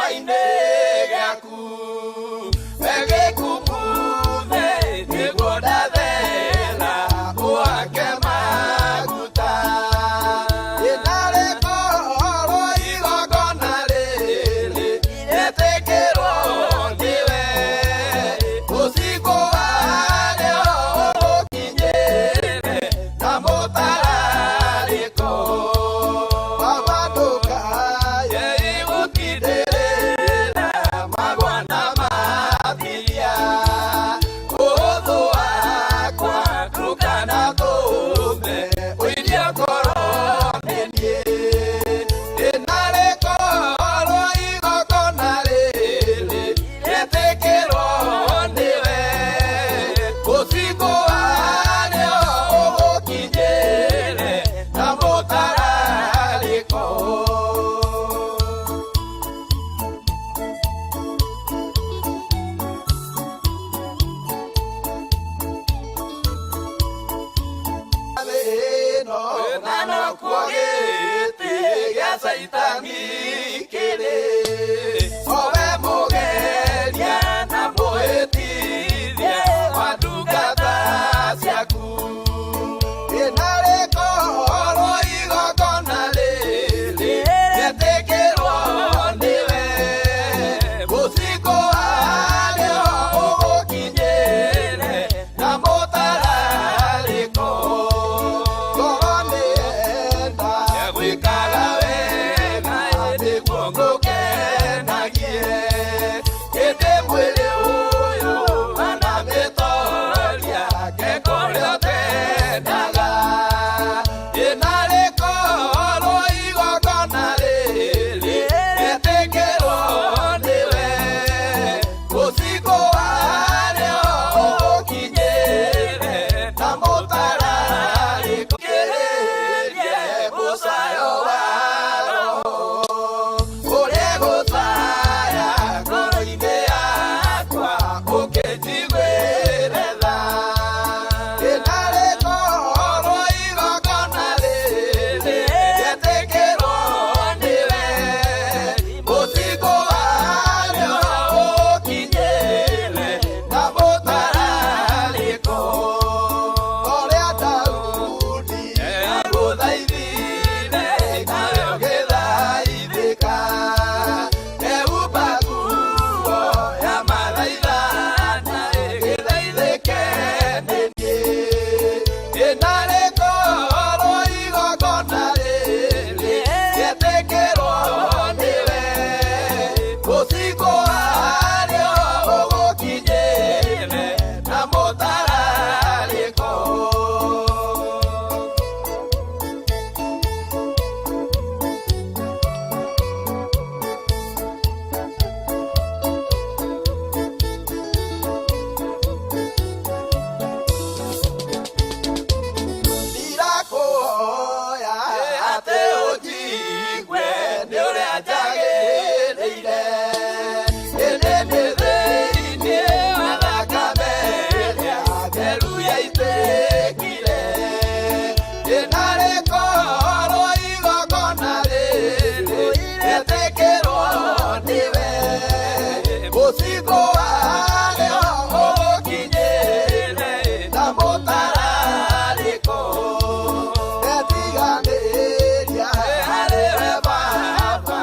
Gĩtama-inĩ gĩaku Wegĩkumuthe nĩguo ndathera ũhake maguta Ĩnarĩkorwo igongona rĩrĩ rĩtĩkĩrwo nĩwe Ũcikũ warĩo ũgũkinyĩre na mũtararĩko Baba ndũkaye gũtindĩrĩra magwa na matithia Ũthũ wakwa ndũkanatũme ũirie ngoro nĩ niĩ Ĩnarĩkorwo igongona rĩrĩ rĩtĩkĩrwo nĩwe Ũcikũ warĩo ũgũkinyĩre na mũtararĩko. Thĩno na nokuo gĩtĩ gĩa Caitani kĩrĩ owe mũgeria na mũhĩtithia wa ndungata ciaku Ĩnarĩkorwo igongona rĩrĩ rĩtĩkĩrwo nĩwe Ũcikũ warĩo ũgũkinyĩre na mũtararĩko Ngoro nĩyenda gwĩkaga wega nĩguo ngũkenagie Ĩndĩ mwĩrĩ ũyũ ana mĩtoria ngeka ũrĩa ũtendaga Ĩnarĩkorwo igongona rĩrĩ rĩtĩkĩrwo nĩwe Ũcikũ warĩo ũgũkinyĩre na mũtararĩko Kĩrĩrie mũcayo wa roho ũrĩa gũcaya ngoro-inĩ yakwa ũkĩnjiguĩre tha Ĩnarĩkorwo igongona rĩrĩ rĩtĩkĩrwo nĩwe Ũcikũ warĩo ũkinyĩre na mũtararĩko Ũrĩa Daudi agũthaithire nawe ũgĩthaithĩka Ehumba nguo ya mathaithana ĩgĩthaithĩke nĩ niĩ Ĩnarĩkorwo igongona rĩrĩ rĩtĩkĩrwo nĩwe Ũcikũ warĩo ũgũkinyĩre na mũtararĩko. Ndirakuhoya atĩ ũnjigue nĩ ũrĩa njagĩrĩire Ĩndĩ nĩ thĩinĩ wa thakame ĩrĩa theru yaitĩkire Ĩnarĩkorwo igongona rĩrĩ rĩtĩkĩrwo nĩwe Ũcikũ warĩo ũgũkinyĩre na mũtararĩko Etiganĩria harĩ we Baba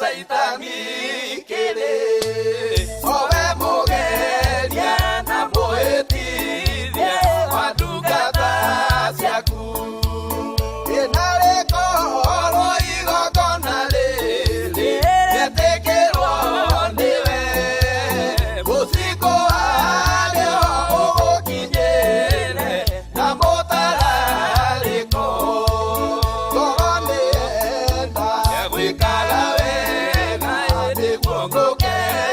Caitani kĩrĩ owe mũgeria na mũhĩtithia wa ndungata ciaku. Ĩnarĩkorwo igongona rĩrĩ rĩetĩkĩrwo nĩwe, ũtukũ warĩo ũgũkinyĩre na mũtararĩko. Ngoro nĩyenda gwĩkaga wega nĩguo ngũkenie.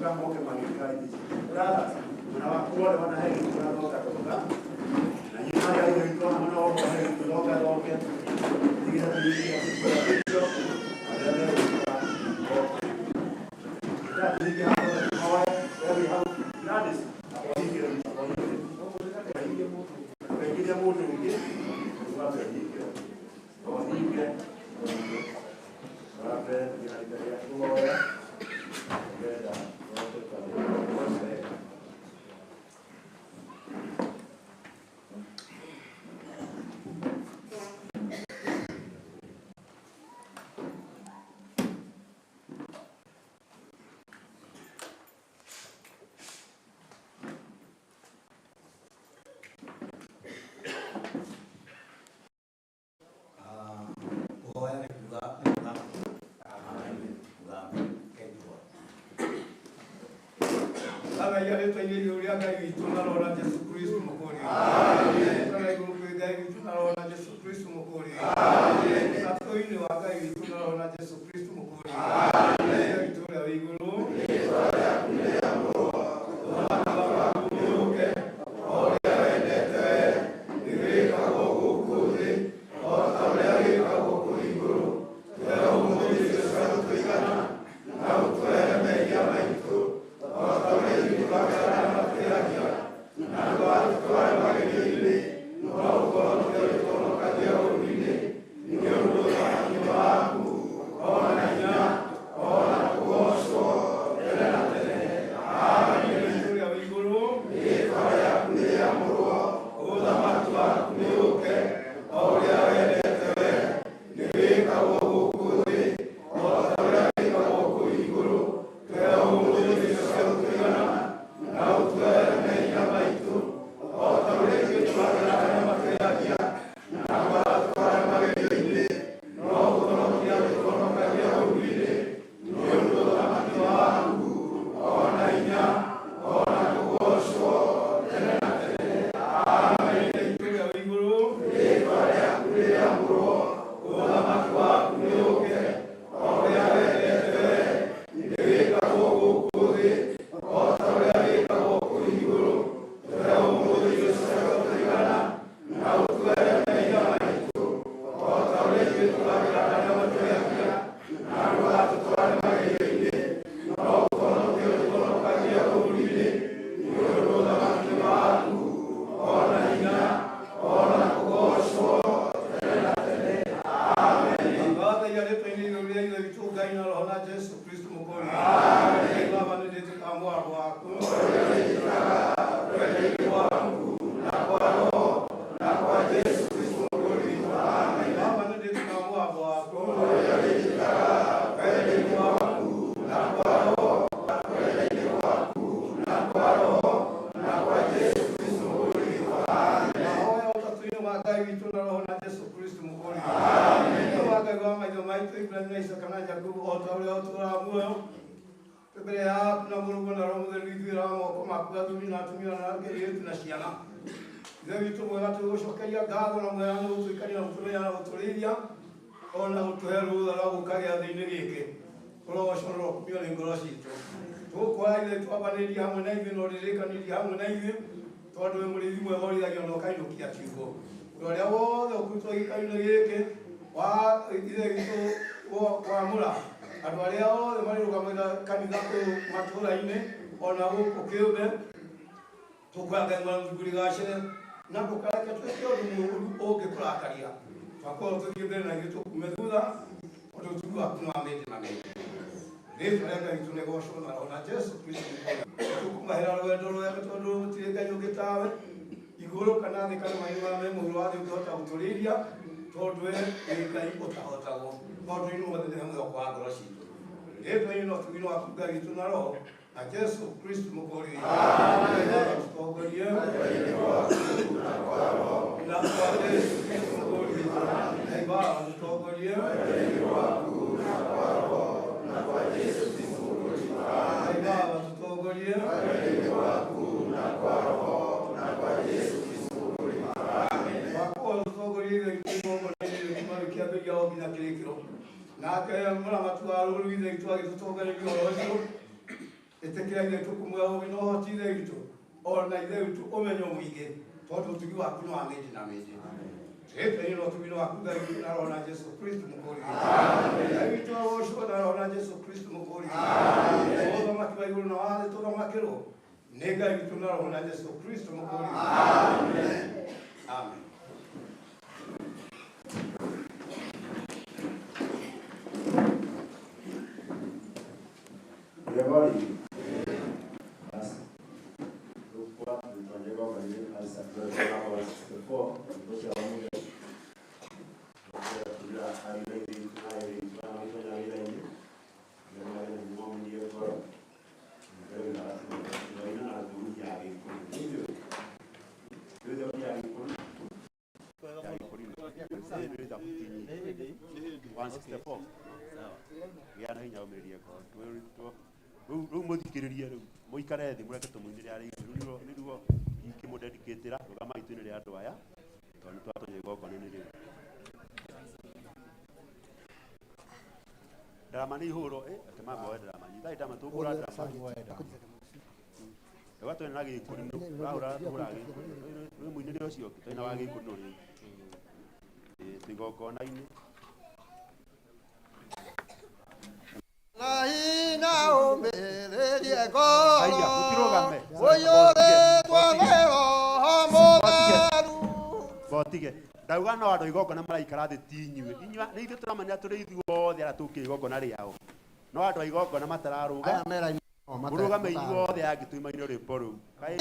Magĩũka moke magĩka ici. Brothers, mwena waku wothe wanahe gĩtũ thonga thonga. Na inyuĩ marĩa ithe witũ ona mwena wakwa he gĩtũ thonga thonge. Tigĩra tũhingie bishop arĩa megũka moke. Ndĩratũhingia hau tũhoe, we wĩ hau. Gladys, ũhingĩre, ũhingĩre. Ũkaingĩria mũndũ ũngĩ, ũgambe ũhingĩre. Ũhinge, ũhinge. Wambe ihinda rĩa kũhoya, nĩgetha tũhote kwambĩrĩria wega. Kũhoya nĩ kuga nĩ kuga kuga ketua. Thangaia rĩtwa-inĩ igũrũ rĩa Ngai witũ na Roho na Jesũ Kristo Mũkũũri. Thangaia igũrũ kwĩ Ngai witũ na Roho na Jesũ Kristo Mũkũũri. Ũtatũ-inĩ wa Ngai witũ na Roho na Jesũ Kristo Mũkũũri. Ithe witũ ũrĩa wĩ igũrũ. Ithe witũ ũrĩa wĩ igũrũ. Ithe witũ ũrĩa wĩ igũrũ. Thangaia rĩtwa-inĩ igũrũ rĩa Ithe witũ Ngai na Roho na Jesũ Kristo Mũkũũri. Ngai Baba nĩ ndĩtĩkaga mwaro waku. Ngai Baba nĩ ndĩtĩkaga mwaro waku. Mahoya ũtatũ-inĩ wa Ngai witũ na Roho na Jesũ Kristo Mũkũũri. Nĩ wa Ngai wa maithe maitũ Iburahĩmu na Isaaka na Jakubu o ta ũrĩa ũtũũraga muoyo mbere yaku na Mũrũguo na Roho Mũtheru ithuĩra moko maku athuri na atumia na airĩtu na ciana. Ithe witũ mwega tũgũcokeria ngatho na mwega nĩ gũtũikaria na gũtũmenya na gũtũrĩithia ona gũtũhe rũtha rwa gũka gĩathĩ-inĩ gĩkĩ. Ũrogocwo na ũrokumio nĩ ngoro citũ. Tũgũkũhoya Ithe witũ wambanĩrie hamwe na ithuĩ na ũrĩrĩkanĩrie hamwe na ithuĩ tondũ wĩ mũrĩithi mwega ũrĩithagia na ũkainũkia kiugo. Ũndũ ũrĩa wothe ũkũrutwo gĩikaro-inĩ gĩkĩ wa Ithe witũ kwamũra andũ arĩa othe marĩrũgamagĩra kanitha kũu matũũra-inĩ ona gũkũ kĩũmbe tũkũhoya Ngai mwathani tũkũrigacĩre na ndũkareke twĩke ũndũ mũũru ũngĩkũrakaria twakorwo tũthiĩ mbere na ithuĩ tũkume thutha tondũ ũtugi waku nĩ wa mĩndĩ na mĩndĩ. Rĩtwa rĩa Ngai witũ nĩgocwo na Roho na Jesũ Kristo Mũkũũri. Tũkũmahĩra rwendo rwega tondũ gũtirĩ Ngai ũngĩ tawe igũrũ kana thĩ kana maĩ marĩa me mũhuro wa thĩ ũngĩhota gũtũrĩithia tondũ we wĩ Ngai ũtahotagwo maũndũ-inĩ mothe nĩwe mwĩhoko wa ngoro citũ. Rĩtwa-inĩ na ũtugi-inĩ waku Ngai witũ na Roho na Jesũ Kristo Mũkũũri witũ. Tũtongorie na kwa Jesũ Kristo Mũkũũri witũ. Ngai Baba tũtongorie Ngai Baba tũtongorie Wakwa tũtongorie Ithe witũ igongona-inĩ rĩu kuma rĩkĩambĩrĩria o nginya kĩrĩkĩro. Nake mũramati wa rũũru Ithe witũ agĩtũtongoreria ũhoro ũcio. Ĩtĩkĩra ithe witũ kũmwe ũũgĩ na ũhoti ithe witũ ona ithe witũ ũmenyo mũingĩ tondũ ũtugi waku nĩ wa mĩndĩ na mĩndĩ. Twĩtĩrĩ na ũtugi waku Ngai witũ na Roho na Jesu Kristo mũkũũri witũ. Ngai witũ agocwo na Roho na Jesu Kristo mũkũũri witũ. Ũthamaki wa igũrũ na wa thĩ tũthamakĩrwo nĩ Ngai witũ na Roho na Jesu Kristo mũkũũri witũ. Amen. Gregory. Basi. Rukwa tutonyeka kwa alisa kwa 64 kwa awamu ya kwa ari ile na ile na ile na ile ile na ile ni mwa ndiye kwa ndio na na ina na duru ya kwa ndio ndio ya kwa ya kwa ndio 164 gĩa na hinya ũmĩrĩrie ngoro rĩu mũthikĩrĩrie rĩu mũikare thĩ mũreke tũmũinĩre arĩ igũrũ rĩu nĩruo ingĩmũdedicatĩra rũgamai tũinĩre andũ aya tondũ nĩ twatonya igongona-inĩ rĩu ndarama nĩ ihũrwo atĩ mamoe ndarama nyitai ndama tũkũra ndarama rĩu twĩna na gĩkũrinũ ũrahũra tũhũraga gĩkũrinũ rĩu mũinĩre ũcio ũngĩ twĩna wa gĩkũrinũ rĩu twĩ igongona-inĩ. Haiya, mũtirũgame. Botige. Ndauga no andũ igongona maraikara thĩ ti inyuĩ. Inyuĩ nĩ ithuĩ tũramenya tũrĩ ithuothe arĩa tũkĩte igongona rĩao. No andũ a igongona matararũga. Mũrũgame inyuothe angĩ tuimaine rwĩmbo rũu. Kaĩ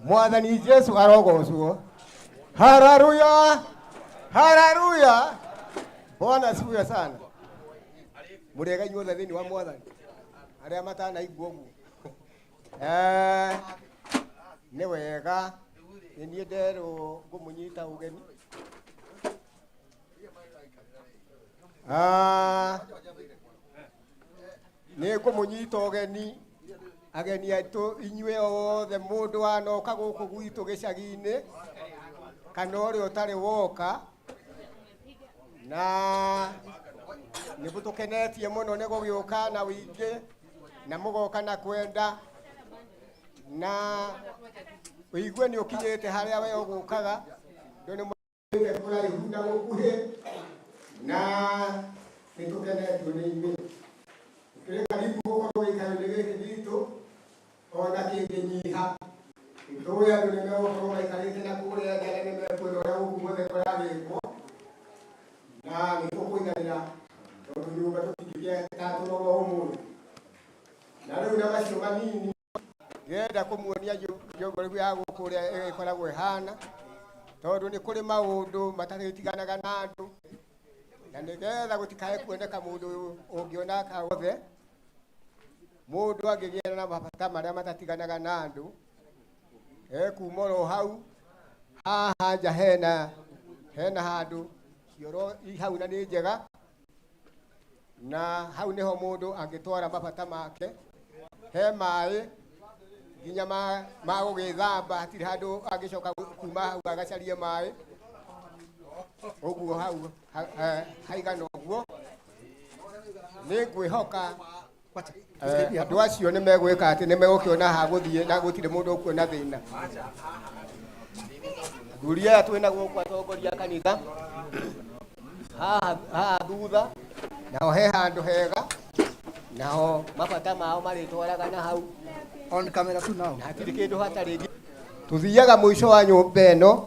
Mwathani Jesu arogocwo. Haleluya, haleluya. Bwana asifiwe sana. Mũrĩega inyuothe thĩinĩ wa Mwathani arĩa matanaigua ũguo. Nĩ wega nĩ niĩ nderwo ngũmũnyita ũgeni. Nĩ ngũmũnyita ũgeni ageni aitũ inyuĩ othe mũndũ wanoka gũkũ gwitũ gĩcagi-inĩ Kana ũrĩa ũtarĩ woka na nĩ mũtũkenetie mũno nĩ gũgĩũka na wĩingĩ na mũgoka na kwenda na ũigue nĩ ũkinyĩte harĩa we ũgũkaga ndũ nĩ mũrĩte kũraihu na gũkuhĩ na nĩ tũkenetio nĩ inyuĩ. Tũrĩ karibu gũkorwo gĩikaro-inĩ gĩkĩ gitũ ona kĩngĩnyiha tũĩ andũ nĩ megũkorwo maikarĩte na kũrĩa nja na nĩ mekuona ũrĩa gũkũ guothe kũragĩkwo na nĩ tũkũiganĩra tondũ nyũmba tũtingĩgĩta tũrogo ũmũthĩ. Na rĩu na macio manini ndĩrenda kũmuonia geography ya gũkũ ũrĩa ĩgĩkoragwo ĩhana tondũ nĩ kũrĩ maũndũ matarĩtiganaga na andũ na nĩgetha gũtikae kuoneka mũndũ ũngĩona kaothe mũndũ angĩgĩa na mabata marĩa matatiganaga na andũ ekuma oro hau haha nja hena handũ cioro i hau na nĩ njega na hau nĩho mũndũ angĩtwara mabata make. He maĩ nginya ma gũgĩthamba hatirĩ handũ angĩcoka kuma hau agacarie maĩ ũguo hau haigana ũguo. Nĩ ngwĩhoka andũ acio nĩ megwĩka atĩ nĩ megũkĩona ha gũthiĩ na gũtirĩ mũndũ ũkuona thĩna. Athuri aya twĩna gũkũ atongoria a kanitha haha thutha naho he handũ hega naho mabata mao marĩtwaraga na hau. On camera two now. Na hatirĩ kĩndũ hatarĩ. Tũthiaga mũico wa nyũmba ĩno,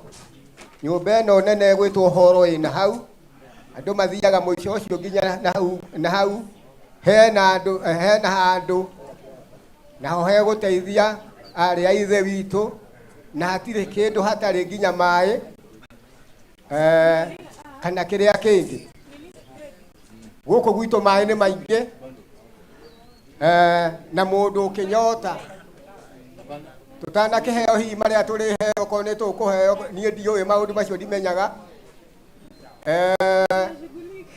nyũmba ĩno nene ĩgwĩtwo horo ĩna hau andũ mathiaga mũico ũcio nginya na hau, na hau hena andũ, hena handũ naho hegũteithia arĩ a ithe witũ na hatirĩ kĩndũ hatarĩ nginya maĩ kana kĩrĩa kĩngĩ. Gũkũ gwitũ maĩ nĩ maingĩ na mũndũ ũkĩnyota tũtanakĩheo hihi marĩa tũrĩheo okorwo nĩ tũkũheo niĩ ndiũĩ maũndũ macio ndimenyaga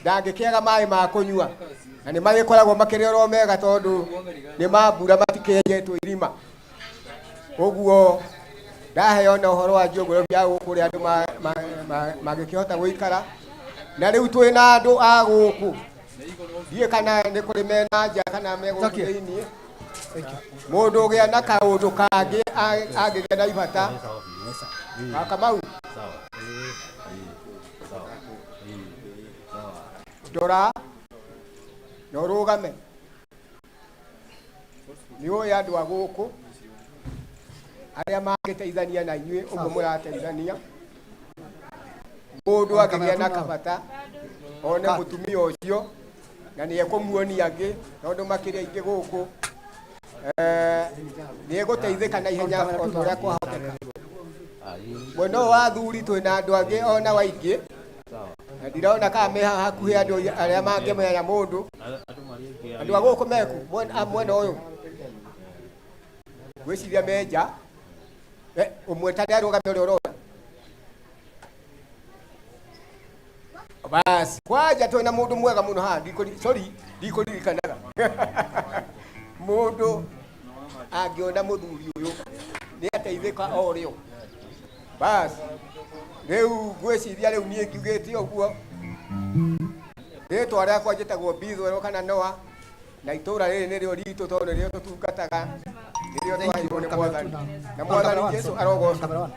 ndangĩkĩaga maĩ ma kũnyua na nĩ magĩkoragwo makĩrĩ oro mega tondũ nĩ ma mbura matikĩenjetwo irima. Ũguo ndaheo na ũhoro wa geography ya gũkũ ũrĩa andũ magĩkĩhota gũikara na rĩu twĩna andũ a gũkũ ndiũĩ kana nĩ kũrĩ mena nja kana me gũkũ thĩiniĩ. Mũndũ ũgĩa na kaũndũ kangĩ angĩgĩa na ibata wa Kamau ndora na ũrũgame nĩ ũĩ andũ a gũkũ arĩa mangĩteithania na inyuĩ ũguo mũrateithania. Mũndũ angĩgĩa na kabata one mũtumia ũcio na nĩ ekũmuonia angĩ tondũ makĩrĩ aingĩ gũkũ nĩ egũteithĩka na ihenya o ta ũrĩa kwahoteka. Mwena ũyũ wa athuri twĩna andũ angĩ ona waingĩ na ndirona kana me haha hakuhĩ andũ arĩa mangĩmenya mũndũ. Andũ a gũkũ meku mwena ũyũ ngwĩciria me nja ũmwe ta nĩarũgame ũrĩa ũrona basi kwanja twĩna mũndũ mwega mũno haha sorry ndikũririkanaga mũndũ angĩona mũthuri ũyũ nĩ ateithĩka o rĩo. Basi rĩu ngwĩciria rĩu niĩ ngiugĩte ũguo rĩtwa rĩakwa njĩtagwo Bithwero kana Noa na itũra rĩrĩ nĩrĩo ritũ tondũ nĩrĩo tũtungataga nĩrĩo twaheirwo nĩ Mwathani na Mwathani Jesũ arogocwo.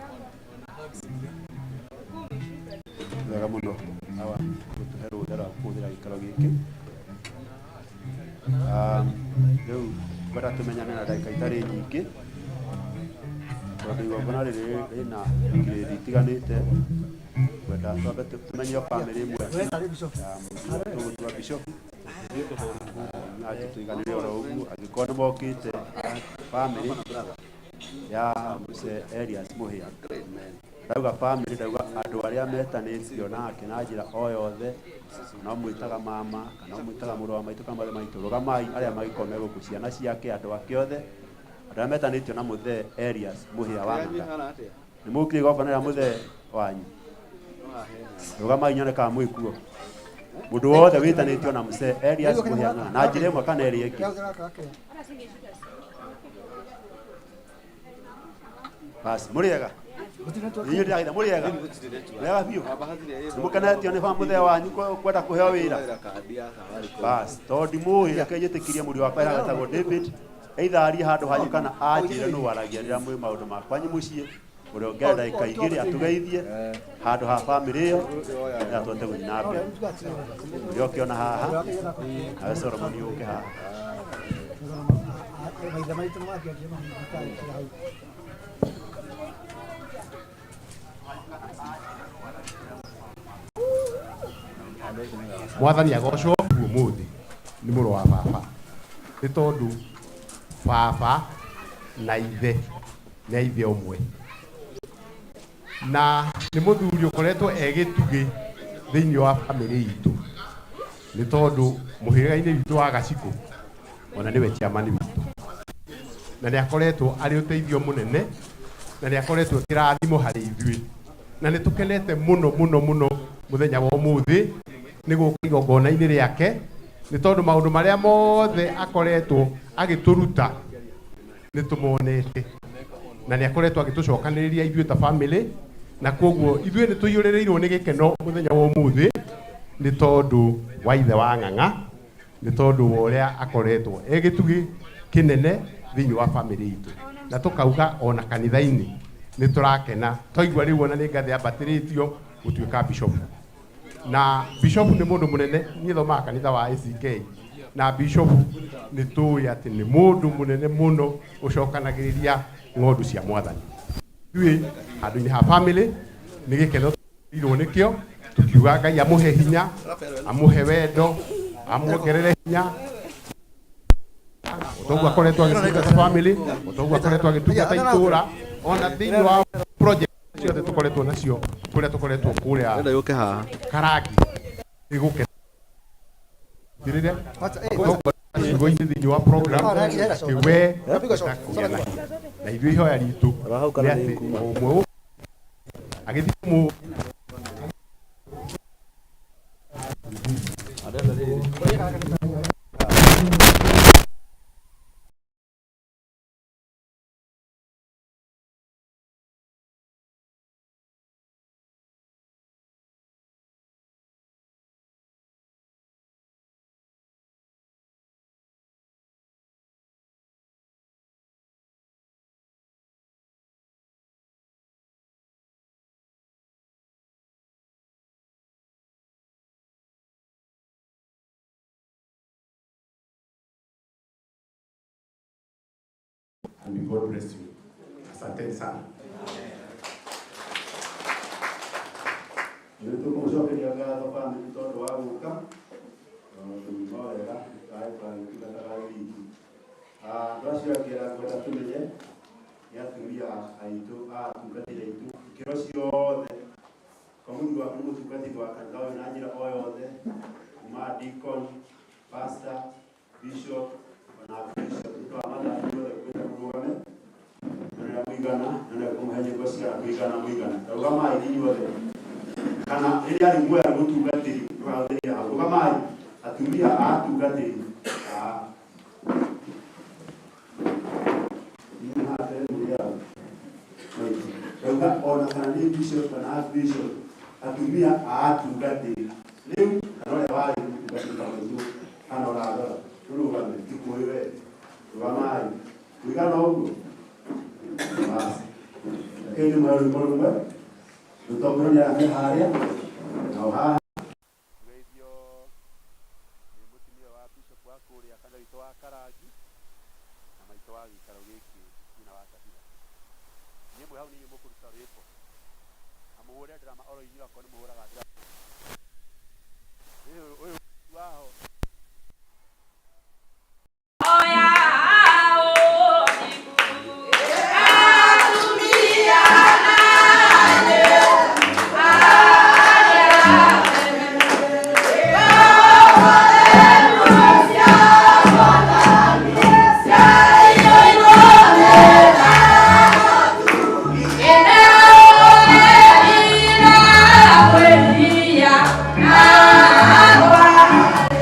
Wega mũno awa gũtũhe rũtha rwa kũhũthĩra gĩikaro gĩkĩ. Rĩu ngwenda tũmenyane na ndagĩka itarĩ nyingĩ tondũ igongona rĩrĩ rĩna grade itiganĩte. Ngwenda twambe tũmenye bamĩrĩ ĩmwe ya mũthuri tũgũtua bishop na tũiganĩre oro ũguo angĩkorwo nĩ mokĩte bamĩrĩ ya Mzee Elias Mũhĩa. Ndauga bamĩrĩ ndauga andũ arĩa metanĩtio nake na njĩra o yothe, kana ũmwĩtaga mama kana ũmwĩtaga mũrũ wa maitũ kana mwarĩ wa maitũ, rũgamai arĩa mangĩkorwo me gũkũ, ciana ciake, andũ ake othe, andũ arĩa metanĩtio na Mũthee Elias Mũhĩa wa Ng'ang'a. Nĩ mũkire igongona rĩa mũthee wanyu? Rũgamai nyone kana mwĩ kuo. Mũndũ wothe wĩtanĩtio na Mzee Elias Mũhĩa Ng'ang'a na njĩra ĩmwe kana ĩrĩa ĩngĩ. Basi, mũrĩ ega? Inyuĩ ndĩragĩra mũrĩ ega wega biũ nĩmũkenetio nĩ mũthee wanyu kwenda kũheo wĩra bas tondũ ndimũĩ reke njĩtĩkĩrie mũriũ wakwa ĩragetagwo David either arie handũ hanyu kana anjĩre nũ waragia rĩrĩa mwĩ maũndũ ma kwanyu mũciĩ ũrĩa ũngĩenda ndagĩka igĩrĩ atũgeithie handũ ha bamĩrĩ ĩyo na tũhote gũthiĩ na mbere ũrĩa ũkĩona haha nawe Solomon ũke haha. Maithe maitũ makĩanjia mahinda hau. Mwathani agocwo umuthi nĩ mũrũ wa baba nĩ tondũ baba na ithe nĩ ithe ũmwe na nĩ mũthuri ũkoretwo e gĩtugĩ thĩinĩ wa bamĩrĩ itũ nĩ tondũ mũhĩrĩga-inĩ witũ wa Gacikũ ona nĩwe chairman witũ na nĩ akoretwo arĩ ũteithio mũnene na nĩ akoretwo kĩrathimo harĩ ithuĩ na nĩ tũkenete mũno mũno mũno mũthenya wa ũmũthĩ nĩ gũka igongona-inĩ rĩake nĩ tondũ maũndũ marĩa mothe akoretwo agĩtũruta nĩ tũmonete na nĩ akoretwo agĩtũcokanĩrĩria ithuĩ ta family na koguo ithuĩ nĩ tũiyũrĩrĩirwo nĩ gĩkeno mũthenya wa ũmũthĩ nĩ tondũ wa ithe wa Ng'ang'a nĩ tondũ wa ũrĩa akoretwo e gĩtugĩ kĩnene thĩinĩ wa family itũ na tũkauga ona kanitha-inĩ nĩ tũrakena twaigua rĩu ona nĩ ngathĩ yambatĩrĩtio gũtuĩka bishop na bishop nĩ mũndũ mũnene niĩ thomaga kanitha wa ACK na bishop nĩ tũĩ atĩ nĩ mũndũ mũnene mũno ũcokanagĩrĩria ng'ondu cia mwathani ithuĩ handũ-inĩ ha family nĩ gĩkeno irwo nĩkĩo tukiuga Ngai amũhe hinya amũhe wendo amuongerere hinya toguo akoretwo agĩtungata family toguo akoretwo agĩtungata itũra ona thĩinĩ wa project ciothe tũkoretwo nacio kũrĩa tũkoretwo kũrĩa Enda yũke haha. Karangi ĩgũke rĩrĩa ciugo-inĩ thĩinĩ wa program atĩ we ũtakũgĩa na hinya na ithuĩ ihoya ritũ nĩ atĩ o ũmwe agĩthiĩ mũ And God bless you. Asanteni sana. Nĩ tũkũmũcokeria ngatho bamĩrĩ tondũ wa gũka tondũ no wega kaĩ twagĩtungataga wiki. Andũ acio angĩ arĩa ngwenda tũmenye nĩ atumia aitũ a atungatĩri aitũ ikĩro ciothe kwa mũthuri waku nĩ mũtungatĩri wa kanitha ũyũ na njĩra o yothe kuma deacon, pastor, bishop ona bishop nĩ twamatha inyuothe kwenda mũrũgame nĩ mũigana na kũmũhe nyĩmbo cia mũigana mũigana rũgamai inyuothe kana rĩrĩa arĩ muoya mũtungatĩri ndũgahũthĩre hau rũgamai atumia a atungatĩri rauga ona kana nĩ bishop kana archbishop atumia a atungatĩri rĩu kana ũrĩa warĩ mũtungatĩri ta maitũ kana ũrarora rũrũgame ndikũĩ we rũgamai mũigana ũguo basi lakini nĩ rwĩmbo rũmwe rũtongoria nĩ arĩa me harĩa nao haha Geithio nĩ mũtumia wa bishop wa kũrĩa kanitha witũ wa Karangi na maitũ wa gĩikaro gĩkĩ nyina wa Tabitha. Inyuĩ mwĩ hau nĩ inyuĩ mũkũruta rwĩmbo na mũhũre drama oro inyuĩ akorwo nĩ mũhũraga drama. Ũyũ ũyũ waho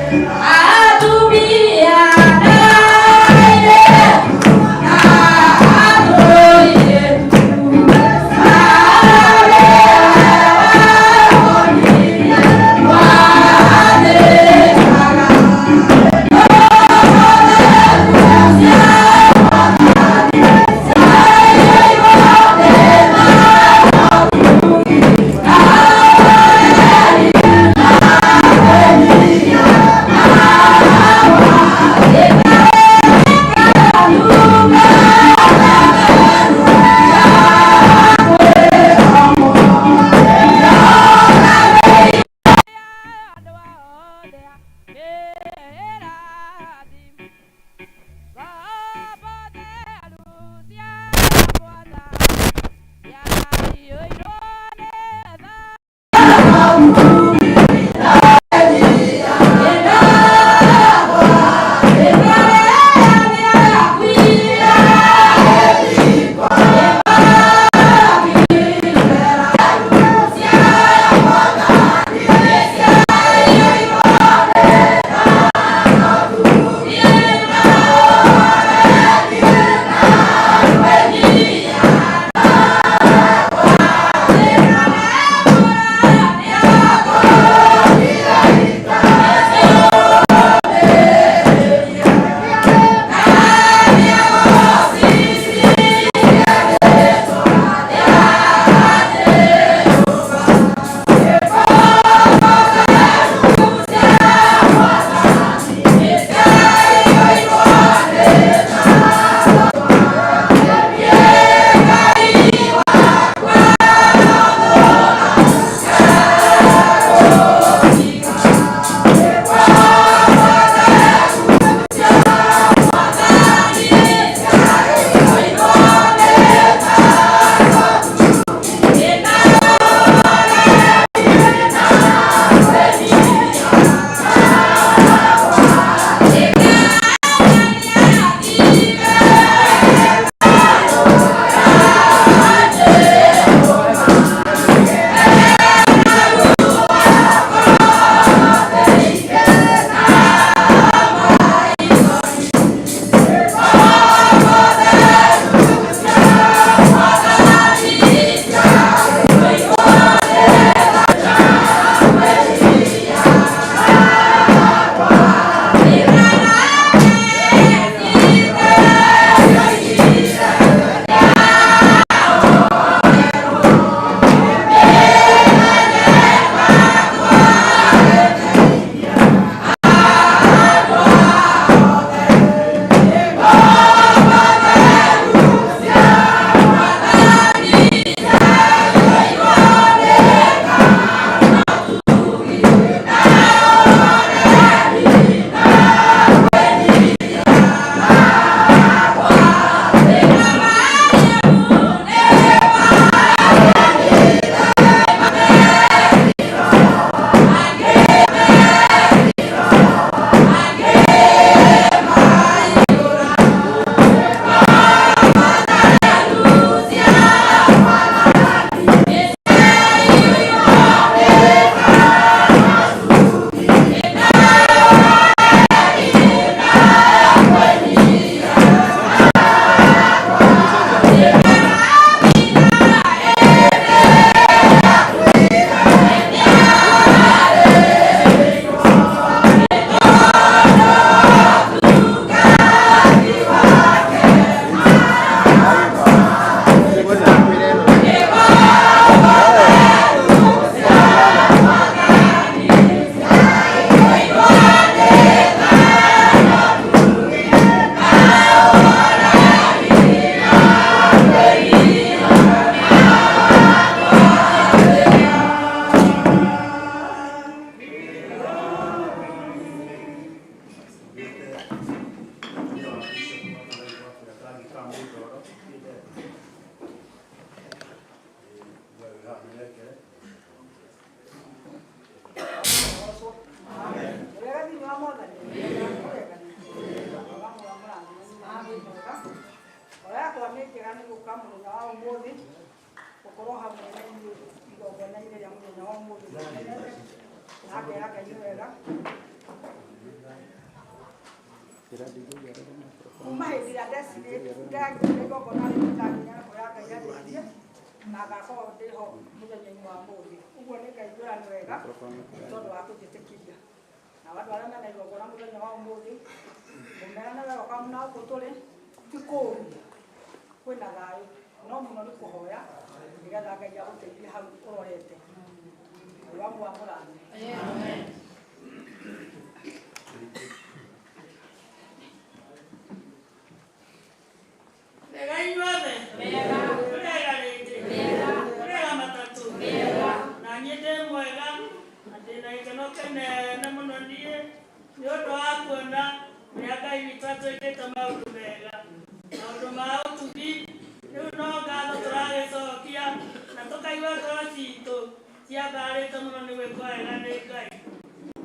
Yeah. njega nĩ gũka mũthenya wa ũmũthĩ gũkorwo hamwe na inyuĩ igongona-inĩ rĩa mũthenya wa ũmũthĩ na ngera Ngai nĩ wega. Kuma hĩndĩ ĩrĩa ndecirĩtie ndagĩire igongona rĩrĩ ndanginya kũrĩa Ngai andeithie na ngakorwo ndĩho mũthenya-inĩ wa ũmũthĩ. Ũguo nĩ ngaiguĩra nĩ wega tondũ wa kũnjĩtĩkĩria. Na andũ arĩa mena igongona mũthenya wa ũmũthĩ mũmera nĩ welcome na gũkũ tũrĩ ti kũũru, kwĩna thayũ, no mũno nĩ kũhoya nĩgetha Ngai agũteithie hau ũrorete. Ngai wa mwamũrani. Wega inyuothe? Wega rĩngĩ? Wega matatũ? Na niĩ ndĩ mwega na ndĩna gĩkeno kĩnene mũno niĩ nĩ ũndũ wa kuona ũrĩa Ngai witũ atwĩkĩte maũndũ mega, maũndũ ma ũtugi. Rĩu no ngatho tũragĩcokia na tũkaigua ngoro citũ ciambarĩte mũno nĩ gwĩkwo wega nĩ Ngai.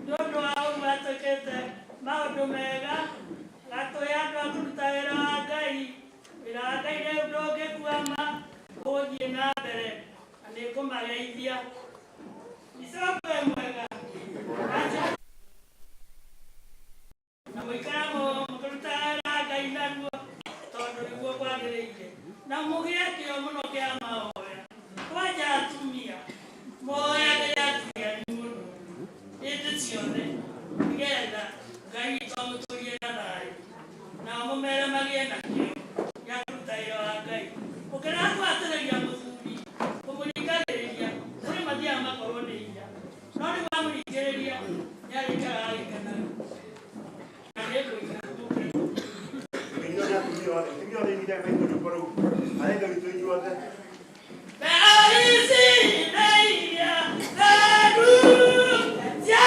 Nĩ ũndũ wa ũguo atwĩkĩte maũndũ mega, gatũhe andũ a kũruta wĩra wa Ngai. Wĩra wa Ngai rĩu ndũngĩkwama, ũgũthiĩ na mbere na nĩngũmageithia. Icoke mwega na mũikare mũkĩrutaga wĩra wa Ngai naruo tondũ nĩguo kwagĩrĩire, na mũgĩe kĩo mũno kĩa mahoya. Kwanja atumia moyagĩre atumia anyu mũno hĩndĩ ciothe nĩgetha Ngai witũ amũtũrie na thayũ nao mũmere magĩe na kĩo gĩa kũruta wĩra wa Ngai. Ũkĩragwatĩrĩria mũthuri kũmũringagĩrĩria kũrĩ mathiaga makorwo nĩ hinya, no rĩu wamũringĩrĩria nĩarĩikaraga agĩkenaga na nĩngũikara mũkenu. Inyuothe atumia othe, atumia othe inyuothe maitũ rwĩmbo rũu. Arĩa witũ inyuothe. Mbeũ ici nĩ iria theru cia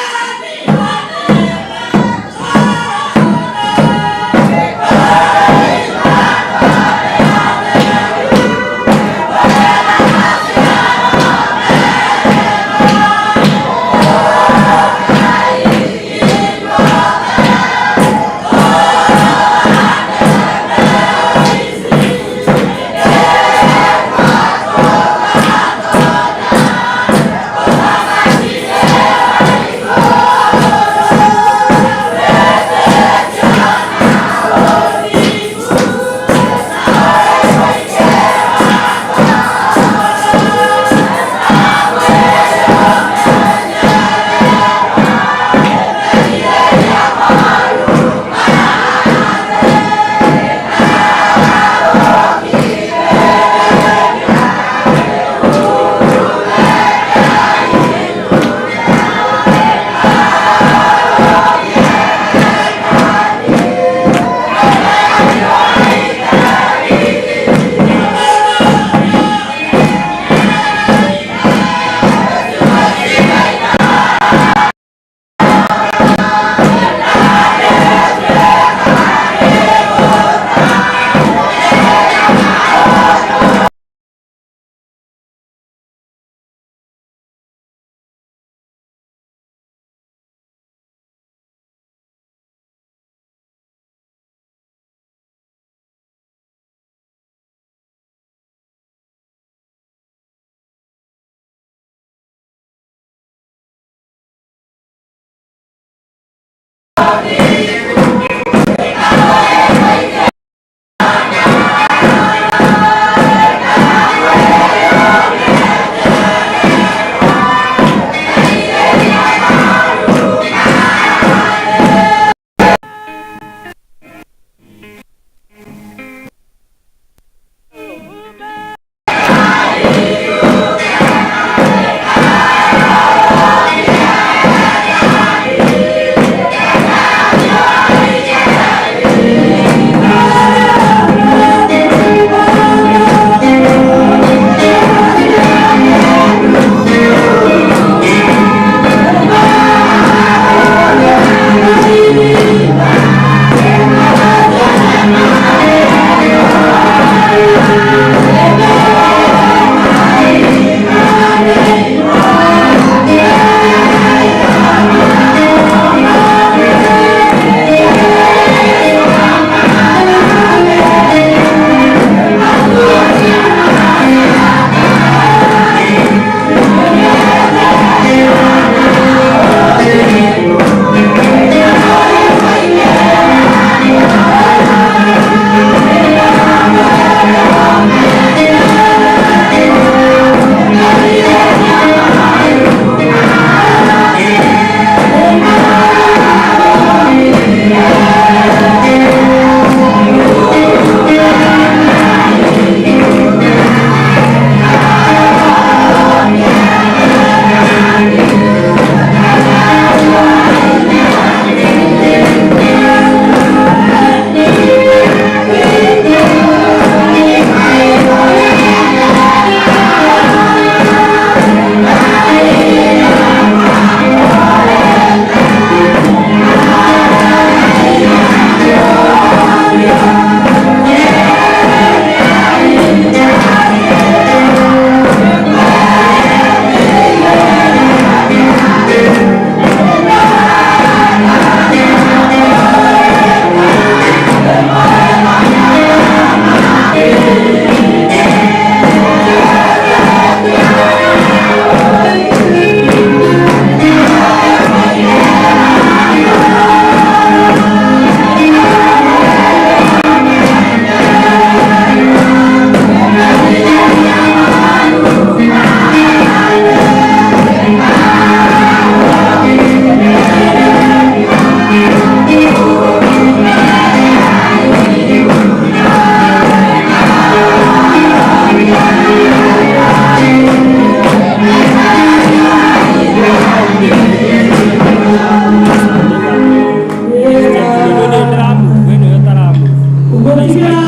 Mwĩtigĩra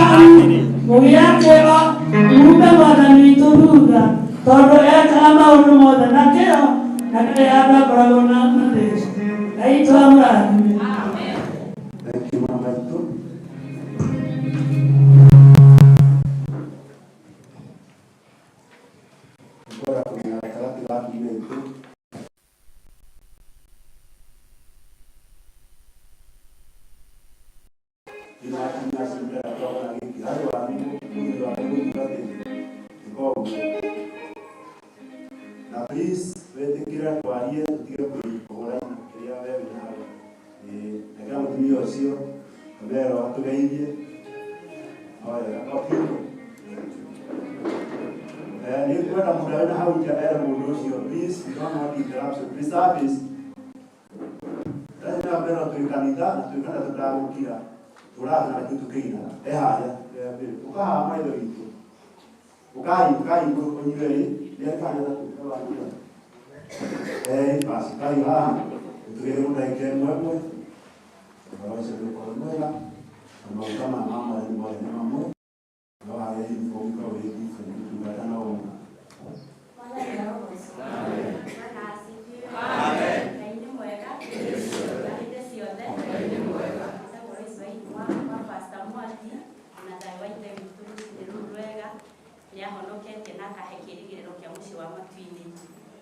mũgĩakĩrwo muume Mwathani witũ thutha, tondũ ekaga maũndũ mothe na kĩyo na ndarĩ handũ akoragwo na mathĩna. Ngai witũ amũrathime. Thank you, mama maitũ. Ngwenda kũmenya gatagatĩ ga atumia aitũ thĩinĩ wa atumia acio ndĩrenda kĩgongona gĩkĩ harĩ wanyu mũthuri wa mũtungatĩri ĩka ũguo na please wĩtĩkĩre twarie tũtige kũhũra kĩrĩa we wĩ nayo. Ĩĩ, rekera mũtumia ũcio kamero atũgeithie. No wega, okay. Nĩ ngwenda mũndũ arĩ na hau nja ere mũndũ ũcio, please, we don't want interruption, please service. Ndathi na mbere twĩ kanitha na twĩ kanitha tũtagũkira tũrathi na ithuĩ tũkĩina e harĩa ũkahaha maitho witũ ũkai ũkai ũnyue ĩ nĩ arĩ harĩa tatu basi kai haha tũgeithie ndagĩka ĩmwe ĩmwe ũhoro ũcio nĩ ũkorwo mwega na maguta maya ma mwathani mothe nĩ mamwe no harĩa uniform ĩkoragwo ĩ different ũtungata no ũmwe. Mwathani arogocwo. Bwana asifiwe. Ngai nĩ mwega na hĩndĩ ciothe. Njĩtagwo Lois Waithima wa Pastor Mwaki na thayũ wa Ithe witũ nĩ rũu rwega nĩ ahonoketie na akahe kĩĩrĩgĩrĩro kĩa mũciĩ wa matu-inĩ.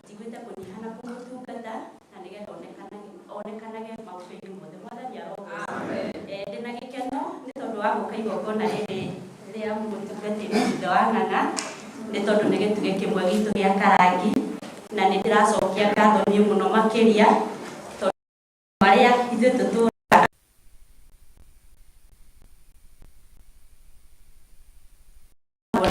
Njiguĩte kũnyiha na kũmũtungata na nĩgetha onekanage maũndũ-inĩ mothe. Mwathani arogocwo. Ndĩna gĩkeno nĩ tondũ wa gũka igongona rĩrĩ rĩa mũtungatĩri Ithe wa Ng'ang'a nĩ tondũ nĩ gĩtugĩ kĩmwe gitũ gĩa Karangi na nĩ ndĩracokia ngatho niĩ mũno makĩria tondũ marĩa ithuĩ tũtũraga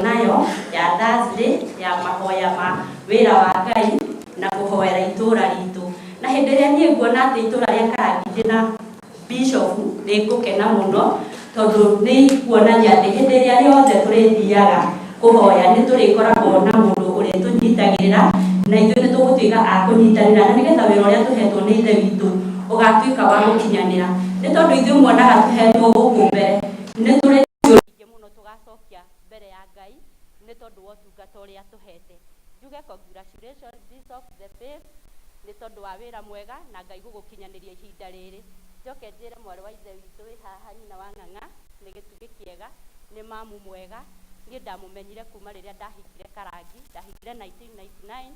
nayo ya Thursday ya mahoya ma wĩra wa Ngai na kũhoera itũra ritũ na hĩndĩ ĩrĩa niĩ nguona atĩ itũra rĩa Karangi ndĩna bishop nĩ ngũkena mũno tondũ nĩ kuonania atĩ hĩndĩ ĩrĩa rĩothe tũrĩthiaga kũhoya nĩ tũrĩkoragwo na mũndũ ũrĩtũnyitagĩrĩra na ithuĩ nĩ tũgũtuĩka a kũnyitanĩra na nĩgetha wĩra ũrĩa tũhetwo nĩ Ithe witũ ũgatuĩka wa gũkinyanĩra nĩ tondũ ithuĩ muonaga tũhetwo gũkũ mbere nĩ tũrĩ nyingĩ mũno tũgacokia mbere ya Ngai nĩ tondũ wa ũtungata ũrĩa tũhete. Njuge congratulations Bishop the Faith nĩ tondũ wa wĩra mwega na Ngai gũgũkinyanĩria ihinda rĩrĩ. Njoke njĩre mwarĩ wa Ithe witũ wĩ haha nyina wa Ng'ang'a nĩ gĩtugĩ kĩega, nĩ mamu mwega. Niĩ ndamũmenyire kuma rĩrĩa ndahikire Karangi, ndahikire 1999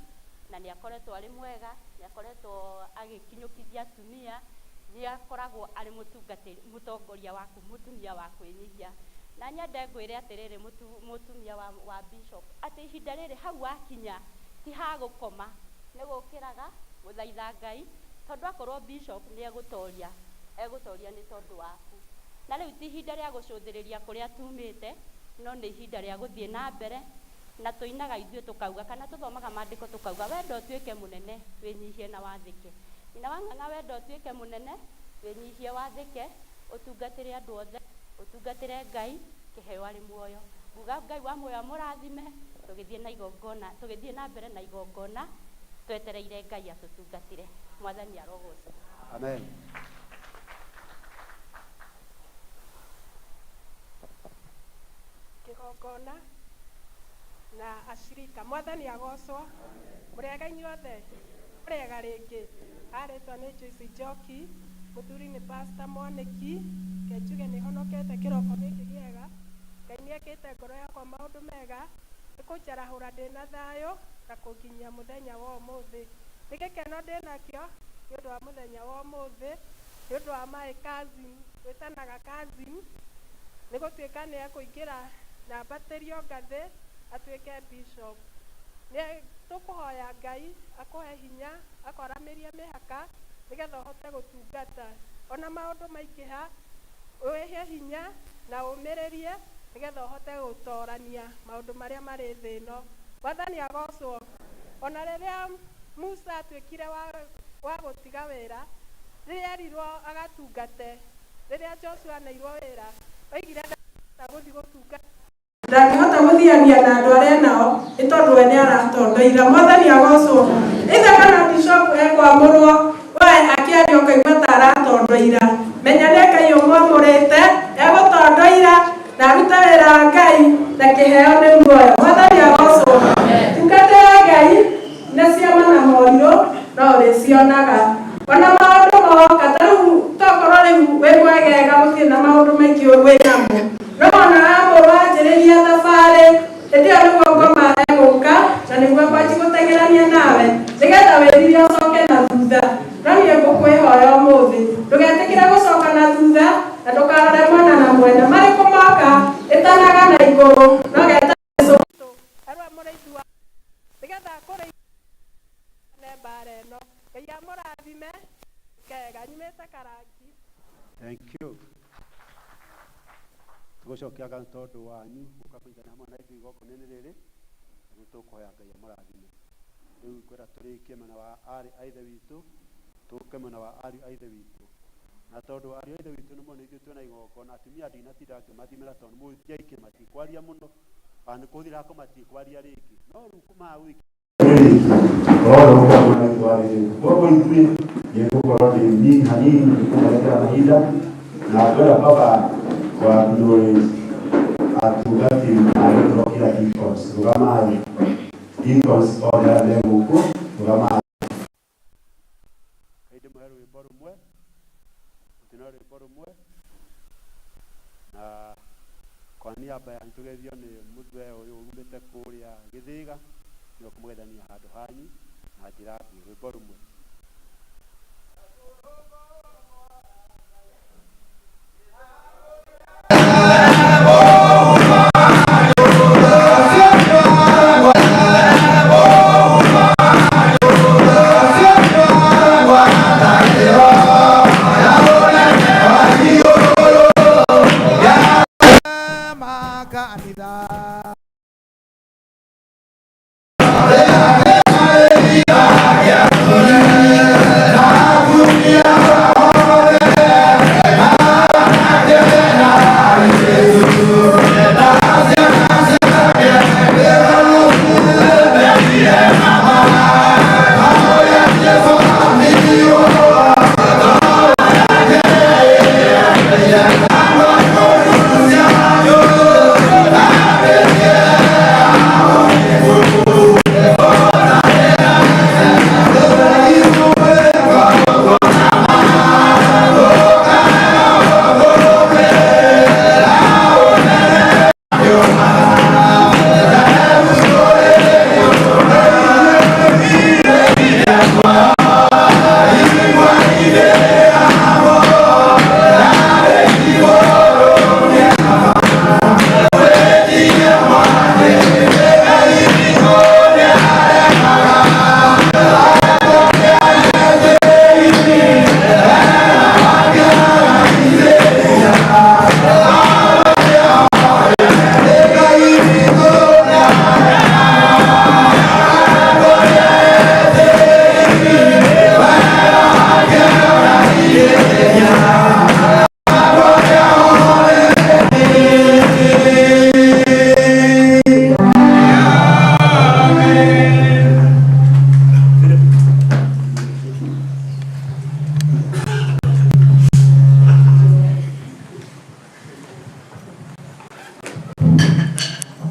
na nĩ akoretwo arĩ mwega, nĩ akoretwo agĩkinyũkithia atumia, nĩ akoragwo arĩ mũtungatĩri, mũtongoria waku, mũtumia wa kwĩnyihia. Na nyende ngwĩre atĩrĩrĩ mũtumia wa bishop, atĩ ihinda rĩrĩ hau wakinya ti ha gũkoma, nĩ gũkĩraga gũthaitha Ngai, tondũ akorwo bishop nĩ egũtoria, egũtoria nĩ tondũ waku. Na rĩu ti ihinda rĩa gũcũthĩrĩria kũrĩa tumĩte, no nĩ ihinda rĩa gũthiĩ na mbere na tũinaga ithuĩ tũkauga kana tũthomaga maandĩko tũkauga wenda ũtuĩke mũnene wĩnyihie na wathĩke. Nyina wa Ng'ang'a wenda ũtuĩke mũnene wĩnyihie wathĩke, ũtungatĩre andũ othe, ũtungatĩre Ngai kĩheo arĩ muoyo. Nguga Ngai wa muoyo amũrathime tũgĩthiĩ na igongona, tũgĩthiĩ na mbere na igongona twetereire Ngai atũtungatĩre. Mwathani arogocwo. Amen. Kĩgongona na ashirika. Mwathani agocwo. Mũrĩega inyuothe. Mũrĩega rĩngĩ. Arĩtwa nĩ Joyce Njoki, mũthuri nĩ Pastor Mwanĩki. Reke njuge nĩ honokete kĩroko gĩkĩ kĩega. Ngai nĩ ekĩte ngoro yakwa maũndũ mega, nĩ kũnjarahũra ndĩna thayũ na kũnginyia mũthenya wa ũmũthĩ. Nĩ gĩkeno ndĩnakĩo nĩ ũndũ wa mũthenya wa ũmũthĩ, nĩ ũndũ wa my cousin, twĩtanaga cousin, nĩ gũtuĩka nĩ ekũingĩra na ambatĩrio ngathĩ atuĩke bishop. Nĩ tũkũhoya Ngai akũhe hinya, akwaramĩrie mĩhaka nĩgetha ũhote gũtungata. Ona maũndũ maingĩha, wĩhe hinya na ũmĩrĩrie nĩgetha ũhote gũtorania maũndũ marĩa marĩ thĩ ĩno. Mwathani agocwo. Ona rĩrĩa Musa atuĩkire wa gũtiga wĩra, rĩrĩa erirwo agatungate, rĩrĩa Joshua aneirwo wĩra, oigire ndangĩhota gũthiĩ gũtungata. Ndangĩhota gũthiania na andũ arĩa enao nĩ tondũ we nĩ aratondoira. Mwathani agocwo. Either kana bishop ekwamũrwo we akĩaria ũkaigua ta aratondoira. Menya nĩ Ngai ũmwamũrĩte egũtondoira na Tungatĩra Ngai na kĩheo nĩ muoyo. Mwathani agocwo. Tungatĩra Ngai na ciama na morirũ no ũrĩcionaga. Ona maũndũ moka ta rĩu tokorwo rĩu wĩ mwegega gũtirĩ na maũndũ maingĩ wĩ namo. No ona wamũrwo wanjĩrĩria thabarĩ hĩndĩ ĩyo nĩguo ngoma egũka na nĩguo ngwanji gũteng'erania nawe nĩgetha wĩrire ũcoke na thutha. No niĩ ngũkwĩhoya ũmũthĩ ndũgetĩkĩre gũcoka na thutha na ndũkarore mwena na mwena marĩkũ moka ĩtanaga na igũrũ no geta Jesũ arua mũrĩithi wa nĩgetha akũrĩithie mbara ĩno. Ngai amũrathime kega nyumĩte Karangi. Thank you. Tũgũcokia ngatho tondũ wanyu gũka kũnyitana hamwe na ithuĩ igongona-inĩ rĩrĩ na nĩ tũkũhoya Ngai amũrathime. Rĩu ngwenda tũrĩkie mwena wa arĩ a ithe witũ tũke mwena wa ariũ a ithe witũ na tondũ ariũ a ithe witũ nĩ mona ithuĩ twĩna igongona atumia ndinatinda ngĩmathimĩra tondũ mũnjaikĩ matikwaria mũno ona nĩ kũthira matikwaria rĩngĩ no rĩu magũgĩkinya koguo ithuĩ nĩngũkorwo ndĩ nini hanini nĩkũmarekera mahinda na ngwenda baba wa acknowledge atungatĩri a gĩkĩro kĩa deacons rũgamai deacons othe arĩa me gũkũ rũgamai. Ngai ndĩmũhe rwĩmbo rũmwe mũtino rwĩmbo rũmwe na kwa niaba yanyu tũgeithio nĩ mũthee ũyũ umĩte kũrĩa Gĩthĩga nĩwe ũkũmũgethania handũ hanyu na njĩra nguhĩ rwĩmbo rũmwe.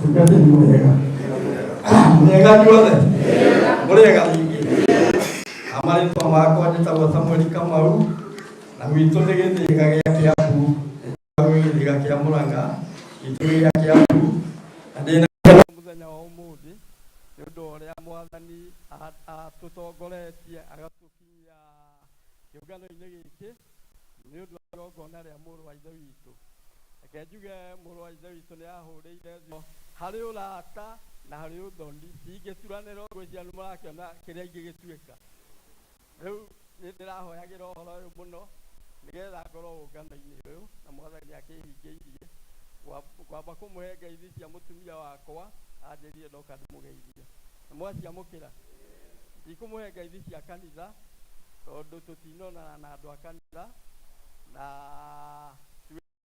Tungatĩri mũrĩega mũrĩega inyuothe mũrĩega rĩngĩ amarĩtwa makwa njĩtagwo Samuel Kamau na gwitũ nĩ Gĩthĩga gĩa Kĩambu njĩtagwo Gĩthĩga kĩa Mũrang'a gwitũ gĩa Kĩambu na ndĩna gĩkeno mũthenya wa ũmũthĩ nĩ ũndũ wa ũrĩa mwathani atũtongoretie agatũkinyia kĩũngano-inĩ gĩkĩ nĩ ũndũ wa igongona rĩa mũrũ wa ithe witũ. Reke njuge mũrũ wa ithe witũ nĩ ahũrĩire thimũ harĩ ũrata na harĩ ũthoni cingĩturanĩra ũguo nĩ mũrakĩona kĩrĩa ingĩgĩtuĩka. Rĩu nĩ ndĩrahoyagĩra ũhoro ũyũ mũno nĩgetha ngorwo ũngano-inĩ ũyũ na mwathani akĩhingĩirie kwamba kũmũhe ngeithi cia mũtumia wakwa anjĩrire ndoka ndĩmũgeithie na mwaciamũkĩra ndikũmũhe ngeithi cia kanitha tondũ tũtinonana na andũ a kanitha na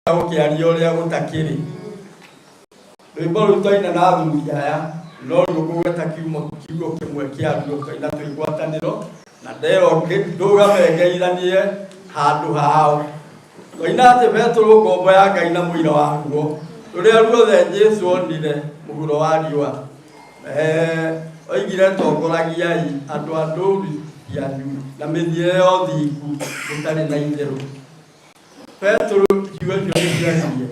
gũkĩaria ũrĩa gũtakĩrĩ. Rwĩmbo rũu twaina na athuri aya no ruo ngũgweta kiugo kĩmwe kĩaruo twaina twĩ ngwatanĩro na nderwo ndũgame ngeithanie handũ hao. Twaina atĩ Petũrũ ngombo ya Ngai na mũira wa ruo. Rũrĩa ruothe Jesũ onire mũhuro wa riũa, oigire tongoragiai andũ a ndũru cianyu na mĩthiĩre ya ũthingu mũtarĩ na itherũ. Petero ciugo icio nĩ ciaririe.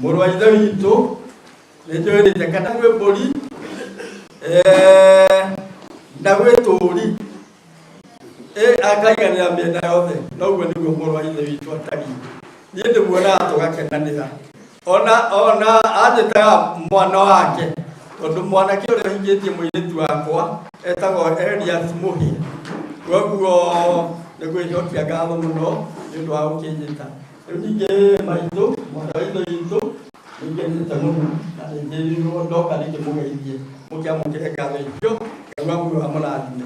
Mũrũ wa ithe witũ nĩ njũĩrĩte kana gwĩ mbũri na gwĩ tũri akaiganĩra mĩena yothe, noguo nĩguo mũrũ wa ithe witũ atariĩ. Niĩ ndĩmuonaga tũgakenanĩra, ona anjĩtaga mwana wake, tondũ mwanake ũrĩa ũhingĩtie mũirĩtu wakwa etagwo Elias Mũhia. Koguo nĩ gwĩcokia ngatho mũno nĩ ũndũ wa gũkĩnjĩta. Rĩu ningĩ maitũ, mwana wa ithe witũ, nĩngenete mũno na nĩnjĩrirwo ndoka ndĩkĩmũgeithie, mũkĩamũkĩre ngatho icio. Ngai wa muoyo amũrathime.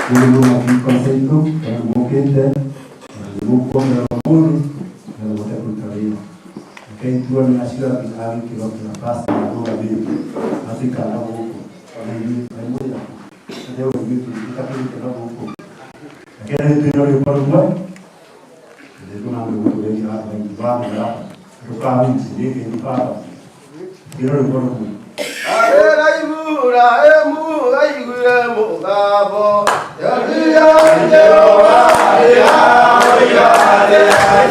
Mũndũ mũrũ wa kana mũkĩte na nĩ mũkuongerera ũmũthĩ na mũhote kũruta wĩra. Rekei tuone acio angĩ a gĩkĩro kĩa pasta marũgamĩte matuĩkaga gũkũ ona ithuĩ Ngai mwĩra rĩu ithuĩ tũtikĩte na gũkũ. Rekei rĩu twĩna rwĩmbo rũmwe nĩtũna gũtũgeria haha wa mũtharaba ndũkahunjie nĩ baba twĩna rwĩmbo rũmwe. Arera Ibrahimu aiguire mũgambo Yoria Jehova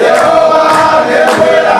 Jehova akĩmwĩra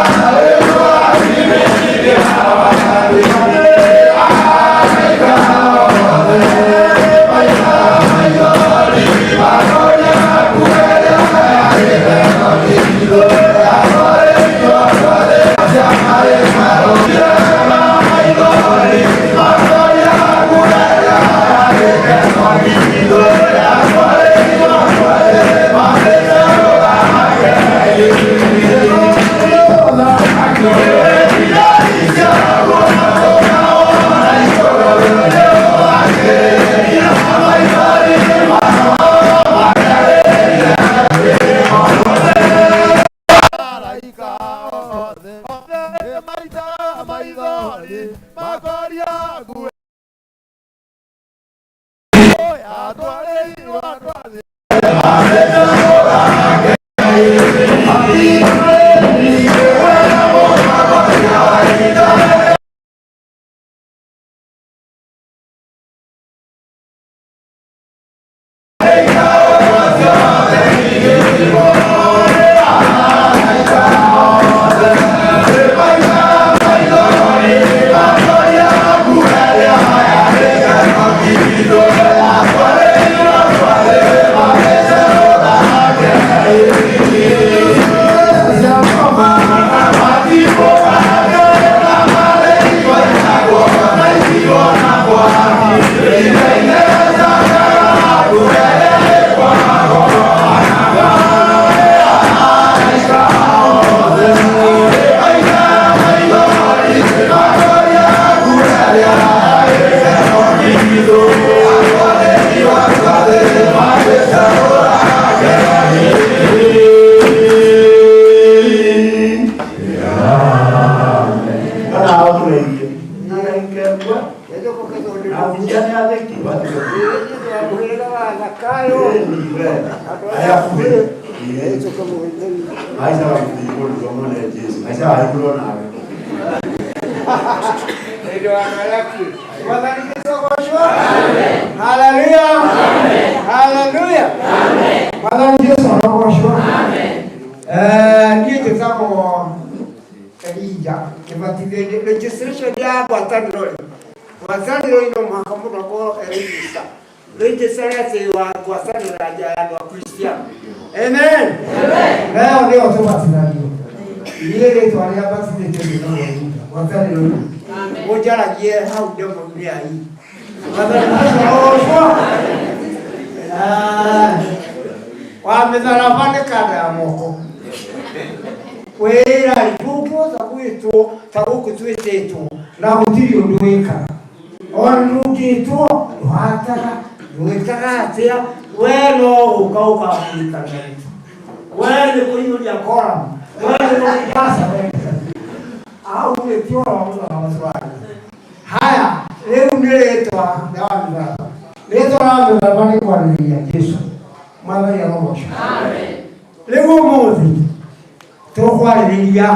Tũkwarĩrĩria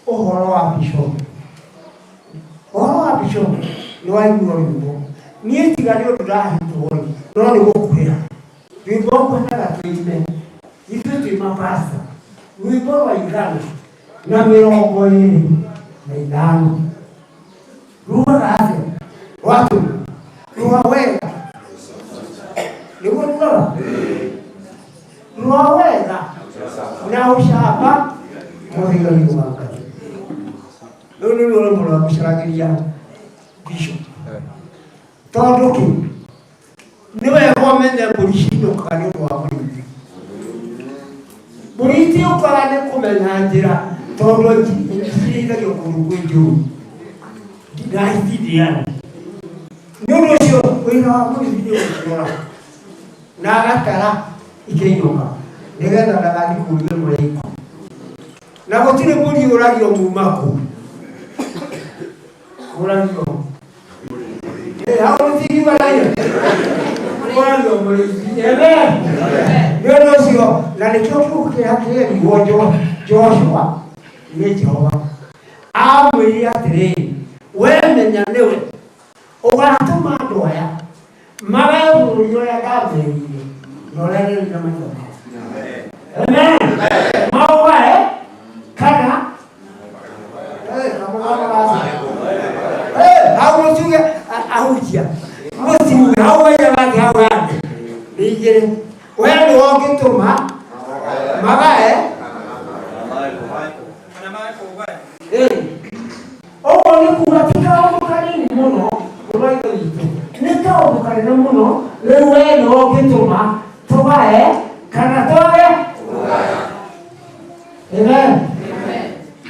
ũhoro wa bishop. Ũhoro wa bishop nĩ waigua rwĩmbo. Niĩ tiga nĩ ũndũ ndahĩtwo rĩ, no nĩ gũkuhĩra. Rwĩmbo ngwendaga tũine. Ithuĩ twĩ mapasta. Rwĩmbo rwa 125. Rugaga atĩa? Rwatũ. Rwa wega. Nĩguo rugaga? Rwa wega na ũcamba mũthigari wa Ngai. Rũu nĩruo rwĩmbo rwa gũcaragĩria bishop. Tondũ kĩ? Nĩ wega ũmenye mbũri cinũkaga nĩ ũndũ wa mũrĩithi. Mbũri itiũkaga nĩ kũmenya njĩra tondũ cirĩithagio kũndũ kwĩ njũru na itindiana. Nĩ ũndũ ũcio wĩra wa mũrĩithi nĩ gũcirora na agatara ikĩinũka nĩgetha ndagathiĩ kũria mũrĩiku. Na gũtirĩ mbũri yũragio muma kũ. Ũragio. Hau mũtingiuga ũragio mũrĩithi. Amen. Nĩ ũndũ ũcio na nĩkĩo kiugo kĩrĩa kĩerirwo Joshua nĩ Jehova. Amwĩrire atĩrĩrĩ, we menya nĩwe ũgatũma andũ aya magae bũrũri ũrĩa ndamerire na ũrĩa nderire maithe mao. Amen. Maũgae kana hau mũtiuge ahunjia mũtiuge hau waigaga atĩ hau yande nĩ igĩrĩ we nĩwe ũngĩtũma magae ũguo nĩ kuga ti kaũndũ kanini mũno mũrũ wa ithe witũ nĩ kaũndũ kanene mũno rĩu we nĩwe ũngĩtũma tũgae kana twage. Amen.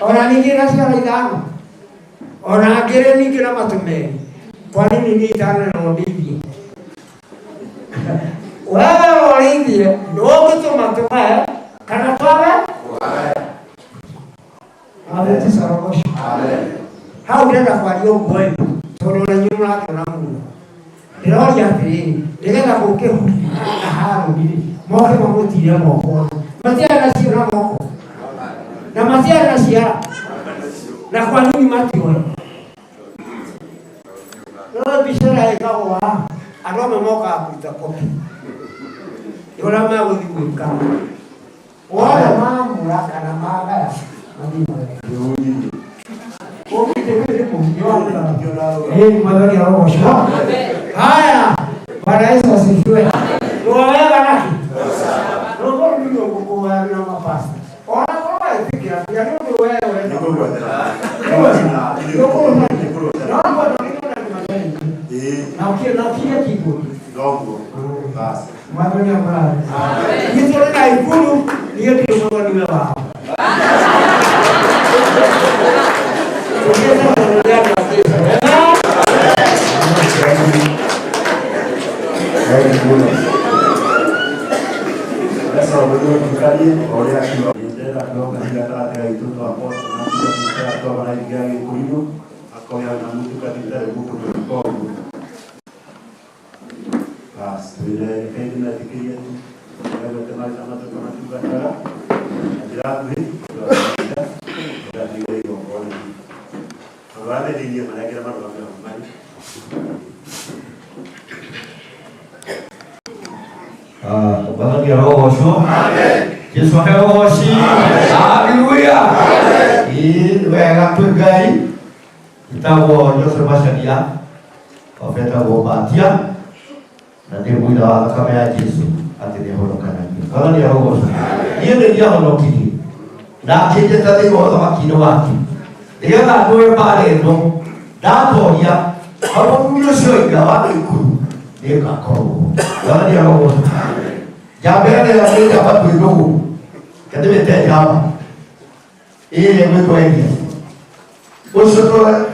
Ona ningĩ na ciana ithano ona ngĩrĩ ningĩ na matũ merĩ kwa nini niĩ itanarondithie wewe ũrĩithie nĩwe ũngĩtũma tũgae kana twage. Amen. Tisarogosho. Hau ndĩrenda kwaria ũguo ĩ tondũ ona inyuĩ mũrakĩona mũno. Ndĩroria atĩrĩrĩ nĩgetha gũke Huri na Harũni rĩ moke mamũtire moko matiarĩ na cio na moko na matiarĩ na ciara na kwa nini matioe no mbica ĩrĩa ĩkagwo haha andũ amwe mokaga kũruta kopi ya ũrĩa megũthiĩ gwĩka wothe mamũra kana magaya mathiĩ magaya. Mwathani arogocwo. Haya, Bwana Yesu asifiwe. Rwawega naki rũgo rũu nĩruo ngũkũhoyagĩra mapasta ona korwo wetĩkĩra tiga nĩ ũndũ we ũrenda na ũkirie kĩguũ. Mwathani amũrathime. Niĩ tũrĩ na ikuru niĩ ndirĩ mũthoni-we wao. Mwathani arogocwo. Jesu aheogoci. Haleluya. Ĩĩ wega kwĩ Ngai. Ĩtagwo Joseph Macharia, obetagwo Matia, na ndĩ mũira wa thakame ya Jesu atĩ nĩ ahonokanagia. Mwathani arogocwo. Niĩ nĩ ndiahonokirie na akĩnjĩta thĩinĩ wa ũthamaki-inĩ wake nĩgetha ndũe mbaara ĩno ndatoria hau mũthuri ũcio oiga wa gĩkuru nĩngakorwo. Mwathani arogocwo. Njamba ĩrĩa nĩ njamba twĩ ndũgũ ndĩmĩte njamba ĩrĩa ĩgwĩtwo Elias ũcio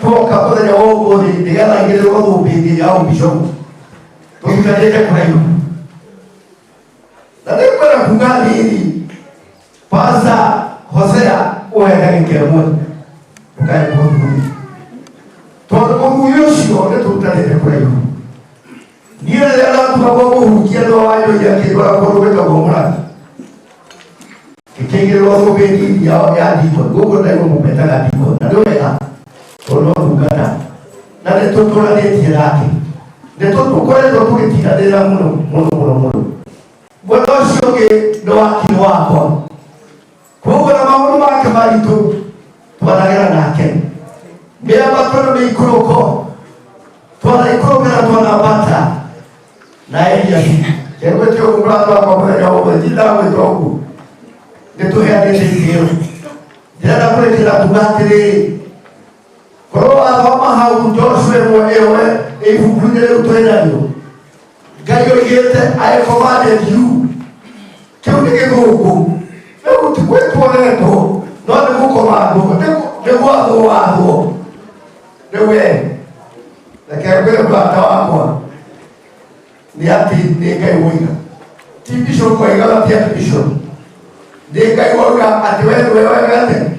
twoka mũthenya wa ũmũthĩ nĩgetha aigĩrĩrwo thũmbĩ ĩngĩ ya ũbishopu tũrutanĩte kũraihu na nĩngwenda kuga rĩrĩ pasta Hosea ũhe ndagĩka ĩmwe ndũkae kũthuri tondũ mũthuri ũcio nĩ tũrutanĩte kũraihu. Niĩ rĩrĩa ndaturagwo mũhunjia nĩwe wanyoire akĩndwara kũndũ gwĩtagwo mũrathi. Ngĩkĩigĩrĩrwo thũmbĩ nini ya ndiko gũkũ ndaigua mũmetaga ndiko na nĩ wega tondũ no ndungata na nĩ tũtũranĩtie nake nĩ tũkoretwo tũgĩtindanĩra mũno mũno mũno mũno. Mwena ũcio ũngĩ nĩ wakiri wakwa, koguo na maũndũ make maritũ twanagera nake mĩambato na mĩikũrũko, twanaikũrũka na twanambata na Elias kegwĩte ũguo mũrata wakwa mũthenya ũmwe ndindagwĩta ũguo nĩ tũheanĩte itĩo. Ndĩrenda kũrĩkĩra kuga atĩrĩrĩ, korwo wathoma hau Joshua ĩmwe ĩyo ibuku-inĩ rĩu twĩnarĩo, Ngai oigĩte I commanded you, kĩu nĩ gĩthũngũ, rĩu ti gwĩtwo retwo no nĩ gũkomandwo, nĩ gwathwo wathwo. Rĩu we reke ngwĩre mũrata wakwa nĩ atĩ nĩ Ngai woiga, ti bishop woiga, ti atĩ bishop, nĩ Ngai woiga atĩ we nĩwe wegete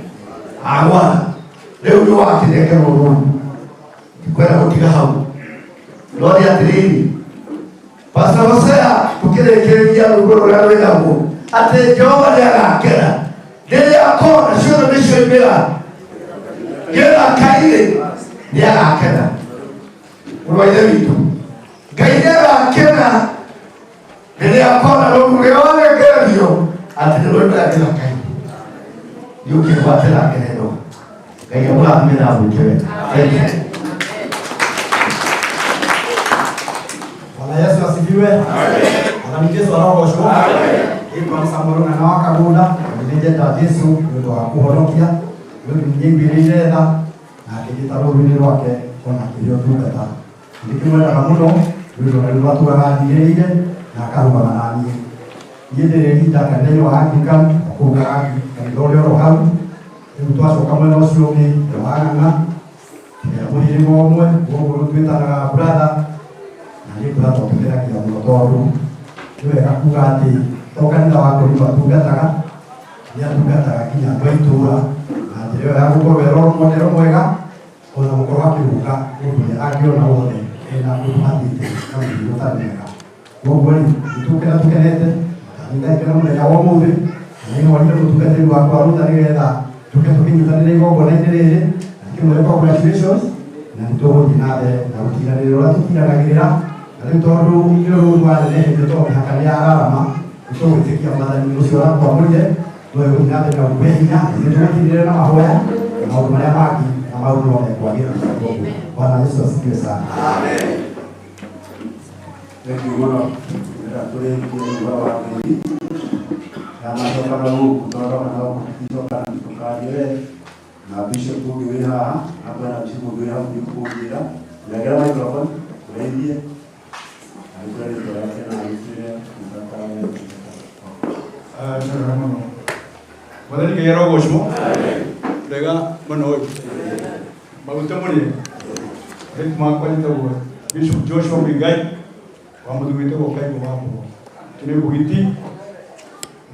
agwa. Rĩu nĩ wakĩnengerwo rũu, ndikwenda gũtiga hau, no nĩ atĩrĩrĩ, Pastor Hosea tũkĩrĩkĩrĩria rwĩmbo rũrĩa rwĩnagwo atĩ Jehova nĩagakena rĩrĩa akona ciothe nĩcioimĩra gĩthaka-inĩ, nĩagakena. Mũrũ wa Ithe witũ, Ngai nĩagakena rĩrĩa akona rũru rũrĩa warekererio atĩ nĩ rwoimĩra gĩthaka-inĩ. Nĩũkĩgwatĩra ngerenwa. Ngai amũrathime na amwĩke wega. Thank you. Bwana Yesu asifiwe. Mwathani Jesu arogocwo. Ĩtwa nĩ Samuel Ng'ang'a wa Kagũnda, na nĩ njenda Jesu nĩ ũndũ wa kũhonokia, nĩ ũndũ nĩnyaiguĩrĩire tha na akĩnjĩta rũũru-inĩ rwake ona akĩhe ũtungata. Nĩndĩkĩmwendaga mũno nĩ ũndũ ona rĩu atũraga andigĩrĩire na akarũgama na niĩ. Niĩ ndĩrĩ leader kanitha-inĩ wa Anglican o kũu Karangi, kanitha ũrĩa oro hau. Rĩu twacoka mwena ũcio ũngĩ wa Ng'ang'a, mũhĩrĩga ũmwe, koguo rĩu twĩtanaga brother, na nĩ brother ũtũkenagia mũno tondũ nĩ wega kuga atĩ to kanitha wa Koringo atungataga, nĩ atungataga nginya andũ a itũũra na njĩra ĩyo ya gũkorwo e role model mwega, ona gũkorwo akĩrũnga mũndũ ũrĩa angĩona wothe ena ũndũ athiĩte na mũthiĩre ũtarĩ mwega. Koguo rĩ, nĩtũkena tũkenete, na niĩ ngakena mũthenya wa ũmũthĩ, na nĩngorire mũtungatĩri wakwa Rutha nĩgetha tũke tũkĩnyitanĩre igongona-inĩ rĩrĩ, na ndĩkĩmwĩre congratulations, na nĩtũgũthiĩ na mbere na gũtiranĩrĩra ũrĩa tũtiranagĩrĩra, na rĩu tondũ nĩ rũru rwanenehete tondũ mĩhaka nĩ yararama, nĩtũgwĩtĩkia Mwathani ũcio ũratwamũrire no egũthiĩ na mbere na gũkũhe hinya, ithuĩ tũgũtirĩre na mahoya na maũndũ marĩa mangĩ na maũndũ no mekwagĩra. Bwana Yesu asifiwe sana. Thank you mũno. Ndĩrenda tũrĩkie ũhoro wa tĩri. Ndanacoka na gũkũ tondũ na gũkũ tũticokana tũkarie we na bishop ũngĩ wĩ haha, na kwĩna bishop ũngĩ wĩ hau ndikũnjĩra. Nengera microphone ũgeithie. Na wĩtwĩre rĩtwa rĩake na wĩtwĩre ndungata we. Nĩ mũno. Mwathani Ngai arogocwo. Wega mũno ĩ. Maguta mũrĩ. Rĩu makwa njĩtagwo Bishop Joshua Muigai wa mũthuri wĩtagwo Kaigo wa Mbogo. Tũrĩ Bugiti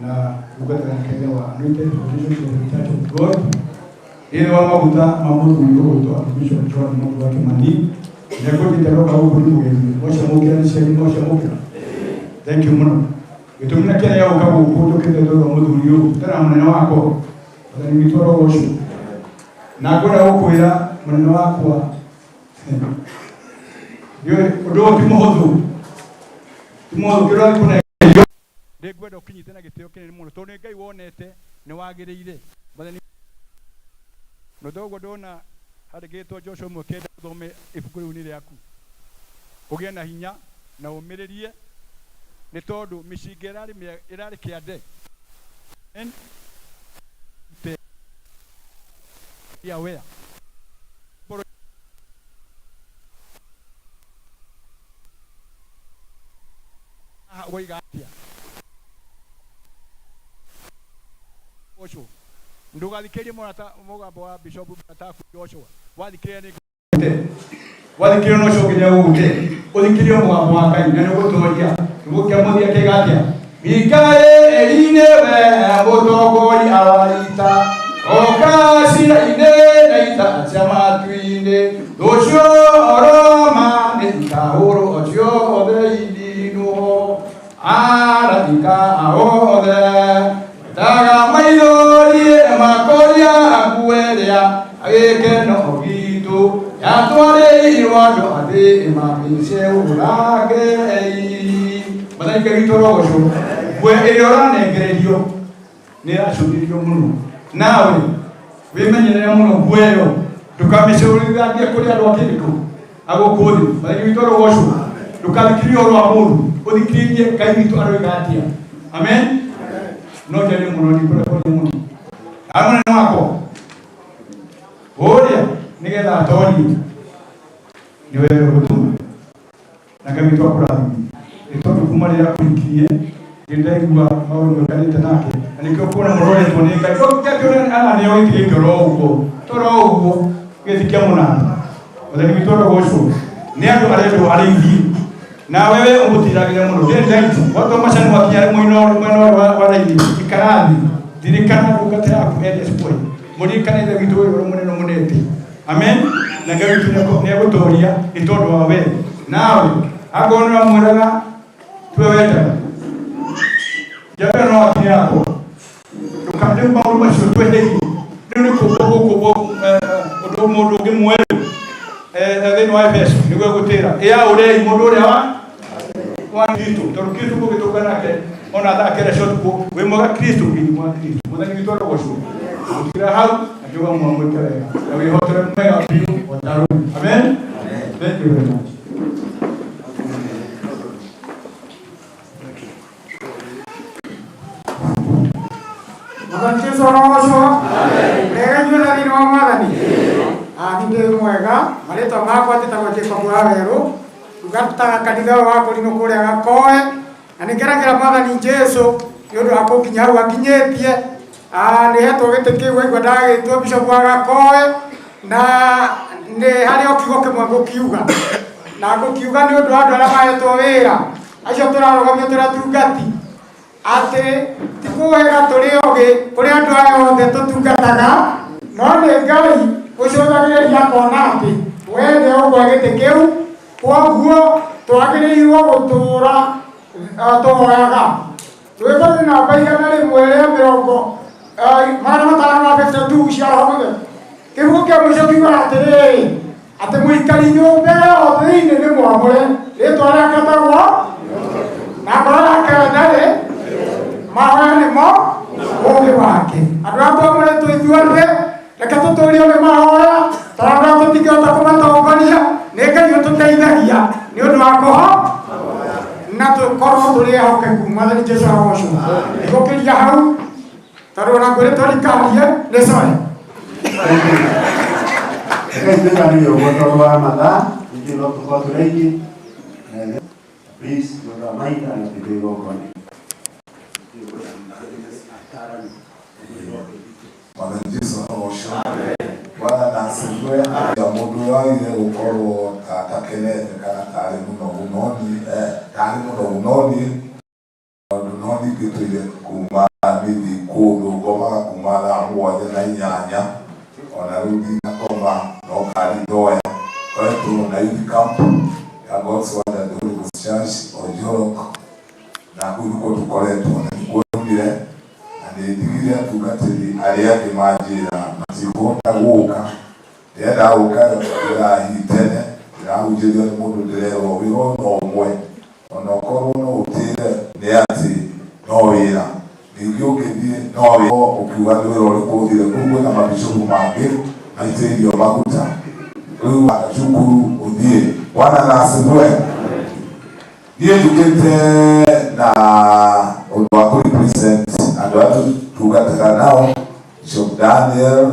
na ndungata ya kanitha wa Anointed Foundation of the Church of God. Thĩinĩ wa maguta ma mũthuri ũgwĩtwo Bishop John Mũndũ wa Kĩmani. Nĩekũnjĩte roka gũkũ nĩ mũgeni. Mwacamũkĩra nĩ cianyu mwacamũkĩra. Thank you mũno. Gĩtũmi na kĩrĩa gũka gũkũ njũkĩte tondũ wa mũthuri ũyũ tena mũnene wakwa. Mwathani witũ arogocwo. Na ngwenda gũkwĩra mũnene wakwa, ndiũĩ ũndũ ũyũ ti mũhũthũ, ti mũhũthũ kĩrĩa ũrathiĩ kũnengerio. Nĩngwenda ũkĩnyite na gĩtĩo kĩnene mũno tondũ nĩ Ngai wonete nĩ wagĩrĩire. Mwathani na ũguo ndona handĩkĩtwo Joshua 1:9 ũthome ibuku rĩu nĩ rĩaku, ũgĩe na hinya na ũmĩrĩrie nĩ tondũ mĩcinga ĩrarĩ kĩande. Be aware. Woiga atĩa? Joshua, ndũgathikĩrĩrie mũrata mũgambo wa bishop mũrata waku Joshua. Wathikĩrĩria nĩ wathikĩrĩria no ũcoke nĩ agũgũte. Ũthikĩrĩrie mũgambo wa Ngai na nĩ ũgũtoria. Nĩgũkĩa mũthia kĩga atĩa? Mikaeli nĩwe mũtongoria wa ita, oka cira-inĩ na ita cia matu-inĩ, rũciũ Roma nĩ ikahũrwo ciothe ininwo, araika othe metaga maitũ. Ngai witũ arogocwo. We ĩrĩa ũranengererio nĩ ĩracũthĩrĩrio mũno. Nawe wĩmenyerere mũno nguo ĩyo ndũkamĩcũrũrangie kũrĩ andũ a kĩrĩkũ a gũkũ thĩ. Mwathani witũ arogocwo. Ndũkathikĩrĩrie ũhoro wa mũndũ, ũthikĩrĩrie Ngai witũ aroiga atĩa. Amen. No njarie mũno, ndikũrĩa kwaria mũno. Arĩ mũnene wakwa ũrĩa nĩgetha atorie nĩwe ũgũtũma na Ngai witũ akũrathime nĩ tondũ kuma rĩrĩa akũhikirie nĩ ndaigua maũndũ maikarĩte nake na nĩkĩo kuona mũroretwo nĩ Ngai kĩakĩona ananeo gĩkĩ gĩkĩ oro ũguo toro ũguo gĩthi kĩa mũnanda. Mwathani witũ arogocwo. Nĩ andũ arendwo arĩithie nawe we ũmũtiragĩre mũno ndĩ right watua macani wakinya mwena mwena ũrĩa wa raithi ikara thĩ ririkana ndungata yaku eldest boy mũririkane ithe witũ ũyũ ũrĩa mũnene mũnete. Amen. Na Ngai witũ nĩegũtũria nĩ tondũ wa we. Nawe akorwo nĩ wamwĩraga tiwe wendaga njamba no akinya yakwa ndũkarĩu maũndũ macio tweherie rĩu nĩ kũmbwo gũkũmbwo ũndũ mũndũ ũngĩ mwerũ thĩinĩ wa Efeso nĩguo egũtĩra ĩyaũrei mũndũ ũrĩa wa Kristo tondũ Kristo mũgĩtũnga nake ona thaa kenda cia ũtukũ wĩ mwega Kristo wĩ mwa Kristo. Mwathani witũ arogocwo. Gũtigĩra hau na kiuga mwamwĩke wega na wĩhotere mwega biũ o ta rũu. Amen. Thank you very much. Mwathani Jesu arogocwo. Wega inyuothe thĩinĩ wa Mwathani. Niĩ ndĩ mwega, marĩtwa makwa njĩtagwo Jacob wa Werũ, ndungataga kanitha ũyũ wa Kũrinũ kũrĩa Gakoe, na nĩ ngenagĩra Mwathani Jesu nĩ ũndũ wa kũnginya hau anginyĩtie. Nĩ hetwo gĩtĩ kĩu waigua ndagĩtwo Bishop wa Gakoe, na nĩ harĩ o kiugo kĩmwe ngũkiuga, na ngũkiuga nĩ ũndũ wa andũ arĩa mahetwo wĩra acio tũrarũgamio tũrĩ atungati, atĩ ti kũwega tũrĩ ogĩ kũrĩ andũ aya othe tũtungataga, no nĩ Ngai ũcũthagĩrĩria akona atĩ we nĩ ũgwe gĩtĩ kĩu, kwoguo twagĩrĩirwo gũtũũra tũhoyaga. Rwĩmbo rwĩ namba 150, 552 cia Roho Mũtheru. Kĩhumo kĩa mũico kiugaga atĩrĩrĩ, atĩ mũikari nyũmba ĩyo thĩinĩ nĩ mwamũre, rĩtwa rĩake etagwo na ngoro yake ndarĩ mahoya nĩmo ũũgĩ wake. Andũ arĩa twamũrĩtwo ithuothe reke tũtũrio nĩ mahoya, tondũ andũ arĩa tũtingĩhota kũmatongoria nĩ Ngai ũtũteithagia nĩ ũndũ wa kũho na tũkorwo tũrĩ ehokeku. Mwathani Jesu arogocwo. Nĩgũkĩria hau tondũ ona ngwĩrĩtwo ndikarie nĩ sorry. Rekei twĩtanĩre ũguo tondũ wa mathaa ningĩ no tũkorwo tũrĩ aingĩ. Please, nĩ ũndũ wa mahinda na tũingĩ igongona. Mwathani Jesu arogocwo. Bwana na asifiwe. Ya mũndũ ũrĩa wagĩrĩire gũkorwo ta atakenete kana tarĩ mũnogu no niĩ tarĩ mũnogu no niĩ tondũ no niĩ ngĩtũire kuma nĩthiĩ kũndũ ngomaga kuma thaa 7 na 8 ona rĩu ndinakoma no ngari ndoya koretwo na youth camp ya God's Word and Holy Ghost Church Ojorok na kũu nĩkuo tũkoretwo na nĩkuo nyumire na nĩ ndigire atungatĩri arĩa angĩ manjĩra matikũhota gũka ndĩrenda gũka ndĩrahi tene ndĩrahunjĩrio nĩ mũndũ ndĩrerwo wĩra ũyũ no ũmwe ona ũkorwo no ũtĩre nĩ atĩ no wĩra ningĩ ũngĩthiĩ no wĩra ũkiuga nĩ wĩra ũrĩkũ ũthire kũu kwĩna mabishopu mangĩ maitĩrĩirio maguta rĩu cukuru ũthiĩ. Bwana na asifiwe. Niĩ njũkĩte na ũndũ wa kũ represent andũ arĩa tũtungataga nao Bishop Daniel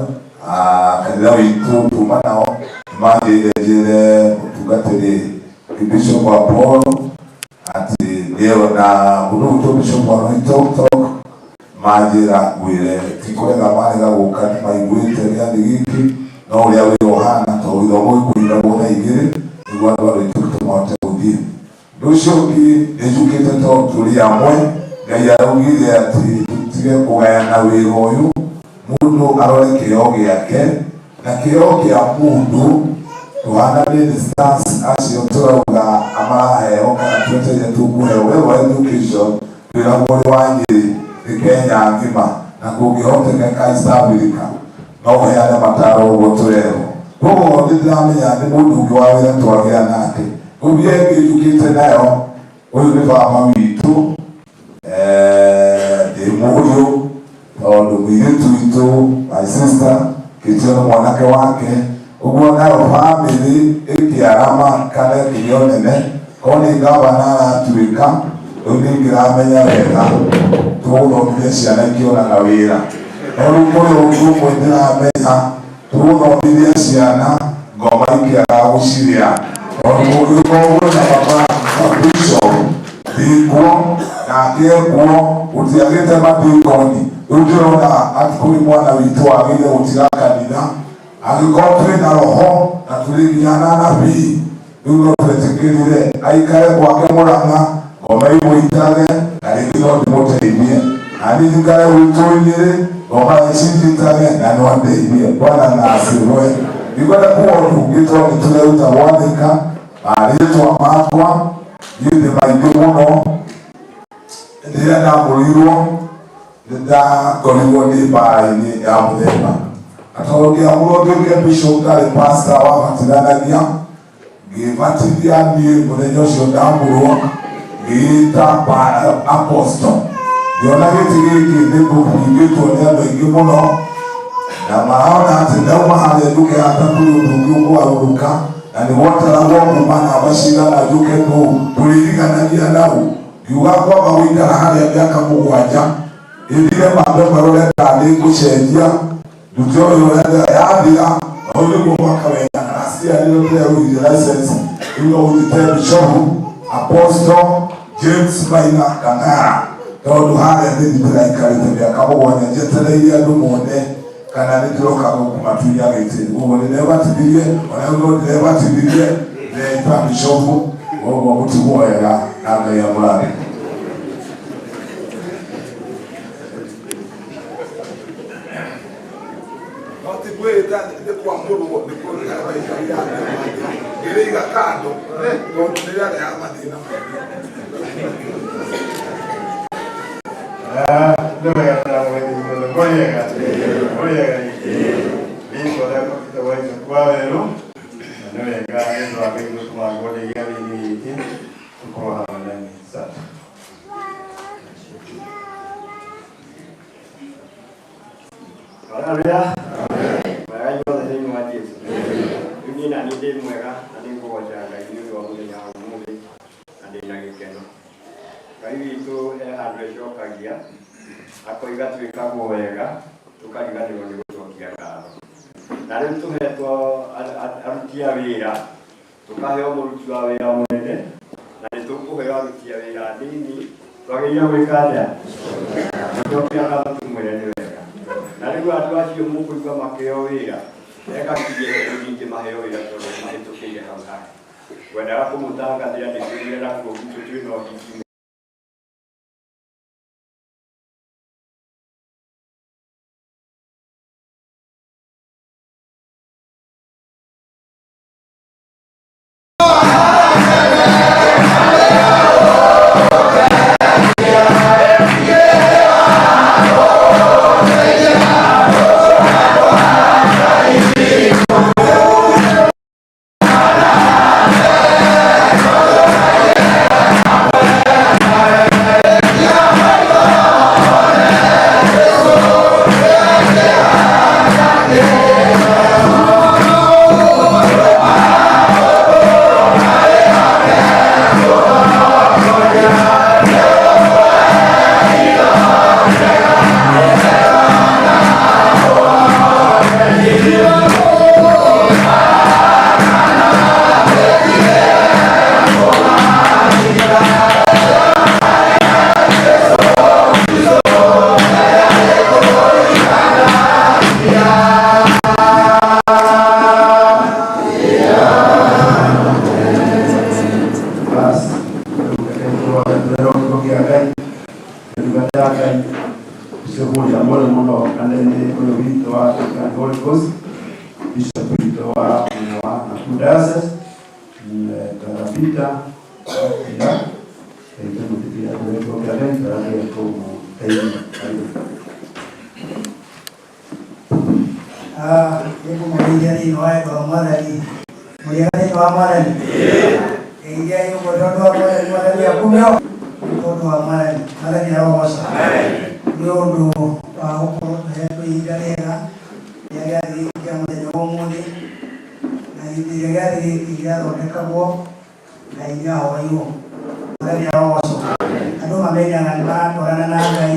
kanitha witũ tuma nao nĩmanjĩrire njĩre mũtungatĩri Bishop wa Paul atĩ nĩo na mũndũ witũ Bishop wa Loitoktok manjĩra ngwĩre ti kũrega marega gũka nĩ maiguĩte gĩathĩ gĩkĩ no ũrĩa wĩra ũhana tondũ gĩthomo gĩkũhingagwo thaa 2 nĩguo andũ a Loitoktok mahote gũthiĩ. Ũndũ ũcio ũngĩ nĩ njũkĩte tondũ tũrĩ amwe Ngai araugire atĩ tũtige kũgayana wĩra ũyũ mũndũ arore kĩheo gĩake na kĩheo kĩa mũndũ tũhana ministers acio tũrauga amaraheo kana twetereire tũkũheo we wa education twĩragwo ũrĩ wa Nyĩrĩ nĩ Kenya ng'ima na kũngĩhotekeka East Africa no ũheane mataro ũguo tũrerwo. Koguo nĩ ndĩramenya nĩ mũndũ ũngĩ wa wĩra twagĩa nake. Rĩu niĩ ĩngĩ njũkĩte nayo Ũyũ nĩ baba witũ, ndĩ mũriũ tondũ mũirĩtu witũ, my sister, kĩtio nĩ mwanake wake. Ũguo nayo bamĩrĩ ĩkĩarama kana ĩkĩgĩa ũnene, korwo nĩ gavana aratuĩka, rĩu nĩ ngĩramenya wega tũgũthomithia ciana ikĩonaga wĩra. No rĩu kũrĩ ũndũ ũmwe ndĩramenya, tũgũthomithia ciana ngoma ikĩaga gũcirĩa, tondũ kũngĩkorwo kwĩna baba na bishop ndĩkuo nake ekuo, gũtiagĩte madikoni. Rĩu ndĩrona atĩ kũrĩ mwana witũ wagĩrĩire gũtiga kanitha, angĩkorwo twĩ na roho na tũrĩ nginya na anabii, rĩu no twetĩkĩrire aikare gwake Mũrang'a, ngoma imũitage na rĩngĩ no ndĩmũteithie, na niĩ njikare gwitũ-inĩ ngoma icinjitage na no ndeithie. Bwana na asifiwe. Ndikwenda kuga ũndũ ũngĩ tondũ nĩ tũreruta gwathĩka marĩtwa makwa, niĩ ndĩ maingĩ mũno. Rĩrĩa ndamũrirwo nĩ ndakorirwo ndĩ mbara-inĩ ya mũthemba, na tondũ ngĩamũrwo nduĩke bishop ndarĩ pastor wabatithanagia, ngĩbatithia niĩ mũthenya ũcio ndamũrwo, ngĩĩta apostle. Ngĩona gĩtĩ gĩkĩ nĩ kũhingĩtwo nĩ andũ aingĩ mũno, na marona atĩ ndauma harĩa njũke hata kũrĩ ũndũ ũngĩ ũkũgarũrũka, na nĩ gwataragwo kuma namba cigana njũke nũ tũrĩriganagia nau. Ngiuga kwamba gũikara harĩa mĩaka 7 ĩthire, mambe marore kana nĩ ngũcenjia ndute ũyũ ũrĩa yathira, na ũyũ nĩguo mwaka wega. Na last year nĩrĩo ndĩreruhire license, rĩu no ũnjĩte Bishop Apostle James Maina Kang'ara, tondũ harĩa nĩ ndĩraikarĩte mĩaka 7 njetereire andũ mone kana nĩ ndĩroka gũkũmatunya gĩtĩ. Ũguo nĩ ndebatithirie, ona rĩu no ndĩrebatithirie, ndeta Bishop. Ũguo mũtigwo wega na Ngai amũrathime. No ti kwĩĩta nĩ kwamũrwo nĩ kwĩrĩga ngĩrĩiga kando tondũ nĩ rĩarehaga mathĩna maingĩ. Nĩ wega ndĩramũgeithia inyuothe, mũrĩega? Mũrĩega rĩngĩ? Rĩtwa rĩakwa njĩtagwo Isaac Wawerũ, na nĩ wega nĩ ũndũ wa Ngai gũtũma ngorwo ndĩ gĩathĩ-inĩ gĩkĩ tũkorwo hamwe na inyuĩ. Asante. Haleluya. Mwega inyuothe thĩinĩ wa Jesu. Rĩu niĩ naniĩ ndĩ mwega na nĩ ngũgoca Ngai nĩ ũndũ wa mũthenya wa ũmũthĩ na ndĩ na gĩkeno. Ngai witũ he handũ ecokagia akoiga twĩkagwo wega tũkariganĩrwo nĩ gũcokia ngatho. Na rĩu tũhetwo aruti a wĩra, tũkaheo mũruti wa wĩra mũnene na nĩ tũkũheo aruti a wĩra anini, twagĩrĩire gwĩka atĩa? Gũcokia ngatho tũmwĩre nĩ wega. Na rĩu andũ acio mũkũigua makĩheo wĩra, ekakirie rĩu ningĩ maheo wĩra tondũ nĩ mahĩtũkĩire hau hake. Ngwendaga kũmũtangathĩra ndĩkĩrire nakuo gwitũ twĩna ũhiki. Basi, reke tũrore kĩa Ngai, ndungata ya Ngai, ũcio kũrĩa mũrĩ mũno kanitha-inĩ ũyũ witũ wa Anglican Holy Ghost, Bishop witũ wa mwena wa Nakuru Diocese, Brother Peter Ira, reke tũmũtĩkĩre atũhe kiugo kĩa Ngai tũragĩre kũmũteithia. Karibu. Nĩ ngũmũgeithia thĩinĩ wa wendo wa Mwathani. Mũrĩega thĩinĩ wa Mwathani? Geithiai ũguo tondũ wa Mwathani. Mwathani akumio tondũ wa Mwathani. Mwathani arogocwo nĩ ũndũ wa gũkorwo tũhetwo ihinda rĩega rĩa gĩathĩ gĩkĩ kĩa mũthenya wa ũmũthĩ, na hĩndĩ ĩrĩa gĩathĩ gĩkĩ gĩathondekagwo Ngai nĩ ahoirwo. Mwathani arogocwo. Andũ mamenyaga nĩ maratwarana na Ngai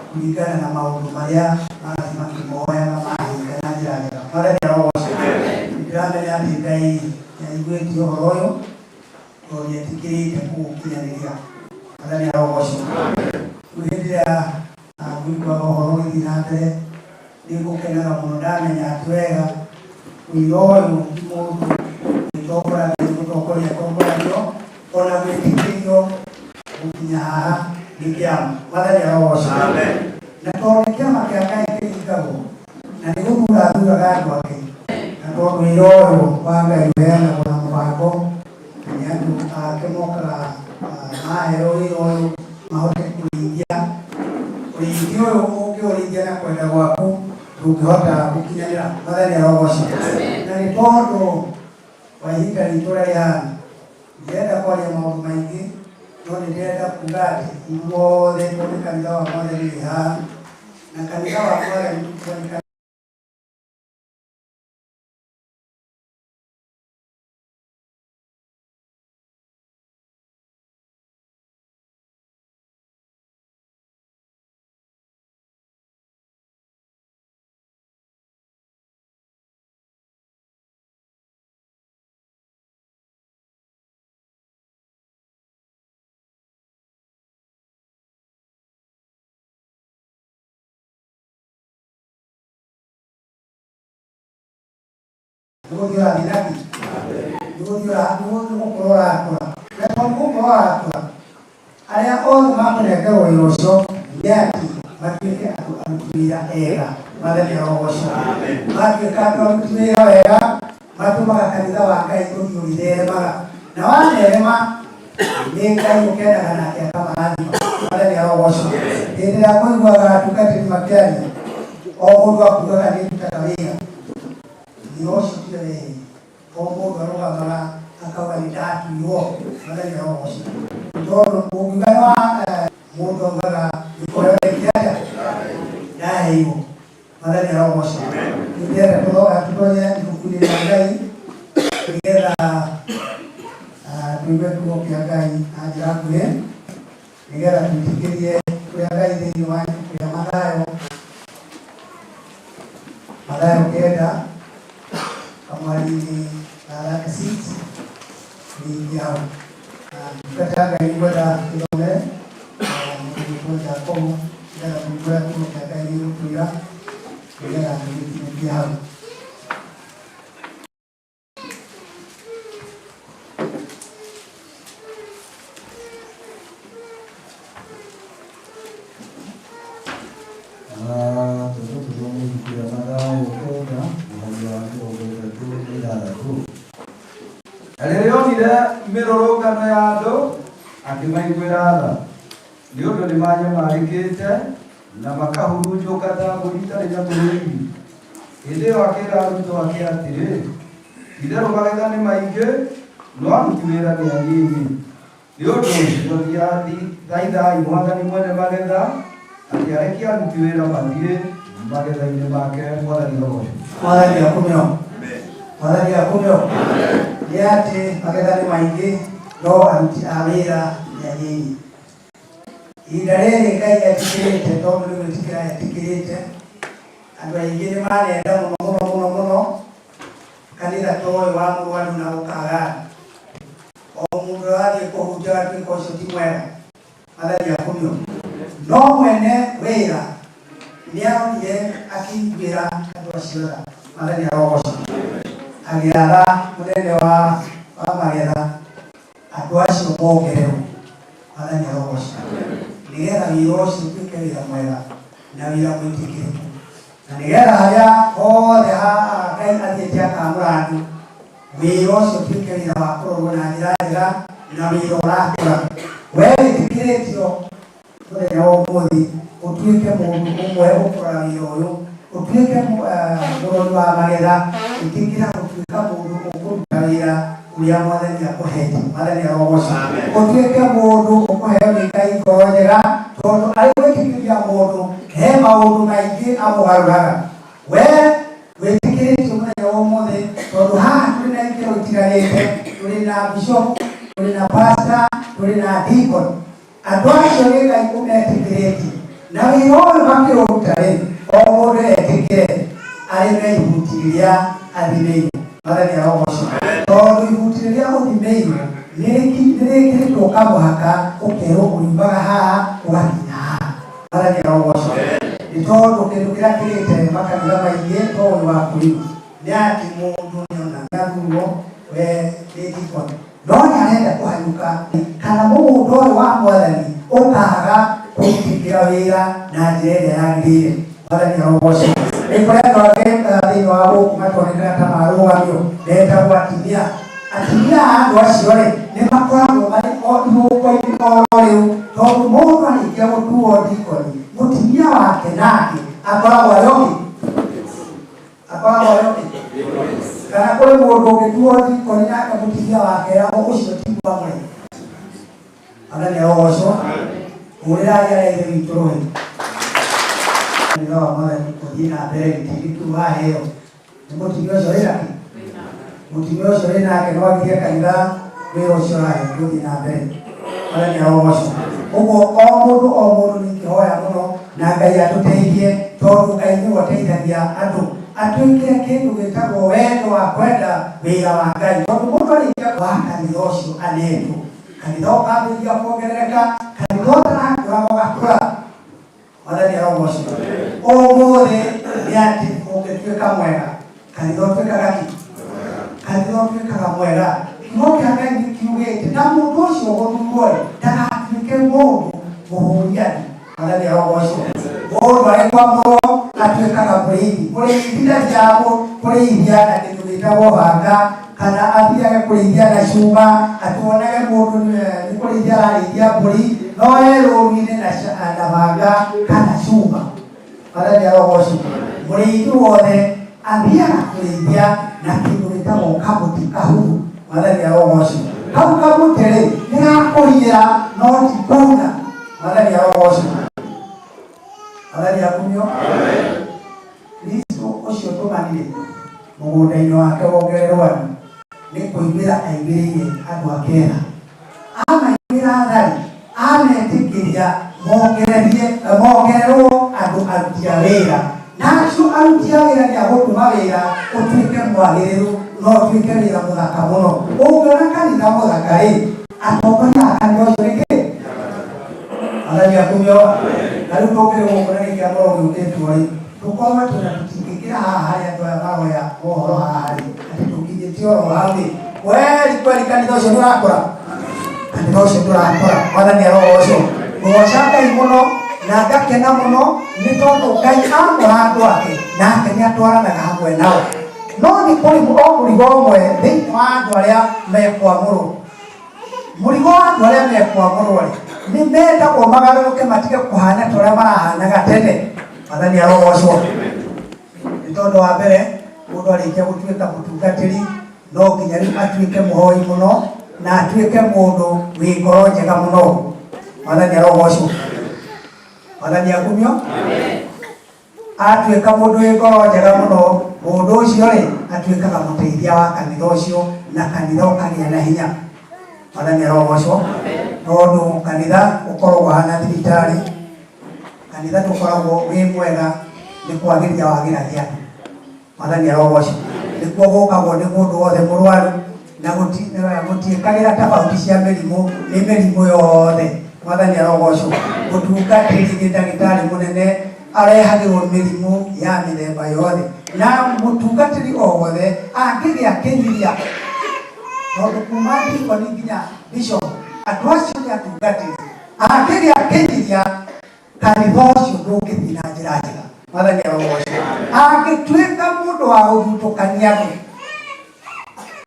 kũringana na maũndũ marĩa marathiĩ makĩmoyaga mahinga na njĩra njega. Mwathani arogocwo. Nĩndĩramenya atĩ Ngai nĩaiguĩte ũhoro ũyũ tondũ nĩetĩkĩrĩte kũũkinyanĩria. Mwathani arogocwo. Rĩu hĩndĩ ĩrĩa ngũiguaga ũhoro ũgĩthiĩ na mbere nĩngũkenaga mũno ndamenya atĩ wega wĩra ũyũ ti mũndũ wĩtongoragio nĩ gũtongoria atongoragio, ona gwĩtĩkĩrio gũkinya haha nĩ kĩama. Mwathani arogocwo. Na tondũ nĩ kĩama kĩa Ngai kĩringagwo na nĩ gũthura athuraga andũ ake, na tondũ wĩra ũyũ wa Ngai ũheanagwo na mũbango, na nĩ andũ ake mokaga maheo wĩra ũyũ mahote kũrĩithia ũrĩithi ũyũ, ũngĩũrĩithia na kwenda gwaku ndũngĩhota gũkinyanĩra. Mwathani arogocwo. Na nĩ tondũ wa ihinda ritũ ũrĩa rĩhana, ndirenda kwaria maũndũ maingĩ, no nĩ ndĩrenda kuga atĩ ithuothe tondũ nĩ kanitha wa Mwathani wĩ haha, na kanitha wa Mwathani tũkuga nĩ nĩgũthiĩ ũrathiĩ naki nĩgũthiĩ nĩgũkũra ũrakũra, na tondũ gũkũra ũrakũra, arĩa othe makũnengerwo wĩra ũcio nĩ atĩ matuĩke andũ aruti wĩra ega. Mwathani arogocwo. Matuĩka andũ aruti wĩra wega, matũmaga kanitha wa Ngai ũthiĩ ũgĩtheremaga, na watherema nĩ Ngai ũkenaga nake akamarathima. Mwathani arogocwo. Hĩndĩ ĩrĩa kũiguaga atungatĩri makĩaria, o mũndũ akugaga nĩ ndutaga wĩra, wĩra ũcio tiwe wehĩria. O mũndũ arũgamaga akauga nĩ ndatuirwo. Mwathani arogocwo. Tondũ ũngiuga nĩ wa mũndũ augaga nĩ kũheo ndekire atĩa, ndaheirwo. Mwathani arogocwo. Nĩndĩrenda tũtonye ibuku-inĩ rĩa Ngai nĩgetha tũigue kiugo kĩa Ngai na njĩra nguhĩ, nĩgetha twĩtĩkĩrie kũrĩa Ngai thĩinĩ wa ibuku rĩa Mathayo, Mathayo 9 kamwari-inĩ ga 36 kũringia hau. Ndungata ya Ngai nĩngwenda ĩthomere mũndũ gwĩtwo Jakobo, nĩgetha tũigue kiugo kĩa Ngai gĩgũtwĩra, nĩgetha tũgĩkinyũkie hau. Tondũ tũthome ibuku rĩa Mathayo 9 mũhari wa 36. Na rĩrĩa onire mĩrũrũngano ya andũ, akĩmaiguĩra tha, nĩ ũndũ nĩmanyamarĩkĩte na makahurunjũka ta mbũri itarĩ na mũrĩithi. Hĩndĩ ĩyo akĩĩra arutwo ake atĩrĩ, Itherũ magetha nĩ maingĩ, no aruti wĩra nĩ anyinyi. Nĩ ũndũ ũcio thaithai Mwathani mwene magetha atĩ arekie aruti wĩra mathiĩ magetha-inĩ make. Mwathani arogocwo. Mwathani akumio. Mwathani akumio. Nĩ atĩ magetha nĩ maingĩ, no aruti a wĩra nĩ anyinyi. Ihinda rĩrĩ Ngai etĩkĩrĩte, tondũ nĩ gwĩtĩkĩra etĩkĩrĩte, andũ aingĩ nĩ marenda mũno mũno mũno mũno kanitha ta ũyũ wa mũrwaru na ũkaga o mũndũ ũrathiĩ kũhunjia agatuĩka ũcio ti mwega. Mwathani akumio. No mwene wĩra nĩ aronire akĩiguĩra andũ acio tha. Mwathani arogocwo. Agĩatha mũnene wa magetha andũ acio mongererwo. Mwathani arogocwo. Nĩgetha wĩra ũcio ũtuĩke wĩra mwega na wĩra mwĩtĩkĩrĩku, na nĩgetha harĩa hothe Ngai athiĩte akamũra andũ, wĩra ũcio ũtuĩke wĩra wa kũrorwo na njĩra njega na wĩra ũrakũra. We wĩtĩkĩrĩtio mũthenya wa ũmũthĩ ũtuĩke mũndũ ũmwe ũkũrora wĩra ũyũ, ũtuĩke mũrori wa magetha, ĩtĩkĩra gũtuĩka mũndũ ũkũruta wĩra. Ũrĩa Mwathani akũhete, Mwathani arogocwo. Ũtuĩke mũndũ ũkũheo nĩ Ngai ngoro njega, tondũ arĩ gwĩtĩkĩria mũndũ he maũndũ maingĩ amũgarũraga. We wĩtĩkĩrĩtio mũthenya wa ũmũthĩ, tondũ haha tũrĩ na ikĩro itiganĩte, tũrĩ na bishop, tũrĩ na pastor, tũrĩ na deacon. Andũ acio nĩ Ngai ũmetĩkĩrĩtie, na wĩra ũyũ makĩũruta rĩ, o mũndũ etĩkĩre arĩ na ihuti rĩrĩa athimĩirwo. Mwathani arogocwo. Tondũ ihuti rĩrĩa ũthimĩirwo nĩrĩkĩrĩtwo kamũhaka, ũkerwo ũriumaga haha ũgakinya haha. Mwathani arogocwo. Nĩ tondũ kĩndũ kĩrĩa kĩrĩte makanitha maingĩ to ũyũ wa kũrima nĩ atĩ mũndũ nĩona nĩathurwo we nĩ deacon, no nĩ arenda kũhanyũka kana mũgũnda ũyũ wa Mwathani ũkaga kũrutĩkĩra wĩra na njĩra ĩrĩa yagĩrĩire. Mwathani arogocwo. Nĩ kũrĩ andũ angĩ thĩinĩ wa gũkũ matonekaga ta marũgamio, metagwo atumia. Atumia a andũ acio rĩ, nĩ makoragwo marĩ o ihũko-inĩ o ro rĩu, tondũ mũndũ arĩkia gũtuo ndikoni, mũtumia wake nake akoragwo arĩ okĩ, akoragwo arĩ okĩ. Kana kũrĩ mũndũ ũngĩtuo ndikoni nake mũtumia wake eragwo ũcio ti mwamũre. Mwathani arogocwo. Hũrĩrai arĩa ithe witũ rũhĩ. Kanitha wa Mwathani ũthiĩ na mbere gĩtĩ kĩu waheo nĩ mũtumia ũcio wĩna kĩ? Mũtumia ũcio wĩ nake no agirie kanitha wĩra ũcio ũrahe gũthiĩ na mbere. Mwathani arogocwo. Ũguo o mũndũ o mũndũ nĩ ingĩhoya mũno na Ngai atũteithie, tondũ Ngai nĩwe ũteithagia andũ, atwĩkĩre kĩndũ gĩtagwo wendo wa kwenda wĩra wa Ngai, tondũ mũndũ arĩkia wa kanitha ũcio anetwo, kanitha ũkambĩrĩria kuongerereka, kanitha ũtarakũra ũgakũra. Mwathani arogocwo. Ũmũthĩ nĩ atĩ ũngĩtuĩka mwega, kanitha ũtuĩkaga kĩ? Kanitha ũtuĩkaga mwega. Kiugo kĩa Ngai nĩ kiugĩte na mũndũ ũcio ũgũthurwo rĩ, ndagatuĩke mũndũ mũhũri andũ. Mwathani arogocwo. Mũndũ arĩ kwamũrwo atuĩkaga mũrĩithi. Mũrĩithi ndathiaga kũrĩithia na kĩndũ gĩtagwo banga, kana athiage kũrĩithia na cuma, atuonage mũndũ nĩ kũrĩithia ararĩithia mbũri, no e rũru-inĩ na banga kana cuma. Mwathani arogocwo. Mũrĩithi wothe athiaga kũrĩithia na kĩndũ gĩtagwo kamũtĩ kahũthũ. Mwathani arogocwo. Kau kamũtĩ rĩ, nĩ gakũhinyĩra no ti kuuna. Mwathani arogocwo. Mwathani akumio. Kristo ũcio tũmanire mũgũnda-inĩ wake wongererwo andũ nĩ kũiguĩra aiguĩrĩire andũ ake tha. Amaiguĩra tha-rĩ, ametĩkĩria mongererie mongererwo andũ aruti a wĩra, na acio aruti a wĩra nĩ a gũtũma wĩra ũtuĩke mwagĩrĩru na ũtuĩke wĩra mũthaka mũno. Ũngĩona kanitha mũthaka-rĩ, atongoria a kanitha ũcio nĩ kĩ? Mwathani akumio. Na rĩu tũkĩrĩ gũkũ na gĩkĩamũro gĩũkĩtwo rĩ, tũkorwo atĩ ona tũtingĩkĩra haha harĩa andũ aya maroya mohoro haha rĩ, atĩ tũkinyĩte oro hau rĩ, kweli kweli kanitha ũcio ndũrakũra, kanitha ũcio ndũrakũra. Mwathani arogocwo. Ngũgoca Ngai mũno na ngakena mũno nĩ tondũ Ngai amũra andũ ake nake nĩ atwaranaga hamwe nao. No nĩ kũrĩ o mũrigo ũmwe thĩinĩ wa andũ arĩa mekwamũrwo. Mũrigo wa andũ arĩa mekwamũrwo rĩ, nĩ mendagwo magarũrũke matige kũhana ta ũrĩa marahanaga tene. Mwathani arogocwo. Nĩ tondũ wa mbere, mũndũ arĩkia gũtuĩka mũtungatĩri no nginya rĩu atuĩke mũhoi mũno na atuĩke mũndũ wĩ ngoro njega mũno. Mwathani arogocwo. Mwathani akumio. Atuĩka mũndũ wĩ ngoro njega mũno, mũndũ ũcio rĩ, atuĩkaga mũteithia wa kanitha ũcio na kanitha ũkagĩa na hinya. Mwathani arogocwo. Tondũ kanitha ũkoragwo ũhana thibitarĩ, kanitha ndũkoragwo wĩ mwega nĩ kwagĩria wagĩragia andũ. Mwathani arogocwo. Nĩkuo gũkagwo nĩ mũndũ wothe mũrwaru na gũtiĩkagĩra tofauti cia mĩrimũ, nĩ mĩrimũ yothe. Mwathani arogocwo. Mũtungatĩri nĩ ndagĩtarĩ mũnene, arehagĩrwo mĩrimũ ya mĩthemba yothe, na mũtungatĩri o wothe angĩgĩa kĩgiria, tondũ kuma ndikoni nginya bishop andũ acio nĩ atungatĩri, angĩgĩa kĩgiria kanitha ũcio ndũngĩthiĩ na njĩra njega. Mwathani arogocwo. Angĩtuĩka mũndũ wa gũthutũkania andũ,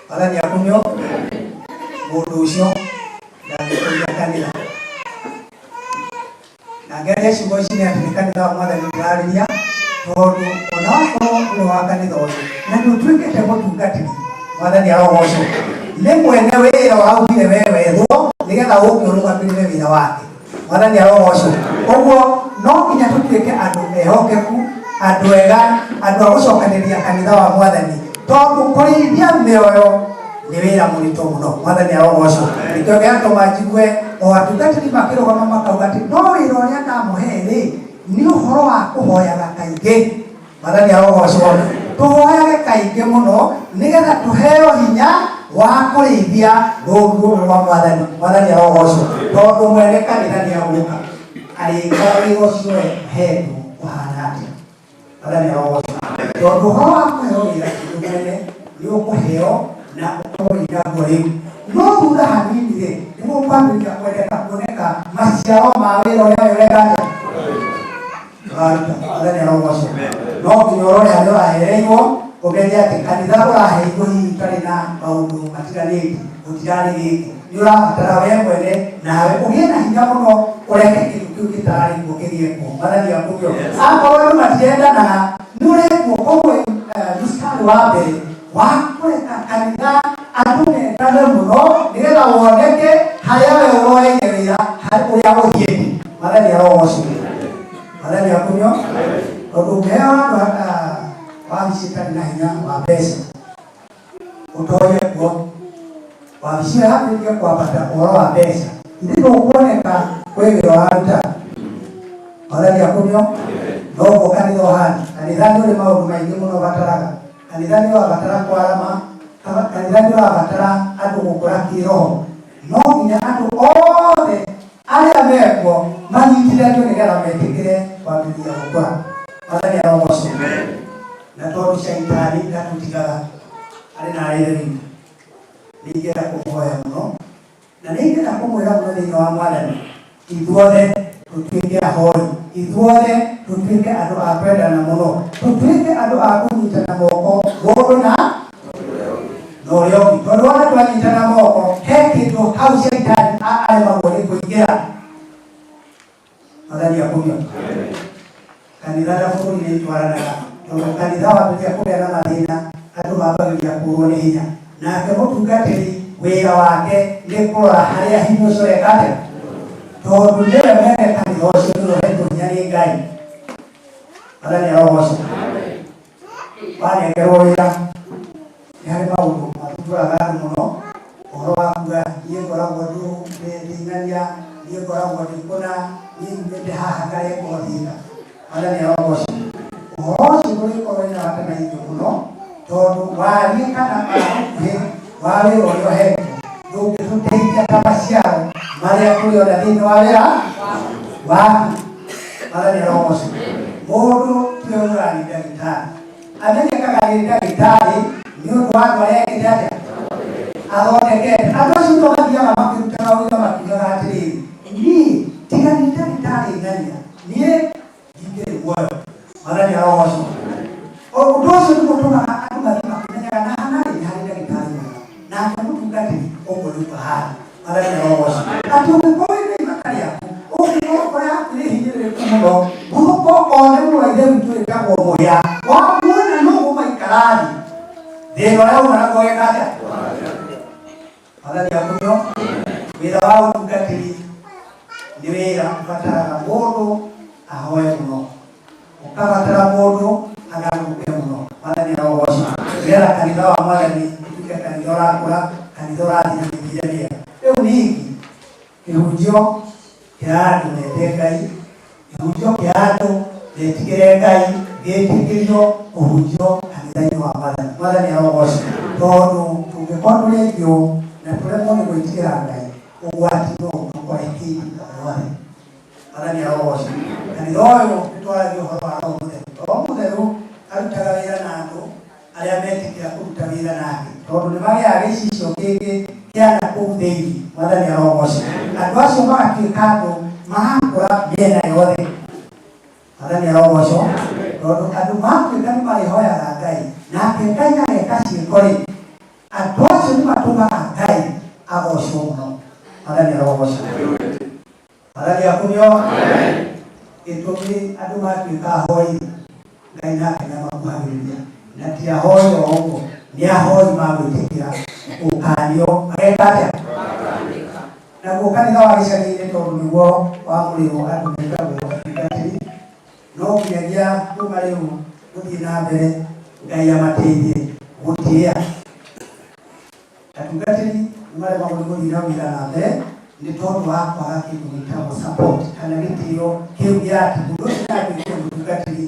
Mwathani akumio, mũndũ ũcio ndangĩkũria kanitha. Na ngĩaria ciugo ici nĩ atĩ nĩ kanitha wa Mwathani ndĩrarĩria, tondũ ona wakorwo ndũrĩ wa kanitha ũyũ na nĩ ũtuĩkĩte mũtungatĩri, Mwathani arogocwo. Nĩ mwene wĩra ũraugire we wethwo nĩgetha ũke ũrũgamĩrĩre wĩra wake. Mwathani arogocwo. Ũguo no nginya tũtuĩke andũ ehokeku, andũ ega, andũ a gũcokanĩrĩria kanitha wa Mwathani, tondũ kũrĩithia mĩoyo nĩ wĩra mũritũ mũno. Mwathani arogocwo. Nĩkĩo gĩatũma njigue o atungatĩri makĩrũgama makauga atĩ no wĩra ũrĩa ndamũhe rĩ nĩ ũhoro wa kũhoyaga kaingĩ. Mwathani arogocwo. Tũhoyage kaingĩ mũno nĩgetha tũheo hinya wa kũrĩithia rũũru rũrũ rwa Mwathani. Mwathani arogocwo. Tondũ mwene kanitha nĩ agũka arĩkora wĩra ũcio we ũhetwo ũhana atĩa. Mwathani arogocwo. Tondũ ũhoro wa kũheo wĩra ti mwene nĩ ũkũheo na ũkorwo wĩnaguo rĩu, no thutha hanini rĩ nĩguo kwambĩrĩria kwendeka kuoneka maciaro ma wĩra ũrĩa we ũreka atĩa ũraruta. Mwathani arogocwo. No nginya ũrore harĩa ũrahereirwo, ũmenye atĩ kanitha ũraheirwo hihi ũtarĩ na maũndũ matiganĩte, gũtirarĩ gĩkĩ, nĩ ũrabatara we mwene nawe ũgĩe na hinya mũno ũreke kĩndũ kĩu gĩtararĩ kuo kĩgĩe kuo. Mwathani akũgio. Akorwo andũ matirendanaga nĩ ũrekwo. Koguo mũstari wa mbere wa kũreka kanitha andũ mendane mũno nĩgetha woneke harĩa we ũroeire wĩra ũrĩa ũthiĩte. Mwathani arogocwo. Mwathani akumio. Tondũ ũngĩheo handũ wabici ĩtarĩ na hinya wa mbeca ũtonye kuo, wabici ĩyo yambĩrĩrie kwambata ũhoro wa mbeca, ithe ndũkuoneka kwĩ wĩra ũraruta. Mwathani akumio. Noguo kanitha ũhana. Kanitha nĩ ũrĩ maũndũ maingĩ mũno ũbataraga. Kanitha nĩ ũrabatara kwarama, kanitha nĩ ũrabatara andũ gũkũra kĩroho. No nginya andũ othe arĩa mekuo manyitithanio nĩgetha metĩkĩre kwambĩrĩria gũkũra. Mwathani arogocwo. Na tondũ caitani ndatũtigaga arĩ na arĩa ithe witũ, nĩ ingĩenda kũmũhoya mũno na nĩ ingĩenda kũmwĩra mũno thĩinĩ wa Mwathani, ithuothe tũtuĩke ahoi, ithuothe tũtuĩke andũ a kwendana mũno, tũtuĩke andũ a kũnyitana moko mũndũ na ũrĩa ũngĩ, tondũ wona twanyitana moko he kĩndũ hau caitani aremagwo nĩ kũingĩra. Mwathani akumio. Kanitha na bũrũri nĩ itwaranaga, tondũ kanitha wambĩrĩria kũgĩa na mathĩna andũ mambagĩrĩria kũrwo nĩ hinya, nake mũtungatĩri wĩra wake nĩ kũrora harĩa hinya ũcio ũreka atĩa, tondũ nĩwe mwene kanitha ũcio, nĩwe ũhetwo hinya nĩ Ngai. Mwathani arogocwo. Wanengerwo wĩra nĩ harĩ maũndũ mathumbũraga andũ mũno, ũhoro wa kuga niĩ ngoragwo ndĩng'ania, niĩ ngoragwo ndĩ kũna, niĩ nyumĩte haha ngarengwo thĩna. Mwathani arogocwo. Ũhoro ũcio ndũrĩkorwo wĩna bata na ithuĩ mũno, tondũ warie kana ũkuhĩ wa wĩra ũrĩa ũhetwo ndũngĩtũteithia ta maciaro marĩa tũrĩona thĩinĩ wa wĩra waku. Mwathani arogocwo. Mũndũ tiwe ugaga nĩ ndagĩtarĩ, amenyekaga nĩ ndagĩtarĩ nĩ ũndũ wa andũ arĩa ekĩte atĩa athondekete. Andũ acio to mathiaga makĩrutaga wĩra makiugaga atĩrĩrĩ, niĩ tiga nĩ ndagĩtarĩ ng'ania niĩ ndingĩrĩ muoyo. Mwathani arogocwo. Ũndũ ũcio nĩguo ũtũmaga andũ mathiĩ makĩmenyaga na hana-rĩ nĩ harĩ ndagĩtarĩ mwega, nake mũtungatĩri ũguo nĩguo ahana. Mwathani arogocwo. Atĩ ũngĩkorwo wĩna ibata rĩaku, ũngĩkorwo ngoro yaku nĩ hinyĩrĩrĩku mũno, guthũka ũkone mũrũ wa ithe witũ wĩtagwo Mũhĩa, wamuona no ũgũmaikara thĩ, thĩna ũrĩa uma naguo weka atĩa? Mwathani akumio. Wĩra wa ũtungatĩri nĩ wĩra ũbataraga mũndũ ahoe mũno, ũkabatara mũndũ agarũrũke mũno. Mwathani arogocwo. Nĩgetha kanitha wa Mwathani ũtuĩke kanitha ũrakũra, kanitha ũrathiĩ na mĩthiĩre mĩega. Rĩu ningĩ kĩhunjio kĩa andũ mende Ngai, kĩhunjio kĩa andũ metigĩre Ngai, gĩtĩkĩrio kũhunjio kanitha-inĩ wa Mwathani. Mwathani arogocwo. Tondũ tũngĩkorwo tũrĩ aingĩ ũũ na tũremwo nĩ gwĩtigĩra Ngai, ũgwati no ũtũkore hĩndĩ o yothe. Mwathani arogocwo. Kanitha ũyũ nĩ twaragia ũhoro wa Roho Mũtheru. Roho Mũtheru arutaga wĩra na andũ arĩa metĩkĩra kũruta wĩra nake, tondũ nĩ magĩaga gĩcicio kĩngĩ kĩa na kũu thĩinĩ. Mwathani arogocwo. Andũ acio magatuĩka andũ marakũra mĩena yothe. Mwathani arogocwo. Tondũ andũ matuĩka nĩ marĩhoyaga Ngai, nake Ngai ageka ciĩko rĩ, andũ acio nĩ matũmaga Ngai agocwo mũno. Mwathani arogocwo. Mwathani akumio. Gĩtũmi andũ matuĩka ahoi, Ngai nake nĩamakuhagĩrĩria, na ti ahoi o ũguo, nĩ ahoi magwĩtĩkĩra. Gũkanio mageka atĩa? Naguo kanitha wa gĩcagi-inĩ tondũ nĩguo wamũrĩrwo andũ metagwo atungatĩri, no nginyagia kuma rĩu gũthiĩ na mbere Ngai amateithie gũtĩĩa atungatĩri. Nĩ maremagwo nĩ gũthiĩ na wĩra na mbere nĩ tondũ wa kwaga kĩndũ gĩtagwo support kana gĩtĩo kĩu gĩa atĩ mũndũ ũcio nĩatuĩkire mũtungatĩri,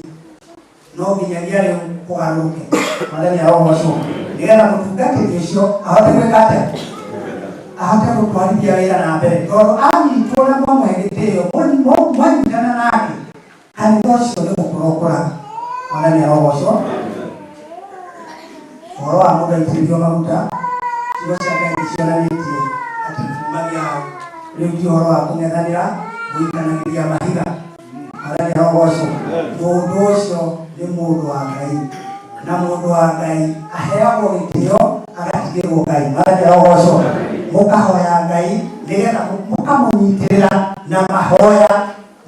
no nginyagia rĩu kũgarũrũke. Mwathani arogocwo. Nĩgetha mũtungatĩri ũcio ahote gwĩka atĩa? Ahote gũtwarithia wĩra na mbere, tondũ anyitwo na mwamũhe gĩtĩo, mwanyitana nake, kanitha ũcio nĩ gũkũra ũkũraga. Mwathani arogocwo. Ũhoro wa mũndũ aitĩrĩrio maguta, ciugo cia Ngai nĩ cionanĩtie atĩ kumagia hau rĩu ti ũhoro wa kũng'ethanĩra, gũikanagĩria mahiga. Mwathani arogocwo. Mũndũ ũcio nĩ mũndũ wa Ngai, na mũndũ wa Ngai aheagwo gĩtĩo, agatigĩrwo Ngai. Mwathani arogocwo. Mũkahoya Ngai nĩgetha mũkamũnyitĩrĩra na mahoya.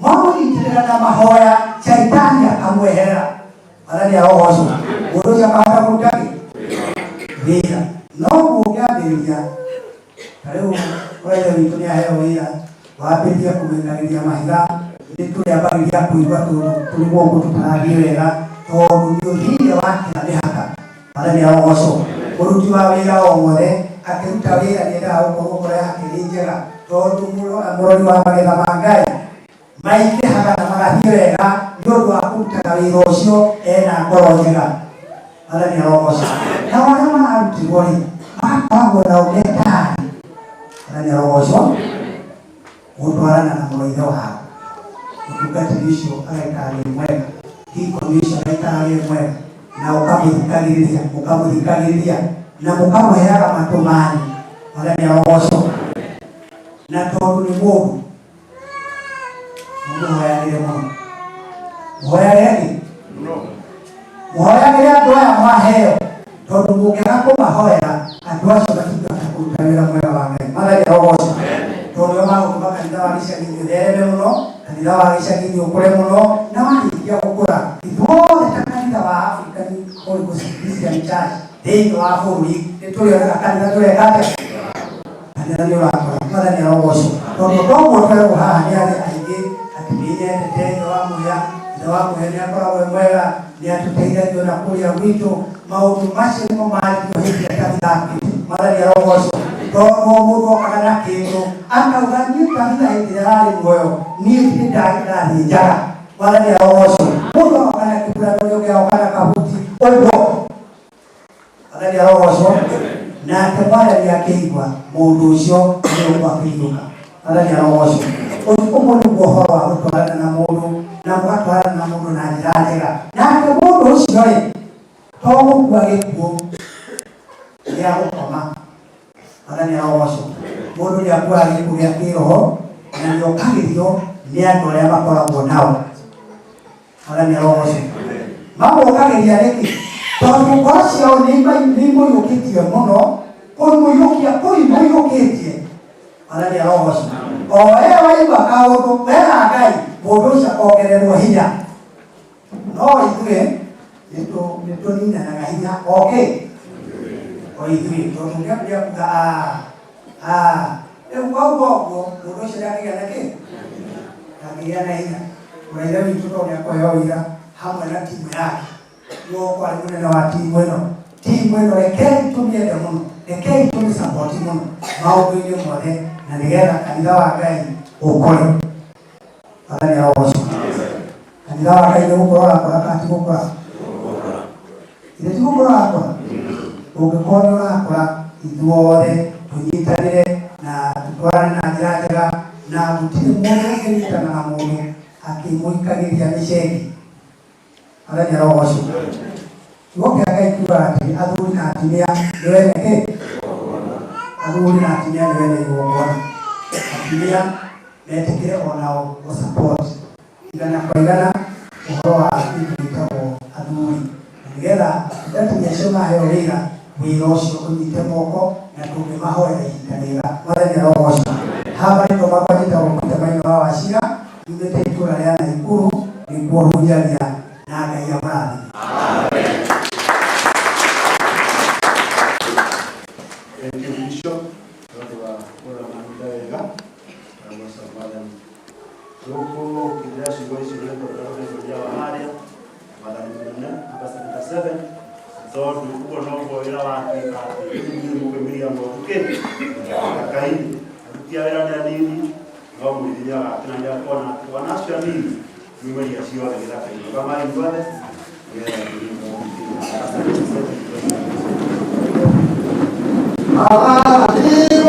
Mwamũnyitĩrĩra na mahoya, shaitani akamweherera. Mwathani arogocwo. Mũndũ ũcio akahota kũruta kĩ wĩra. No mũngĩambĩrĩria ta rĩu ũrĩa witũ nĩ aheo wĩra, wambĩrĩria kũmũikanĩria mahiga, nĩ tũrĩambagĩrĩria kũigua tũndũ tũrĩ gũkũ tũtarathiĩ wega, tondũ nĩ ũthire wakĩra mĩhaka. Mwathani arogocwo. Mũruti wa wĩra o wothe akĩruta wĩra nĩ endaga gũkorwo ngoro yake ĩ njega, tondũ mũrori wa magetha ma Ngai maingĩhaga na magathiĩ wega nĩ ũndũ wa kũrutaga wĩra ũcio ena ngoro njega. Mwathani arogocwo. Nao arĩa mararutirwo rĩ, magakoragwo nao metarĩ. Mwathani arogocwo. Gũtwarana na mũrũ wao, mũtungatĩri ũcio agaikara wĩ mwega, dikoni ũcio agaikara wĩ mwega, na ũkamũthikagĩrĩria, mũkamũthikagĩrĩria na mũkamũheaga matũ manyu. Mwathani arogocwo. Na tondũ nĩ mũndũ, mũmũhoyagĩre mũno. Mũhoyagĩre kĩ? Mũhoyagĩre andũ aya mwaheo, tondũ mũngĩaga kũmahoera, andũ acio matingĩhota kũruta wĩra mwega wa Ngai. Mwathani arogocwo. Tondũ nĩo magũtũma kanitha wa gĩcagi-inĩ ũthereme mũno, kanitha wa gĩcagi-inĩ ũkũre mũno, na warĩkia gũkũra, ithuothe ta kanitha wa African Holy Ghost Christian Church thĩinĩ wa bũrũri nĩ tũrĩonaga kanitha tũreka atĩa? Kanitha nĩ ũrakũra. Mwathani arogocwo. Tondũ toguo twerwo haha nĩ arĩa aingĩ atĩ nĩ nyendete ithe wa Mũhĩa, ithe wa Mũhĩa nĩ akoragwo e mwega, nĩ atũteithagia ona kũrĩa gwitũ. Maũndũ macio nĩmo maririo hĩndĩ ĩrĩa Tabitha akuĩte. Mwathani arogocwo. Tondũ o mũndũ okaga na kĩndũ akauga, niĩ Tabitha hĩndĩ ĩrĩa ararĩ muoyo niĩ ndirĩ ndathiĩ njaga. Mwathani arogocwo. Mũndũ agoka na kĩbura, ũrĩa ũngĩ agoka na kahuti, ũguo. Mwathani arogocwo. Nake Mwathani akĩigua mũndũ ũcio nĩ ũguo akĩinũka. Mwathani arogocwo. Ũguo nĩguo ũhoro wa gũtwarana na mũndũ, na mũgatwarana na mũndũ na njĩra njega. Nake mũndũ ũcio rĩ, to gũkua gĩkuũ gĩa gũkoma. Mwathani arogocwo. Mũndũ nĩ akuaga gĩkuũ gĩa kĩroho na nĩ okagĩrio nĩ andũ arĩa makoragwo nao. Mwathani arogocwo. Mamũkagĩria nĩkĩ? Tondũ ngoro ciao nĩ imũiyũkĩtie mũno, kũmũiyũkia kũimũiyũkĩtie. Mwathani arogocwo. O we waigua kaũndũ wera Ngai, mũndũ ũcio akongererwo hinya. No ithuĩ nĩ tũninanaga hinya okay o ithuĩ, tondũ ũngĩambĩrĩria kuga rĩu wauga ũguo, mũndũ ũcio ndangĩgĩa na kĩ ndangĩgĩa na hinya. Mũraithe witũ tondũ nĩakũheo wĩra hamwe na timu yake, nĩwe ũkorwo arĩ mũnene wa timu ĩno. Timu ĩno rekei tũmĩende mũno, rekei tũmĩsapoti mũno maũndũ-inĩ mothe, na nĩgetha kanitha wa Ngai ũkũre. Mwathani arogocwo. Kanitha wa Ngai nĩ gũkũra ũrakũra kana ti gũkũra? Ithe ti gũkũra ũrakũra? Ũngĩkorwo nĩ ũrakũra, ithuothe tũnyitanĩre na tũtwarane na njĩra njega, na gũtirĩ mũndũ ũngĩnyitana na mũndũ akĩmũikagĩria mĩcengi. Mwathani arogocwo. Kiugo kĩa Ngai kiugaga atĩ athuri na atumia nĩ wene kĩ? Athuri na atumia nĩ wene igongona. Atumia metĩkĩre onao gũ support igana kwa igana ũhoro wa kĩndũ gĩtagwo athuri, na nĩgetha atungatĩri acio maheo wĩra, wĩra ũcio ũnyite moko na tũngĩmahoera ihinda rĩega. Mwathani arogocwo. Haha marĩtwa makwa njĩtagwo Peter Maina wa Wachira, nyumĩte itũũra rĩa Naikuru, nĩkuo hunjagia, na Ngai amũrathime. Tondũ ũguo noguo wĩra watuĩka atĩ inyuĩ mũkũimĩria ng'ondu kĩ gĩthaka-inĩ. Aruti a wĩra nĩ anini no mũrĩithi nĩagakena rĩrĩa akona atĩ wana acio anini muimĩria ciothe gĩthaka-inĩ. Rũgamai inyuothe nĩgetha tũthiĩ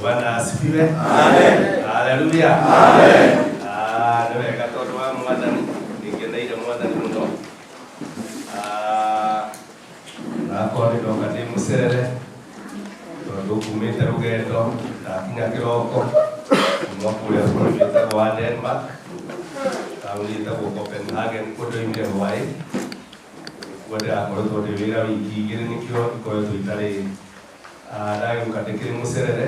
Bwana asifiwe. Amen. Haleluya. Amen. Ah, nĩ wega tondũ wa mwathani nĩngeneire mwathani mũno. Ah, nakorwo nĩ ndoka ndĩ mũcerere tondũ kumĩte rũgendo ndakinya kĩroko kuma kũrĩa bũrũri wĩtagwo wa Denmark, taũni ĩtagwo Copenhagen kũu ndoimire hwaĩ. Kuo ndĩrakoretwo ndĩ wĩra wiki igĩrĩ nĩkĩo ikoretwo itarĩ ndagĩũka ndĩkĩrĩ mũcerere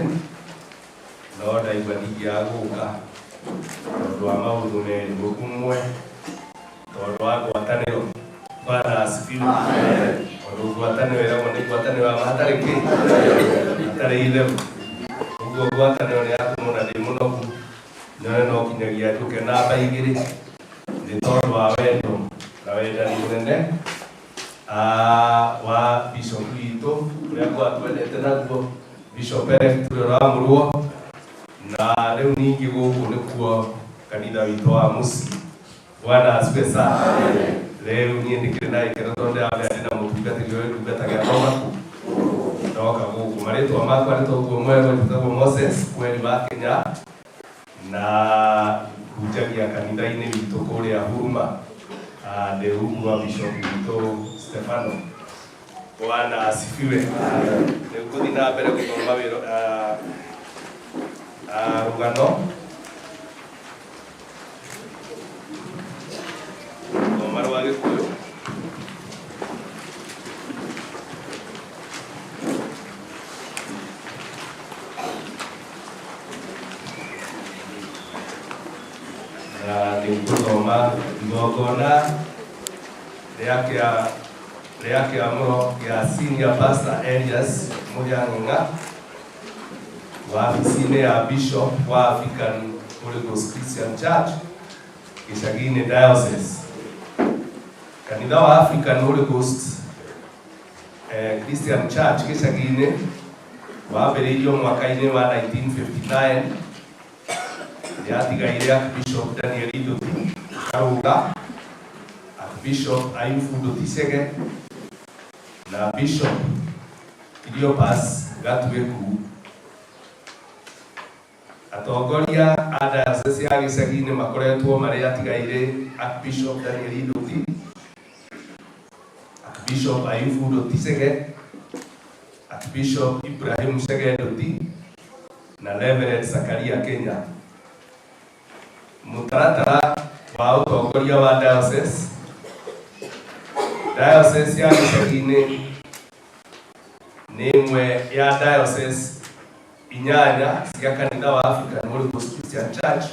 no ndaigua ndingĩaga gũka tondũ wa maũndũ merĩ ũmwe tondũ wa ngwatanĩro. Bwana asifiwe. Tondũ ngwatanĩro ĩragwo nĩ ngwatanĩro ya ma hatarĩ kĩ hatarĩ itherũ. Ũguo ngwatanĩro nĩ yatũmwo na ndĩ mũnogu nyone no kinyagia njũke namba igĩrĩ nĩ tondũ wa wendo na wendani mũnene wa bishop witũ ũrĩa kwa twendete naguo Bishop elect ũrĩa ũramũrwo na rĩu ningĩ gũkũ nĩkuo kanitha witũ wa mũciĩ. Bwana asifiwe sana. Rĩu niĩ ndĩkĩrĩ na gĩkeno tondũ ndĩramenya ndĩna mũtungatĩri ũyũ ndungatagira ndoka kũ ndoka gũkũ. Marĩtwa makwa nĩ toguo mwerũ njĩtagwo Moses Kweri wa Kenya na hunjagia kanitha-inĩ witũ kũrĩa Huruma. Ndĩ rungu wa bishop witũ Stefano. Bwana asifiwe. Rĩu ngũthiĩ na mbere gũthoma wĩra rũgano thoma rwa Gĩkũyũ. Na nĩ ngũthoma igongona rĩa kĩamũro gĩa senior pastor Elias Mũhĩang'ang'a Wabici-inĩ ya Bishop wa African Holy Ghost Christian Church gĩcagi-inĩ Diocese. Kanitha wa African Holy Ghost Christian Church gĩcagi-inĩ wambĩrĩirio mwaka-inĩ wa 1959. Nĩ atigaire Archbishop Daniel Nduti Karũga, Archbishop Ayubu Nduti Chege na Bishop Cleopas Gatuĩku. Atongoria a diocese ya gĩcagi-inĩ makoretwo marĩ atigaire Archbishop Daniel Nduti, Archbishop Ayubu Nduti Chege, Archbishop Ibrahim Chege Nduti na Reverend Zakaria Kenya. Mũtaratara wa ũtongoria wa diocese. Diocese ya gĩcagi-inĩ nĩ ĩmwe ya diocese 8 cia kanitha wa African Holy Ghost Christian Church.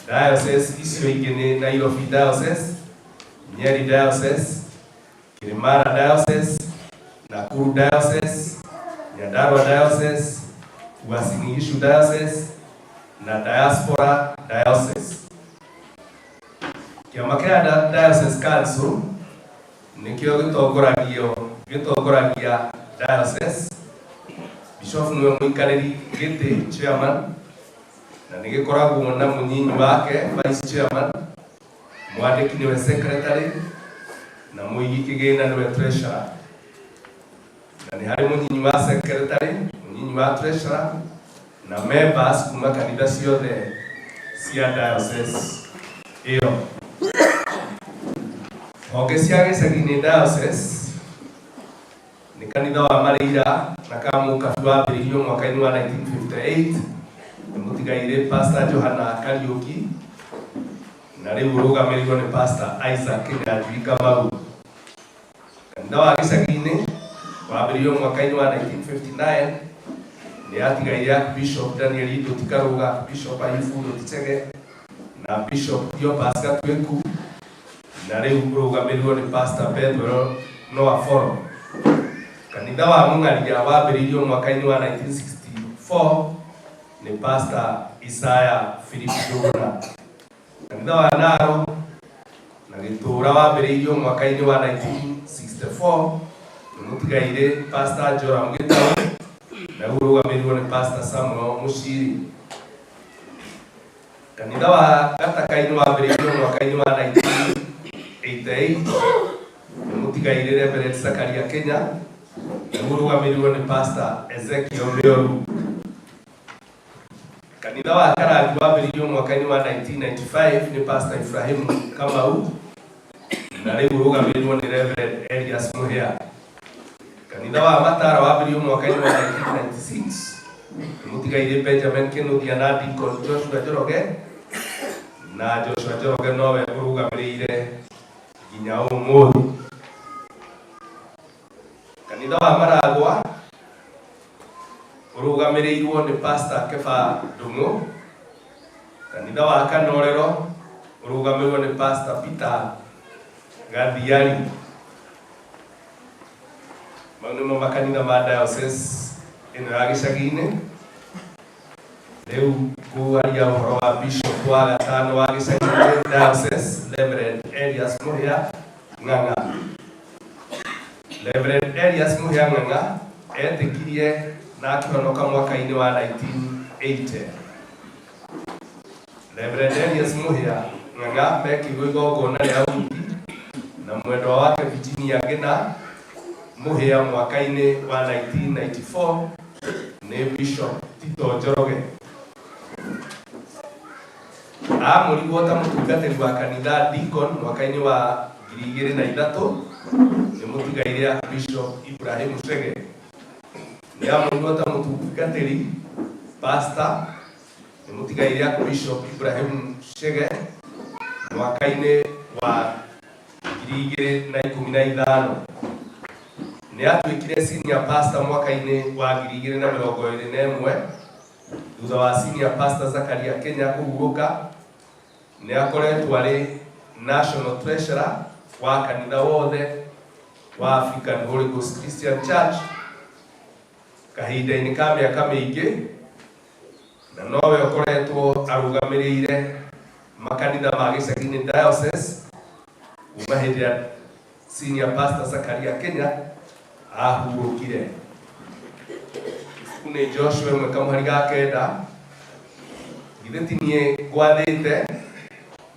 Diocese icio ingĩ nĩ Nairobi Diocese, Nyeri Diocese, Kirimara Diocese, Nakuru Diocese, Nyandarua Diocese, Uasin Gishu Diocese na Diaspora Diocese. Kĩama kĩa Diocese Council nĩkĩo gĩtongoragia diocese. Bishop nĩwe mũikarĩri gĩtĩ, chairman, na nĩ gĩkoragwo na mũnyinyi wake, vice chairman, mwandĩki nĩwe secretary na mũigi kĩgĩna nĩwe treasurer. Na nĩ harĩ mũnyinyi wa secretary, mũnyinyi wa treasurer na members kuma kanitha ciothe cia diocese ĩyo. Honge cia gĩcagi-inĩ diocese nĩ kanitha wa Mareira na Kamũkabi wambĩrĩirio mwaka-inĩ wa 1958 nĩ mũtigaire Pastor Johana Kariũki na rĩu ũrũgamĩrĩirwo nĩ Pastor Isaac Kinyanjui Kamau. Kanitha wa gĩcagi-inĩ wambĩrĩirio mwaka-inĩ wa 1959 nĩ atigaire Archbishop Daniel Nduti Karũga, Archbishop Ayubu Nduti Chege na Bishop Cleopas Gatuĩku na rĩu ũrũgamĩrĩirwo nĩ Pastor Bethwel Noah Foro. Kanitha wa Mũng'aria wambĩrĩirio mwaka-inĩ wa 1964 nĩ Pastor Isaiah Philip Njũgũna. Kanitha wa Naro na Gĩtũra wambĩrĩirio mwaka-inĩ wa 1964 nĩ mũtigaire Pastor Joram Gĩtaũ na rĩu ũrũgamĩrĩirwo nĩ Pastor Samuel Mũciri. Kanitha wa Gataka-inĩ wambĩrĩirio mwaka-inĩ wa 1988 nĩ mũtigaire Reverend Zakaria Kenya na rĩu ũrũgamĩrĩirwo nĩ Pastor Ezekiel Mĩoru. Kanitha wa Karangi wambĩrĩirio mwaka-inĩ wa 1995 nĩ Pastor Ibrahim Kamau na rĩu ũrũgamĩrĩirwo nĩ Reverend Elias Mũhĩa. Kanitha wa Matara wambĩrĩirio mwaka-inĩ wa 1996 nĩ mũtigaire Benjamin Kĩnuthia na Deacon Joshua Njoroge, na Joshua Njoroge nowe ũrũgamĩrĩire nginya ũmũthĩ. Kanitha wa Maragwa ũrũgamĩrĩirwo nĩ Pastor Kefa Ndung'u. Kanitha wa Kanorero ũrũgamĩrĩirwo nĩ Pastor Peter Gathiari. Mau nĩmo makanitha ma diocese ĩno ya gĩcagi-inĩ. Rĩu ngwaria ũhoro wa Bishop wa gatano wa gĩcagi-inĩ diocese, Reverend Elias Mũhĩa Ng'ang'a. Reverend Elias Mũhĩa Ng'ang'a etĩkirie na akĩhonoka mwaka-inĩ wa 1980. Reverend Elias Mũhĩa Ng'ang'a mekĩirwo igongona rĩa ũhiki na mwendwa wake Virginia Ngina Mũhĩa mwaka-inĩ wa 1994 nĩ Bishop Tito Njoroge. Amũrirwo ta mũtungatĩri wa kanitha, deacon, mwaka-inĩ wa 2003 nĩ mũtigaire Archbishop Ibrahim Chege. Nĩ amũrirwo ta mũtungatĩri, pastor, nĩ mũtigaire Archbishop Ibrahim Chege mwaka-inĩ wa 2015. Nĩ atuĩkire senior pastor mwaka-inĩ wa 2021 thutha wa senior pastor Zakaria Kenya kũhurũka. Nĩ akoretwo arĩ national treasurer wa kanitha wothe wa African Holy Ghost Christian Church. Kahinda-inĩ ka mĩaka mĩingĩ na nowe ũkoretwo arũgamĩrĩire makanitha ma gĩcagi-inĩ diocese kuma hĩndĩ ĩrĩa senior pastor Zakaria Kenya ahurũkire. Ibuku nĩ Joshua ĩmwe kamũhari ga kenda, githĩ ti niĩ ngwathĩte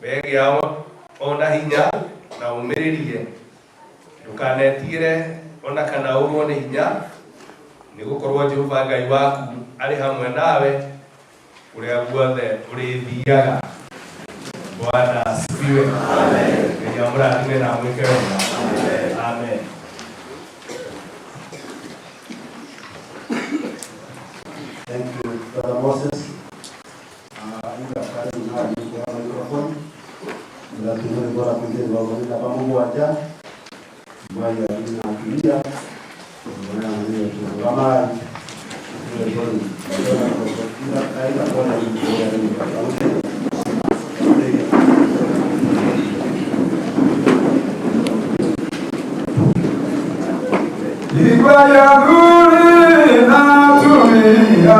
wegĩa ona hinya na ũmĩrĩrie, ndũkanetigĩre ona kana ũrwo nĩ hinya, nĩ gũkorwo Jehova Ngai waku arĩ hamwe nawe kũrĩa guothe ũrĩthiaga. Bwana asifiwe. Ngai amũrathime na amwĩke wega. Amen. Thank you, Brother Moses. Ila karibu na kwa microphone. Ila tuwe bora kuingia kwa kwa pamoja. Bwana na atumia. Bwana mwenyewe tu. Kama ile bora. Ila kaida bora ni Igwa ya dhuri na tumia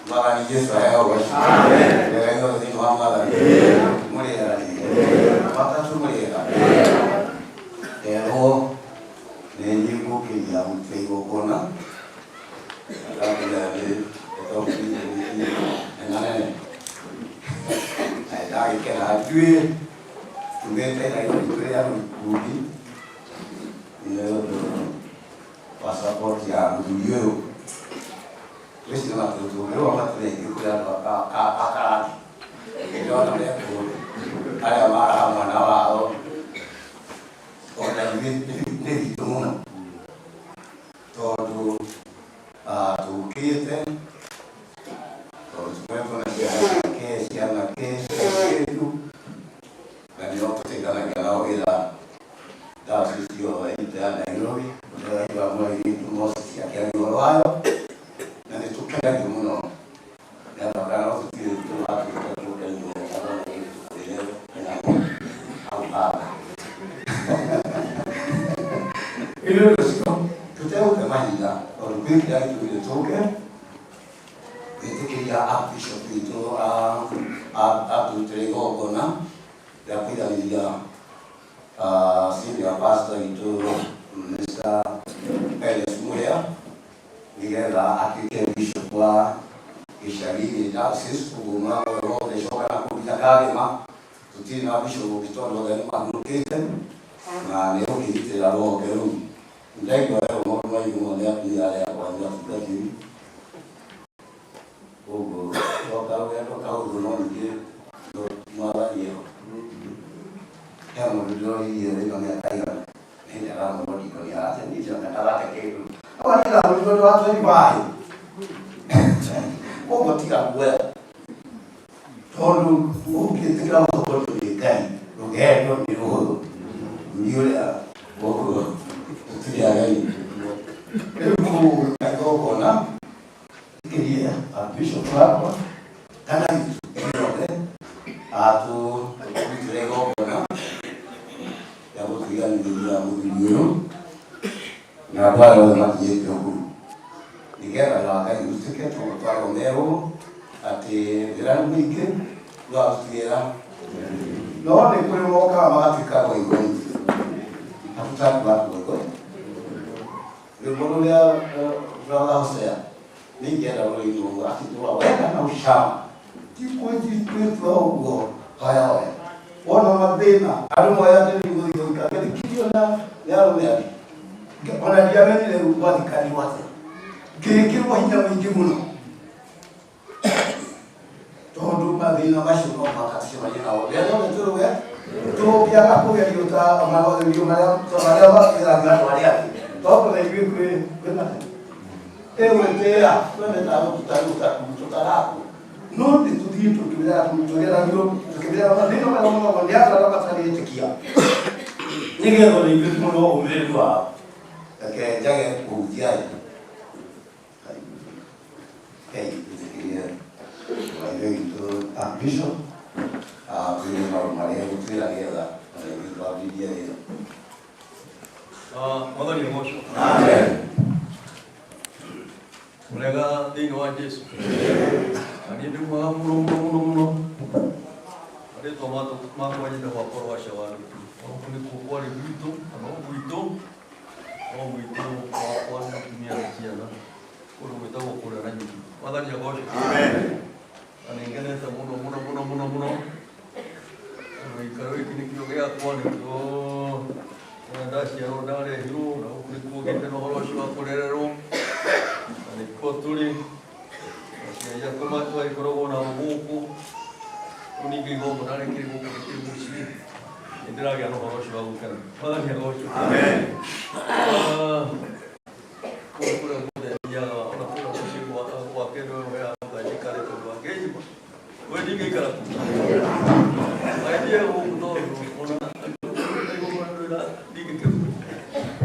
Mwathani Jesu aheo ũgoci. Wega inyuothe thĩinĩ wa Mwathani. Mũrĩega rĩngĩ. Matatũ mũrĩega. Nderwo nĩ niĩ ngũkĩria mũtĩ igongona. Ndakĩria nĩ nena nene. Na ndagĩkena ithuĩ tumĩte Nairobi tũrĩ andũ ikundi nĩ ũndũ wa support ya mũthuri ũyũ. Twĩciria matũtũngĩrwo matũrĩ aingĩ kũrĩ andũ akarangi ndĩrona mekũrĩ arĩa maraha mwana wao ona ithuĩ nĩ ritũ mũno tondũ tũkĩte tondũ tũkoretwo na ciana ciake cianake ciairĩtu na nĩo tũteithanagia nao wĩra diocese yothe itũ ya Nairobi ũrĩa mweri Moses akĩaria ũhoro wayo na nĩ tũkenagio mũno nĩ andũ akana no tũtirĩ tũratuĩka tũkenio tũkũrĩre hau baba ĩno ũcio tũtegũte mahinda tondũ kwĩ kĩrĩa gĩtũmire tũke gwĩtĩkĩria Archbishop witũ atũrutĩre igongona rĩa kũiganĩria senior pastor witũ Mr. Elias Muhia nĩgetha atuĩke bishop wa gĩcagi diocese ũguo mũrango ũyũ wothe coka na kũu nginya Kagĩma tũtirĩ na bishop ũngĩ tondũ othe nĩ mahurũkĩte na nĩ ũkĩnyitĩrĩra rũhonge rũu ndaigua wega maũndũ maingĩ mũno nĩ atumia arĩa akwanyu atungatĩri ũguo coka rũgendo kahũthũ no ningĩ mwathani eho he mũndũ ndĩroririe wĩna mĩaka igana nĩ aramũrwo ndikoni aracenjia mĩaka kĩndũ awanira mũndũ wa 25 koguo tiga guoya tondũ ũngĩtĩkĩra gũtongorio nĩ Ngai rũgendo nĩ rũhũthũ nĩ ũrĩa koguo tũtirĩ ageni rĩu kũruta igongona ĩkĩrie Archbishop wakwa kana ithuothe atũrutĩre igongona rĩa gũtiganithĩria mũthuri ũyũ na andũ arĩa othe makinyĩte ũguo nĩgetha wĩra wa Ngai ũrutĩke tondũ twathomerwo atĩ wĩra nĩ mũingĩ no aruti wĩra no nĩ kũrĩ mokaga magatuĩka goigoi hatutaki watu goigoi rwĩmbo rũrĩa brother Hosea nĩingĩenda rũrĩinwo ũguo atitũra wega na ũcama ti kwĩtua ũguo hoya hoya wona mathĩna andũ moya atĩ nĩ gũthiĩ gũthika ngĩthikirio na nĩ arũme angĩ ona ndiamenyire gwathikanirwo atĩa ngĩkĩrwo hinya mũingĩ mũno tondũ mathĩna macio no mũhaka tũcemanie nao rĩrĩa rĩothe twĩrũge tũngĩaga kũgerio ta magerio marĩa marĩa mageragio andũ arĩa angĩ tondũ na ithuĩ kwĩ kwĩ mathĩna ĩgwĩtĩĩa twendetaga tũtaraku no nĩ tũthiĩ tũkĩgeragio tũkĩgeragio mathĩna marĩa mũno nĩ andũ arĩa matarĩ etĩkia nĩgetha ona ithuĩ tuone ũmĩrĩru wao reke njage kũhutia Ngai ĩtĩkĩrie ithe witũ Archbishop atwĩre maũndũ marĩa egũtwĩra nĩgetha ona ithuĩ twambĩrĩrie wĩra. Mwathani agocwo. Mũrega thĩinĩ wa Jesu. Na niĩ ndĩ mwega mũno mũno mũno mũno. Marĩtwa makwa njĩtagwo Apollo wa Shawarutu. Gũkũ nĩkuo kwarĩ gwitũ kana o gwitũ o gwitũ wakwa nĩ mũtumia na ciana kũndũ gwĩtagwo kũrĩa Nanyuki. Mwathani agocwo. Na nĩ ngenete mũno mũno mũno mũno mũno. Gĩikaro gĩkĩ nĩkĩo gĩakwa nĩkĩo ndaciarwo ndarehirwo na gũkũ nĩkuo ngĩte na ũhoro ũcio wa kũrererwo na nĩkuo tũrĩ aciari akwa magĩkoragwo nao gũkũ rĩu ningĩ igongona rĩkĩrĩ gũkũ rĩkĩrĩ mũciĩ nĩ ndĩragĩa na ũhoro ũcio wa gũkena. Mwathani agocwo. Kũu kũrĩa guothe thiaga ona kũrĩa mũciĩ gwake nĩwe ũheaga mũthenya njikare tondũ angĩnjima we ndingĩikara kũu agĩthiĩ gũkũ tondũ ona ndingĩkĩruta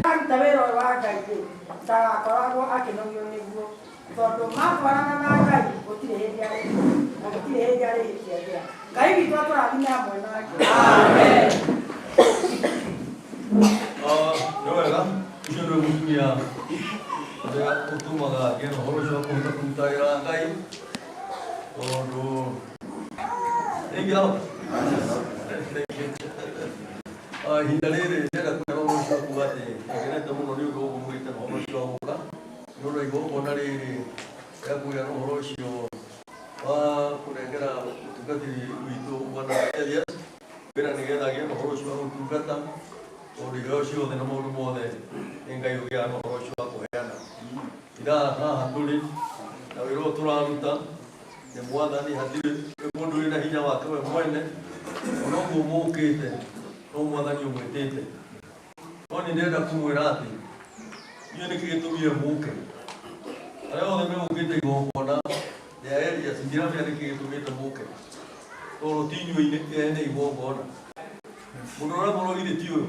aruta wĩra ũyũ wa Ngai rĩ ndagakoragwo akĩnogio nĩguo tondũ matwarana na Ngai gũtirĩ hĩndĩ arĩ na gũtirĩ hĩndĩ arĩhĩtia njĩra. Ngai witũ atũrathime hamwe nake. Amen. Nĩ wega ũcio nĩwe mũtumia ũrĩa ũtũmaga ngĩe na ũhoro ũcio wa kũhota kũruta wĩra wa Ngai tondũ ingĩahota ihinda rĩrĩ ndĩrenda kũgĩa na ũhoro ũcio wa kuga atĩ ngenete mũno nĩ ũndũ ũguo mũgĩte na ũhoro ũcio wa gũka nĩ ũndũ wa igongona rĩrĩ rĩa kũgĩa na ũhoro ũcio wa kũnengera mũtungatĩri witũ bwana Elias wĩra nĩgetha agĩe na ũhoro ũcio wa gũtungata tondũ iheo ciothe na maũndũ mothe nĩ Ngai ũgĩaga na ũhoro ũcio wa kũheana ira haha tũrĩ Na wĩra ũyũ tũraruta nĩ Mwathani, hatirĩ mũndũ wĩna hinya wake we mwene, ona ũguo mũkĩte no Mwathani ũmwĩtĩte. No nĩ ndĩrenda kũmwĩra atĩ inyuĩ nĩkĩ gĩtũmire mũke, arĩa othe megũkĩte igongona rĩa Elias, ndiramenya nĩkĩ gĩtũmĩte mũke, tondũ ti inyuĩ ene igongona. Mũndũ ũrĩa mũrogire ti ũyũ,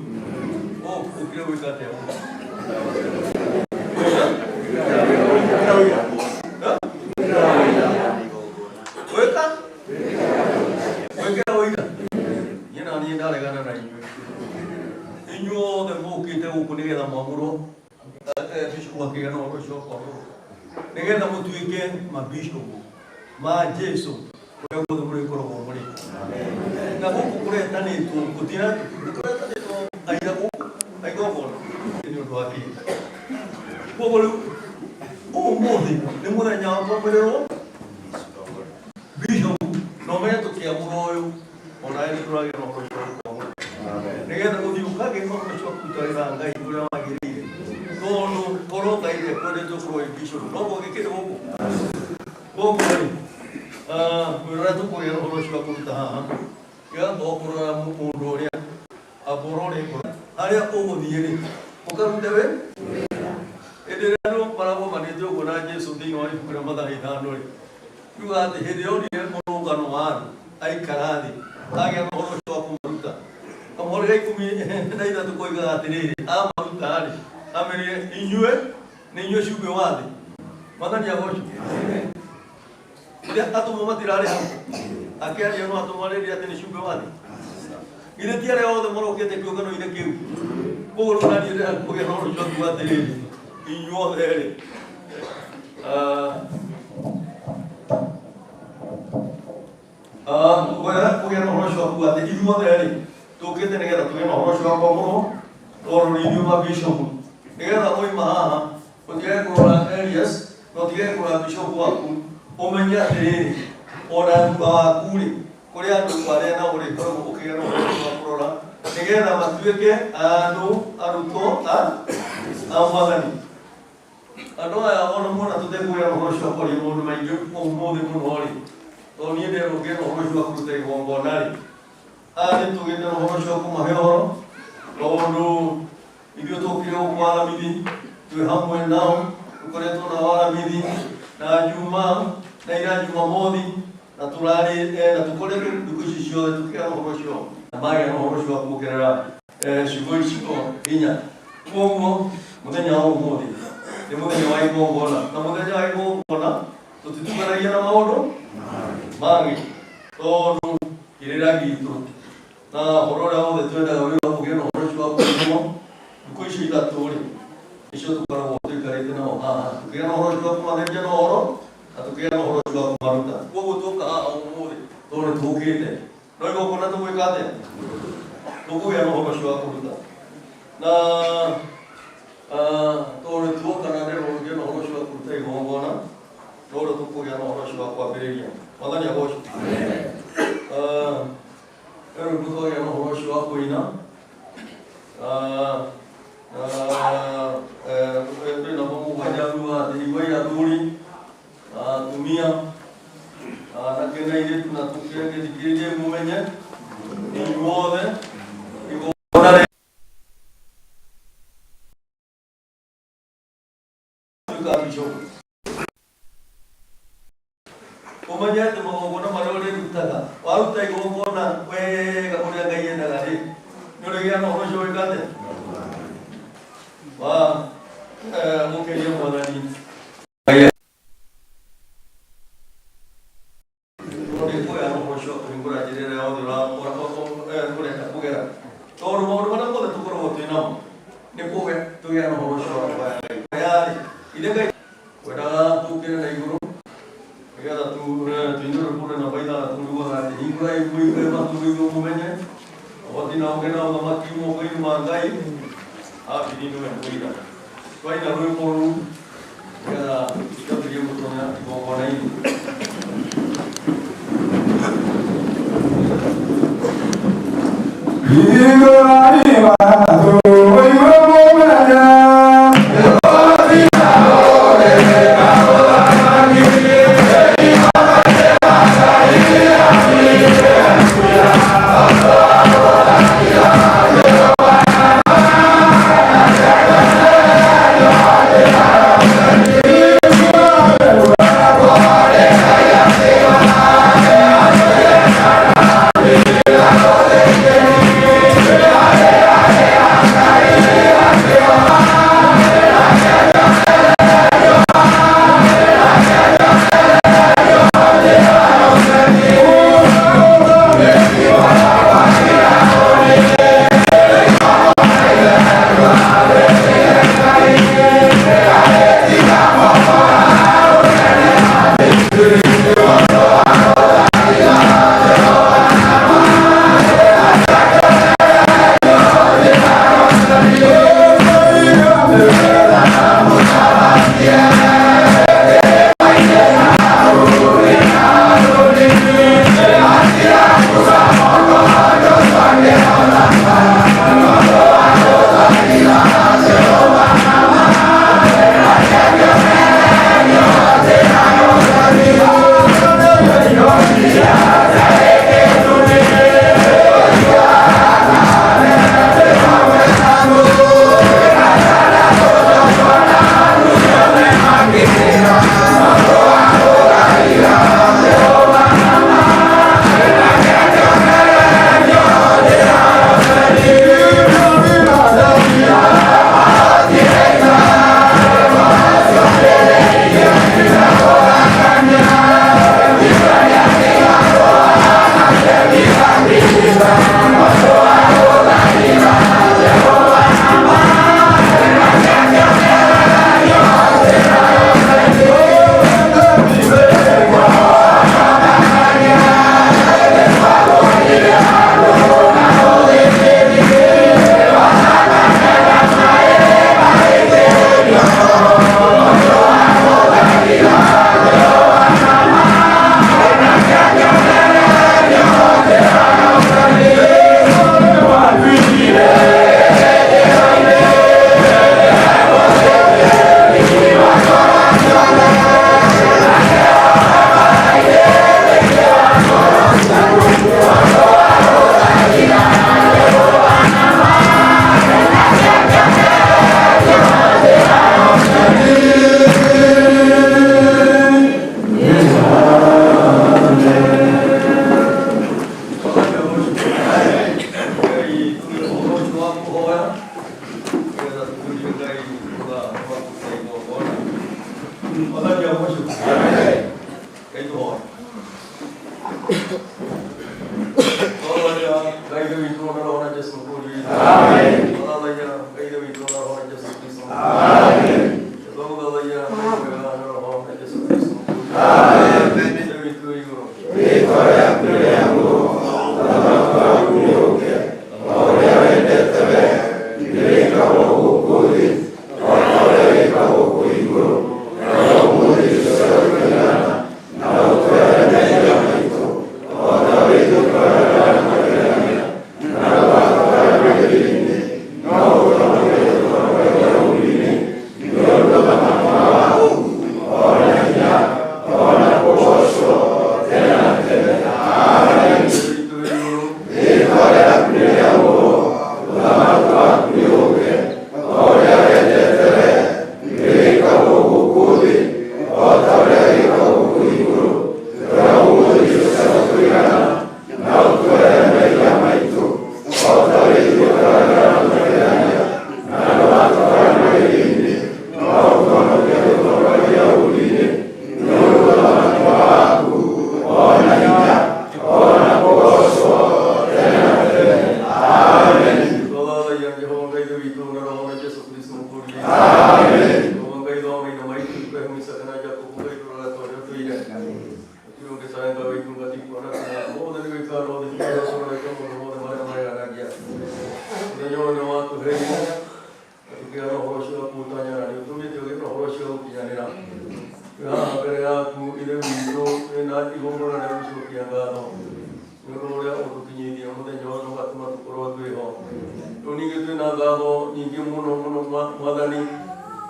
ũkire gwĩka atĩa gũkũ? Gwĩka gwĩkĩra ũira. Niĩ na niĩ ndaregana na inyuĩ inyuothe mũkĩte gũkũ nĩgetha mwamũrwo bishop akĩgĩa na ũhoro ũcio wa kwamũrwo, nĩgetha mũtuĩke mabishopu ma Jesu kũrĩa guothe mũrĩkoragwo mũrĩ. Na gũkũ kũretanĩtwo gũtina kũretanĩtwo aira gũkũ aigongona nĩ ũndũ wa kĩ. Koguo rĩu ũmũthĩ nĩ mũthenya wa kwamũrĩrwo bishop, na ũmenye tũkĩamũra ũyũ onawe nĩ tũragĩa na ũhoro ũcio wa kwamũra, nĩgetha gũthiĩ ũkagĩa na ũhoro ũcio wa kũruta wĩra wa Ngai ũrĩa wagĩrĩire, tondũ korwo Ngai ndekwendete ũkorwo wĩ bishop noguo gĩkĩrĩ gũkũ. Koguo rĩ, wĩra ũrĩa tũkũgĩa na ũhoro ũcio wa kũruta haha, gĩgamba kũrora mũndũ ũrĩa aborore harĩa ũgũthiĩ rĩ, ũkarute wĩ hĩndĩ ĩrĩa andũ maragomanĩte ũguo na Jesu thĩinĩ wa ibuku rĩa Mathayo 5 rĩ, kiuga atĩ hĩndĩ ĩrĩa onire mũrũngano wa andũ aikara thĩ agĩa na ũhoro ũcio wa kũmaruta. Kamũhari ga 13 koigaga atĩrĩrĩ, amaruta rĩ, amerire inyuĩ nĩ inyuĩ cumbĩ wa thĩ. Mwathani agocwo. Rĩrĩa atũmwo matirarĩ hau, akĩaria no atũmwo arĩria atĩ nĩ cumbĩ wa thĩ. Githĩ ti arĩa othe marokĩte kĩũngano-inĩ kĩu? Koguo rĩu naniĩ ndĩrenda kũgĩa na ũhoro ũcio wa kuuga atĩrĩrĩ, inyuothe rĩ, kũgĩa na ũhoro ũcio wa kuuga atĩ ithuothe rĩ, tũkĩte nĩgetha tũgĩe na ũhoro ũcio wa kwamũrwo, tondũ nĩ ithuĩ mabishopu, nĩgetha woima haha ũtige kũrora Elias na ũtige kũrora bishop waku, ũmenye atĩrĩrĩ, ona thutha waku rĩ, kũrĩ andũ arĩa nao ũrĩkoragwo ũkĩgĩa na ũhoro ũcio wa kũrora, nĩgetha matuĩke andũ arutwo a Mwathani. Andũ aya ona muona tũtekũgĩa na ũhoro ũcio wa kwaria maũndũ maingĩ ũmũthĩ mũno rĩ, tondũ niĩ nderwo ngĩe na ũhoro ũcio wa kũruta igongona rĩ, aya nĩ tũgĩte na ũhoro ũcio wa kũmahe ũhoro, tondũ ithuĩ tũkire gũkũ Aramithi twĩ hamwe nao, tũkoretwo nao Aramithi na Juma na ira Jumamothi, na tũrarĩ na tũkoretwo thikũ ici ciothe tũkĩgĩa na ũhoro ũcio, na magĩa na ũhoro ũcio wa kuongerera ciugo icio hinya. Koguo mũthenya wa ũmũthĩ nĩ mũthenya wa igongona, na mũthenya wa igongona tũtitukanagia na maũndũ mangĩ, tondũ kĩrĩra gitũ na ũhoro ũrĩa wothe twendaga wĩra ũgĩe na ũhoro ũcio wa kũiguo thikũ icio ithatũ rĩ, nĩcio tũkoragwo tũikarĩte nao haha tũkĩgĩa na ũhoro ũcio wa kũmatheria na ũhoro, na tũkĩgĩa na ũhoro ũcio wa kũmaruta. Koguo tũka haha ũmũthĩ tondũ nĩ tũkĩte, no igongona tũgwĩka atĩa? Tũkũgĩa na ũhoro ũcio wa kũruta, na tondũ nĩ tuoka na nderwo ngĩe na ũhoro ũcio wa kũruta igongona, no ũrĩa tũkũgĩa na ũhoro ũcio wa kwambĩrĩria. Mwathani agocwo. Rĩu tũkagĩa na ũhoro ũcio wa kũina, twĩ namo mũgwanja ruga atĩ iguai athuri, atumia, anake na airĩtu, na tũkĩthikĩrĩrie mũmenye inyuothe igongona rĩtuĩka bishop, ũmenye atĩ magongona marĩa ũrĩrutaga, waruta igongona wega ũrĩa Ngai endaga rĩ, nĩ ũrĩgĩa na ũhoro ũcio wĩka atĩa wa gũkenia Mwathani. Tondũ kuoya ũhoro ũcio wa kũhingũra njĩra ĩrĩa yothe ũrenda kũgera, tondũ maũndũ marĩa mothe tũkoragwo twĩ namo nĩ kũgĩa tũgĩa na ũhoro ũcio wa kũgaya Ngai. Kũgaya-rĩ, ithe Ngai wendaga tũkĩre na igũrũ nĩgetha tuine rwĩmbo rwĩ namba 6 rugaga atĩ hingũrai mũigue matu ithuĩ mũmenye ũhoti na ũũgĩ na ũthamaki moko-inĩ ma Ngai. Habili nĩwe mũira. Twaina rwĩmbo rũu nĩgetha twambĩrĩrie gũtonya igongona-inĩ. Hingũrai matu mũigue mũmenye. Mũthenya ũyũ na ũgatũma tũkorwo twĩ ho. Rĩu ningĩ twĩna ngatho nyingĩ mũno mũno, Mwathani,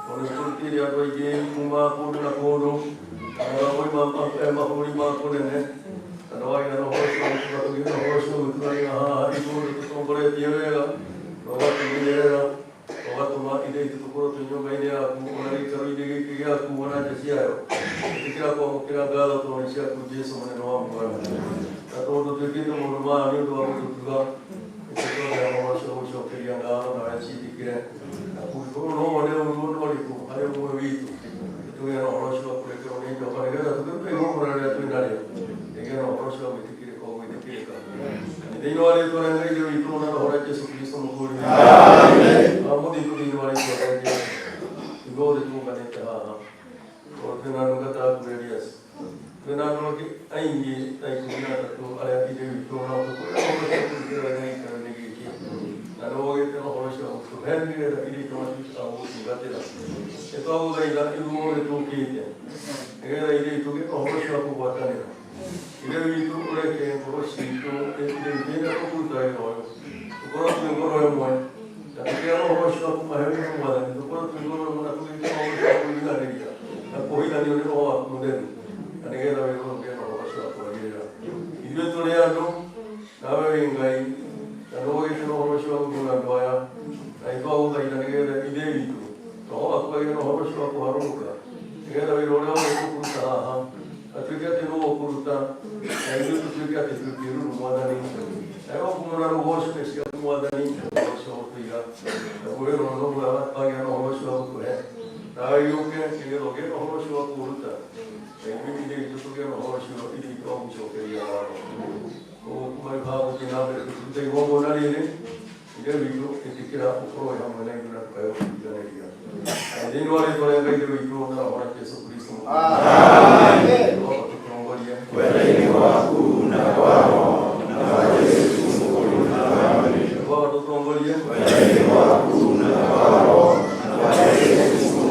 tondũ nĩtũrutĩire andũ aingĩ kuma kũndũ na kũndũ, oima mabũrũri ma kũnene, na nĩwagĩa na ũhoro ũcio gũtũma tũgĩe na ũhoro ũcio gũturanĩra haha ithuothe tũtongoretie wega na ũgatũmenyerera, ũgatũma ithe itũ tũkorwo twĩ nyũmba-inĩ yaku ona gĩikaro-inĩ gĩkĩ gĩaku ona nja ciayo. Ĩtĩkĩra kwamũkĩra ngatho tondũ nĩ ciaku, Jesũ mũnene wa Mwathani. Na tondũ twĩkĩte maũndũ maya nĩ ũndũ wa gũtũtuga, nĩtũtwagĩra ũhoro ũcio gũcokeria ngatho, nawe ciĩtĩkĩre. Na kũngĩkorwo no wone ũru ona ũrĩkũ harĩ ũmwe witũ, nĩtũgĩe na ũhoro ũcio wa kũrekerwo nĩ Jehova, nĩgetha tũkĩruta igongona rĩrĩa twĩ narĩo rĩgĩe na ũhoro ũcio wa gwĩtĩkĩrĩka o gwĩtĩkĩrĩka. Na nĩ thĩinĩ wa rĩtwa rĩa Ngai Ithe witũ na Roho rĩa Jesũ Kristo Mũkũũri witũ. Mũthingu thĩinĩ wa rĩtwa rĩa Jesũ, ithuothe tũnganĩte haha tondũ twĩna ndungata yaku Elias, twĩna andũ angĩ aingĩ ta 13 arĩa Ithe witũ nao tũkwĩra ũhoro ũcio kũrutĩra wĩra gĩikaro-inĩ gĩkĩ, na nĩwogĩte na ũhoro ũcio wa gũtũhe nĩgetha ithe witũ matuĩke a gũgũtungatĩra. Nĩtwagũthaitha ithuothe tũkĩte nĩgetha ithe witũ gĩe na ũhoro ũcio wa kũgwatanĩra. Ithe witũ, ũreke ngoro citũ, ithe witũ, rĩrĩa tũkũruta wĩra ũyũ tũkorwo twĩ ngoro ĩmwe na tũkĩgĩa na ũhoro ũcio wa kũmahe wĩra, Mwathani, tũkorwo twĩ ngoro ĩmwe na tũgĩte na ũhoro ũcio wa kũiguanĩria na kũhithanio nĩ Roho waku Mũtheru, na nĩgetha wĩra ũyũ ũgĩe na ũhoro ũcio wa kwagĩrĩra. Ithuĩ tũrĩ andũ, nawe wĩ Ngai, na nĩwogĩte na ũhoro ũcio wa gũthura andũ aya, na nĩtwagũthaitha nĩgetha ithe witũ Roho waku agĩe na ũhoro ũcio wa kũharũrũka, nĩgetha wĩra ũrĩa wothe tũkũruta haha atuĩke atĩ nĩwe ũkũruta, na ithuĩ tũtuĩke atĩ twĩ kĩĩruru, Mwathani. Nayo ngumo na rũgoco nĩ ciaku, Mwathani, ũhoro ũcio wa gũtũiga naguo wĩra ũyũ noguo wagĩa na ũhoro ũcio wa gũtũhe, nawe gĩũke nĩgetha ũgĩe na ũhoro ũcio wa kũũruta, na ithuĩ ithe witũ tũgĩe na ũhoro ũcio ithe witũ wa gũcokeria ngatho. Koguo kuma rĩu haha gũthiĩ na mbere tũkĩruta igongona rĩrĩ, Ithe witũ, ĩtĩkĩra ũkorwo wĩ hamwe na ithuĩ na tũkae gũtũtiganĩria. Na thĩinĩ wa rĩtwa rĩa Ngai Ithe witũ na Roho wa Jesũ Kristo Amen. Roho tũtongorie Wendo-inĩ waku na kwa Roho na kwa Jesũ Kristo. Roho tũtongorie Wendo-inĩ waku na kwa Roho na kwa Jesũ Kristo.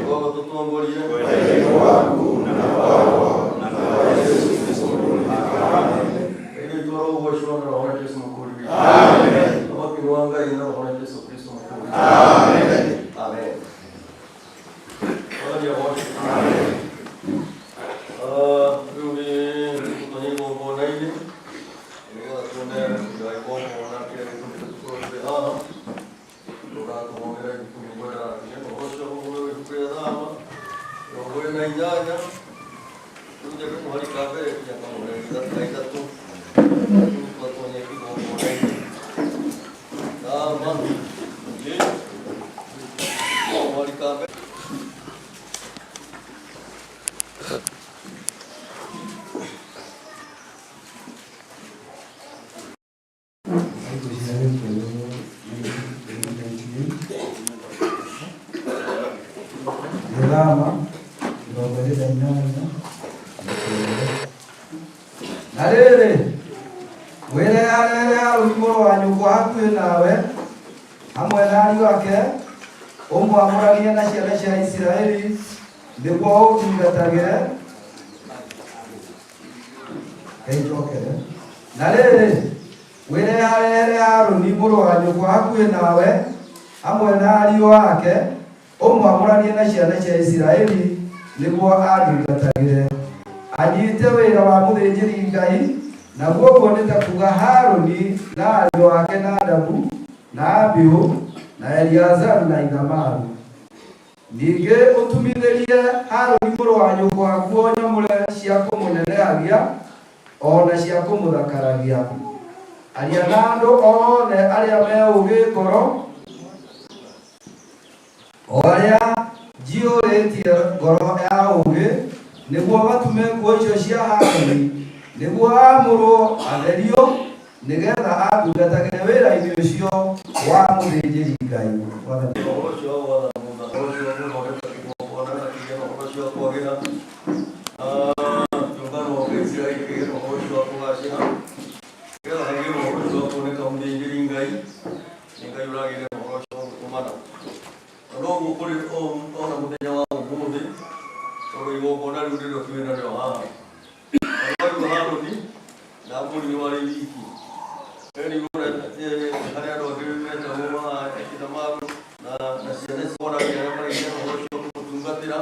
Roho tũtongorie Wendo-inĩ waku na kwa Roho na kwa Jesũ Kristo. Ngai witũ arogocwo na Roho wa Jesũ Mũkũũri witũ. Amen. Ũhoti wa Ngai na Roho wa Jesũ Kristo Mũkũũri witũ. Amen. Amen. Mwathani agocwo. Rĩu nĩ tũtonye igongona-inĩ nĩgetha tuone ya igongona kĩrĩa gĩtũmĩte tũkorwo twĩ haha. Tũratũhongera ibuku nĩngwenda tũgĩe na ũhoro ũcio kũhũrĩrwo ibuku rĩa Thama 48, tũrute kamũhari ka mbere nginya kamũhari ga ithatũ, rĩu twatonye igongona-inĩ. Thama kamũhari ka mbere. Ngwĩciria Gĩkũyũ nĩ Gĩthama 28. Na rĩrĩ, wĩre arehere Harũni mũrũ wa nyũkwa hakuhĩ nawe, hamwe na ariũ ake, ũmwamũranie na ciana cia Isiraeli, nĩguo ũtungatagĩre. Ngai. Na rĩrĩ, wĩre arehere Harũni mũrũ wa nyũkwa hakuhĩ nawe, hamwe na ariũ ake, ũmwamũranie na ciana cia Isiraeli, nĩguo andungatagĩre, anyite wĩra wa mũthĩnjĩri Ngai, naguo ũguo nĩ ta kuga Harũni na ariũ ake Nadabu na Abihu na Eliazaru na Ithamaru. Ningĩ ũtumithĩrie Harũni mũrũ wa nyũkwa nguo nyamũre cia kũmũnenehagia o na cia kũmũthakaragia. Aria na andũ othe arĩa me ũũgĩ ngoro, o arĩa njiyũrĩtie ngoro ya ũũgĩ, nĩguo matume nguo icio cia Harũni, nĩguo aamũrwo atherio, nĩgetha andungatagĩre wĩra-inĩ ũcio wa mũthĩnjĩri Ngai. Mwathani. Ũhoro ũcio wa gwatha mũthanga ũcio wa gũthondeka kĩgongona na kĩgĩe na ũhoro ũcio wa kwagĩra, kĩũngano kĩa Isiraeli kĩgĩe na ũhoro ũcio wa kũgacĩra, nĩgetha hagĩe na ũhoro ũcio wa kuoneka mũthĩnjĩri Ngai, nĩ Ngai ũragĩre na ũhoro ũcio wa gũtũmana. Na noguo kũrĩ ona mũthenya wa ũmũthĩ, tondũ igongona rĩu nĩrĩo twĩ narĩo haha. Na rĩu Harũni na mũriũ arĩ wiki. Erirwo harĩ andũ angĩ metagwo Ekithamaru na ciana cikoragĩa arĩa maragĩa na ũhoro ũcio wa kũmũtungatĩra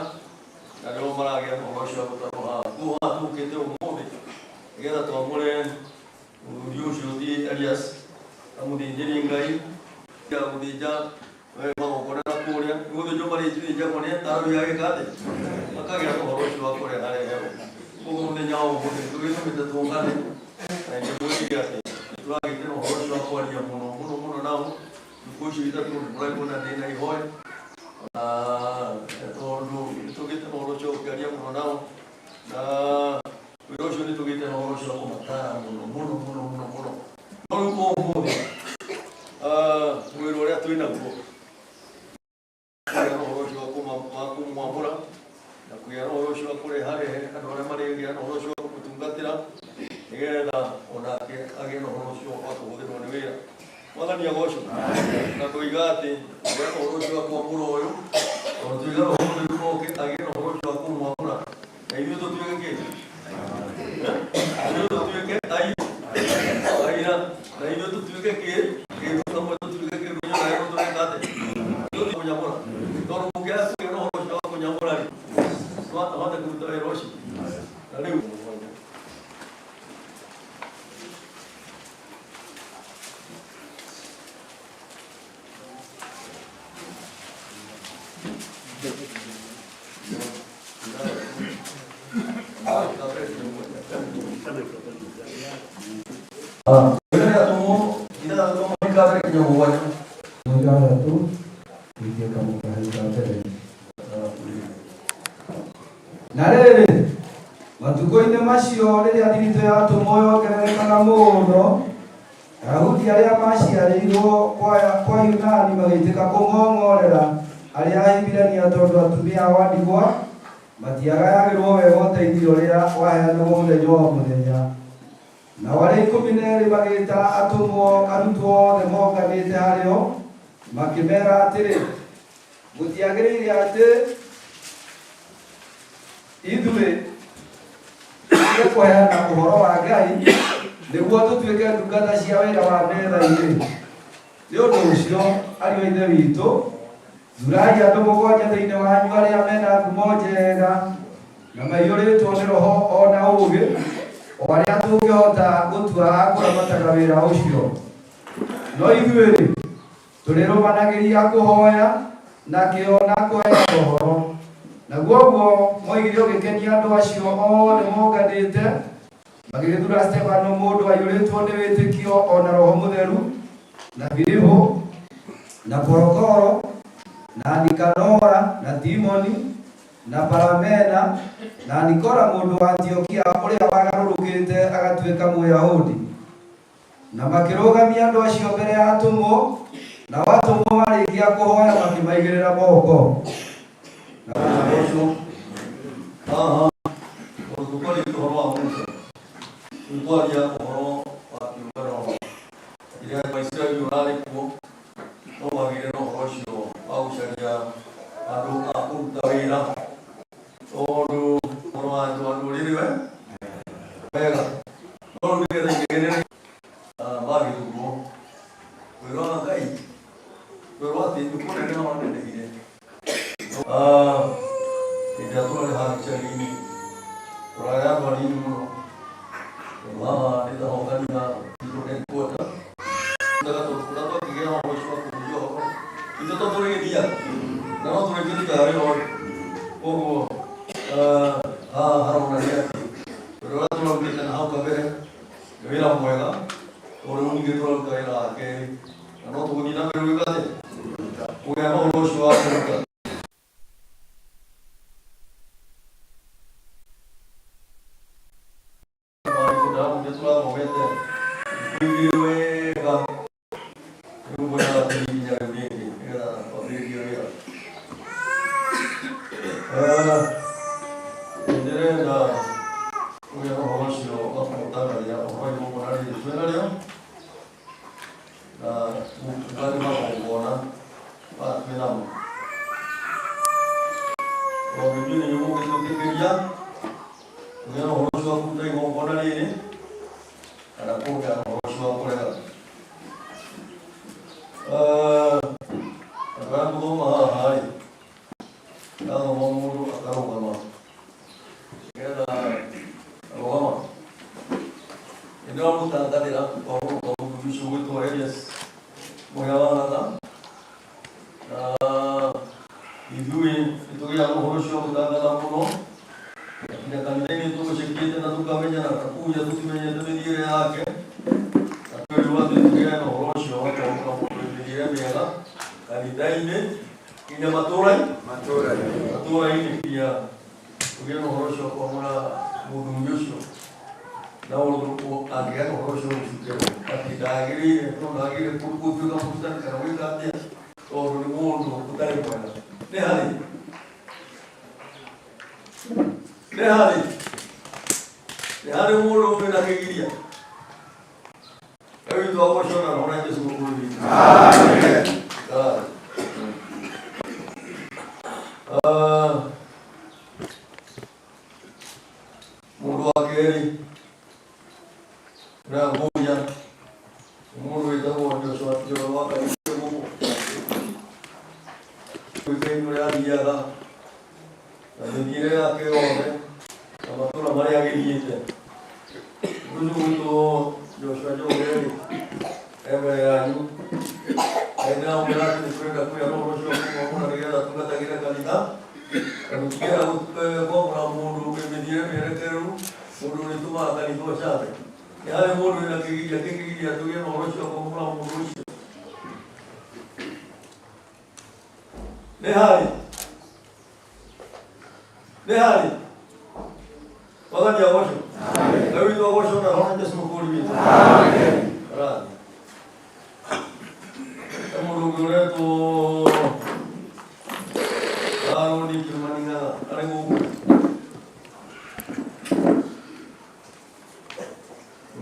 na nĩo maragĩa na ũhoro ũcio wa gũtarwo haha. Koguo haha tũkĩte ũmũthĩ nĩgetha twamũre mũthuri ũcio ti Elias na mũthĩnjĩri Ngai ya gũthĩnja magongona na kũrĩa nĩgũthĩnjwo marĩthĩnjagwo nĩ ataramu agĩka atĩ makagĩa na ũhoro ũcio wa kũrehareherwo. Koguo mũthenya wa ũmũthĩ tũgĩtũmĩte tũngane na ngĩmwĩrire atĩ nĩtũragĩte na ũhoro ũcio wa kwaria mũno mũno mũno nao thikũ icio ithatũ nĩmũraigua na ndĩna ihoya na tondũ nĩtũgĩte na ũhoro ũcio wa gũkĩaria mũno nao na wĩra ũcio nĩtũgĩte na ũhoro ũcio wa kũmatara mũno mũno mũno mũno mũno. No rĩu ũmũthĩ wĩra ũrĩa twĩ naguo kũgĩa na ũhoro ũcio wa kũmwamũra na kũgĩa na ũhoro ũcio wa kũreharehe andũ arĩa marĩgĩa na ũhoro ũcio wa kũmũtungatĩra nĩgetha onake agĩe na ũhoro ũcio wa kũhũthĩrwo nĩ wĩra. Mwathani agocwo. Na tũiga atĩ kũgĩa na ũhoro ũcio wa kwamũra ũyũ tondũ tũiga Roho Mũtheru oke agĩe na ũhoro ũcio wa kũmwamũra na ithuĩ tũtuĩke kĩ? Ithuĩ tũtuĩke aira na ithuĩ tũtuĩke kĩ? Kĩndũ hamwe tũtuĩke kĩndũ na tũreka atĩ ithuĩ kũnyamũra tondũ mũngĩaga kũgĩa na ũhoro ũcio wa kũnyamũra rĩ no ahote kũruta wĩra ũcio na rĩu Ithathatũ ningĩ kamũkahe mbere. Na rĩrĩ, matukũ-inĩ macio rĩrĩa thiritũ ya atũmwo yongererekaga mũno, Ayahudi arĩa maaciarĩirwo kwa Yunani magĩitĩka kũng'ong'orera arĩa Ahibirania tondũ atumia ao a ndigwa matiagayagĩrwo wega ũteithio ũrĩa waheanagwo mũthenya o mũthenya. Nao arĩa 12 magĩĩta atũmwo arutwo othe monganĩte harĩ o, makĩmeera atĩrĩ, Gũtiagĩrĩire atĩ ithuĩ tũtige kũheana ũhoro wa Ngai nĩguo tũtuĩke ndungata cia wĩra wa metha-inĩ. Nĩ ũndũ ũcio, ariũ a Ithe witũ, thurai andũ 7 thĩinĩ wanyu arĩa mena ngumo njega na maiyũrĩtwo nĩ Roho o na ũũgĩ, o arĩa tũngĩhota gũtua a kũramataga wĩra ũcio. No ithuĩ-rĩ, tũrĩrũmanagĩria kũhoya na kĩyo na kũheana ũhoro. Naguo ũguo moigire ũgĩkenia andũ acio othe monganĩte, magĩgĩthura Stefano mũndũ aiyũrĩtwo nĩ wĩtĩkio o na Roho Mũtheru, na Filipo, na Porokoro, na Nikanora, na Timoni, na Paramena, na Nikora mũndũ wa Antiokia ũrĩa wagarũrũkĩte agatuĩka Mũyahudi. Na makĩrũgamia andũ acio mbere ya atũmwo, nao atũmwo marĩkia kũhoya makĩmaigĩrĩra moko. Haha tũkwarĩtie ũhoro wa Musa, tũkwaria ũhoro wa kĩũngano kĩrĩa Waisiraeli ũrarĩ kuo, no magĩire na ũhoro ũcio wa gũcaria andũ a kũruta wĩra, tondũ ũhoro wa andũ a ndũrĩrĩ we wega, no rĩu nĩgetha inegene magĩthurwo wĩra wa Ngai kwĩrwo atĩ nĩ kũneneha wanenehire. Hĩndĩ ĩrĩa tũrarĩ haha gĩcagi-inĩ tũrarĩ andũ anini mũno, tondũ haha nĩ ta ho kanitha witũ headquarter. Tondũ kũrĩa twakĩgĩa na ũhoro ũcio wa kũhunjia ũhoro, ithuĩ to tũrĩgĩthiaga na no tũrĩkĩrutaga wĩra ũyũ. Koguo haha haronania atĩ wĩra ũrĩa tũrarutĩte na hau kabere nĩ wĩra mwega, tondũ rĩu ningĩ tũraruta wĩra wa kerĩ na no tũgũthiĩ na mbere gwĩka atĩa, kũgĩa na ũhoro ũcio wa kũruta. Marĩkũ ndamũire tũrathomete thikũ igĩrĩ wega, rĩu ngwendaga tũthiĩ nginya rĩu rĩngĩ nĩgetha twambĩrĩrie wĩra. Nĩndĩrenda kũgĩa na ũhoro ũcio wa kũmũtarĩria ũhoro wa igongona rĩrĩ twĩ narĩo na kuga nĩ magongona maya twĩ namo, tondũ inyuĩ nĩ mũgũgĩtwĩtĩkĩria kũgĩa na ũhoro ũcio wa kũruta igongona rĩrĩ kana kũgĩa na ũhoro ũcio wa kũrega. Ũcio gwĩtwo Elias Mũhĩa wa Ng'ang'a, na ithuĩ nĩtũgĩaga ũhoro ũcio wa gũtangatha mũno nginya kanitha-inĩ tũgũcekete na tũkamenya na kũu nja tũtimenyete mĩthiĩre yake, na twerirwo atĩ tũgĩe na ũhoro ũcio wa kwamũra mũndũ wĩ mĩthiĩre mĩega kanitha-inĩ nginya matũũra-inĩ nginya tũgĩe na ũhoro ũcio wa kwamũra mũthuri ũcio na ũndũ angĩgĩa na ũhoro ũcio gũcukĩrwo atĩ ndagĩrĩire tondũ ndagĩrĩire gũtuĩka mũrutani kana gwĩka atĩa tondũ nĩ mũndũ ũtarĩ mwega. Nĩ harĩ nĩ harĩ nĩ harĩ mũndũ wĩna kĩgiria rĩu itũ agocwo na roho na Jesũ mũkũrũ witũ. Ah. Mũndũ wa kerĩ ũrĩa ngũria nĩ mũndũ wĩtagwo Joshua Njoroge wa kanitha gũkũ ũĩkaine ũrĩa athiaga na mĩthiĩre yake yothe na matũra marĩa agĩthiĩte. Mũndũ ũcio gwĩtwo Joshua Njoroge rĩ, e mbere yanyu ndĩramwĩra atĩ nĩ tũrenda kũgĩa na ũhoro ũcio wa kũmwamũra nĩgetha tungatagĩre kanitha na tũtingĩenda kwamũra mũndũ wĩ mĩthiĩre mĩerekereru, mũndũ ũrĩtũmaga kanitha ũcambe. Nĩ harĩ mũndũ wĩna kĩgiria kĩngĩgiria tũgĩe na ũhoro ũcio wa kwamũra mũndũ ũcio? Nĩ harĩ nĩ harĩ Mwathani agocwo. Ngai witũ agocwo na roho na Jesũ mũkũũri witũ. Karathi. He mũndũ ũngĩ ũretwo Harũni Kĩmani Ng'ang'a arĩ gũkũ.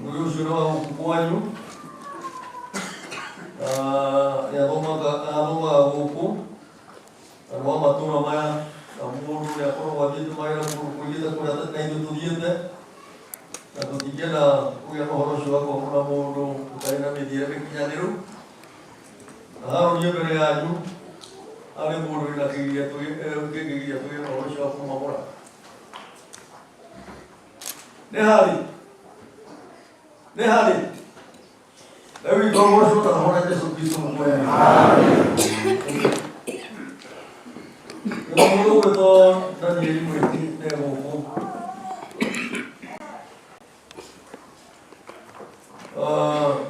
Mũthuri ũcio nĩ wa gũkũ kwanyu na nĩ athomaga gũkũ na nĩ wa matũũra maya na mũndũ nĩ akoragwo athiĩte mawĩra kũndũ kũingĩ ta kũrĩa na ithuĩ tũthiĩte na tũtingĩenda kũgĩa na ũhoro ũcio wa kwamũra mũndũ ũtarĩ na mĩthiĩre mĩkinyanĩru. Na Harũni e mbere yanyu arĩ mũndũ wĩna kĩgiria kĩngĩgiria tũgĩe na ũhoro ũcio wa kũmwamũra. Nĩ harĩ nĩ harĩ Ngai witũ agocwo na roho na Jesũ Kristo mũkũũri witũ. Nĩ mũndũ ũgwĩtwo Danieli Mwĩti e gũkũ.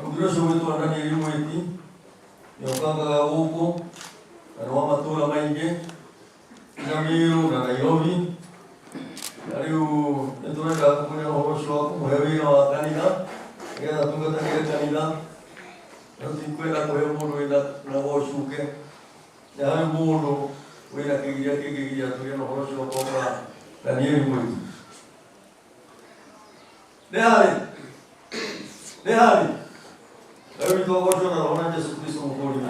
Mũthuri ũcio ũgwĩtwo Danieli Mwĩti nĩ okangaga gũkũ na nĩ wa matũũra maingĩ na Meru na Nairobi, na rĩu nĩ tũrenda kũmenya ũhoro ũcio wa kũmũhe wĩra wa kanitha nĩgetha tungatagĩre kanitha. Na tũtikwenda kũhe mũndũ wĩna na ũcuke. Nĩ harĩ mũndũ wĩna kĩgiria kĩngĩgiria tũgĩe na ũhoro ũcio wa kwamũra Danieli Mwĩti? Nĩ harĩ nĩ harĩ Ngai witũ agocwo na roho na Jesũ Kristo mũkũũri witũ.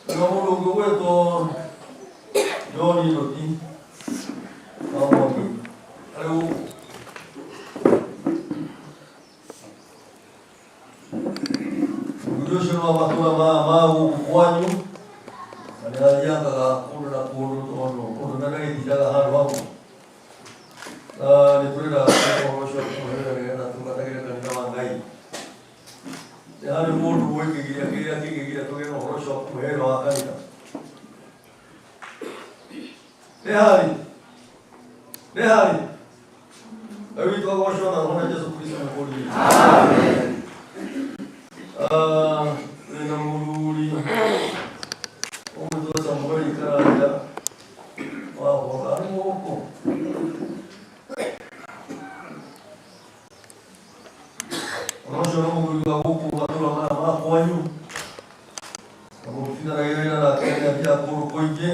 Na mũndũ ũngĩ ũgwĩtwo John Ndũti wa Mwangi arĩ gũkũ. Mũthuri ũcio nĩ wa matũũra maya ma gũkũ kwanyu na nĩ athiangaga kũndũ na kũndũ tondũ kũndũ na ndagĩtindaga handũ hamwe, na nĩ tũrenda ũhoro ũcio kũmũhe nĩgetha tungatagĩre kanitha wa Ngai. Nĩ harĩ mũndũ ũĩ kĩgiria kĩrĩa kĩngĩgiria tũgĩe na ũhoro ũcio wa kũmũhe wĩra wa kanitha? Nĩ harĩ nĩ harĩ Ngai witũ agocwo na roho na Jesũ Kristo mũkũũri witũ. Wĩna mũthuri ũgwĩtwo Samueli Karanja wa Hoga arĩ gũkũ. Ona ũcio nĩ mũthuri wa gũkũ matũũra maya ma kwanyu na mũrutithanagia wĩra nake nĩ athiaga kũndũ kũingĩ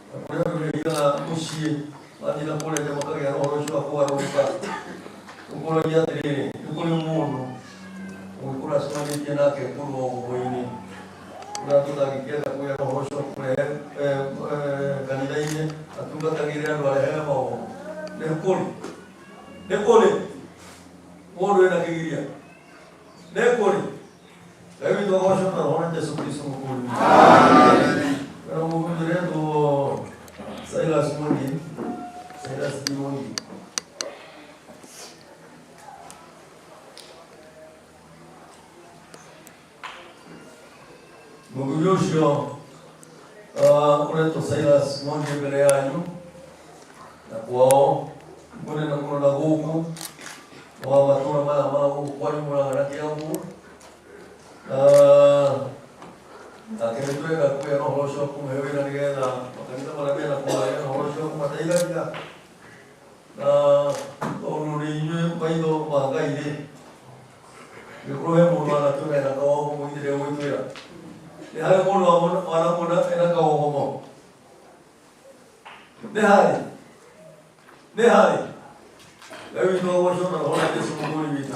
na kũrĩa andũ mehiaga mũciĩ mathiĩ na kũrĩa nja makagĩa na ũhoro ũcio wa kũgarũrũka. Ũkoragia atĩrĩrĩ, nĩ kũrĩ mũndũ ũngĩkorwo acemanĩtie nake kũndũ o ũguo-inĩ ũrĩa tũtangĩkĩenda kũgĩa na ũhoro ũcio wa kũrehe kanitha-inĩ atungatagĩre andũ arehere maũndũ? Nĩ kũrĩ nĩ kũrĩ mũndũ wĩna kĩgiria? Nĩ kũrĩ? Ngai witũ agocwo na roho na Jesũ Kristo mũkũũri witũ. Na mũndũ ũretwo Silas Mwangi, Silas D. Mwangi. Mũthuri ũcio ũretwo Silas Mwangi mbere yanyu na kwao kũnene mũno na gũkũ wa matũra maya ma gũkũ kwanyu Mũrang'a na Kĩambu. Nake nĩ tũrenda kũgĩa na ũhoro ũcio wa kũmũhe wĩra nĩgetha makanitha marĩa mena kũu magĩe na ũhoro ũcio wa kũmateithagia, na tondũ nĩ inyuĩ maitho ma Ngai rĩ, gĩkorwo he mũndũ anatwĩra ena kawogomo ithe ndegũgĩtwĩra. Nĩ harĩ mũndũ wanamuona ena kawogomo? Nĩ harĩ? Nĩ harĩ? Ngai witũ agocwo na roho na Jesu mũgũri witũ.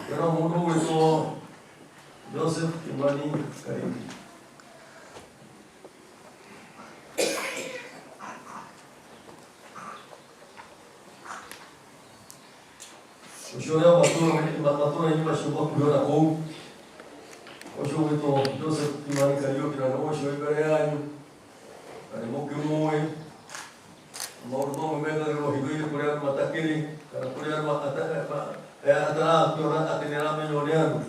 Kwĩna mũndũ ũgwĩtwo Joseph Kimani Kariuki. Ũcio ũrĩa matũũra-inĩ macio makuhĩ ona kũu, ũcio ũgwĩtwo Joseph Kimani Kariuki, na nĩ ũcio wĩ mbere yanyu na nĩ mũkĩmũĩ. Maũndũ mamwe mekagĩrwo hitho-inĩ kũrĩa andũ matakĩrĩ kana kũrĩa andũ atarakĩona atĩ nĩ aramenywo nĩ andũ.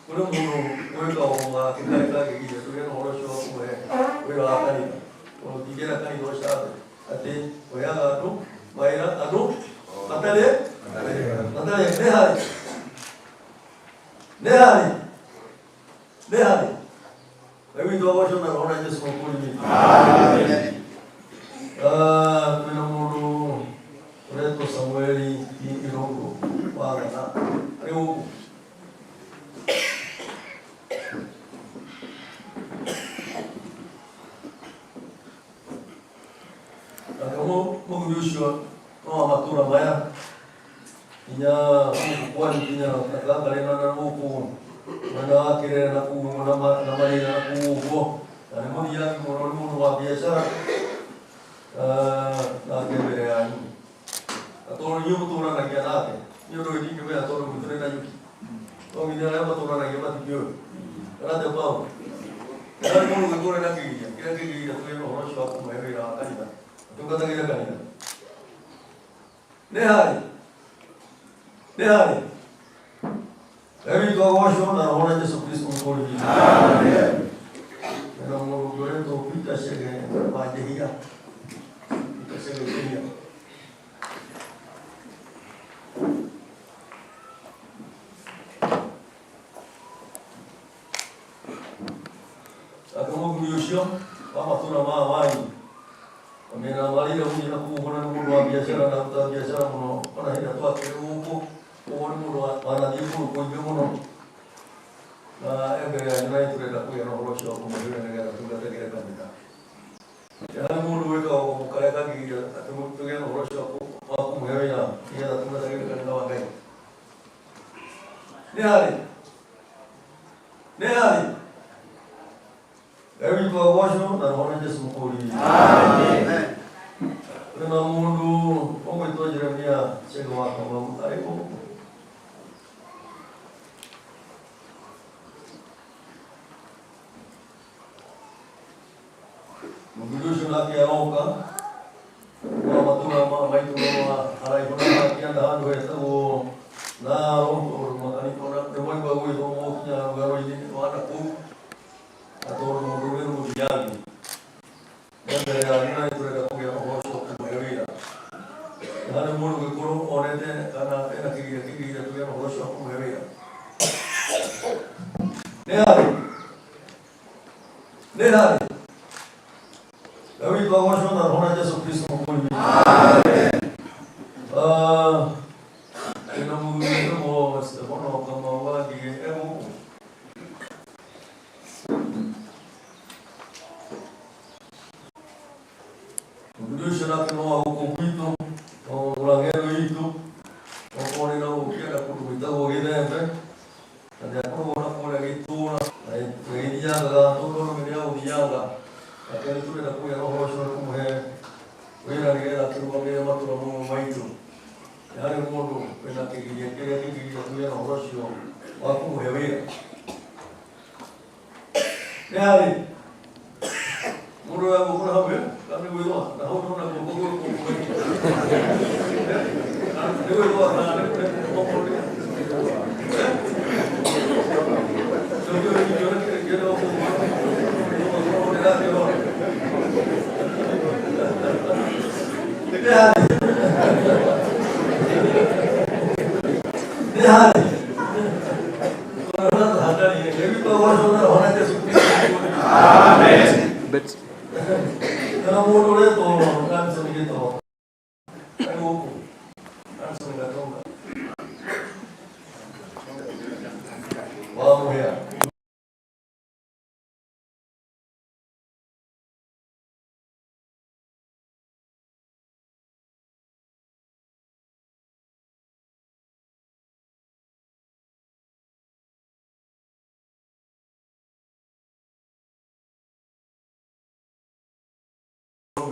Kũrĩ mũndũ gwĩka ũguo gake karĩ kangĩgiria tũgĩe na ũhoro ũcio wa kũmũhe wĩra wa kanitha, tondũ tingĩra kanitha ũcambe atĩ ũheaga andũ mawĩra andũ matarĩ matarĩ. Nĩ harĩ? Nĩ harĩ? Nĩ harĩ? Ngai witũ agocwo na roho na Jesu mũkũri witũ. Kwĩna mũndũ ũretwo Samueli Irũngũ wa Ghana arĩ gũkũ. Nake mũthuri ũcio no wa matũra maya nginya gũkũ kwanyu nginya Gakarĩ na gũkũ mwena wa Kĩrere na kũu ũguo na Marĩra na kũu ũguo, na nĩ mũthiangi mũno, nĩ mũndũ wa biacara. Nake mbere yanyu, na tondũ inyuĩ mũtũranagia nake, niĩ ũndũ ũyũ ndingĩmenya tondũ gwitũ nĩ Nanyuki, no nginya arĩa matũranagia matikĩũĩ kana atĩa Paulo. Nĩ harĩ mũndũ ũngĩkorwo ena kĩgiria kĩrĩa kĩgiria tũgĩe na ũhoro ũcio wa kũmũhe wĩra wa kanitha atungatagĩre kanitha? Nĩ harĩ? Nĩ harĩ? Ngai witũ agocwo na roho na Jesu Kristo mũkũri witũ. Ena mũndũ ũngĩ ũretwo Peter Chege wa Njehia. Peter Chege Njehia. Nake mũthuri ũcio wa matũũra ma wanyu na mĩena ya Marĩra gũthiĩ na kũu ũguo, na nĩ mũndũ wa biacara na arutaga biacara mũno ona hĩndĩ ĩrĩa twakĩrĩ gũkũ ũguo, nĩ mũndũ wanathiĩ kũndũ kũingĩ mũno na e mbere yanyu, na nĩ tũrenda kũgĩa na ũhoro ũcio wa kũmũhe nĩgetha tungatagĩre kanitha. Nĩ harĩ mũndũ wĩkaga ũguo karĩa kangĩgiria atĩ tũgĩe na ũhoro ũcio wa kũmũhe wĩra nĩgetha tungatagĩre kanitha wa Ngai? Nĩ harĩ? Nĩ harĩ? Ngai witũ agocwo na roho na Jesu mũkũri witũ. Kwĩna mũndũ ũgwĩtwo Jeremia Chege wa Kamau arĩ gũkũ? Mũthuri ũcio nake aroka wa matũra ma maitũ ma haraihu na hakĩanda handũ hetagwo Naro, tondũ makanitha ona nĩ mwaigua gwĩtwo mũgũkinya rũgano-inĩ rwa na kũu, na tondũ mũndũ ũrĩ nĩ mũthiangi e mbere yanyu, na nĩ tũrenda kũgĩa na ũhoro ũcio wa kũmũhe wĩra. Nĩ harĩ mũndũ ũngĩkorwo onete kana ena kĩgiria kĩgiria tũgĩe na ũhoro ũcio wa kũmũhe wĩra? Nĩ harĩ? Nĩ harĩ? Ngai witũ agocwo na roho na Jesu Kristo mũkũri witũ. Ĩno mũthuri wĩtagwo Stefano Kamau wa Ngigĩ e gũkũ? Mũthuri ũcio nake no wa gũkũ gwitũ, no Mũrang'ero itũ, okorwo nĩ na gũkĩenda kũndũ gwĩtagwo Gĩthembe, na nĩ akoragwo na kũrĩa gĩtũũra na gĩthiangaga tondũ arũme nĩ agũthianga. Nake nĩ tũrenda kũgĩa na ũhoro ũcio wa kũmũhe wĩra nĩgetha akĩrũgamĩrĩre matũũra mamwe maitũ. Nĩ harĩ mũndũ wĩna kĩgiria kĩrĩa kĩngĩgiria tũgĩe na ũhoro ũcio wa kũmũhe wĩra? Nĩ harĩ mũndũ wa guoko na hau kana nĩ gwĩthwa na hau ndona guoko gwĩ guoko nĩ gwĩthwa kana nĩ guoko nĩ. agocwo na Roho na Jesu Kristo. Amen. Na mũndũ ũretwo Ramson Gĩtonga arĩ gũkũ. Ramson Gatonga wa Mũhĩa.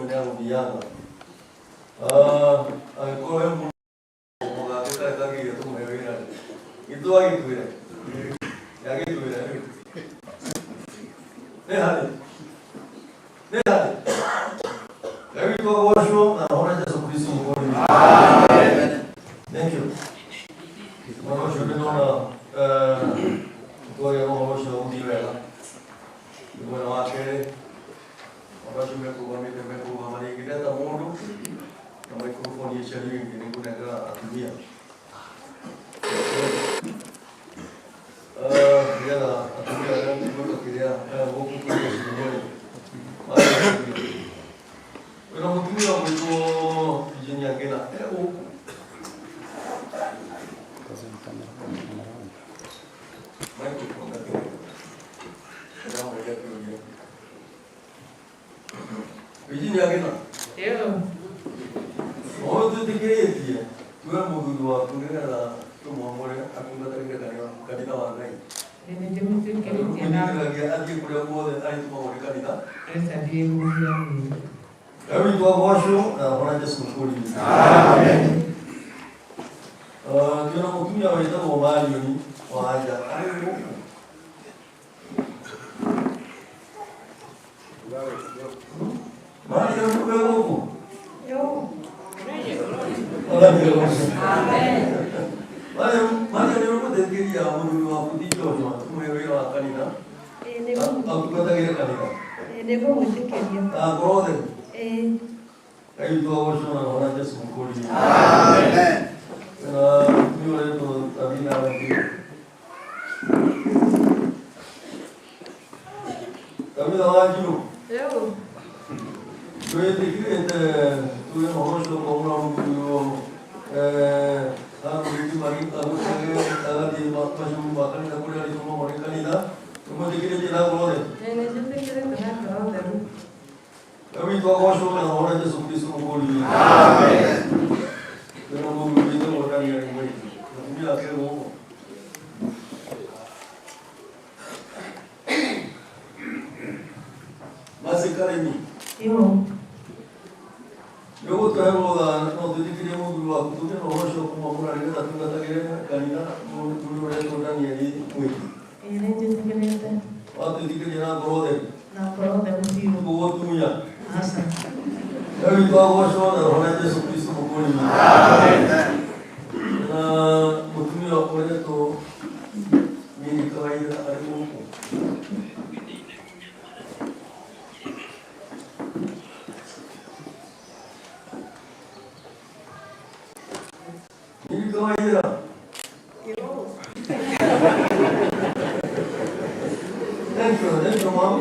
Nĩ agũthiaga angĩkorwo he mũndũ mũgake karĩ kagĩrĩire tũmũhe wĩra gĩtũ agĩtwĩre yagĩtwĩre rĩu nĩ harĩ nĩ harĩ Ngai witũ agocwo na Roho na Jesu Kristo mũkũri. Thank you. Ũhoro ũcio ndĩrona twagĩa na ũhoro ũcio ũthiĩ wega. Nĩ mwena wa kerĩ andũ acio mekũrũgamĩte mekũrũgama rĩngĩ ndeta mũndũ na microphone ĩcario ĩngĩ nĩ ngũnengera atumia nĩgetha atumia arĩa gwĩka kĩrĩa gũkũ kũrĩa ciumia-rĩ wĩna mũtumia ũgwĩtwo Virginia Ngĩna e gũkũ. Microphone akĩrĩ. Ndĩramũria kĩũria. Virginia Ngĩna. Ũhoro twĩtĩkĩrĩtie tuwe mũthuri waku nĩgetha tũmwamũre atungatagĩre kanitha wa Ngai. Mwĩtĩkĩragia athiĩ kũrĩa guothe arĩtũmagwo nĩ kanitha. Ngai witũ agocwo na Roho na Jesu mũkũri witũ. Twĩna mũtumia wĩtagwo Marioni wa Nja arĩ gũkũ. Marioni wĩ gũkũ? Marioni ũgũteithĩrĩria mũthuri waku ti Joshua tũmũhe wĩra wa kanitha atungatagĩre kanitha Nĩngũmwĩtĩkĩria. Na ngoro theru. Ĩĩ. Ngai witũ agocwo na Roho na Jesu mũkũri witũ. Na mũtumia ũretwo Tabitha Wanjiru. Tabitha Wanjiru. Twĩtĩkĩrĩte tuge na ũhoro ũcio kwamũra mũthuri ũyũ agũgĩthiĩ agathiĩ macukuru ma kanitha kũrĩa arĩtũmagwo nĩ kanitha. Tũmwĩtĩkĩrĩtie na ngoro theru. Ĩĩ nĩnjĩtĩkĩrĩte na ngoro theru. Ngai witũ agocwo na Roho na Jesu Kristo mũkũri witũ. Twĩna mũthuri wĩtagwo Daniel Mwĩki. Mũtumia wake gũkũ. Mercy Karimi. Nĩ ũgũtũhe rũtha no twĩtĩkĩrie mũthuri waku tũgĩe na ũhoro ũcio kũmwamũra nĩgetha tungatagĩre kanitha mũthuri ũretwo Daniel Mwĩki. Ĩĩ nĩnjĩtĩkĩrĩte. Watwĩtĩkĩria na ngoro theru. Na ngoro theru biũ. Tũgũtunya. Aca. Ngai witũ agocwo na Roho na Jesu Kristo mũkũri witũ. Na mũtumia ũretwo Miri Kawaida arĩ gũkũ. Miri Kawaida. Thank you, mom.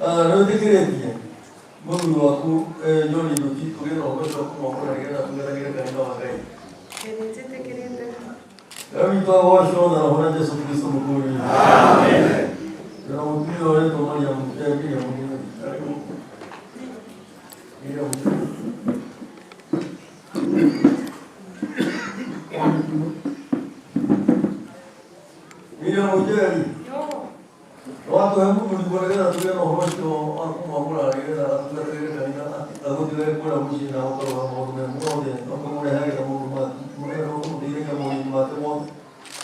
Nĩwĩtĩkĩrĩtie mũthuri waku John Nduti tũgĩe na ũhoro ũcio kũmwamũra nĩgetha tungatagĩre kanitha wa Ngai. Ĩĩ nĩnjĩtĩkĩrĩte. Ngai witũ agocwo na Roho na Jesu Kristo mũkũri witũ. Twĩna mũtumia ũretwo Mariam Miriam Mũgeni arĩ gũkũ. Miriam Mũgeni. Miriam Njeri. Watũhe mũthuri guo nĩgetha tũgĩe na ũhoro ũcio wa kũmwamũra nĩgetha atungatagĩre kanitha agũtigage kũrĩa mũciĩ na gũkarora maũndũ me mothe na ũkamũrehagĩra maũndũ ũkamũteithagia maũndũ make mothe.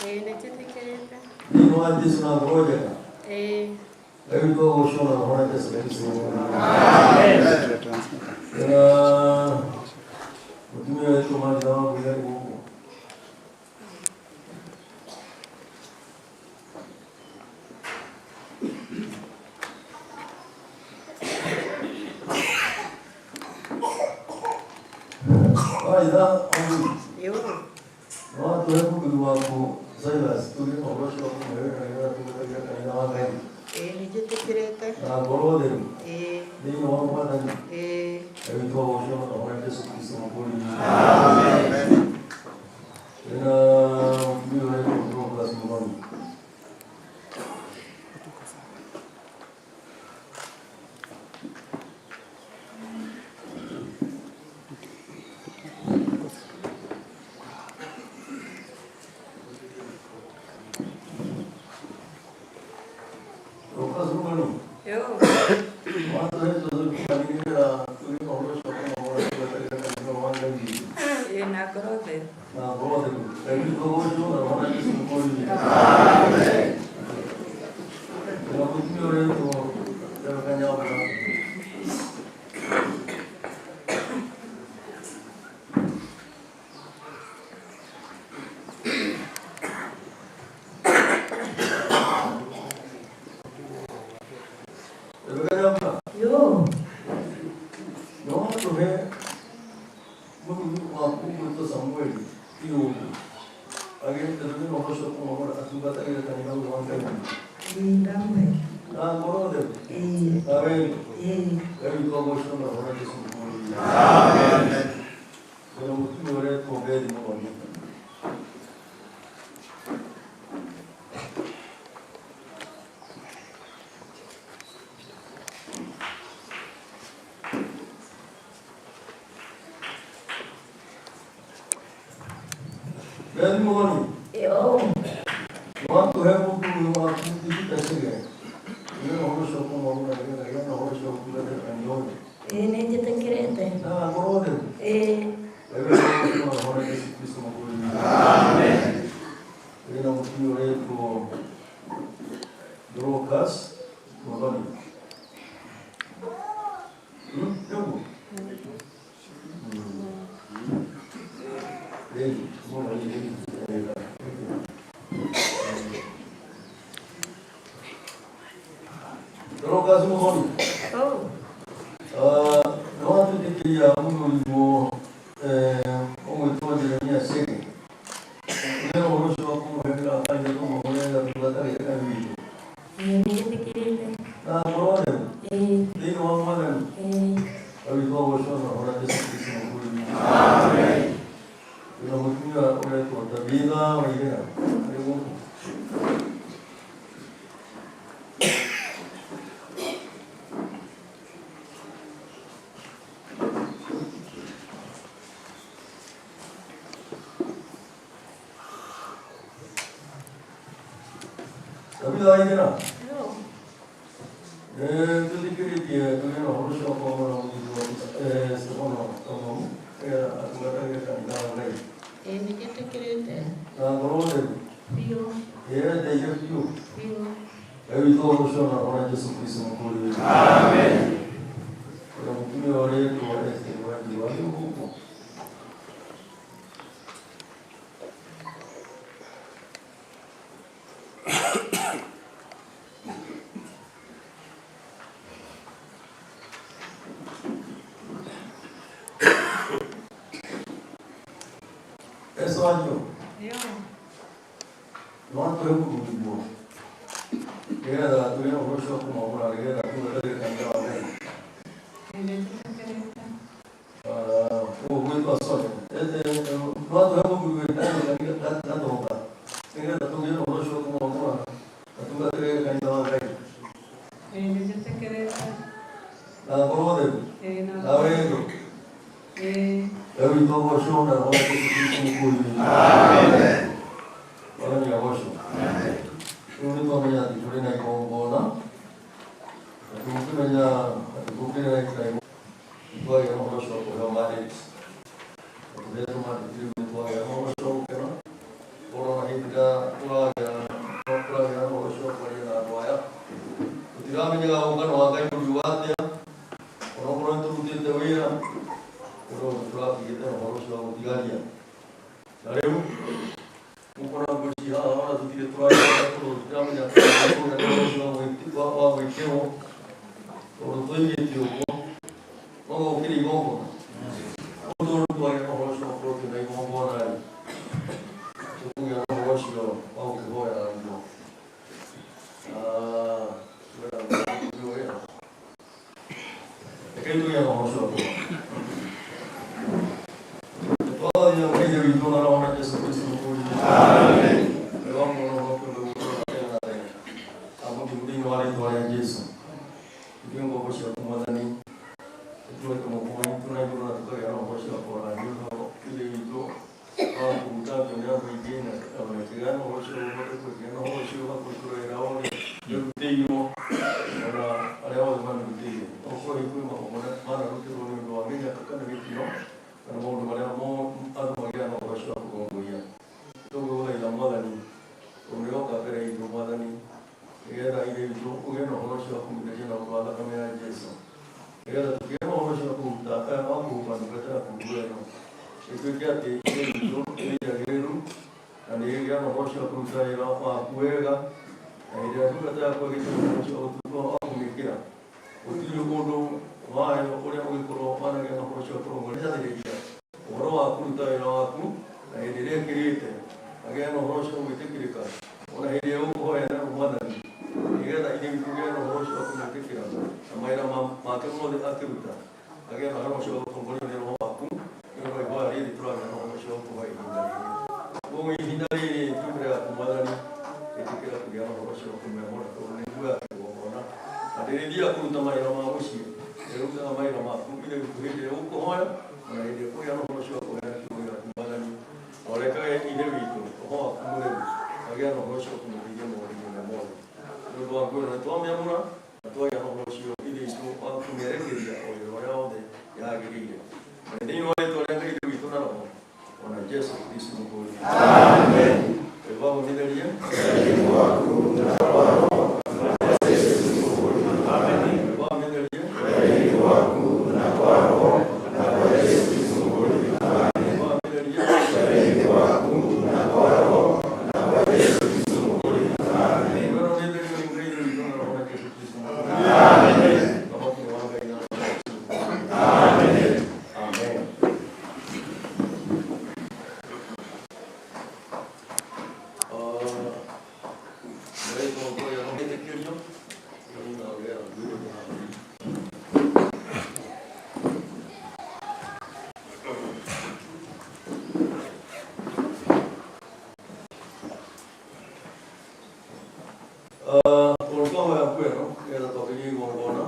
Ĩĩ nĩnjĩtĩkĩrĩte. Thĩinĩ wa Jesu na ngoro njega. Ĩĩ. Ngai witũ agocwo na Roho na Jesu Kristo. Na mũtumia wetwo Maritha wa Ngũi arĩ gũkũ. Maritha wa Ngũi. Watũhe Watũhe mũthuri waku Silas tũgĩe na ũhoro ũcio wa kũmũhe wĩra nĩgetha tũgĩtagĩre kanitha wa Ngai. Ĩĩ nĩ njĩtĩkĩrĩte. Na ngoro theru. Ĩĩ. Thĩinĩ wa Mwathani. Ĩĩ. Ngai witũ agocwo na roho wa Jesũ Kristo mũkũũri witũ. Amen. Twĩna mũtumia ũretwo Dorcas Mũthoni. Dorcas Mũthoni. Yo. Watũhe tũthuri nĩgetha tũgĩe na ũhoro ũcio wa kũmũhũra tũgatagĩra kanitha wa Ngai witũ. Ĩĩ na ngoro theru. Na ngoro theru. Ngai witũ agocwo na roho wa Jesũ mũkũũri witũ. Amen. Twĩna mũtumia ũretwo Rebecca Nyambura. Rebecca Nyambura. Yo. No watũhe mũthuri waku gwĩtwo Samueli Irũngũ agĩrĩte tũgĩe na ũhoro ũcio wa kũmũhũra atungatagĩre kanitha ũyũ wa Ngai witũ. Ĩĩ ndamũhe. Na ngoro theru. Ĩĩ. Na wendo. Ĩĩ. Ngai witũ agocwo na roho wa Jesũ mũkũũri witũ. Amen. Twĩna mũtumia ũretwo Bethi Mũthoni. Bethi Mũthoni. Yo. Watũhe mũthuri waku Peter Chege. Tũgĩe na ũhoro ũcio wa kũmũhũra nĩgetha agĩe na ũhoro ũcio wa gũtungatĩra kanitha ũyũ. Ĩĩ nĩ njĩtĩkĩrĩte. Na ngoro theru. Ĩĩ. Ngai witũ agocwo na roho wa Jesũ Kristo mũkũũri witũ. Amen. Twĩna mũtumia ũretwo Dorcas Mũthoni. Nĩguo? Rĩu, mũno rĩu, Dorcas Mũthoni. Oh. Nĩ watwĩtĩkĩria mũthuriguo ũgwĩtwo Jeremia Chege. Tũgĩe na ũhoro ũcio wa kũmũhe wĩra wa kanitha tũmũhũre atungatagĩre kanitha witũ. Ĩĩ nĩ njĩtĩkĩrĩte. Na ngoro theru. Ĩĩ. Thĩinĩ wa Mwathani. Ĩĩ. Ngai witũ agocwo na roho wa Jesũ Kristo mũkũũri witũ. Amen. Twĩna mũtumia ũretwo Tabitha Waithera. Arĩ gũkũ. Tabitha Waithera. Yo. Tũthikĩrĩtie tũgĩe na ũhoro ũcio wa kwamũra mũthuri waku Stefano Kamau nĩgetha atungatagĩre kanitha wa Ngai. Ĩĩ nĩ njĩtĩkĩrĩte. Na ngoro theru. Biũ. Ĩyendeire biũ. Biũ. Ngai witũ agocwo na roho wa Jesũ Kristo mũkũũri witũ. Amen. Twĩna mũtumia ũretwo Esther Wanjiru arĩ gũkũ. Esther Wanjiru. Yo. Nĩ watũhe mũthuriguo nĩgetha tũgĩe na ũhoro ũcio wa kũmũhũra nĩgetha atungatagĩre kanitha wa Ngai. Ĩĩ nĩ njĩtĩkĩrĩte. Ũgwĩtwo Sonia. Nĩ watũhe mũthuri Daniel Gatonga nĩgetha tũgĩe na ũhoro ũcio wa kũmũhũra atungatagĩre kanitha wa Ngai. Ĩĩ nĩ njĩtĩkĩrĩte. Na ngoro theru. Ĩĩ na Na wendo. Ĩĩ. Ngai witũ agocwo na roho wa Jesũ Kristo mũkũũri witũ. Amen. Mwathani agocwo. Rĩu nĩ twamenya atĩ tũrĩ na igongona na tũngĩmenya atĩ tũkĩrĩ na igongona nĩtwagĩa na ũhoro ũcio wa kũheo mandate. Na tũhetwo mandate rĩu nĩtwagĩa na ũhoro ũcio wa gũkena. Ũrona hĩndĩ ĩrĩa tũragĩa na ũhoro ũcio wa kwaria na andũ aya. Tũtiramenyaga ũngano wa Ngai ũriuga atĩa, onokorwo nĩ tũrutĩte wĩra, tondũ tũratigĩte na ũhoro ũcio wa gũtigaria. Rekei tũgĩe na ũhoro ũcio wa kũhoya. Twathani na Ithe witũ na Roho na Jesũ Kristo Mũkũũri witũ. Amen. Wega mũno ũhonokio ũgũtũũra tene na tene. Amũthimu thĩinĩ wa rĩĩtwa rĩa Jesũ. Ithuĩ ngombo ciaku Mwathani, tũtuĩte moko maitũ na igũrũ na tũkagĩa na ũhoro ũcio wa kwaranio na Ithe witũ wa kũhutangio nĩ andũ aingĩ na ĩkĩgĩa na ũhoro ũcio ũhote kũgĩa na ũhoro ũcio wa kũrutĩra wĩra wothe wĩrutĩirwo ona arĩa othe mamĩrutĩire. Okorwo hihi kwĩ magongona manarutĩrwo nĩ ũndũ wa mĩnyaka kana mĩtino kana maũndũ marĩa andũ magĩaga na ũhoro ũcio wa kũrũmbũiya. Tũgũgũthaitha Mwathani, tondũ nĩũroka mbere itũ Mwathani, nĩgetha Ithe witũ ũgĩe na ũhoro ũcio wa kũmĩtheria na ũndũ wa thakame ya Jesũ, nĩgetha tũkĩgĩe na ũhoro ũcio wa kũruta wa kũhumba ndungata yaku nguo ĩno, ĩtuĩke atĩ Ithe witũ nĩ njagĩrĩru na nĩ ĩgĩa na ũhoro ũcio wa kũruta wĩra waku wega, na hĩndĩ ĩrĩa ndungata yaku ĩgĩte ũhoro ũcio ũtuĩka wa kũmĩkĩra, gũtirĩ ũndũ wayo ũrĩa ũngĩkorwo wanagĩa na ũhoro ũcio wa kũrũngũrĩria ũhoro wa kũruta wĩra waku, na hĩndĩ ĩrĩa ĩkĩrĩte agĩe na ũhoro ũcio wa gwĩtĩkĩrĩka, ona hĩndĩ ĩrĩa ũkũhoya na Mwathani, nĩgetha Ithe witũ ũgĩe na ũhoro ũcio wa kũmwĩtĩkĩra na mawĩra make mothe akĩruta, agĩe na ũhoro ũcio wa gũtongorio nĩ Roho waku, nĩ ũndũ wa ihoya rĩrĩ tũragĩa na ũhoro ũcio wa kũhoya ihinda rĩrĩ. Koguo ihinda rĩrĩ twĩ mbere yaku Mwathani, ĩtĩkĩra kũgĩa na ũhoro ũcio wa kũmĩamũra tondũ nĩ nguo ya kĩgongona, na ndĩrĩthiaga kũruta mawĩra ma mũciĩ, ndĩrutaga mawĩra maku Ithe witũ hĩndĩ ĩrĩa ũkũhoya, ona hĩndĩ ĩrĩa ũkũgĩa na ũhoro ũcio wa kũheana kiugo gĩaku Mwathani, na ũrekage Ithe witũ Roho waku mũtheru agĩe na ũhoro ũcio wa kũmũteithia maũndũ-inĩ mothe. Nĩ ũndũ wa nguo ĩno nĩtwamĩamũra na twagĩa na ũhoro ũcio Ithe witũ wa kũmĩerekeria o wĩra ũrĩa wothe yagĩrĩire. Na thĩinĩ wa rĩĩtwa rĩa Ngai Ithe witũ na Roho ona Jesũ Kristo Mũkũũri witũ. Amen. Rwĩmbo mũmetherie. Rwĩmbo mũmetherie. Rwĩmbo mũmetherie. Rwĩmbo mũmetherie nĩ Ngai Ithe witũ na Roho na Jesũ Kristo Mũkũũri witũ. Amen. Thamaki nĩ wa Ngai na Roho na Jesũ Kristo. Amen. Amen. Tũrutwahoya kwĩno nĩgetha twambĩrĩrie igongona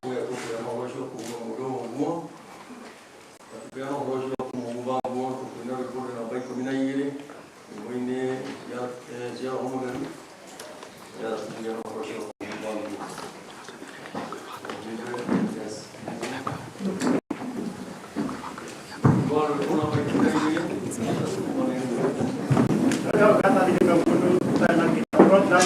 kũrĩa tũkũrĩa ũhoro ũcio kuma mũndũ ũguo na tũkĩgĩa na ũhoro ũcio wa kũmũhumba nguo tũkĩina rwĩmbo rwĩ namba 12 nyĩmbo-inĩ cia Roho Mũtheru nĩgetha tũkĩgĩa na ũhoro ũcio wa kũmũhumba nguo. Yes. Rwĩmbo namba 12.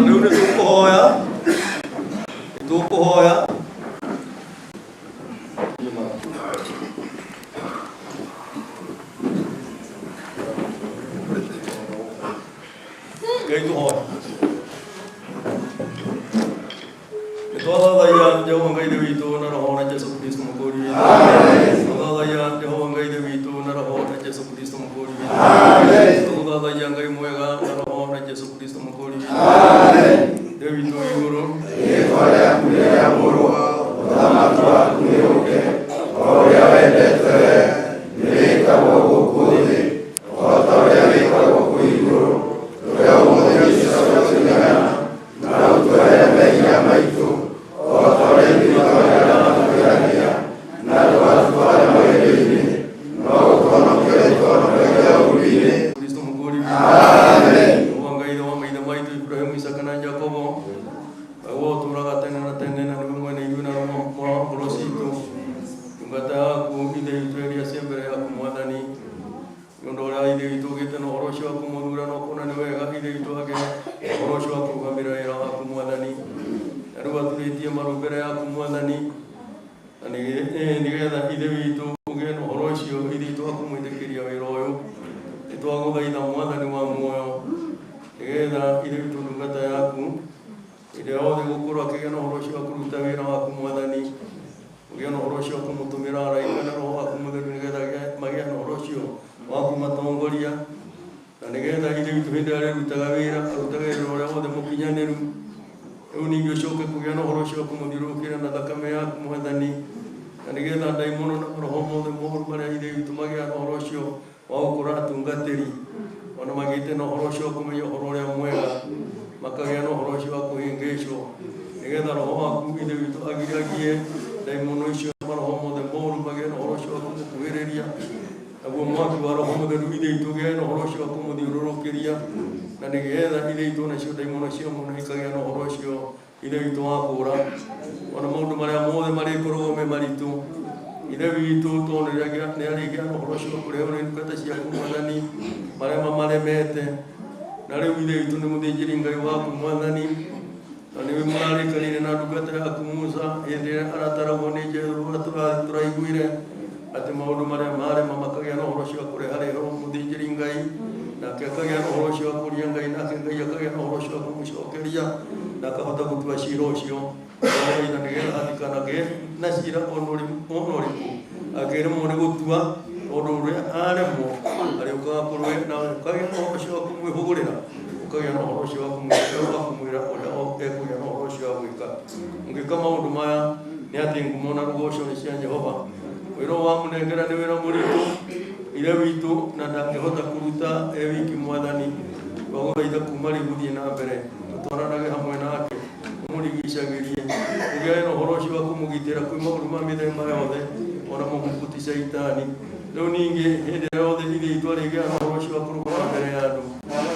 Rĩu nĩ tũkũhoya, nĩ tũkũhoya. Ngai tũhoe. Nĩ twathathaiya Jehova Ngai Ithe witũ na Roho na Jesu Kristo Mũkũũri witũ. Twathathaiya Jehova Ngai Ithe witũ na Roho na Jesu Kristo Mũkũũri witũ. Twathathaiya Ngai mwega na Roho na Jesu Kristo Mũkũũri witũ. Ithe witũ wĩ igũrũ, Rĩĩtwa rĩaku rĩamũrwo, ũthamaki waku nĩũũke, o ũrĩa wendete wee nĩwĩkagwo gũkũ thĩ o ta ũrĩa wĩkagwo kũu igũrũ. Tũhe ũmũthĩ irio cia tũigana, na ũtuohere mehia maitũ o ta ũrĩa ithuĩ twoheraga matwĩhagia, na ndũgatũtware magerio-inĩ, no ũtũhonokie ũtũhonokagia ũũru-inĩ. Kristo Mũkũũri witũ. Jehova Ngai Ithe wa maithe maitũ Ibrahimu, Isaka na Jakobo, we ũtũũraga tene na tene na nĩwe mwene ithuĩ na ngoro citũ, ndungata yaku Ithe witũ Elias e mbere yaku Mwathani, nĩ ũndũ ũrĩa Ithe witũ ũgĩte na ũhoro ũcio wa kũmũthura na ũkona nĩ wega Ithe witũ agĩe ũhoro ũcio wa kũrũgamĩrĩra wĩra waku Mwathani, na rĩu aturĩtie maru mbere yaku Mwathani, na nĩgetha Ithe witũ ũgĩe na ũhoro ũcio Ithe witũ wa kũmwĩtĩkĩria wĩra ũyũ. Nĩ twagũthaitha Mwathani wa muoyo, nĩgetha Ithe witũ ndungata yaku hĩndĩ ĩrĩa yothe gũkorwo akĩgĩa na ũhoro ũcio wa kũruta wĩra waku Mwathani, ũgĩe na ũhoro ũcio wa kũmũtũmĩra araika na Roho waku Mũtheru, nĩgetha magĩe na ũhoro ũcio wa kũmatongoria, na nĩgetha Ithe witũ hĩndĩ ĩrĩa arĩrutaga wĩra arutage wĩra ũrĩa wothe mũkinyanĩru. Rĩu ningĩ ũcoke kũgĩa na ũhoro ũcio wa kũmũthiũrũrũkĩria na thakame yaku Mwathani, na nĩgetha ndaimono na maroho mothe moru marĩa Ithe witũ magĩa na ũhoro ũcio wa gũkorwo atungatĩri, ona magĩte na ũhoro ũcio wa kũmenya ũhoro ũrĩa mwega, makagĩa na ũhoro ũcio wa kũhĩngĩcwo, nĩgetha Roho waku Ithe witũ agiragie ndaimono icio na maroho mothe moru magĩe na ũhoro ũcio wa kũmũkuhĩrĩria, naguo mwaki wa Roho Mũtheru Ithe witũ ũgĩe na ũhoro ũcio wa kũmũthiũrũrũkĩria, na nĩgetha Ithe witũ nacio ndaimono cia mũno ikagĩa na ũhoro ũcio Ithe witũ wa kũũra, ona maũndũ marĩa mothe marĩkoragwo me maritũ Ithe witũ, tondũ nĩarĩgĩa na ũhoro ũcio wa kũrehwo nĩ ndungata ciaku Mwathani, marĩa mamaremete. Na rĩu Ithe witũ nĩ mũthĩnjĩri Ngai waku Mwathani, na nĩwe mũrarĩkanĩire na ndungata yaku Musa hĩndĩ ĩrĩa arataragwo nĩ Jethro, ũrĩa tũraiguire atĩ maũndũ marĩa marema makagĩa na ũhoro ũcio wa kũreha rĩho mũthĩnjĩri Ngai, nake akagĩa na ũhoro ũcio wa kũria Ngai, nake Ngai akagĩa na ũhoro ũcio wa kũmũcokeria na akahota gũtua cira ũcio. Twagũthaitha nĩgetha atikanagĩe na cira ona ũrĩkũ angĩremwo nĩ gũtua, tondũ ũrĩa aremwo arĩũkaga kũrĩ we, nawe ũkagĩa na ũhoro ũcio wa kũmwĩhũgũrĩra, ũkagĩa na ũhoro ũcio wa kũmwĩra ũrĩa ekũgĩa na ũhoro ũcio wa gwĩka. Ũngĩka maũndũ maya nĩ atĩ ngumo na rũgoco nĩ cia Jehova. Wĩra ũyũ wamũnengera nĩ wĩra mũritũ Ithe witũ, na ndangĩhota kũruta e wiki Mwathani. Twagũthaitha kuma rĩu gũthiĩ na mbere tũtwaranage hamwe nake, ũmũrigicagĩrie, ũgĩage na ũhoro ũcio wa kũmũgitĩra kwĩ maũndũ ma mĩthemba yothe, ona mũhuku ti caitani. Rĩu ningĩ hĩndĩ ĩrĩa yothe Ithe witũ arĩgĩaga na ũhoro ũcio wa kũrũgama mbere ya andũ,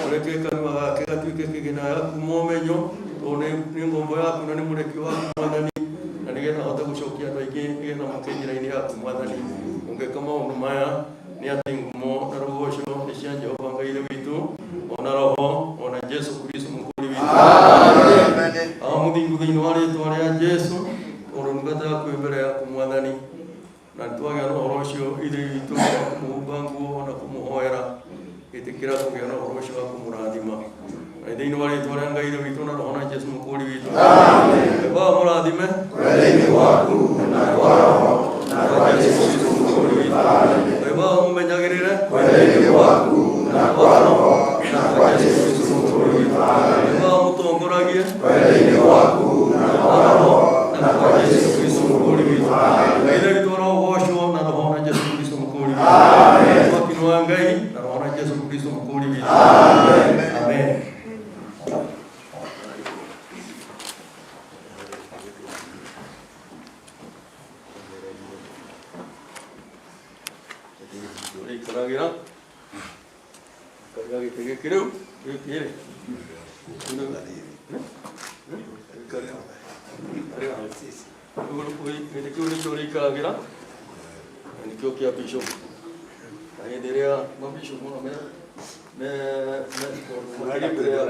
ũreke kanua gake gatuĩke kĩgĩna gĩa kuma ũmenyo, tondũ nĩ ngombo yaku na nĩ mũrekio waku Mwathani, na nĩgetha ahote gũcokia andũ aingĩ nĩgetha moke njĩra-inĩ yaku Mwathani. Ũngĩka maũndũ maya nĩ atĩ ngumo na rũgoco nĩ cia Jehova Ngai Ithe witũ, ona Roho, ona Jesu Kristo Mũkũũri witũ. Awa mũthingu thĩinĩ wa rĩĩtwa rĩa Jesu, tondũ ndungata yaku ĩ mbere yaku Mwathani, na nĩtwagĩa na ũhoro ũcio Ithe witũ wa kũmũhumba nguo na kũmũhoera, ĩtĩkĩra kũgĩa na ũhoro ũcio wa kũmũrathima. Na thĩinĩ wa rĩĩtwa rĩa Ngai Ithe witũ na Roho na Jesu Mũkũũri witũ. Baba mũrathime. Wendo-inĩ waku na kwa Roho na kwa Jesu Kristo Mũkũũri witũ. Baba mũmenyagĩrĩre. Wendo-inĩ waku na kwa Roho na kwa Jesu Kristo Mũkũũri witũ. Baba mũtongoragie. Wendo-inĩ waku na kwa Roho na kwa Jesu Kristo Mũkũũri witũ. Ngai Ithe witũ arogocwo na Roho na Jesu Kristo Mũkũũri witũ. Mwaki wa Ngai na Roho na Jesu Kristo Mũkũũri witũ. Amen. Ũrĩikaragĩra ikarĩra gĩtĩ gĩkĩ rĩu gĩkĩ rĩ gĩtĩ kĩu nĩkĩo ũrĩikaragĩra na nĩkĩo kĩa bishop. Na Hĩndĩ ĩrĩa mabishop mũno me me me makĩrĩ mbere ya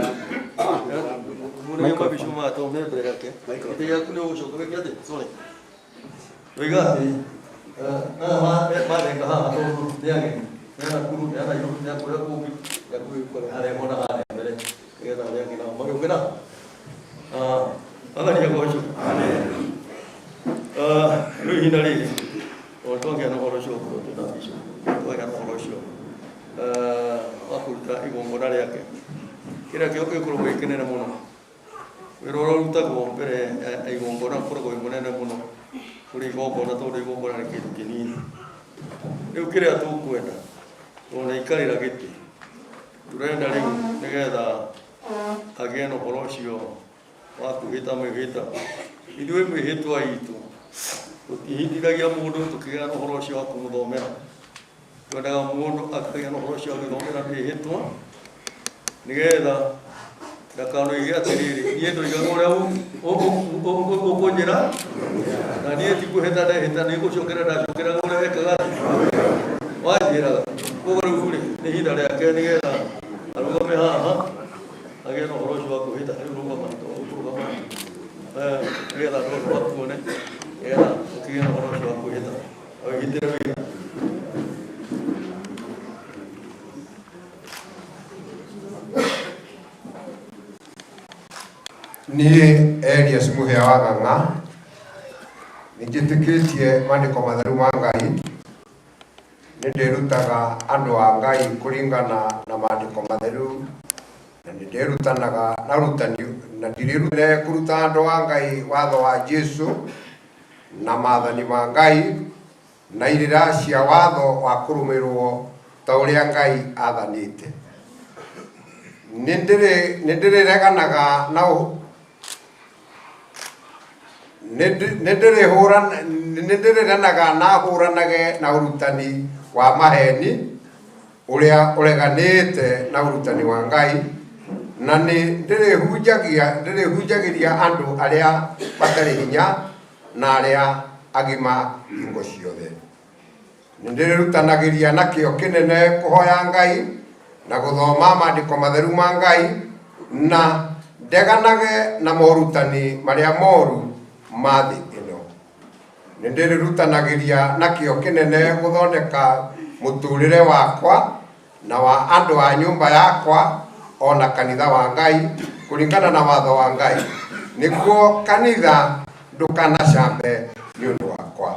mũrĩa mabishop mato me mbere yake gĩtĩ gĩaku nĩ ũgũcoka wĩke atĩ sorry oiga atĩ mathenga haha tondũ nĩ ageni nĩ a Nakuru nĩ a Nairobi nĩ a kũrĩa kũngĩ gĩaku harehwo na harĩa mbere nĩgetha arĩa angĩ nao magĩũke na Mwathani agocwo. Rĩu ihinda rĩrĩ o twagĩa na ũhoro ũcio ũkorwo twĩna bishop twagĩa na ũhoro ũcio wa kũruta igongona rĩake kĩrĩa gĩkoragwo gĩ kĩnene mũno wĩra ũrĩa ũrutagwo mbere ya igongona ũkoragwo wĩ mũnene mũno kũrĩ igongona tondũ igongona nĩ kĩndũ kĩnini. Rĩu kĩrĩa tũkwenda tondũ nĩ aikarĩra gĩtĩ tũrenda rĩu nĩgetha agĩe na ũhoro ũcio wa kwĩhĩta mwĩhĩta. Ithuĩ mwĩhĩtwa itũ tũtihĩtithagia mũndũ tũkĩgĩa na ũhoro ũcio wa kũmũthomera. Twendaga mũndũ akagĩa na ũhoro ũcio wa gwĩthomera mĩhĩtwa nĩgetha ndakanoige atĩrĩrĩ, niĩ ndoigaga ũrĩa ũkũnjĩra na niĩ ti kwĩhĩta ndehĩta, nĩ gũcokera ndacokeraga ũrĩa wekaga wanjĩraga. Koguo rĩu rĩ, nĩ ihinda rĩake nĩgetha arũgame haha agĩe na ũhoro ũcio wa kwĩhĩta. Rĩu rũgama, rũgama nĩgetha andũ othe makuone, nĩgetha ũkĩgĩe na ũhoro ũcio wa kwĩhĩta, wĩhĩtĩre wĩra. Niĩ Elias Mũhĩa wa Ng'ang'a nĩ njĩtĩkĩtie maandĩko matheru ma Ngai, nĩ ndĩrutaga andũ a Ngai kũringana na maandĩko matheru na nĩ ndĩrutanaga na ũrutani na ndirĩrutire kũruta andũ a Ngai watho wa Jesu na maathani ma Ngai na irĩra cia watho wa kũrũmĩrĩrwo ta ũrĩa Ngai athanĩte. Nĩ ndĩrĩreganaga na nĩ ndĩrĩreganaga na hũranage na ũrutani wa maheni ũrĩa ũreganĩte na ũrutani wa Ngai, na nĩ ndĩrĩhunjagĩria andũ arĩa matarĩ hinya na arĩa agima hingo ciothe. Nĩ ndĩrĩrutanagĩria na kĩyo kĩnene kũhoya Ngai na gũthoma maandĩko matheru ma Ngai, na ndeganage na morutani marĩa moru ma thĩ ĩno. Nĩ ndĩrĩrutanagĩria na kĩyo kĩnene gũthondeka mũtũũrĩre wakwa na wa andũ a nyũmba yakwa o na kanitha wa Ngai kũringana na watho wa Ngai, nĩguo kanitha ndũkanacambe nĩ ũndũ wakwa.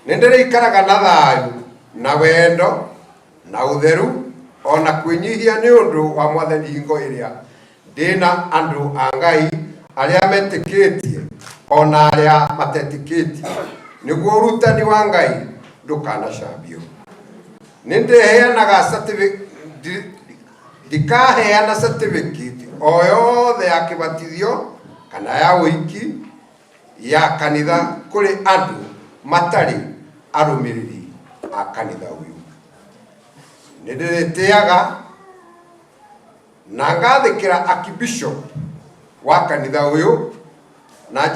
Nĩ ndĩrĩikaraga na thayũ na wendo na ũtheru o na kwĩnyihia nĩ ũndũ wa Mwathani hingo ĩrĩa ndĩna andũ a Ngai arĩa metĩkĩtie o na arĩa matetĩkĩtie, nĩguo ũrutani wa Ngai ndũkanacambio. Nĩ ndĩheanaga ndikaheana certificate o yothe ya kĩbatithio kana ya ũhiki ya kanitha kũrĩ andũ matarĩ arũmĩrĩri a kanitha ũyũ. Nĩ ndĩrĩtĩaga na ngathĩkĩra archbishop wa kanitha ũyũ na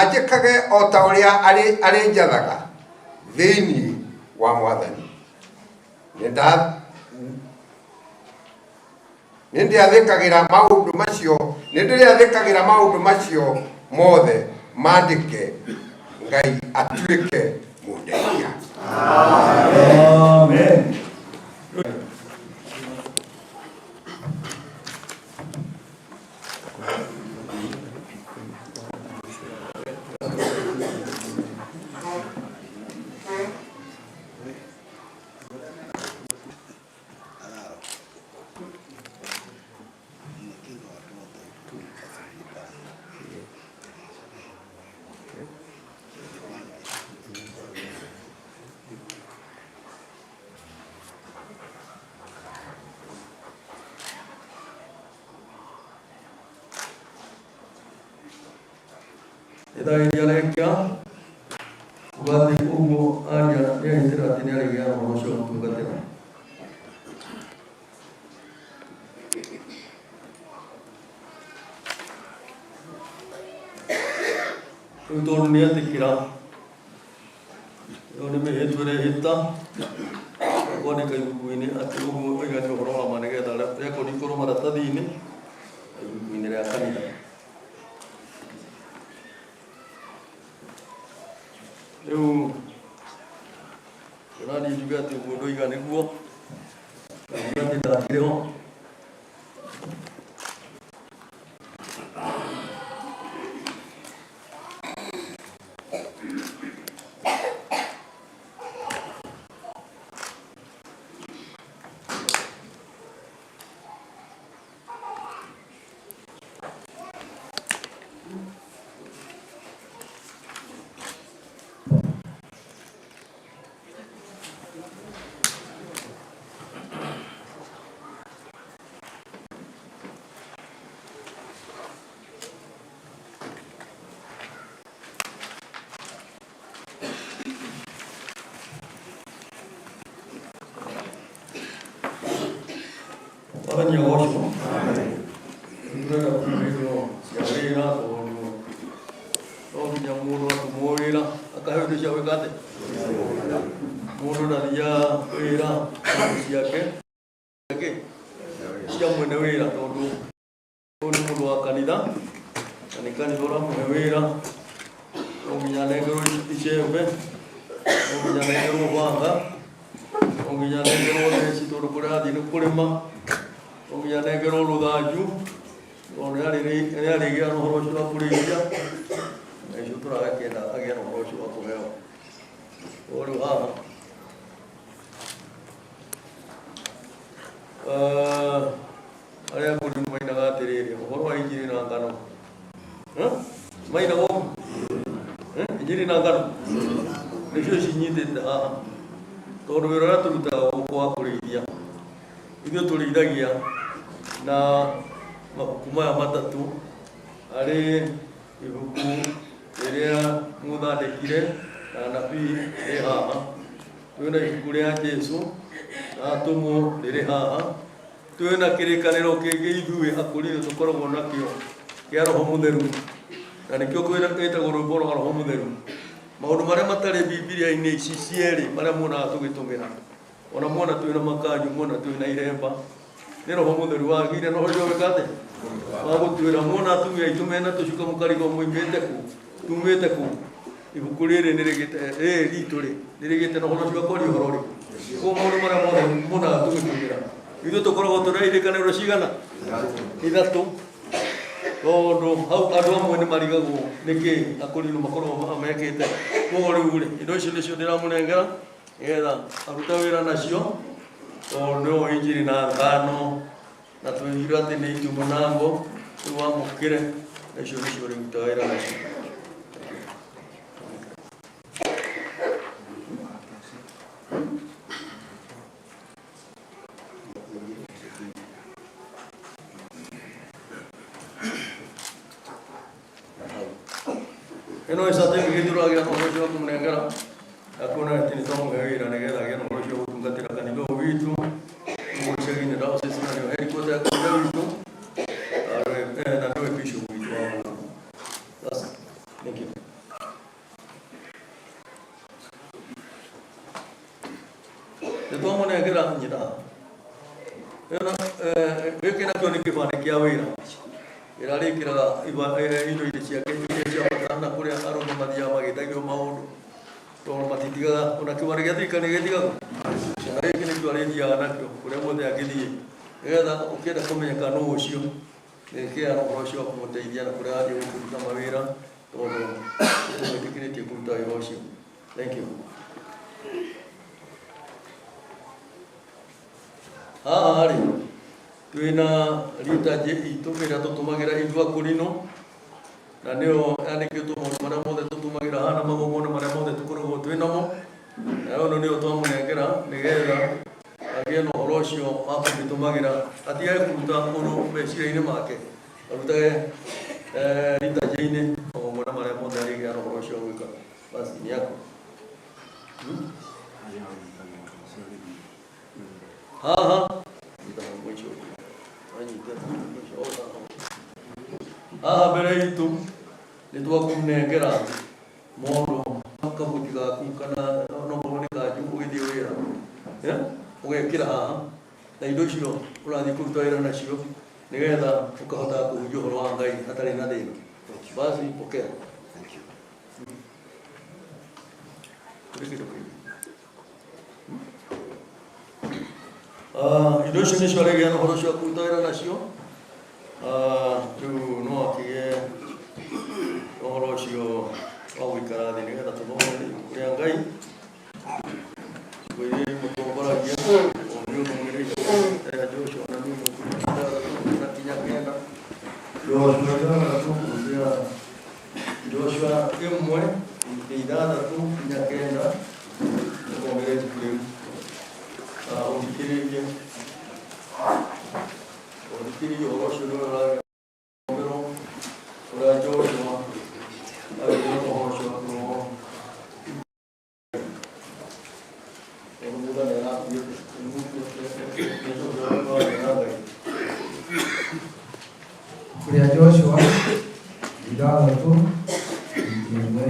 njĩkage o ta ũrĩa arĩnjathaga thĩinĩ wa Mwathani. Nĩ ndĩathĩkagĩra maũndũ macio, nĩ ndĩrĩathĩkagĩra maũndũ macio mothe mandĩke, Ngai atuĩke mũndeithia. Amen. Ĩthageria rĩkia kuga atĩ ũguo aria nĩehĩtĩra atĩ nĩarĩgĩa na ũhoro ũcio wa gũtungatĩra. Rĩu tondũ Mũndũ nĩ etĩkĩra ĩyo nĩ mĩhĩtwo ĩrehĩta kwandĩka ibuku-inĩ atĩ ũguo oiga nĩ ũhoro wa ma nĩgetha rekondi ikorwo maratathi-inĩ ibuku-inĩ rĩa kanitha. Rĩu onaniĩ njuge atĩ ũguo ndoiga nĩguo na njuge atĩ ndakĩrĩ ho. Mwathani agocwo. Ndĩrenda kuga indo cia wĩra tondũ no nginya mũndũ atũmwo wĩra akaheo indo cia gwĩka atĩa. Mũndũ ndathiaga wĩra ciake cia mwene wĩra tondũ ũyũ nĩ mũndũ wa kanitha na nĩ kanitha ũramũhe wĩra, no nginya anengerwo icembe, no nginya anengerwo banga, no nginya anengerwo theci tondũ kũrĩa arathiĩ nĩ kũrĩma, no nginya anengerwo rũthanju tondũ nĩ arĩgĩa na ũhoro ũcio wa kũrĩithia, na icio tũragĩkĩenda agĩe na ũhoro ũcio wa kũheo. Koguo rĩu haha arĩa akũrũ nĩ mainaga atĩrĩrĩ ũhoro wa injiri na ngano. Mainaga ũguo? Injiri na ngano nĩcio cinyitĩte haha tondũ wĩra ũrĩa tũrutaga gũkũ wa kũrĩithia ithuĩ tũrĩithagia na mabuku maya matatũ arĩ ibuku rĩrĩa mũthandĩkire na anabii rĩ haha, twĩna ibuku rĩa Jesũ na atũmwo rĩrĩ haha, twĩna kĩrĩkanĩro kĩngĩ ithuĩ akũrinũ tũkoragwo nakĩo kĩa Roho Mũtheru na nĩkĩo gĩtagwo rwĩmbo rwa Roho Mũtheru. Maũndũ marĩa matarĩ Bibilia-inĩ ici cierĩ marĩa muonaga tũgĩtũmĩra, ona muona twĩna makanjũ, muona twĩna iremba, nĩ Roho Mũtheru wagĩire na ũhoro ũcio gwĩka atĩa? Wa gũtuĩra. Muona atumia aitũ mena tũcuka mũkarigwo moimĩte kũ, tumĩte kũ, ibuku rĩrĩ nĩrĩgĩte, rĩrĩ ritũ rĩ, nĩrĩgĩte na ũhoro ũcio wa kwaria ũhoro ũrĩkũ? Koguo maũndũ marĩa mothe muonaga tũgĩtũmĩra, ithuĩ tũkoragwo tũrĩ irĩkanĩro cigana? Ithatũ. Tondũ hau andũ amwe nĩ marigagwo nĩkĩ akũrinũ makoragwo mekĩte. Koguo rĩu rĩ, indo icio nĩcio ndĩramũnengera nĩgetha arute wĩra nacio, tondũ nĩo injiri na ngano na tũigire atĩ nĩ itumũ na ngo, rĩu wamũkĩre na icio nĩcio ũrĩrutaga wĩra nacio. Ĩno nĩ certificate ũragĩa na ũhoro ũcio wa kũmũnengera na kuona atĩ nĩ twamũhe wĩra nĩgetha agĩe na ũhoro ũcio wa gũtungatĩra kanitha ũyũ witũ gũkũ icagi-inĩ diocese na nĩyo headquarter ya kanitha witũ na nĩwe bishop witũ wa gũkũ. That's it. Thank you. Nĩ twamũnengera nyina ĩno, gĩkĩ nakĩo nĩ kĩbandĩ kĩa wĩra ĩrĩa arĩkĩraga indo iria ciake iria cia bata na kũrĩa arũme mathiaga magĩtagio maũndũ tondũ matitigaga ona kĩbandĩ gĩa thirikari nĩ gĩtigagwo na gĩkĩ nĩkĩo arĩthiaga nakĩo kũrĩa guothe angĩthiĩ nĩgetha ũkĩenda kũmenyeka nũ ũcio nĩkĩa na ũhoro ũcio wa kũmũteithia na kũrĩa athiĩ gũkũruta mawĩra tondũ nĩtũmwĩtĩkĩrĩtie kũruta wĩra ũcio. Thank you. Haha rĩ twĩna liturgy itũ ĩrĩa tũtũmagĩra ithuĩ akũrinũ na nĩyo yandĩkĩtwo maũndũ marĩa mothe tũtũmagĩra haha na magongona marĩa mothe tũkoragwo twĩ namo, na ĩno nĩyo twamũnengera nĩgetha agĩe na ũhoro ũcio wa kũmĩtũmagĩra atigage kũruta ũndũ meciria-inĩ make, arutage liturgy-inĩ magongona marĩa mothe arĩgĩa na ũhoro ũcio wa gwĩka. Basi ni yako. Haha haha mbere itũ nĩ twakũnengera Mũndũ kabuti gaku kana no korwo nĩ kanjũ ũgĩthiĩ wĩra, ũgekĩra haha na indo icio ũrathiĩ kũruta wĩra nacio nĩgetha ũkahota kũhunjia ũhoro wa Ngai hatarĩ na thĩna. Basi pokea. Indo icio nĩcio arĩgĩa na ũhoro ũcio wa kũruta wĩra nacio. Rĩu no akĩgĩe ũhoro ũcio wa gũikara thĩ nĩgetha tũthome ibuku rĩa Ngai. Ciugo iria imũtongoragia o nĩ ũthomere ibuku rĩa Joshua na nĩ ithathatũ na kinya kenda. Joshua ithathatũ kuanzia Joshua ĩmwe ithathatũ kinya kenda ũthomere ibuku rĩu. Ũthikĩrĩrie ũthikĩrĩrie ũhoro ũcio nĩ ũrathomerwo ũrĩa Joshua agĩire na ũhoro ũcio wa kũrũo. Tondũ Musa nĩ arakuĩte, nĩ Joshua nĩ na Ngai. Kũrĩa Joshua ithathatũ ĩmwe.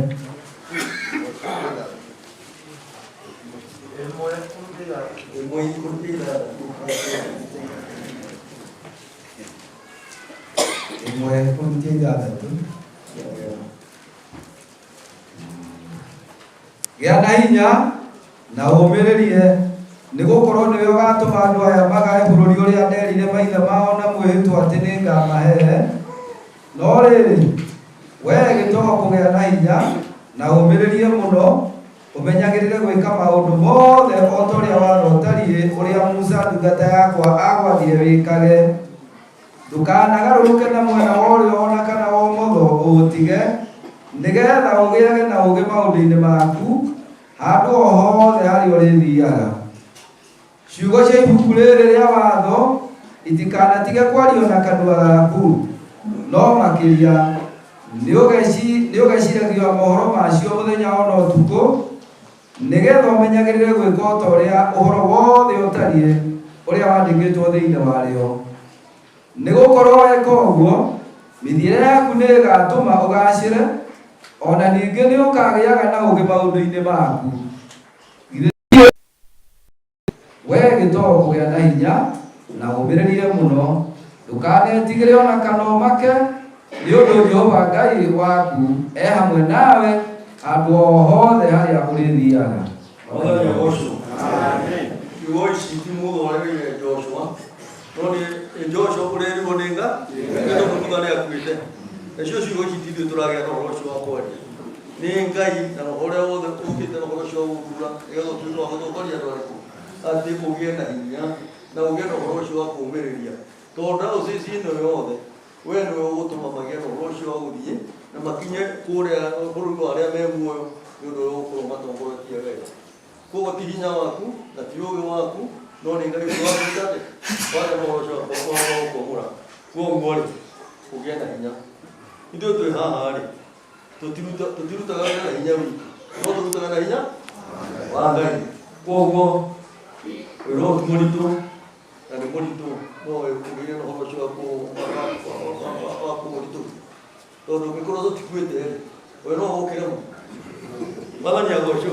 Ĩmwe ithathatũ. Ĩmwe kũrutia ithathatũ. Gĩa na hinya na ũũmĩrĩrie, nĩgũkorwo nĩwe ũgaatũma andũ aya magae bũrũri ũrĩa nderire maithe mao na mwĩhĩtwa atĩ nĩngamahe. No rĩrĩ, wee gĩtogo kũgĩa na hinya na ũũmĩrĩrie mũno, ũmenyagĩrĩre gwĩka maũndũ mothe o ta ũrĩa watho ũtariĩ ũrĩa Musa ndungata yakwa aagwathire wĩkage. Ndũkanagarũrũke na mwena wa ũrĩo o na kana wa ũmotho ũũtige, nĩgeetha ũgĩage na ũũgĩ maũndũ-inĩ maku handũ o hothe harĩa ũrĩthiiaga. Ciugo cia ibuku rĩrĩ rĩa watho itikanatige kwario na kanua gaku, no makĩria nĩũgeciragia mohoro macio mũthenya o na ũtukũ, nĩgeetha ũmenyagĩrĩre gwĩka o ta ũrĩa ũhoro wothe ũtariĩ ũrĩa wandĩkĩtwo thĩinĩ warĩo. Nĩgũkorwo weka ũguo, mĩthiĩre yaku nĩĩgatũma ũgaacĩre, o na ningĩ nĩũkagĩaga na ũũgĩ maũndũ-inĩ maku. Wee gĩtogo kũgĩa na hinya na ũũmĩrĩrie mũno, ndũkanetigĩre o na kana ũmake, nĩ ũndũ Jehova Ngai waku e hamwe nawe handũ o hothe harĩa ũrĩthiiaga. Mwathani agocwo. Ciugo ici ti mũndũ warereire Joshua, no nĩ Joshua ũrerirwo nĩ nga nĩ tondũ Musa nĩ akuĩte. Nacio ciugo ici ti ithuĩ tũragĩa na ũhoro ũcio wa kwaria. Nĩ Ngai na roho ũrĩa wothe ũkĩte na ũhoro ũcio wa gũthura nĩgetha ũtuĩke wa gũtongoria andũ arĩkũ atĩ ũgĩe na hinya na ũgĩe na ũhoro ũcio wa kũũmĩrĩria. Tondũ diocese ĩno yothe we nĩwe ũgũtũma magĩe na ũhoro ũcio wa gũthiĩ na makinye kũrĩa bũrũri wa arĩa me muoyo nĩ ũndũ ũrĩa ũgũkorwo matongoretie wega. Koguo ti hinya waku na ti ũũgĩ waku no nĩ Ngai ũcio wakwĩta atĩ wagĩa na ũhoro ũcio wa gũkwamũra. Koguo rĩ, ũgĩe na hinya. Ithuĩ twĩ haha rĩ, tũtirutaga wĩra na hinya witũ, no tũrutaga na hinya wa Ngai. Koguo wĩra ũyũ ti mũritũ na nĩ mũritũ no ũgĩre na ũhoro ũcio wa kũũritũhia. Tondũ ũngĩkorwo tũtikuĩte rĩ, we no ũkĩre mo. Mwathani agocwo.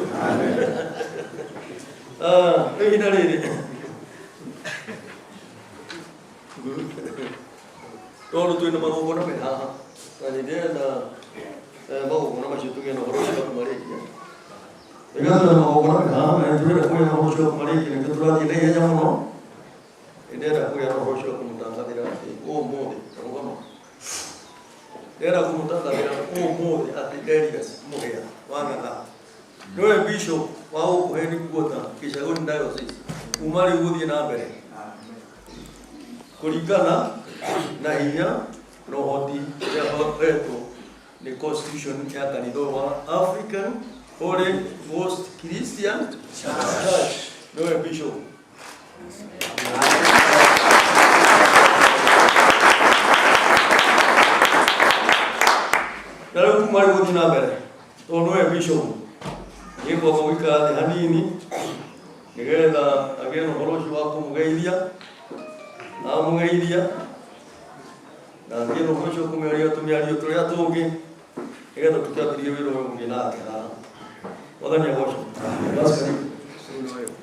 Rĩu ihinda rĩrĩ tondũ twĩna magongona me haha na nĩ ndĩrenda magongona macio tũgĩe na ũhoro ũcio wa kũmarĩkia. Nĩgetha twĩna magongona me haha na nĩ tũrenda kũgĩa na ũhoro ũcio wa kũmarĩkia nĩkĩo tũrathiĩ na ihenya mũno. Nĩ ndĩrenda kũgĩa na ũhoro ũcio wa kũmũtangathĩra atĩ ũmũthĩ, rũgama. Ndĩrenda kũmũtangathĩra ũmũthĩ atĩ Elias Mũhĩa wa Ng'ang'a nĩwe bishop wa gũkũ headquarter Gĩcagũni Diocese kuma rĩu gũthiĩ na mbere kũringana na hinya na ũhoti ũrĩa ũhetwo nĩ constitution ya kanitha ũyũ wa African Holy Ghost Christian Church nĩwe bishop. Na rĩu kuma rĩu gũthiĩ na mbere tondũ nĩwe bishop nĩngwamba gũikara thĩ hanini nĩgetha agĩe na ũhoro ũcio wa kũmũgeithia amũgeithia na agĩe na ũhoro ũcio wa kũmĩaria tũmĩario tũrĩa tũngĩ. Nĩgetha tũkĩambĩrĩrie wĩra ũyũ ũngĩ nake haha. Mwathani agocwo. Basi karibu.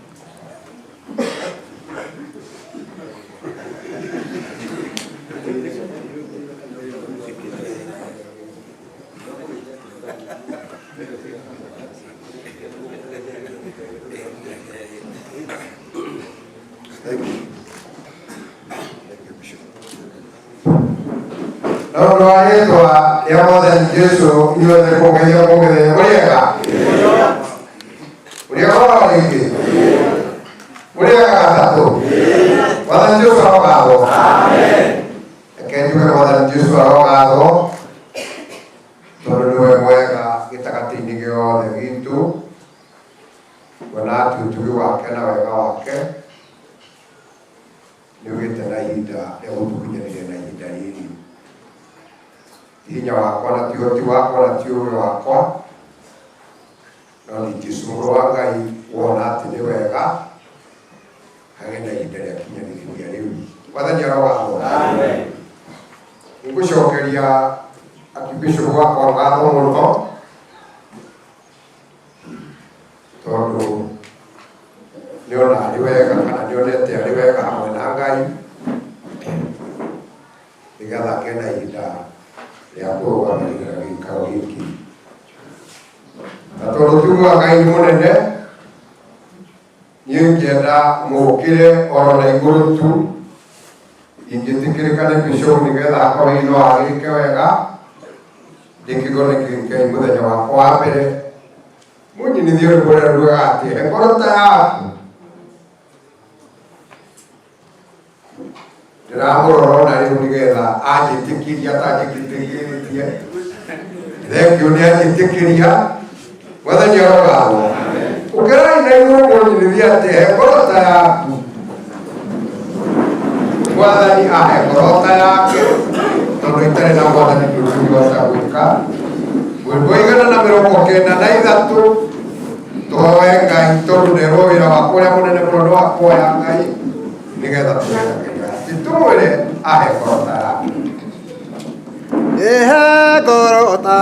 Thank you. Thank you, Bishop. Na ũndũ wa rĩtwa rĩa Mwathani Jesũ inyuothe kũgeithio mũgĩthenya mũrĩega mũrĩega oro rĩngĩ mũrĩega gatatũ. Mwathani Jesũ arogathwo. Reke njuge Mwathani Jesũ arogathwo tondũ nĩwe mwega gĩtagatĩ-inĩ gĩothe gitũ, kuona atĩ ũtugi wake na wega wake nĩ ũgĩte na ihinda rĩa gũtũkinyanĩria na ihinda rĩrĩ. Ti hinya wakwa na ti ũhoti wakwa na ti ũũgĩ wakwa, no nĩ Jesũ mũrũ wa Ngai wona atĩ nĩ wega hagĩe na ihinda rĩa kinyanĩrĩria rĩu. Mwathani arogathwo. Nĩngũcokeria Archbishop wakwa ngatho mũno tondũ nĩona arĩ wega kana nĩonete arĩ wega hamwe na Ngai nĩgetha agĩe na ihinda rĩa kũrũgamĩrĩra gĩikaro gĩkĩ. Na tondũ tugaga Ngai nĩ mũnene, niĩ ngĩenda mũũkĩre oro na igũrũ tu ingĩtĩkĩrĩka nĩ bishop nĩgetha akorwo no agĩke wega ndĩkĩgo nĩ Ngai mũthenya wakwa wa mbere mũnyinithie rwĩmbo rũrĩa rugaga atĩ he ngoro ta yaku. Ndĩramũrora ona rĩu nĩgetha anjĩtĩkĩria atanjĩtĩkĩrĩtie. Thengio nĩ anjĩtĩkĩria. Mwathani arogathwo. Ũkĩrai na igũrũ mũnyinithie atĩ he ngoro ta yaku. Mwathani ahe ngoro ta yake tondũ itarĩ na Mwathani ndũngĩhota gwĩka. Rwĩmbo 193 tũhoe Ngai tondũ nderwo wĩra wakwa ũrĩa mũnene mũno nĩ wa kũhoya Ngai nĩgetha tũgerie atĩ tũmwĩre ahe ngoro ta yaku. Ihe ngoro ta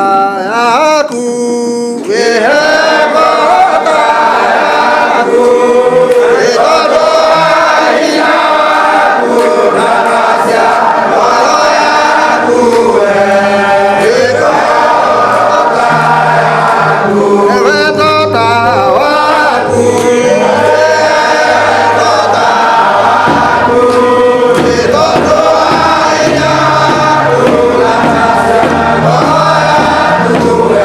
yaku, ihe ngoro ta yaku, ĩtondũ wa hinya waku na tha cia ngoro yaku we. Ĩtondũ ta yaku, wendo ta waku, wendo ta waku, ĩtondũ wa hinya waku na tha cia ngoro yaku we.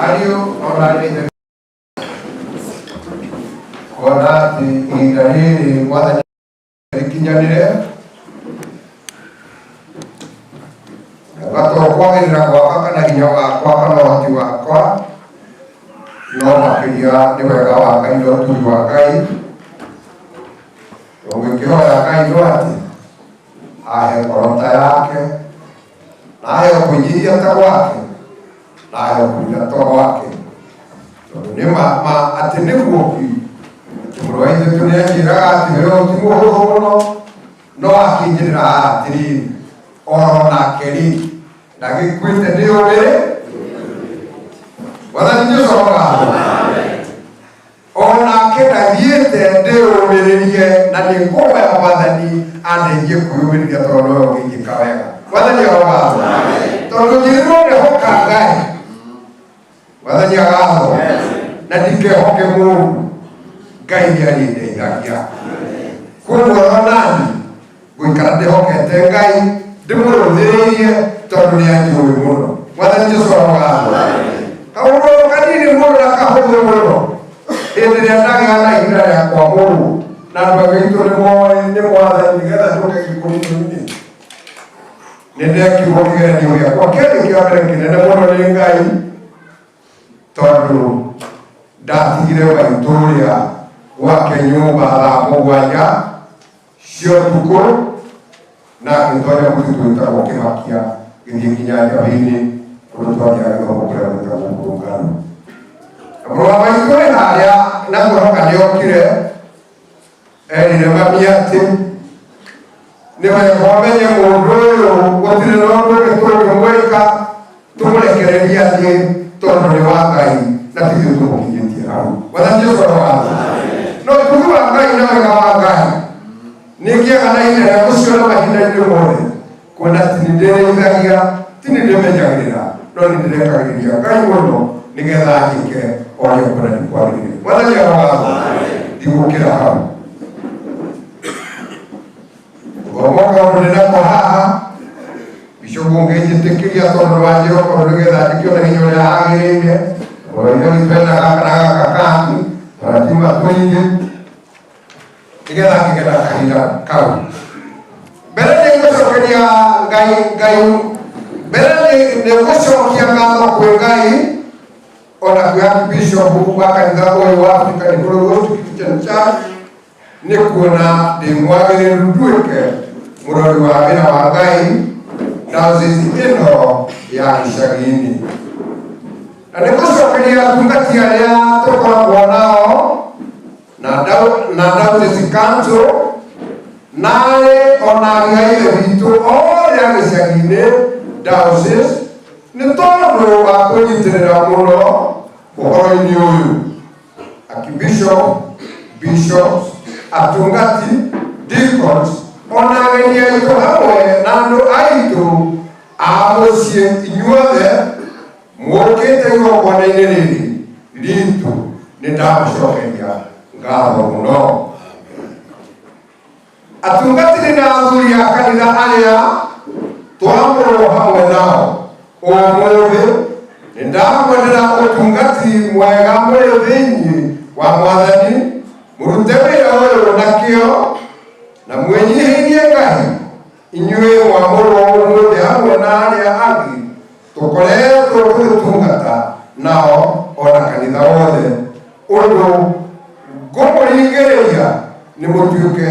Ariũ ona arĩ kuona atĩ ihinda rĩrĩ Mwathani rĩkinyanĩre to kwagĩrĩra gwakwa kana hinya wakwa kana ũhoti wakwa, no makĩria nĩ wega wa Ngai na ũtugi wa Ngai. Ũngĩkĩhoya Ngai no atĩ ahe ngoro ta yake na ahe kwĩnyihia ta gwake na ahe kwĩrira ta gwake. Tondũ nĩ ma ma atĩ nĩguo ki atĩ mũrũ wa ithe witũ nĩanjĩraga atĩ wĩra ũyũ ti mũhũthũ mũno no akĩnjĩrĩra haha atĩrĩrĩ oro nake rĩ ndagĩkuĩte nĩ ũrĩ Mwathani Jesũ arogathwo. Onake ndathiĩte ndĩyũmĩrĩrie na nĩngũhoya Mwathani andeithie kwĩyũmĩrĩria tondũ nowe ũngĩnjĩka wega. Mwathani arogathwo. Tondũ njĩrĩirwo nĩhoka Ngai. Mwathani agathwo. Na ndikehoke mũndũ. Ngai nĩarĩndeithagia. Koguo onani ngũikara ndĩhokete Ngai ndĩmũrũthĩrĩirie tondũ nĩanjũĩ mũno. Mwathani Jesũ arogathwo. Kaũndũ kanini mũno na kahũthũ mũno hĩndĩ ĩrĩa ndagĩa na ihinda rĩa kwamũrwo na andũ aitũ nĩ moĩ nĩ Mwathani nĩgetha njũke gĩkũnjũ-inĩ nĩ ndekirwo kĩgeranio gĩakwa kĩarĩ kĩa mbere kĩnene mũno nĩ Ngai tondũ ndatigire maitũ ũrĩa gwake nyũmba thaa mũgwanja cia ũtukũ na ngĩtonya mũtitũ wĩtagwo Kĩmakia ngĩthiĩ nginya Njabĩ-inĩ kũndũ twathiaga gĩthomo kũrĩa gwĩtagwo Kũrũngaru. Na mũrũ wa maitũ wĩ harĩa na ngwĩhoka nĩokire erire mami atĩ nĩ wega ũmenye mũndũ ũyũ gũtirĩ na ũndũ ũngĩ tũngĩmwĩka tũmũrekererie athiĩ tondũ nĩ wa Ngai na ti ithuĩ tũmũkinyĩtie hau. Mwathani Jesũ arogathwo. No ũtugi wa Ngai na wega wa Ngai nĩ ngĩaga na ihinda rĩa gũciona mahinda-inĩ mothe kuona ti nĩ ndĩrĩithagia ti nĩ ndĩmenyagĩrĩra no nĩ ndĩrekagĩrĩria Ngai mũno nĩgetha njĩke o ũrĩa nguona nĩ kwagĩrĩire. Mwathani arogathwo. Ndigũkĩra hau. Gũthoma kaũndũ ndĩ nako haha bishop ũngĩnjĩtĩkĩria tondũ wanjĩra okorwo nĩgetha njĩke ona hinya ũrĩa hagĩrĩire tondũ ithe witũ ena gaka na gaka kangĩ tũratiuma tũingĩ nĩgetha ngĩgĩa na kahinda kau mbere nĩ ngũcokeria Ngai Ngai mbere nĩ ngũcokia ngatho kwĩ Ngai ona kwĩ archbishop wa kanitha ũyũ wa African Holy Ghost Christian Church nĩ kuona ndĩ mwagĩrĩru nduĩke mũrori wa wĩra wa Ngai diocese ĩno ya icagi-inĩ na nĩ gũcokeria atungati arĩa tũkoragwo nao na diocese council naarĩ ona ariũ a ithe witũ othe a gĩcagi-inĩ diocese nĩ tondũ wa kũnyitĩrĩra mũno ũhoro-inĩ ũyũ archbishop bishops atungati deacons ona ageni aitũ hamwe na andũ aitũ a mũciĩ inyuothe mũkĩte igongona-inĩ rĩrĩ ritũ nĩ ndamũcokeria ngatho mũno. Atungatĩri na athuri a kanitha arĩa twamũrwo hamwe nao ũmũthĩ nĩ ndamwendera ũtungati mwega mũrĩ thĩinĩ wa Mwathani mũrute wĩra ũyũ na kĩo na mwĩnyihĩrie Ngai inyuĩ mwamũrwo ũmũthĩ hamwe na arĩa angĩ tũkoretwo tũgĩtungata nao ona kanitha wothe ũndũ ngũmũringĩrĩria nĩ mũtuĩke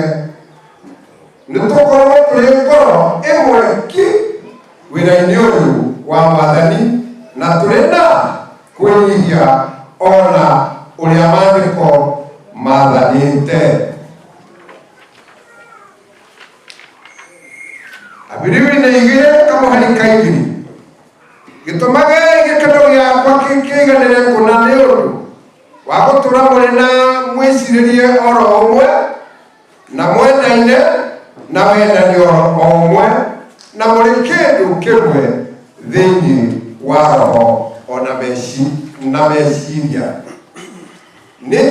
nĩ tũkorwo tũrĩ ngoro ĩmwe ki wĩra-inĩ ũyũ wa Mwathani na tũrĩ na kwĩnyihia ona ũrĩa maandĩko mathanĩte. Abiriwi-inĩ igĩrĩ kamũhari ka igĩrĩ gĩtũmagei gĩkeno gĩakwa kĩiganĩre kũna nĩ ũndũ wa gũtũra mũrĩ na mwĩcirĩrie oro ũmwe na mwendaine na wendani oro o ũmwe na mũrĩ kĩndũ kĩmwe thĩinĩ wa roho ona na meciria. Nĩ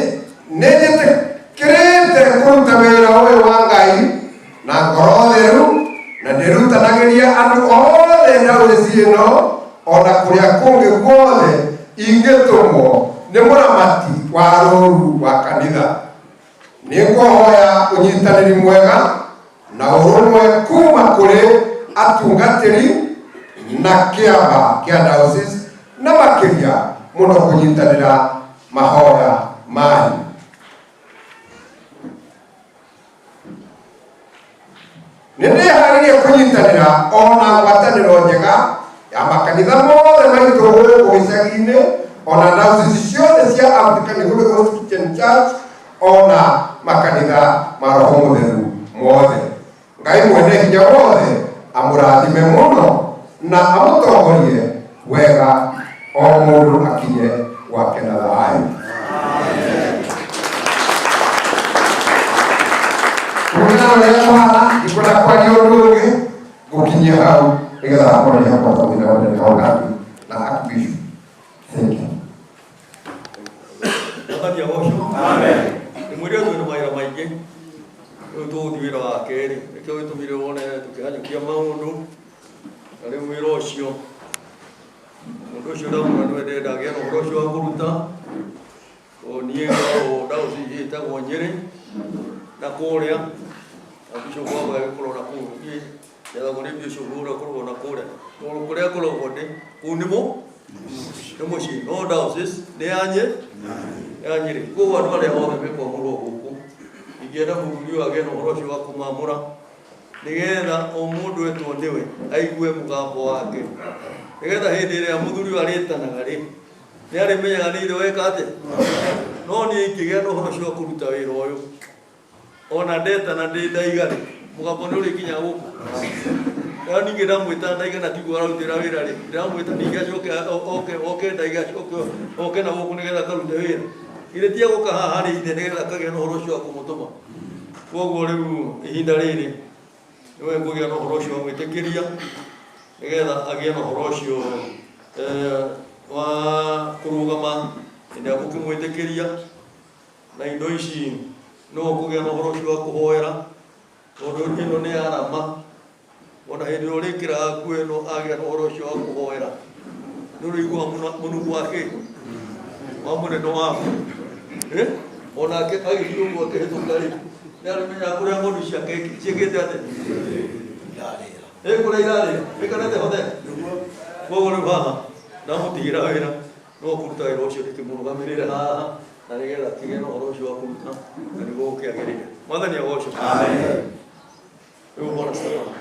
njĩtĩkĩrĩte kũruta wĩra ũyũ wa Ngai na ngoro theru na ndĩrutanagĩria andũ othe diocese ĩno ona kũrĩa kũngĩ guothe ingĩtũmwo nĩ mũramati wa rũũru wa kanitha. Nĩ ngũhoya ũnyitanĩri mwega na ũrũmwe kuma kũrĩ atungatĩri na kĩama kĩa diocese na makĩria mũno kũnyitanĩra mahoya manyu. Nĩ ndĩharĩirie kũnyitanĩra ona ngwatanĩro njega ya makanitha mothe maitũ gũkũ gĩcagi-inĩ ona diocese ciothe Ciothe cia African Holy Ghost Christian Church ona makanitha ma Roho Mũtheru mothe. Ngai mwene hinya wothe amũrathime mũno na amũtongorie wega o mũndũ akinye gwake na thayũ. Kũringana na ũrĩa kũhana ndikwenda kwaria ũndũ ũngĩ ngũkinyia hau nĩgetha hakorwo nĩ hakwa thĩna wothe nĩ hau na Archbishop. Thank you. Mwathani agocwo. Amen. Ndĩmwĩre twĩna mawĩra maingĩ rĩu tũgũthiĩ wĩra wa kerĩ nĩkĩo gĩtũmire wone tũkĩhanyũkia maũndũ na rĩu wĩra ũcio mũndũ ũcio ndamwĩra nĩwe ndĩrenda agĩe na ũhoro ũcio wa kũruta tondũ niĩ ngoragwo ndaũci ĩtagwo Nyĩrĩ na kũrĩa na bishop wakwa agĩkorwo na kũu niĩ njathagwo nĩ bishop ũrĩa ũkoragwo na kũrĩa tondũ kũrĩa ngoragwo ndĩ kũu nĩ nĩ mũciĩ no diocese nĩ ya ya Nyĩrĩ. Koguo andũ arĩa othe mekwamũrwo gũkũ ingĩenda mũthuri ũyũ agĩe na ũhoro ũcio wa kũmamũra nĩgetha o mũndũ etwo nĩwe aigue mũgambo wake nĩgetha hĩndĩ ĩrĩa mũthuri ũyũ arĩtanaga rĩ nĩ arĩmenyaga nĩ ithe weka atĩa. No niĩ ingĩgĩa na ũhoro ũcio wa kũruta wĩra ũyũ ona ndetana ndĩ ndaiga rĩ mũgambo nĩ ũrĩkinya gũkũ. Rĩu ningĩ ndamwĩta ndaiga na tiguo ararutĩra wĩra rĩ ndĩramwĩta ningĩ acoke oke oke ndaiga acoke oke na gũkũ nĩgetha akarute wĩra ithe ti egũka haha harĩ ithe nĩgetha akagĩa na ũhoro ũcio wa kũmũtũma. Koguo rĩu ihinda rĩrĩ nĩwe ngũgĩa na ũhoro ũcio wa gwĩtĩkĩria nĩgetha agĩe na ũhoro ũcio wa kũrũgama hĩndĩ ĩrĩa ngũkĩmwĩtĩkĩria na indo ici no ũkũgĩa na ũhoro ũcio wa kũhoera tondũ ĩno nĩ arama ona hĩndĩ ĩrĩa ũrĩkĩraga nguo ĩno agĩa na ũhoro ũcio wa kũhoera nĩ ũrĩiguaga mũnungo wa kĩ wa mũnene waku onake agĩthiĩ ũguo akĩhĩtũka rĩ nĩ arĩmenyaga kũrĩa ng'ondu ciake ciĩkĩte atĩa kũrĩa irarĩra ĩkanete hothe. Koguo rĩu haha ndamũtigĩra wĩra no kũruta wĩra ũcio ndĩkĩmũrũgamĩrĩre haha na nĩgetha kĩgĩe na ũhoro ũcio wa kũruta na nĩguo gũkĩagĩrĩire. Mwathani agocwo. Rĩu bwana Stefano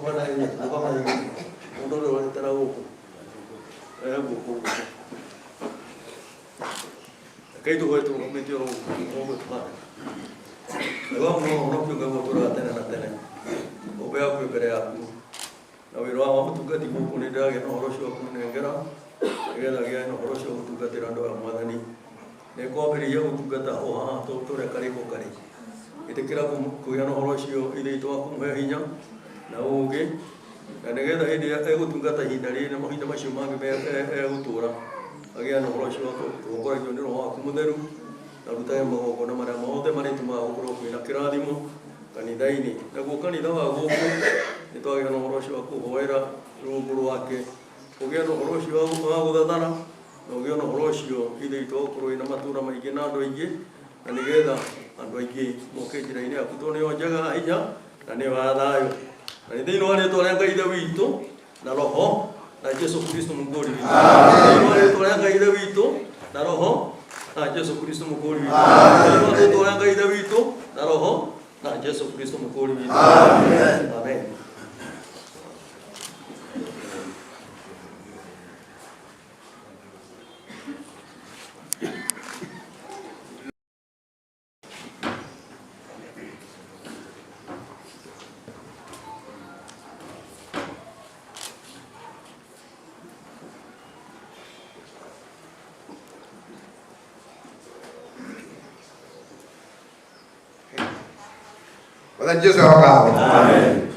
bwana rũgama mũndũ ũrĩa ũretera gũkũ gũkũ rekei tũhoe tũrũgamĩte oro ũguo tũhana. Wega mũno ũhonokio Ngai ũtũũraga tene na tene ngombe yaku ĩ mbere yaku na wĩra wa mũtungati gũkũ nĩ ndĩragĩa na ũhoro ũcio wa kũmũnengera nĩgetha agĩe na ũhoro ũcio wa gũtungatĩra andũ aya mwathani nĩ kwambĩrĩria gũtungata o haha tũrĩa karĩko karĩ ĩtĩkĩra kũgĩa na ũhoro ũcio ithe witũ wa kũmũhe hinya na ũũgĩ na nĩgetha hĩndĩ ĩrĩa egũtungata ihinda rĩrĩ na mahinda macio mangĩ egũtũũra agĩe na ũhoro ũcio wa gũtongoragio nĩ Roho waku mũtheru na rutage magongona marĩa mothe marĩtũmaga gũkorwo kwĩna kĩrathimo kanitha-inĩ. Naguo kanitha wa gũkũ nĩ twagĩa na ũhoro ũcio wa kũhoera rungu rwake ũgĩe na ũhoro ũcio wa gũthathana na ũgĩe na ũhoro ũcio ithe witũ wa gũkorwo wĩna matũũra maingĩ na andũ aingĩ na nĩgetha andũ aingĩ moke njĩra-inĩ yaku tondũ nĩyo njega ya hinya na nĩyo ya thayũ. Na nĩ thĩinĩ wa rĩtwa rĩa Ngai Ithe witũ na Roho na Jesu Kristo mũkũũri witũ. Thĩinĩ wa rĩtwa rĩa Ngai Ithe witũ na Roho na Jesu Kristo mũkũũri witũ. Thĩinĩ wa rĩtwa rĩa Ngai Ithe witũ na Roho na Jesu Kristo mũkũũri witũ. Amen. Mwathani Jesu arogathwo. Amen.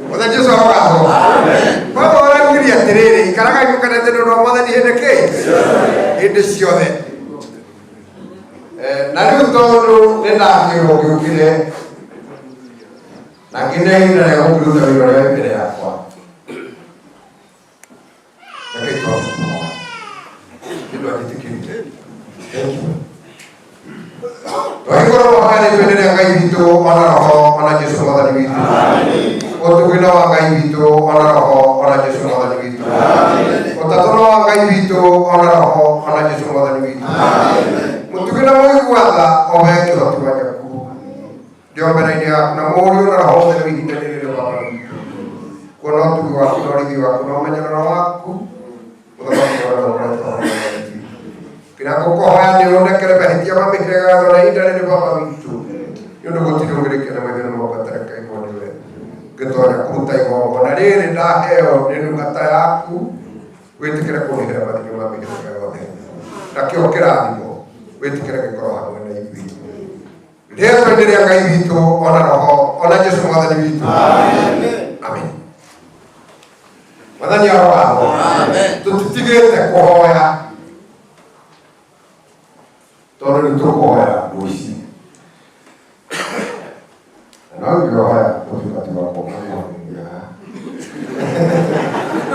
Mwathani Jesu arogathwo. Koguo ũraugire atĩrĩrĩ, ikaragai mũkenete nĩ ũndũ wa Mwathani hĩndĩ kĩ? Hĩndĩ ciothe. Na rĩu tondũ nĩ ndakĩrwo ngĩũkire na ngĩne ihinda rĩa gũkĩruta wĩra ũrĩa wĩ mbere yakwa. Rekei twambe kũhoya. Nĩ ũndũ anjĩtĩkĩrie. Thank you. Twagĩkorwo twahanĩtwo nĩ rĩa Ngai witũ ona Roho ona Jesu Mwathani witũ. Ũtugino wa Ngai witũ ona Roho ona Jesu Mwathani witũ. Ũtatũno wa Ngai witũ ona Roho ona Jesu Mwathani witũ. Mũtugino mũigua tha Ndĩ o mbere-inĩ yaku na Mũriũ na Roho Mũtheru ihinda rĩrĩ rĩa Baba witũ. Kuona ũtugi waku na ũrĩithi waku na ũmenyerero waku, mũthamaki wa wega ũkoretwo hamwe na ithuĩ. Kĩrĩa ngũkũhoya nĩ ũndekere mahĩtia ma mĩhĩrĩga yothe na ihinda rĩrĩ Baba witũ. Nĩ ũndũ gũtirĩ ũngĩrĩkia na maitho nĩ mabatara kaimwo nĩwe. Ngĩtonya kũruta igongona rĩrĩ ndaheo nĩ ndungata yaku, wĩtĩkĩre kũndĩhĩra mathĩna ma mĩhĩrĩga yothe. Nakĩo kĩrathimo wĩtĩkĩre gĩkorwo hamwe na ithuĩ. Rĩĩtwa-inĩ rĩa Ngai witũ ona Roho ona Jesũ Mwathani witũ. Amen. Mwathani arogathwo. Tũtitigĩte kũhoya tondũ nĩ tũkũhoya rũciũ. Na no ingĩhoya ũtungati wakwa ũkũhoya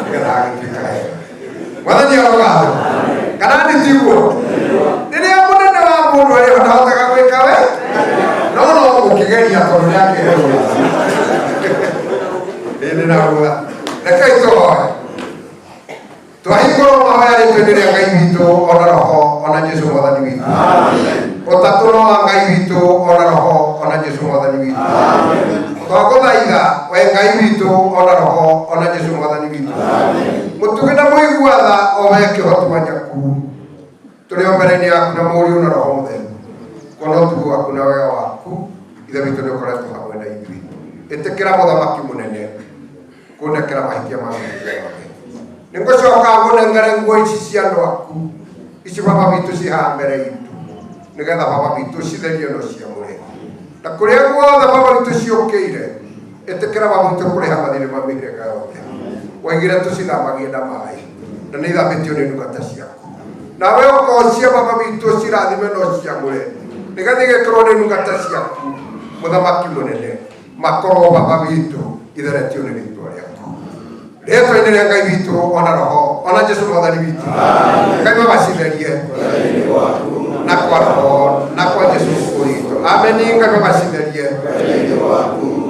nĩgetha agĩtuĩka hega. Mwathani arogathwo. Kana nĩ tiguo? Rĩrĩa mũnene wa mũndũ arĩ ho ndahotaga gwĩka we no no gũkĩgeria tondũ nĩ akĩrũa. Ĩĩ na rũa. Rekei tũhoe. Twahingũrwo mahoya rĩtwa-inĩ rĩa Ngai witũ ona Roho ona Jesũ Mwathani witũ. Ũtatũ no wa Ngai witũ ona Roho ona Jesũ Mwathani witũ. Twagũthaitha we Ngai witũ ona Roho ona Jesũ Mwathani witũ. Mũtugi na mũigua tha o we kĩhoti wa Jakubu. Tũrĩ o mbere-inĩ yaku na Mũriũ na Roho Mũtheru. Kuona ũtugi waku na wega waku, Ithe witũ nĩ ũkoretwo hamwe na ithuĩ. Ĩtĩkĩra mũthamaki mũnene kũndekera mahĩtia ma mĩhĩrĩga yothe. Nĩngũcoka ngũnengere nguo ici cia andũ aku, ici Baba witũ ciĩ haha mbere itũ, nĩgetha Baba witũ citherie na ũciamũre. Na kũrĩa guothe Baba witũ ciũkĩire, ĩtĩkĩra Baba witũ kũrĩha mathirĩ ma mĩhĩrĩga yothe. Waigire tũcithambagie na maĩ, na nĩ ithambĩtio nĩ ndungata ciaku. Nawe ũkocia Baba witũ ũcirathime na ũciamũre, nĩgetha igĩkĩrwo nĩ ndungata ciaku, mũthamaki mũnene, makorwo Baba witũ itheretio nĩ rĩtwa rĩaku. Rĩtwa-inĩ rĩa Ngai witũ ona Roho ona Jesũ Mwathani witũ. Ngai Baba citherie na kwa Roho na kwa Jesũ Mũkũũri witũ. Ameni. Ngai Baba citherie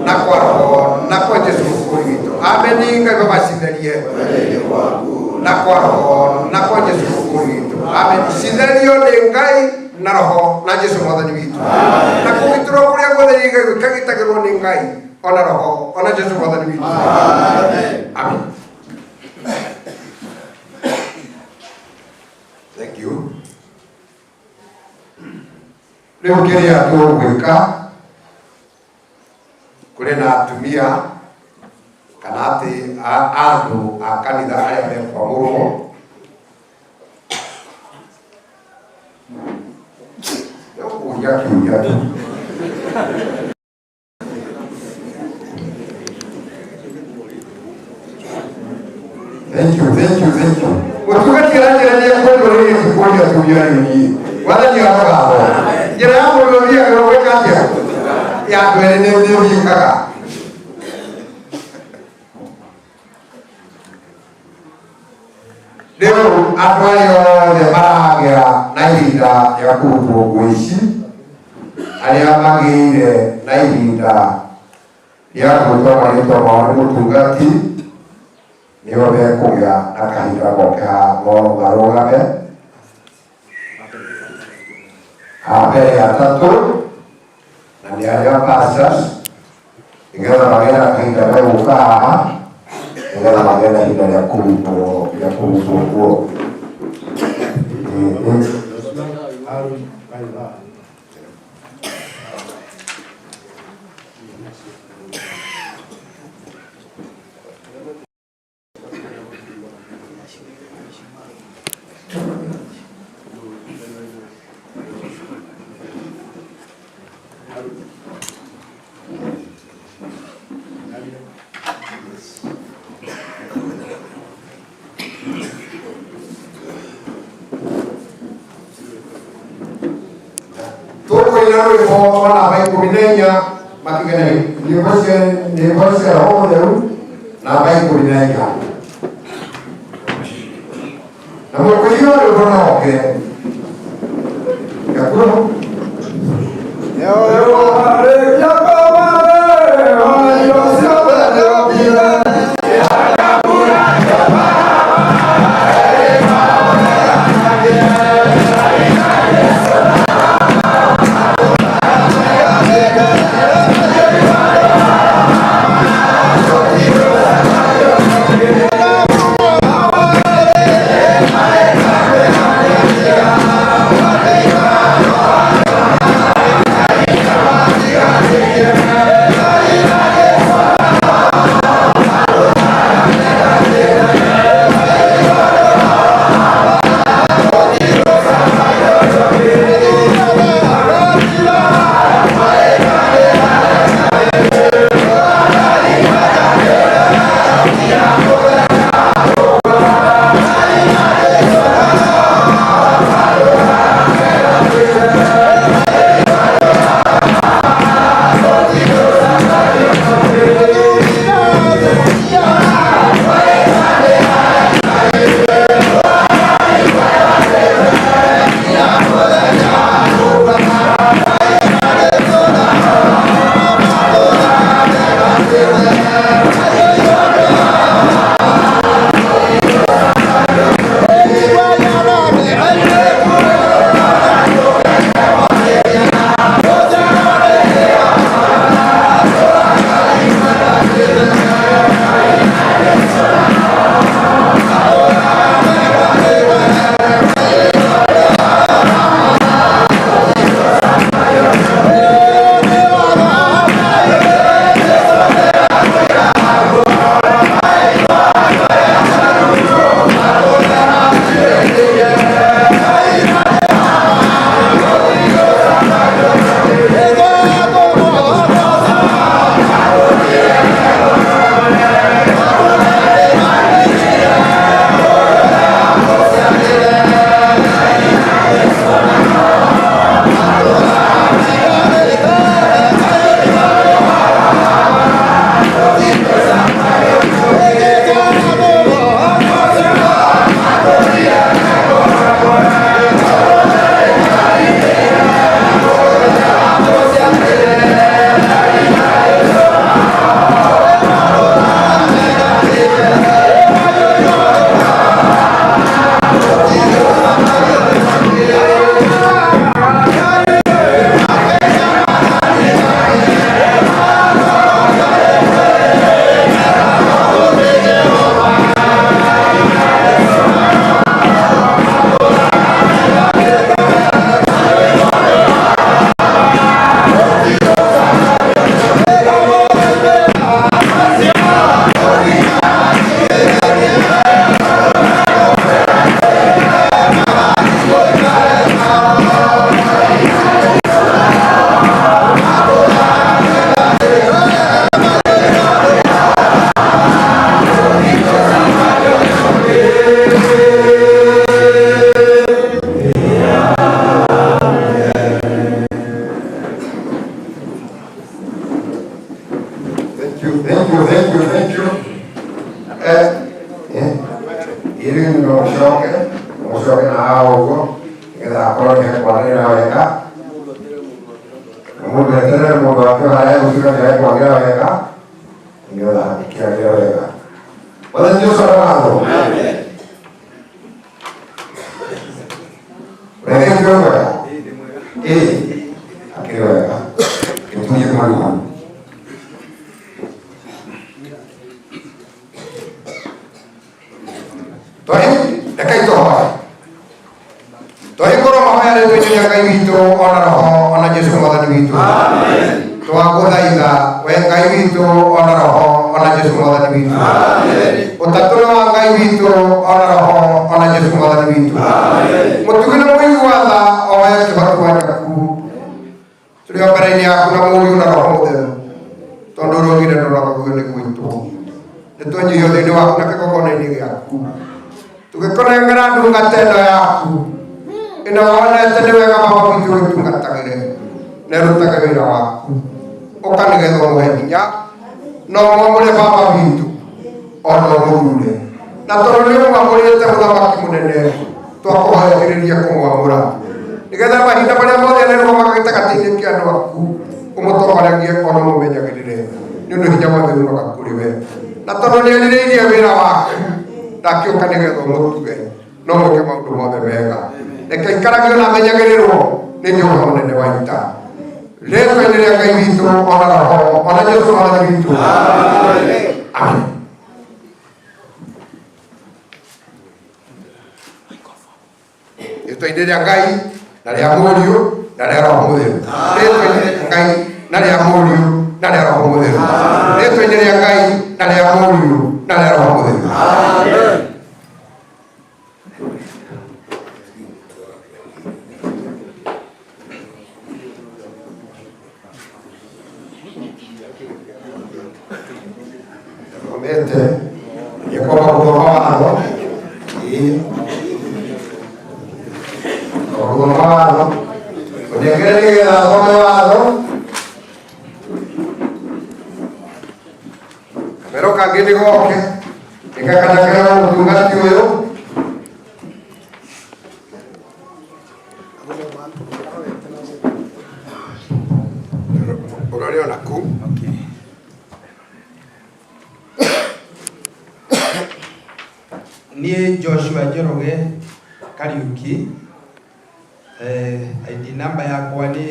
na kwa Roho na kwa Jesũ Mũkũũri witũ. Ameni. Ngai Baba citherie na kwa Roho na kwa Jesũ Mũkũũri witũ. Ameni. Citherio nĩ Ngai na Roho na Jesũ Mwathani witũ. Na kũgitĩrwo kũrĩa guothe kagitagĩrwo nĩ Ngai ona Roho ona Jesũ Mwathani witũ. Amen. Thank you. Rĩu kĩrĩa tũgwĩka kũrĩ na atumia kana atĩ andũ a kanitha arĩa mekwamũrwo Nĩũkũria kĩũria tu. Thank you, thank you, thank you. Mũtungati aranjĩra kwendwo rĩrĩ kũria kũria rĩu. Mwathani arogathwo. Njĩra ya mũndũ ũthiaga gwĩka atĩa? Ya andũ erĩ nĩ ũthiĩkaga. Rĩu andũ arĩa othe maragĩa na ihinda rĩa kũrutwo nguo ici, arĩa magĩire na ihinda rĩa gwĩtwo marĩtwa mao nĩ mũtungati, nĩo mekũgĩa na kahinda goke haha marũgame. A mbere atatũ na nĩ arĩa pastors, nĩgetha magĩe na kahinda megũka haha, nĩgetha magĩe na ihinda rĩa kũhumbwo rĩa kũhumbwo nguo. Tũkũina rwĩmbo rwa namba 14 makigana nyĩmbo cia nyĩmbo cia Roho Mũtheru namba 14 na mũkũini wa rwĩmbo no oke Gakuo. you, thank you, thank you, thank you. Eh, eh, ĩrĩ no ũcoke, ũcoke na haha ũguo, nĩgetha akorwo nĩ ekwarĩra wega. Mũndũ eterere mũndũ wake harĩa egũtuĩka nĩ ekwagĩra wega, nĩgetha akĩagĩre wega. Mwathani Jesũ aragathwo. Reke kĩrĩ wega? Ĩĩ, akĩrĩ wega. Gĩtunyie marua. Twahi, rekei tũhoe. Twahingũrwo mahoya rĩtwa-inĩ rĩa Ngai witũ ona Roho ona Jesũ Mwathani witũ. Twagũthaitha we Ngai witũ ona Roho ona Jesũ Mwathani witũ. Ũtatũ nĩ wa Ngai witũ ona Roho ona Jesũ Mwathani witũ. Mũtugi na mũigua tha o we kĩhoti wa Jakubu. Tũrĩ o mbere-inĩ yaku na Mũriũ na Roho Mũtheru tondũ ũrogire ndũrogagio nĩ gwitũ. Nĩ twenyihio thĩinĩ waku na kĩgongona-inĩ gĩaku. Tũgĩkũnengera ndungata ĩno yaku ĩno wonete nĩ wega Baba witũ ũgĩtungatagĩre na ĩrutage wĩra waku. Ũka nĩgetha ũmũhe hinya na ũmwamũre Baba witũ ona ũmũthure. Na tondũ nĩ ũmwamũrĩte mũthamaki mũnene twakũhoyagĩrĩria kũmwamũra nĩgetha mahinda marĩa mothe arĩrũgamaga gĩtagatĩ-inĩ kĩa andũ aku ũmũtongoragie ona ũmũmenyagĩrĩre nĩ ũndũ hinya wothe umaga kũrĩ we. Na tondũ nĩ erirĩirie wĩra waku ndakĩũka nĩgetha ũmũtuge no mwĩke maũndũ mothe mega. Reke aikaragio na amenyagĩrĩrwo nĩ Jehova mũnene wa ita. Rĩtwa-inĩ rĩa Ngai witũ ona Roho ona Jesũ Mwathani witũ. Amen. Rĩtwa-inĩ rĩa Ngai na rĩa Mũriũ na rĩa Roho Mũtheru. Rĩtwa-inĩ rĩa Ngai na rĩa Mũriũ na rĩa Roho Mũtheru. Rĩtwa-inĩ rĩa Ngai na rĩa Mũriũ na rĩa Roho Mũtheru. Thomete nĩkwamba gũthoma watho. Ĩĩ. Gũthoma watho. Ũnengere nĩgetha thome watho. Kamero kangĩ nĩ goke nĩgakanangĩra mũtungati ũyũ. Ũrore ona kũu. Niĩ Joshua Njoroge Kariuki, ID number yakwa nĩ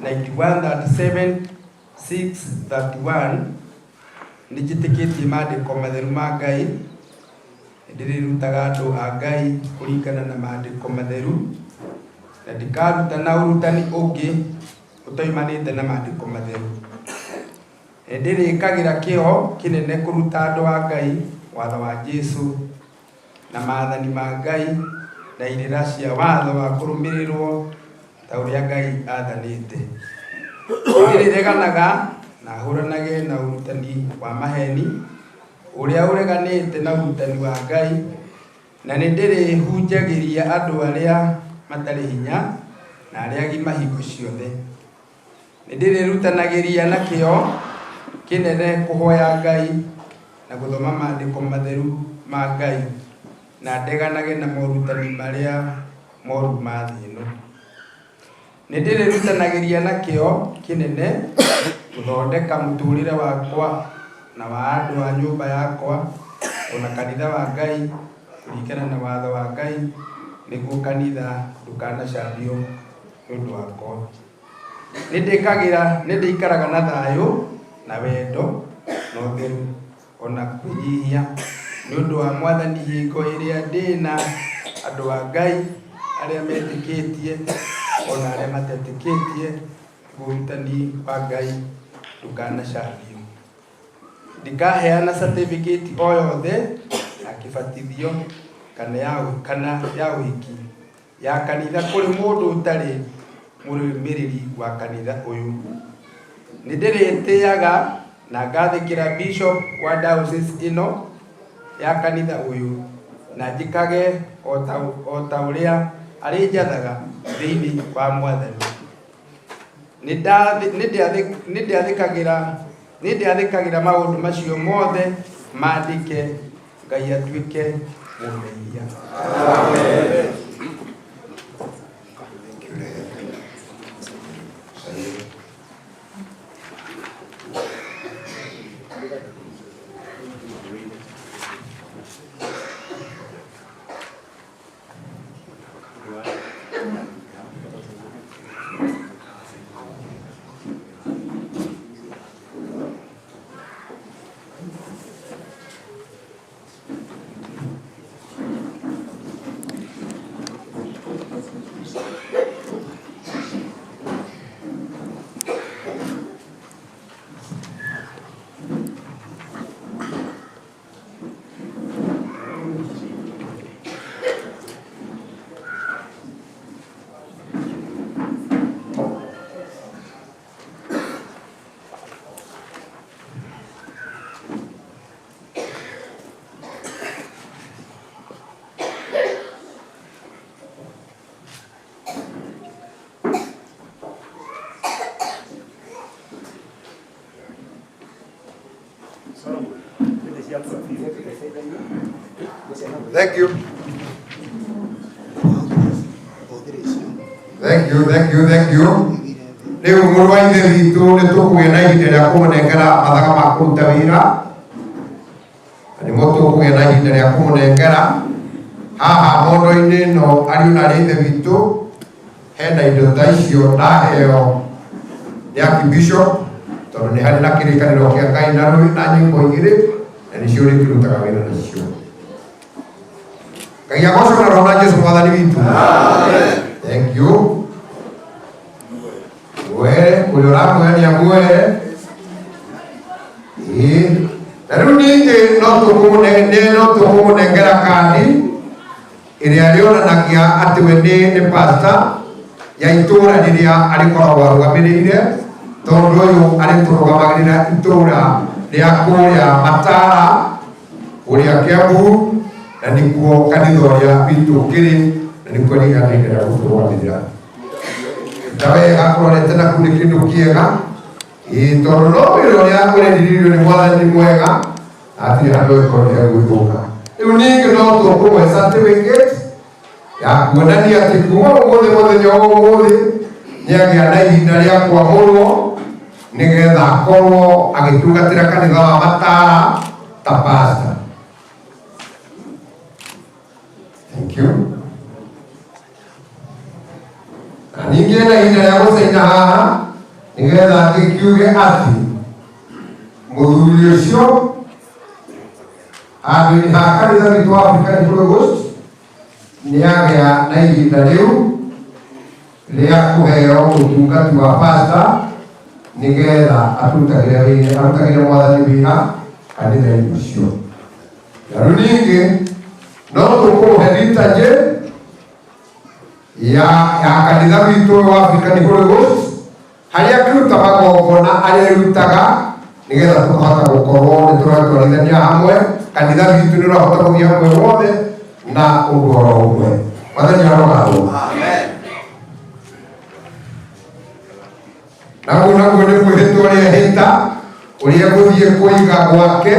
9137631. Nĩ njĩtĩkĩtie maandĩko matheru ma Ngai, nĩ ndĩrĩrutaga andũ a Ngai kũringana na maandĩko matheru, na ndikarutana ũrutani ũngĩ ũtoimanĩte na maandĩko matheru. Nĩ ndĩrĩkagĩra kĩo kĩnene kũruta andũ a Ngai watho wa Jesũ na maathani ma Ngai na irĩra cia watho wa kũrũmĩrĩrwo ta ũrĩa Ngai aathanĩte. Nĩ ndĩrĩreganaga na hũranage na ũrutani wa maheeni ũrĩa ũreganĩte na ũrutani wa Ngai, na nĩ ndĩrĩhunjagĩria andũ arĩa matarĩ hinya na arĩa agima hingo ciothe. Nĩ ndĩrĩrutanagĩria na kĩyo kĩnene kũhoya Ngai na gũthoma maandĩko matheru ma Ngai, na ndeganage na morutani marĩa moru ma thĩ ĩno. Nĩ ndĩrĩrutanagĩria na kĩyo kĩnene gũthondeka mũtũũrĩre wakwa na wa andũ a nyũmba yakwa, o na kanitha wa Ngai, kũringana na watho wa Ngai, nĩguo kanitha ndũkanacambio nĩ ũndũ wakwa. Nĩ ndĩkagĩra, nĩ ndĩikaraga na thayũ na wendo na ũtheru o na kwĩnyihia nĩ ũndũ wa Mwathani hingo ĩrĩa ndĩ na andũ a Ngai arĩa metĩkĩtie o na arĩa matetĩkĩtie, nĩguo ũrutani wa Ngai ndũkanacambio. Ndikaheana certificate o yothe ya kĩbatithio kana ya, kana ya ũhiki ya kanitha kũrĩ mũndũ ũtarĩ mũrũmĩrĩri wa kanitha ũyũ. Nĩ ndĩrĩtĩaga na ngathĩkĩra bishop wa diocese ĩno ya kanitha ũyũ na njĩkage o ta ũrĩa arĩnjathaga thĩinĩ wa Mwathani. Nĩ ndĩathĩkagĩra Niĩ ndĩathĩkagĩra maũndũ macio mothe mandĩke Ngai atuĩke mũndeithia. Thank you. Thank you, thank you, thank you. Rĩu mũrũ wa ithe witũ nĩ tũkũgĩa na ihinda rĩa kũmũnengera mathaga ma kũruta wĩra na nĩmo tũkũgĩa na ihinda rĩa kũmũnengera haha mondo-inĩ ĩno ariũ na arĩ ithe witũ hena indo ta icio ndaheo nĩ archbishop tondũ nĩ harĩ na kĩrĩkanĩro kĩa Ngai na na nyĩmbo igĩrĩ na nĩcio rĩkĩrutaga wĩra nacio. Ngai agocwo na roho na Jesu mwathani witũ. Thank you. Muoere ũrĩa ũramuoya nĩ amuoere. Ĩĩ. Na rĩu ningĩ no no tũkũmũnengera kandi ĩrĩa rĩonanagia atĩ we nĩ pastor ya itũũra rĩrĩa arĩkoragwo arũgamĩrĩire tondũ ũyũ arĩtũrũgamagĩrĩra itũũra rĩa kũrĩa Matara kũrĩa Kiambu na nĩkuo kanitha ũrĩa witũ ũkĩrĩ na nĩkuo rĩganĩire rĩa gũtũrũgamĩrĩra ta wega ũrorete na kũu nĩ kĩndũ kĩega ĩĩ tondũ no wĩra ũrĩa ũrerirĩirio nĩ mwathani mwega hatirĩ handũ ĩkorwo nĩ hegwĩthũka rĩu ningĩ no tũkũmwe certificate ya kuonania atĩ kuma ũmũthĩ mũthenya wa ũmũthĩ nĩagĩa na ihinda rĩa kwamũrwo nĩgetha akorwo agĩtungatĩra kanitha wa Matara ta pastor. Thank you. Na ningĩ na ihinda rĩa gũcaina haha nĩgetha ngĩkiuge atĩ mũthuri ũcio handũ-inĩ ha kanitha witũ wa African Holy Ghost nĩagĩa na ihinda rĩu rĩa kũheo ũtungati wa pastor nĩgetha arutagĩre wĩra arutagĩre mwathani wĩra kanitha-inĩ ũcio. Na rĩu ningĩ no tũkũmũhe liturgy ya kanitha witũ wa African Holy Ghost harĩa akĩruta magongona arĩa ĩrutaga nĩgetha tũkahota gũkorwo nĩ tũratwarithania hamwe kanitha witũ nĩ ũrahota gũthiĩ hamwe wothe na ũndũ oro ũmwe. Mwathani arogathwo. Naguo naguo nĩ mwĩhĩtwa ũrĩa ehĩta ũrĩa egũthiĩ kũiga gwake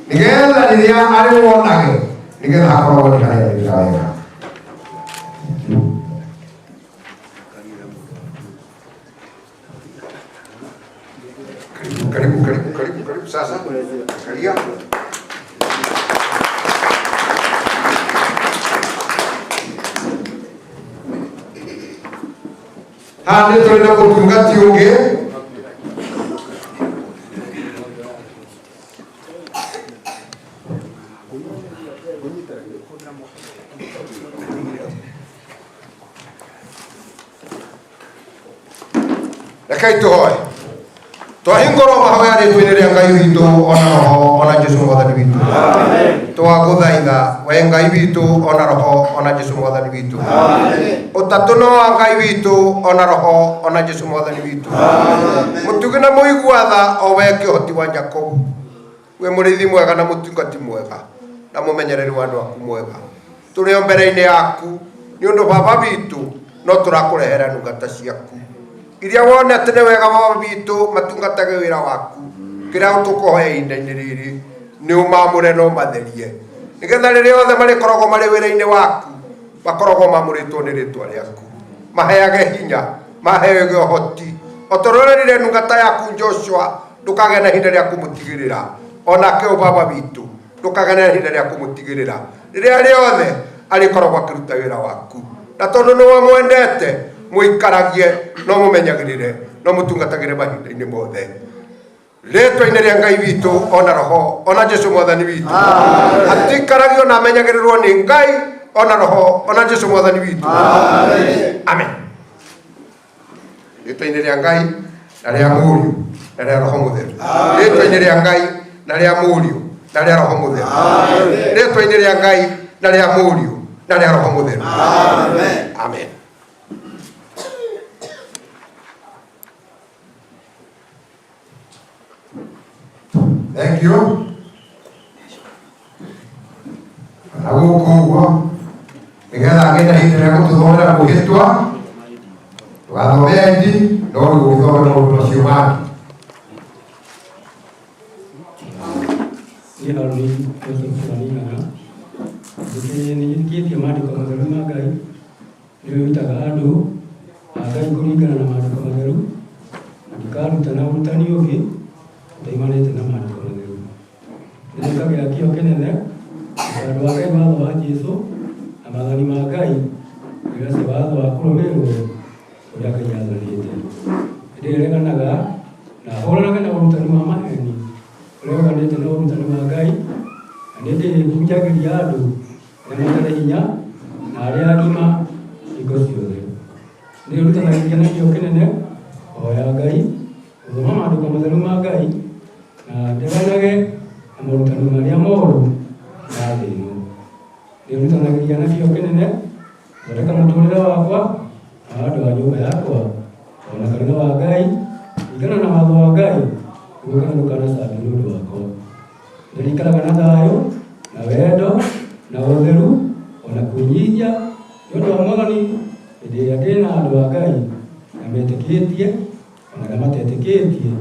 nĩgetha rĩrĩa arĩwonage nĩgetha akorwo nĩ harĩa arĩwĩra wega. Karibu, karibu, karibu, karibu sasa. Kalia. Haha nĩ tũrĩ na mũtungati ũngĩ rekei tũhoe twahingũrwo mahoya rĩtwa-inĩ rĩa Ngai witũ ona roho ona Jesu mwathani witũ twagũthaitha we Ngai witũ ona roho ona Jesu mwathani witũ ũtatũ no wa Ngai witũ ona roho ona Jesu mwathani witũ mũtugi na mũigua tha o we kĩhoti wa Jakobu we mũrĩithi mwega na mũtungati mwega na mũmenyereri wa andũ aku mwega tũrĩ o mbere-inĩ yaku nĩ ũndũ baba witũ no tũrakũrehera ndungata ciaku iria wona atĩ nĩ wega baba witũ matungatage wĩra waku Kĩrĩa tũkũhoya ihinda-inĩ rĩrĩ nĩ ũmamũre na ũmatherie, nĩgetha rĩrĩa othe marĩkoragwo marĩ wĩra-inĩ waku makoragwo mamũrĩtwo nĩ rĩtwa rĩaku. Maheage hinya, maheage ũhoti, o ta ũrĩa ũrerire ndungata yaku Joshua ndũkagĩa na ihinda rĩa kũmũtigĩrĩra, onake ũyũ baba witũ ndũkagĩa na ihinda rĩa kũmũtigĩrĩra rĩrĩa rĩothe arĩkoragwo akĩruta wĩra waku. Na tondũ nĩ wamwendete, mũikaragie no mũmenyagĩrĩre no mũtungatagĩre mahinda-inĩ mothe. Rĩtwa-inĩ rĩa Ngai witũ ona Roho ona Jesu Mwathani witũ, atikaragio na amenyagĩrĩrwo nĩ Ngai ona Roho ona Jesu Mwathani witũ. Amen. Rĩtwa-inĩ rĩa Ngai na rĩa Mũriũ na rĩa Roho Mũtheru. Rĩtwa-inĩ rĩa Ngai na rĩa Mũriũ na rĩa Roho Mũtheru. Rĩtwa-inĩ rĩa Ngai na rĩa Mũriũ na rĩa Roho Mũtheru. Amen. Thank you. Na gũkũ ũguo nĩgetha ngĩe na ihinda rĩa gũtũthomera mwĩhĩtwa, ndũgathome indi no rĩu ũgĩthome maũndũ macio mangĩ. Niĩ Harũni Joseph Waning'ang'a, nĩnjĩtĩkĩtie maandĩko matheru ma Ngai, nĩrutaga andũ a Ngai kũringana na maandĩko matheru, na ndikarutana ũrutani ũngĩ ũtaimanĩte na maandĩko matheru. Nĩnjĩkagĩra kĩo kĩnene andũ a Ngai watho wa Jesũ na maathani ma Ngai, nĩgetha watho wa kũrũmĩrĩrwo ũrĩa Ngai athanĩte. Nĩndĩreganaga na hũranage na ũrutani wa maheni ũrĩa uganĩte na ũrutani wa Ngai, na nĩndĩhunjagĩria andũ arĩa matarĩ hinya na arĩa agima hingo ciothe. Nĩrutanagĩria na kĩo kĩnene kũhoya Ngai, gũthoma maandĩko matheru ma Ngai, na ndeganage na morutani marĩa moru ma thĩ ĩno. Nĩrutanagĩria na kĩo kĩnene gũthondeka mũtũrĩre wakwa na wa andũ a nyũmba yakwa ona kanitha wa Ngai kũringana na watho wa Ngai, nĩguo kanitha ndũkanacambio nĩ ũndũ wakwa. Ndĩrĩikaraga na thayũ na wendo na ũtheru ona kwĩnyihia nĩ ũndũ wa Mwathani hĩndĩ ĩrĩa ndĩ na andũ a Ngai na metĩkĩtie ona arĩa matetĩkĩtie,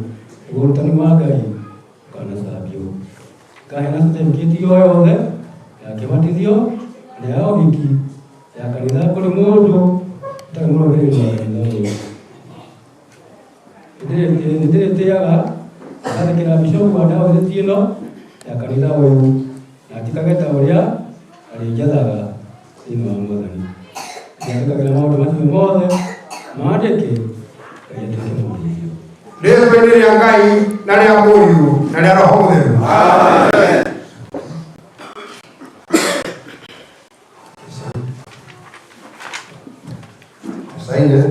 nĩguo ũrutani wa Ngai ndũkanacambio. Ngaheana certificate o yothe ya kĩbatithio na ya ũhiki ya kanitha kũrĩ mũndũ ũtarĩ mũrũmĩrĩri wa kanitha ũyũ. Nĩndĩrĩtĩaga ngathĩkĩra bishopu wa dayosisi ĩno ya kanitha ũyũ na njĩkage ta ũrĩa arĩnjathaga thĩinĩ wa Mwathani. Nĩathĩkagĩra maũndũ macio mothe maandĩke, Ngai atuĩke mũteithio. Rĩtwa-inĩ rĩa Ngai na rĩa Mũriũ na rĩa Roho Mũtheru. Saine.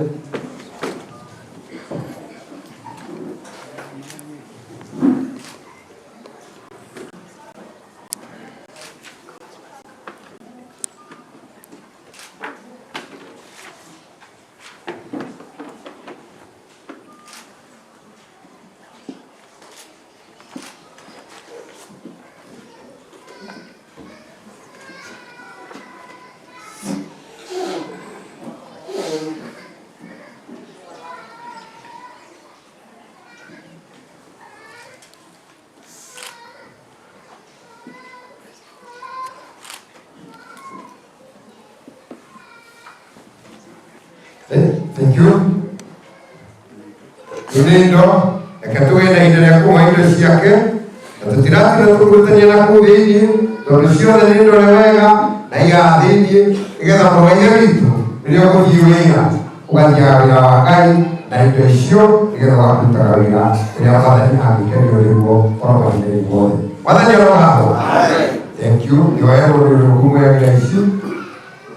Thank you. Nĩ indo reke tũgĩe na ihinda rĩa kũmũhe indo ciake, na tũtiratinda tũkĩrutania na kũu thĩiniĩ, tondũ ciothe nĩ ndore wega na igathĩiniĩ, nĩgetha mũrũ wa ithe witũ rĩrĩa ũgũthiĩ wĩra ũgathiaga wĩra wa Ngai na indo icio, nĩgetha ũgakĩrutaga wĩra ũrĩa Mwathani angĩkenio nĩguo oro mahinda-inĩ mothe. Mwathani arogathwo. Thank you. Nĩoe mũndũ ũrĩa ũkũmũheagĩra ici,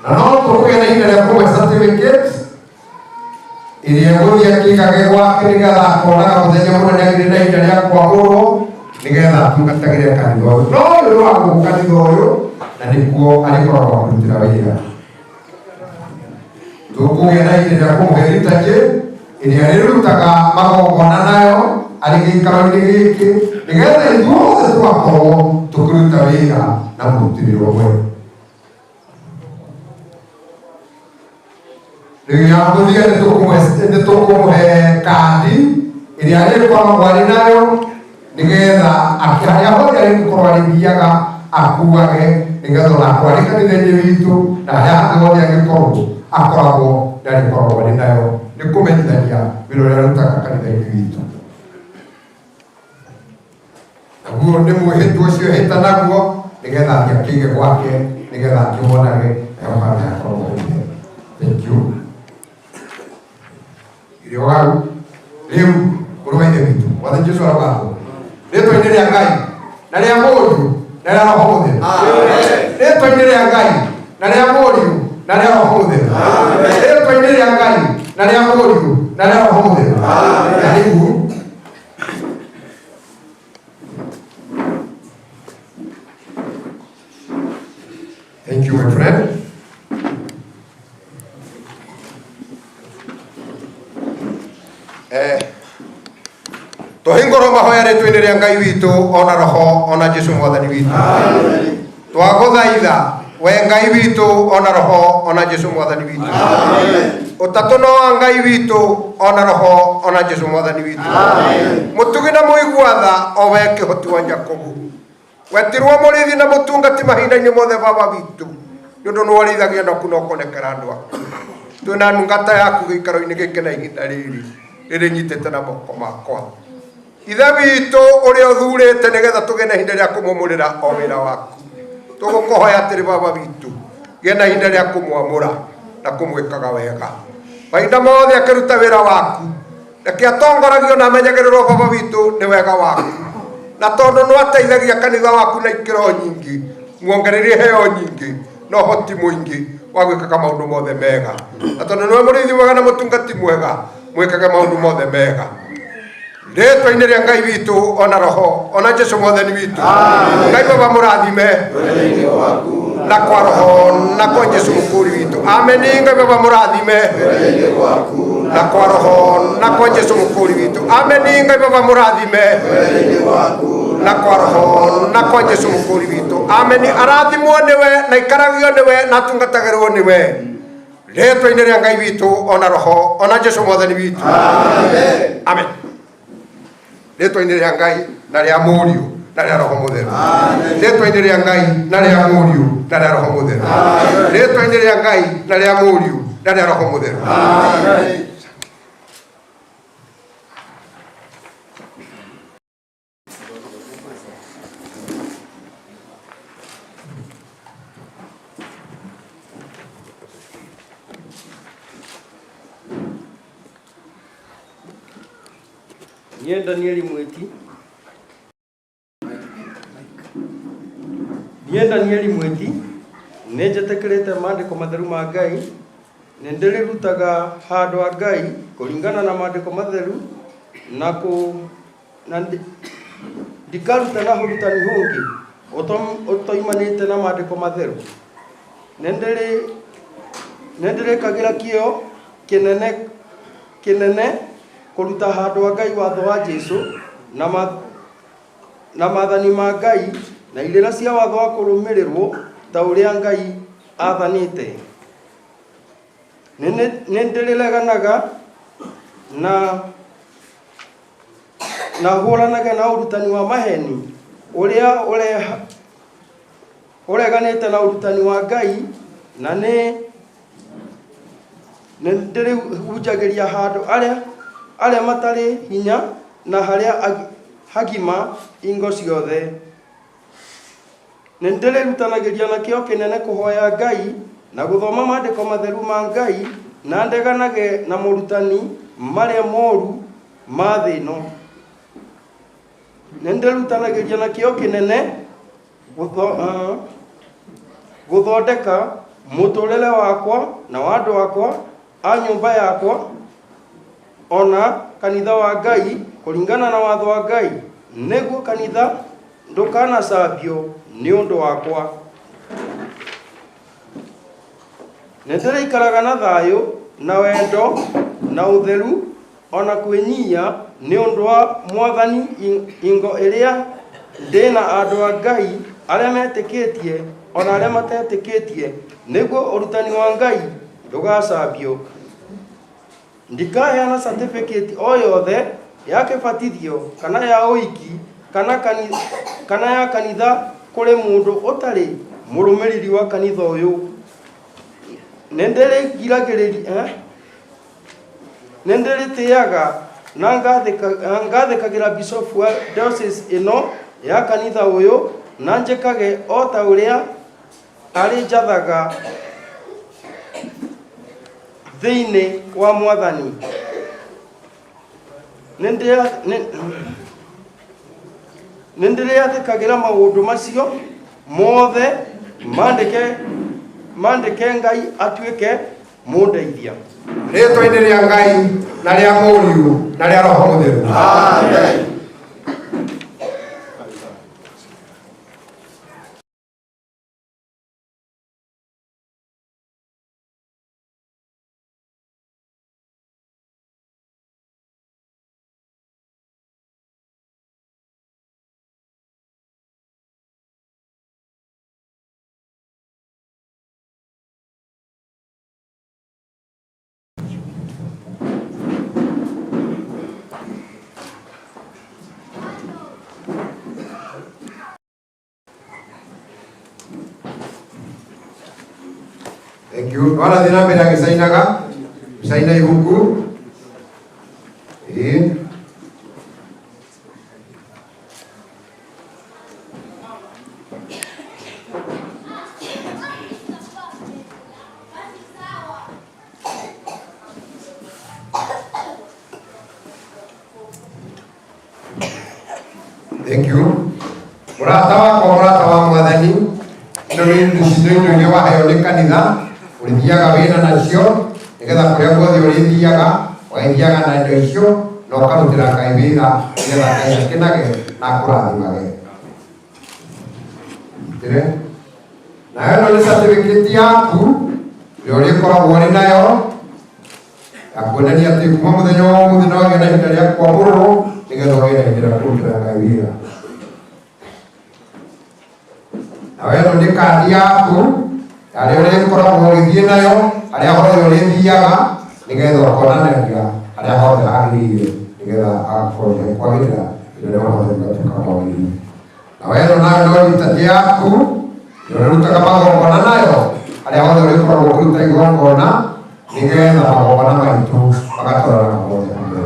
na no tũkũgĩa na ihinda rĩa kũmũhe certificate ĩrĩa ĩgũthiĩ akĩigage gwake, nĩgetha akonaga mũthenya mũnene agĩrĩ na ihinda rĩa kwamũrwo, nĩgetha atungatagĩre kanitha ũyũ. No ũyũ nĩ wa gũkũ kanitha ũyũ, na nĩkuo arĩkoragwo akĩrutĩra wĩra. Tũkũgĩa na ihinda rĩa kũmũhe liturgy ĩrĩa rĩrutaga magongona nayo arĩ gĩikaro-inĩ gĩkĩ, nĩgetha ithuothe tũgakorwo tũkĩruta wĩra na mũrutĩrĩre ũmwe. Rĩu ya mũthia nĩ tũkũmũhe kandi ĩrĩa arĩkoragwo arĩ nayo. Nĩgetha harĩa hothe arĩgũkorwo arĩthiaga akuage nĩgetha onake arĩ kanitha-inĩ witũ na harĩa hangĩ hothe angĩkorwo akoragwo nĩarĩkoragwo arĩ nayo nĩ kũmenyithania wĩra ũrĩa arutaga kanitha-inĩ witũ. Naguo nĩ mwĩhĩtwa ũcio hĩta naguo nĩgetha athiĩ akĩige gwake nĩgetha akĩwonage ehokaga akorwo ithe. Thank you. Irio hau rĩu mũrũ wa ithe witũ Mwathani Jesũ arogathwo rĩtwa-inĩ rĩa Ngai na rĩa Mũriũ na rĩa Roho Mũtheru. Rĩtwa-inĩ rĩa Ngai na rĩa Mũriũ na rĩa Roho Mũtheru. Rĩtwa-inĩ rĩa Ngai na rĩa Mũriũ na rĩa Roho Mũtheru. Na rĩu Thank you, my friend. Tũhingũrwo mahoya rĩtwa-inĩ rĩa Ngai witũ ona roho ona Jesũ mwathani witũ. Twagũthaitha we Ngai witũ ona roho ona Jesũ mwathani witũ. Ũtatũ no wa Ngai witũ ona roho ona Jesũ mwathani witũ. Mũtugi na mũigua tha o we kĩhoti wa Jakubu. Wetirwo mũrĩithi na mũtungati mahinda-inĩ mothe baba witũ nĩ ũndũ nĩ warĩithagia na no konekera andũ aku. Twĩna ndungata yaku gĩikaro-inĩ gĩkĩ na ihinda rĩrĩ rĩrĩ nyitĩte na moko makwa. Ithe witũ ũrĩa ũthurĩte nĩgetha tũgĩe na ihinda rĩa kũmũmũrĩra o wĩra waku. Tũgũkũhoya atĩrĩ baba witũ gĩe na ihinda rĩa kũmwamũra na kũmwĩkaga wega. Mahinda mothe akĩruta wĩra waku reke atongoragio na amenyagĩrĩrwo baba witũ nĩ wega waku. Na tondũ nĩ wateithagia kanitha waku na ikĩro nyingĩ muongererie heo nyingĩ na ũhoti mũingĩ wa gwĩkaga maũndũ mothe mega. Na tondũ nĩwe mũrĩithi mwega na mũtungati mwega mwĩkage maũndũ mothe mega. Rĩtwa-inĩ rĩa Ngai witũ ona roho ona Jesũ mwathani witũ. Ngai baba mũrathime na kwa roho na kwa Jesũ mũkũri witũ. Ameni. Ngai baba mũrathime na kwa roho na kwa Jesũ mũkũri witũ. Ameni. Ngai baba mũrathime na kwa roho na kwa Jesũ mũkũri witũ. Ameni. Arathimwo nĩwe na ikaragio nĩwe na atungatagĩrwo nĩwe. Rĩtwa-inĩ rĩa Ngai witũ ona roho ona Jesũ mwathani witũ. Amen. Rĩtwa-inĩ rĩa Ngai na rĩa Mũriũ na rĩa Roho Mũtheru. Rĩtwa-inĩ rĩa Ngai na rĩa Mũriũ na rĩa Roho Mũtheru. Rĩtwa-inĩ rĩa Ngai na rĩa Mũriũ na rĩa Roho Mũtheru. Niĩ Danieli Mwiti. Niĩ Danieli Mwiti nĩ njĩtĩkĩrĩte maandĩko matheru ma Ngai nĩ ndĩrĩrutaga handũ ha Ngai kũringana na maandĩko matheru na kũ na ndikarutana ũrutani ũngĩ ũtoimanĩte na maandĩko matheru. Nĩ ndĩrĩkagĩra kĩyo kĩnene kũruta handũ ha Ngai watho wa Jesũ na maathani ma Ngai na irĩra cia watho wa kũrũmĩrĩrwo ta ũrĩa Ngai aathanĩte. Nĩ ndĩrĩreganaga na hũranage na ũrutani wa maheni ũrĩa ũreganĩte na ũrutani wa Ngai na nĩ ndĩrĩhunjagĩria handũ arĩa matarĩ hinya na harĩa hagima ingo ciothe. Nĩ ndĩrĩrutanagĩria na kĩyo kĩnene kũhoya Ngai na gũthoma maandĩko matheru ma Ngai na ndeganage na morutani marĩa moru ma thĩ ĩno. Nĩ ndĩrutanagĩria na kĩyo kĩnene gũthondeka mũtũrĩre wakwa na wa andũ akwa a nyũmba yakwa ona kanitha wa Ngai kũringana na watho wa Ngai nĩguo kanitha ndũkanacambio nĩ ũndũ wakwa. Nĩ ndĩrĩikaraga na thayũ na wendo na ũtheru ona kwĩnyihia nĩ ũndũ wa Mwathani ingo ĩrĩa ndĩna andũ a Ngai arĩa metĩkĩtie ona arĩa matetĩkĩtie nĩguo ũrutani wa Ngai ndũgacambio. Ndikaheana certificate o yothe ya kĩbatithio kana ya ũhiki kana ya kanitha kũrĩ mũndũ ũtarĩ mũrũmĩrĩri wa kanitha ũyũ. Nĩndĩrĩgiragĩrĩria nĩndĩrĩtĩaga na ngathĩkagĩra bishofu wa diocese ĩno ya kanitha ũyũ na njĩkage o ta ũrĩa arĩnjathaga thĩinĩ wa Mwathani. Nĩndĩrĩathĩkagĩra maũndũ macio mothe mandĩke Ngai atuĩke mũndeithia. Rĩtwa-inĩ rĩa Ngai na rĩa Mũriũ na rĩa Roho Mũtheru. Amen. Thank you. Twarathiĩ na mbere agĩcainaga caina ibuku. Ĩĩ. Thank you. Mũrata wakwa, mũrata wa Mwathani, ĩno nĩ indo indo iria waheo nĩ kanitha, ũrĩthiaga wĩna nacio, nĩgetha kũrĩa guothe ũrĩthiaga, ũgagĩthiaga na indo icio, na ũkarutĩra Ngai wĩra, nĩgetha Ngai akenage na akũrathimage. Ĩre. Nayo ĩno nĩ certificate yaku, ĩrĩa ũrĩkoragwo ũrĩ nayo, ya kuonania atĩ kuma mũthenya wa ũmũthĩ no wagĩa na ihinda rĩa kwamũrwo, nĩgetha ũgĩe na ihinda rĩa kũrutĩra Ngai wĩra. Nayo ĩno nĩ kandi yaku, harĩa ũrĩkoragwo ũgĩthiĩ nayo, harĩa hothe ũrĩthiaga, nĩgetha ũkonanagia harĩa hothe hagĩrĩire, nĩgetha hagakorwo he kwagĩrĩra, indo rĩa hothe igatuĩka kwagĩrĩire. Nayo ĩno nayo no itati yaku, nĩ ũrĩrutaga magongona nayo, harĩa hothe ũrĩkoragwo ũkĩruta igongona, nĩgetha magongona maitũ magatwarana mothe hamwe.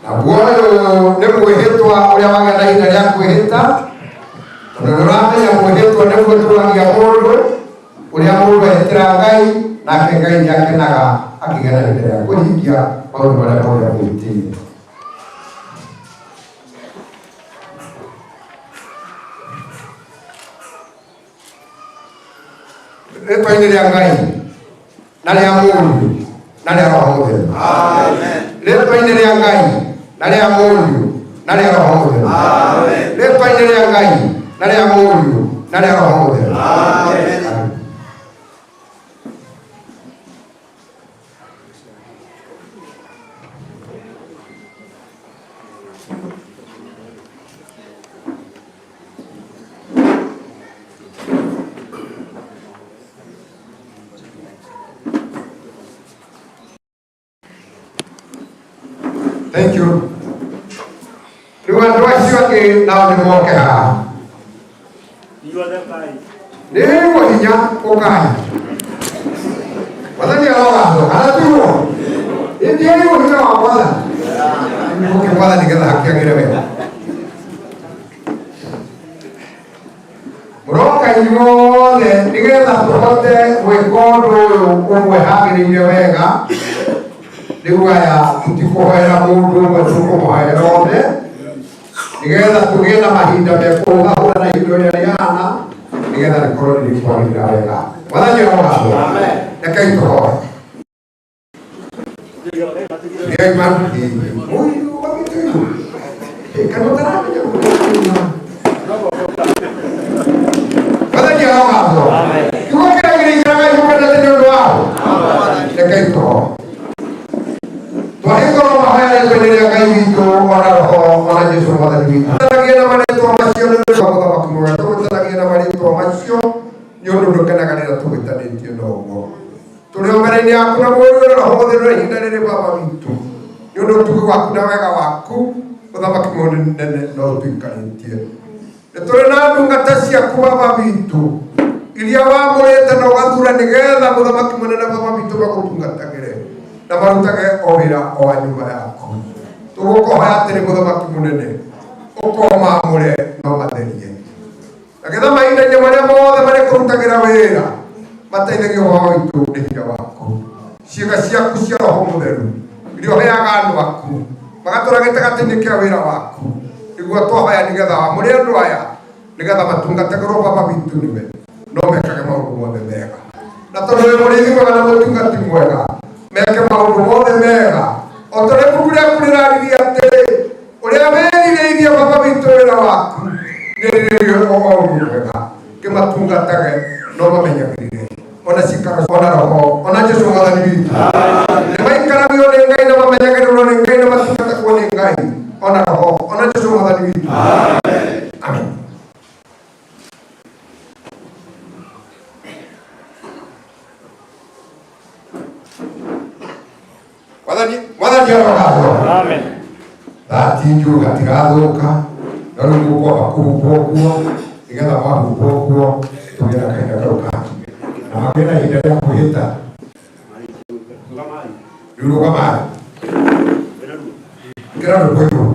Naguo ũyũ nĩ mwĩhĩtwa ũrĩa wagĩa na ihinda rĩa kwĩhĩta, tondũ nĩ ũramenya mwĩhĩtwa nĩguo ũtũragia mũndũ, ũrĩa mũndũ ehĩtĩra Ngai, nake Ngai nĩ akenaga akĩgĩa na ihinda rĩa kũhingia maũndũ marĩa mothe amwĩhĩtĩire. Rĩtwa-inĩ rĩa Ngai na rĩa Mũriũ na rĩa Roho Mũtheru. Rĩtwa-inĩ rĩa Ngai na rĩa Mũriũ na rĩa Roho Mũtheru. Rĩtwa-inĩ rĩa Ngai na rĩa Mũriũ na rĩa Roho Mũtheru. Thank you. Rĩu andũ acio angĩ nao nĩ moke haha. Inyuothe ũkai. Nĩguo hinya ũkai. Mwathani arogathwo kana tiguo? Ĩndĩ nĩguo hinya wa Mwathani. Ũke Mwathani nĩgetha hakĩagĩre wega. Mũroka inyuothe nĩgetha tũhote gwĩka ũndũ ũyũ ũmwe hagĩrĩire wega. Rĩu aya tũtikũhoera mũndũ ũmwe, tũkũmũhoera othe nĩgetha tũgĩe na mahinda mekũhũthahũra na ihinda ũrĩa rĩhana nĩgetha rĩkorwo rĩrĩkwagĩrĩra wega. Mwathani arogathwo. Rekei tũhoe. Ngai ũyũ wa gĩtĩo. Kana ũtaramenya Mwathani arogathwo. Kiugo kĩrĩa gĩrĩikaraga igũkenete nĩ ũndũ wao. Rekei tũhoe. Twahingũrwo mahoya rĩtwa-inĩ rĩa Ngai witũ ona Roho ona Jesũ Mwathani witũ. Tũtanagie na marĩtwa macio nĩ ũndũ wa mũthamaki mwega. Tũgũtanagie na marĩtwa macio nĩ ũndũ ndũkenaga rĩrĩa tũgĩtanĩtio na ũguo. Tũrĩ o mbere-inĩ yaku na mũriũ na Roho Mũtheru na ihinda rĩrĩ Baba witũ. Nĩ ũndũ ũtugi waku na wega waku mũthamaki mũnene no ũtuikarĩtie. Nĩ tũrĩ na ndungata ciaku baba witũ iria wamũrĩte na ũgathura nĩgetha mũthamaki mũnene baba witũ magũtungatagĩre na marutage o wĩra o wa nyũmba yaku. Tũgũkũhoya atĩrĩ mũthamaki mũnene, ũkomamũre na ũmatherie, nagetha mahinda-inĩ marĩa mothe marĩkũrutagĩra wĩra mateithagio baba witũ nĩ hinya waku, ciĩga ciaku cia roho mũtheru iria ũheaga andũ aku magatũra gĩtagatĩ-inĩ kĩa wĩra waku, nĩguo twahoya nĩgetha wamũre andũ aya nĩgetha matungatagĩrwo baba witũ nĩwe no mekage maũndũ mothe mega, na tondũ wĩ mũrĩithi mwega na mũtungati mwega meke maũndũ mothe mega o ta ũrĩa ibuku rĩaku rĩraririe atĩrĩ, ũrĩa wĩrirĩirie baba witũ wĩra waku nĩrirĩirie o ũndũ mwega, kĩmatungatage no mamenyagĩrĩre ona cikaro ona roho ona Jesũ mwathani witũ. Nĩ maikaragio nĩ Ngai na mamenyagĩrĩrwo nĩ Ngai na matungatagwo nĩ Ngai ona roho ona Jesũ mwathani witũ. Amen. Mwathani mwathani arogathwo. Amen. Thati njũru gatigathũka, no rĩu mũkwamba kũhumbwo nguo nĩgetha mwahumbwo nguo tũgĩe na kahinda kau kangĩ na magĩe na ihinda rĩa kwĩhĩta. Rĩu rũgamai, ĩkĩra rwĩmbo igũrũ.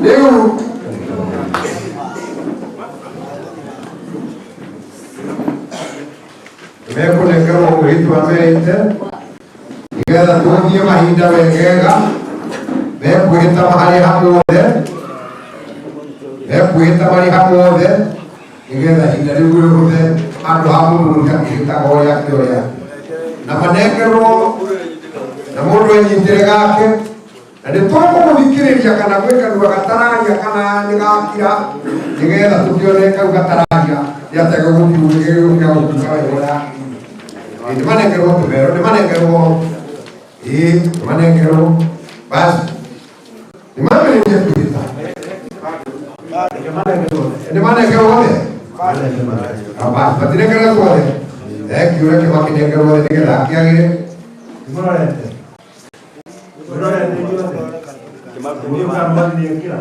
Rĩu mekũnengerwo mwĩhĩtwa merĩte nĩgetha tũthiĩ mahinda wegega mekwĩhĩta marĩ hamwe othe mekwĩhĩta marĩ hamwe othe nĩgetha ihinda rĩu rĩhũthe handũ ha mũndũ akĩhĩtaga ũrĩa ake ũrĩa na manengerwo na mũndũ enyitĩre gake na nĩ tũkũmũthikĩrĩria kana gwĩ kanua gatararia kana nĩ gakira nĩgetha tũkĩone kau gatararia nĩatega gũkiuga gũkiuga wega ũrĩa akĩrire. Nĩ manengerwo tũmero nĩ manengerwo ĩĩ nĩ manengerwo basi nĩ mambĩrĩrie kwĩhĩta nĩ manengerwo othe. Ah, basi matinengerwo othe. Thank you, reke makĩnengerwo othe nĩgetha akĩagĩre. Nĩmũrorete? Mũrorete inyuothe? Niĩ ũkamũthikĩra?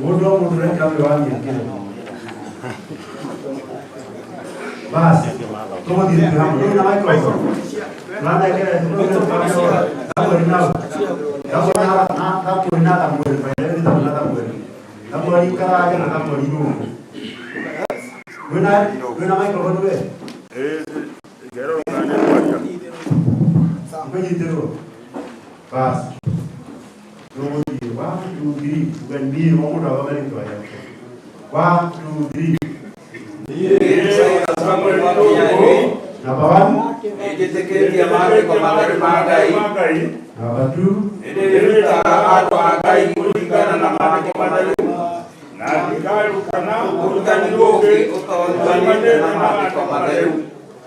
Mũndũ o mũndũ reke amĩwanie kĩro. Basi, tũgũthiĩ twĩ hamwe. Ndũrĩ na microphone? Tũranengera Samueli nao. Samueli na Samueli, by the way, na Samueli. Samueli Karanja na Samueli Irũngũ. Wĩna microphone we? Ũkũnyitĩrwo? Basi. Tũgũthiĩ 1 2 3 uga niĩ o mũndũ athome rĩtwa rĩake. 1 2 3. Number 1. Nĩnjĩtĩkĩtie maandĩko matheru ma Ngai. Number 2. Nĩndĩrutaga andũ a Ngai kũringana na maandĩko matheru. Na ndikarutana Ũrutani ũngĩ ũtoimanĩte na maandĩko matheru.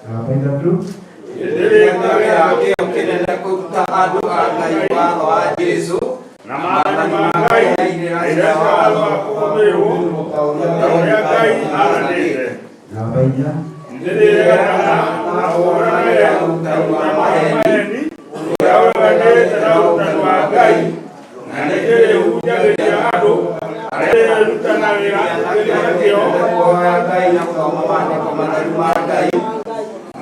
Number 3. Nĩndĩrĩkagĩra kĩyo kĩnene kũruta andũ a Ngai watho wa Jesũ na maathani ma Ngai na irĩra cia watho wa kũrũmĩrĩrwo ta ũrĩa Ngai aathanĩte. Number 4. Nĩndĩreganaga na kũhũranĩra ũrutani wa maheni ũrĩa ũreganĩte na ũrutani wa Ngai na nĩndĩrĩhunjagĩria andũ arĩa ndĩrerutanagĩra na kĩyo Kũhoya Ngai na gũthoma maandĩko matheru ma Ngai.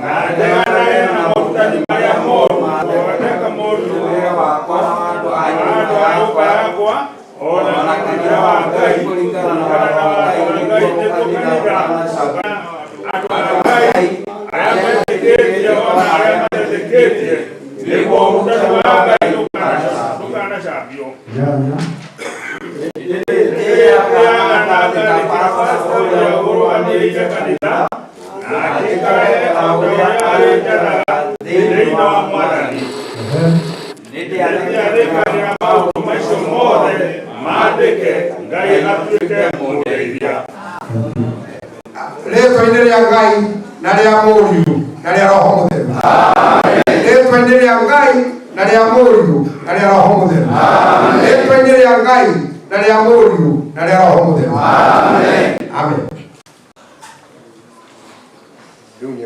Na ndeganage na morutani marĩa moru mathondeka moru Wĩra wakwa na wa andũ a andũ nyũmba a nyũmba yakwa yakwa o na kanitha wa Ngai kũringana na kũringana na watho wa watho wa Ngai Ngai nĩguo nĩguo kanitha kanitha ũtanacambio. Andũ a Ngai arĩa metĩkĩtie o na arĩa matetĩkĩtie nĩguo ũrutani wa Ngai ndũkanacambio. Nyanya. Nĩndĩrĩtĩaga na ngathĩkĩra pasta ũrĩa ũrũgamĩrĩire kanitha na njĩkage o ta ũrĩa arĩnjathaga thĩinĩ wa Mwathani. Nĩndĩathĩkagĩra maũndũ macio mothe maandĩke Ngai atuĩke mũndeithia. Rĩtwa-inĩ rĩa Ngai na rĩa Mũriũ na rĩa Roho Mũtheru. Rĩtwa-inĩ rĩa Ngai na rĩa Mũriũ na rĩa Roho Mũtheru. Rĩtwa-inĩ rĩa Ngai na rĩa Mũriũ na rĩa Roho Mũtheru. Amen. Rĩu nĩ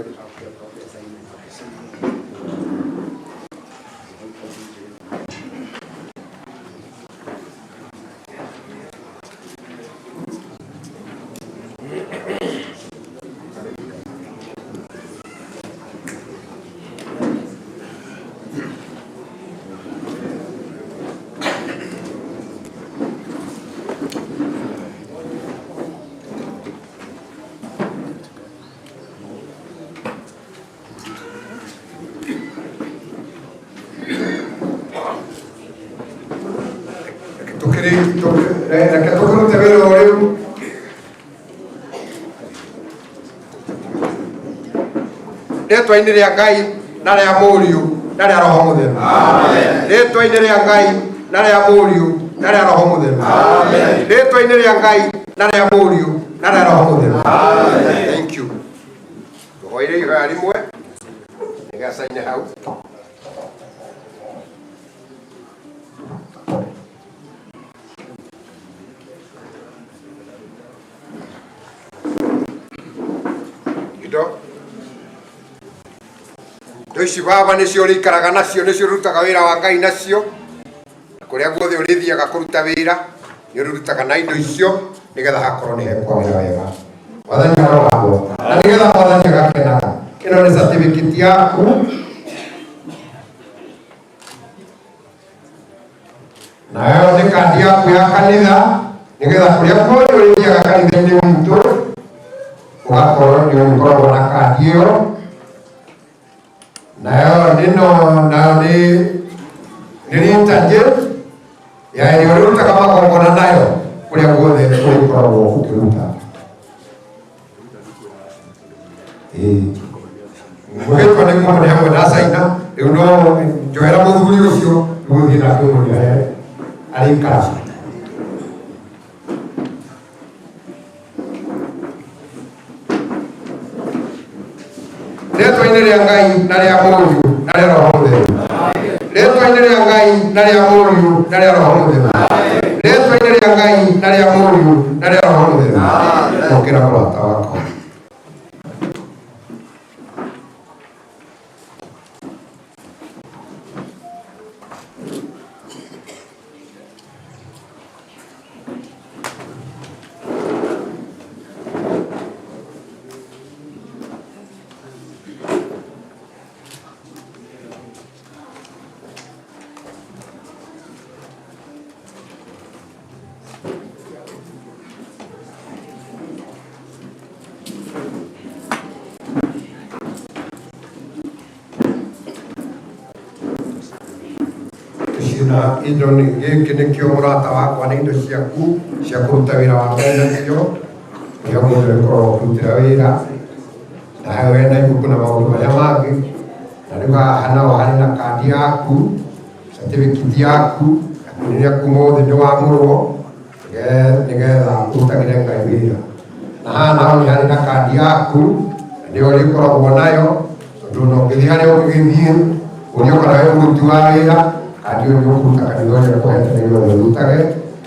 reke tũkĩrute wĩra o rĩu. Rĩtwa-inĩ rĩa Ngai na rĩa Mũriũ na rĩa Roho Mũtheru. Rĩtwa-inĩ rĩa Ngai na rĩa Mũriũ na rĩa Roho Mũtheru. Rĩtwa-inĩ rĩa Ngai na rĩa Mũriũ na rĩa Roho Mũtheru. Thank you. Tũhoire ihoya rĩmwe nĩgacaine hau. Indo ici baba nĩcio ũrĩikaraga nacio, nĩcio ũrutaga wĩra wa Ngai nacio, na kũrĩa guothe ũrĩthiaga kũruta wĩra nĩ ũrĩrutaga na indo icio nĩgetha hakorwo nĩ hekwagĩra wega. Mwathani aroragwo na nĩgetha Mwathani agakenaga. Ĩno nĩ certificate yaku. Nayo nĩ kandi yaku ya kanitha nĩgetha kũrĩa guothe ũrĩthiaga kanitha-inĩ witũ ũgakorwo nĩ ũkoragwo na kandi ĩyo. Nayo nĩno nayo nĩ liturgy ya ĩrĩa ũrĩrutaga magongona nayo kũrĩa guothe ũrĩkoragwo ũkĩruta. Mũgĩtwa nĩ kuo nĩ hamwe na Caina rĩu no njoera mũthuri ũcio nĩgũthiĩ nake ũmũria arĩikara. Rĩtwa-inĩ rĩa Ngai na rĩa Mũriũ na rĩa Roho Mũtheru. Rĩtwa-inĩ rĩa Ngai na rĩa Mũriũ na rĩa Roho Mũtheru. Rĩtwa-inĩ rĩa Ngai na rĩa Mũriũ na rĩa Roho Mũtheru. Pokera mũrata wakwa. Ciĩna indo gĩkĩ nĩkĩo mũrata wakwa nĩ indo ciaku cia kũruta wĩra wa Ngai nacio nĩo mũndũ ĩkoragwo ũkĩrutĩra wĩra na hawe na ibuku na maũndũ marĩa mangĩ. Na rĩu haha naho harĩ na kandi yaku, certificate yaku rĩrĩa kuma ũthĩ nĩ wamũrwo nĩgetha ũrutagĩre Ngai wĩra. Na haha naho nĩ harĩ na kandi yaku na nĩyo ũrĩkoragwo nayo tondũ ona ũngĩthiĩ harĩa ũngĩgĩthiĩ ũrio kana wĩ mũruti wa wĩra kandi ĩyo nĩ ũkũruta kanitha ũrĩa ũkũhete nĩgetha ũrutage.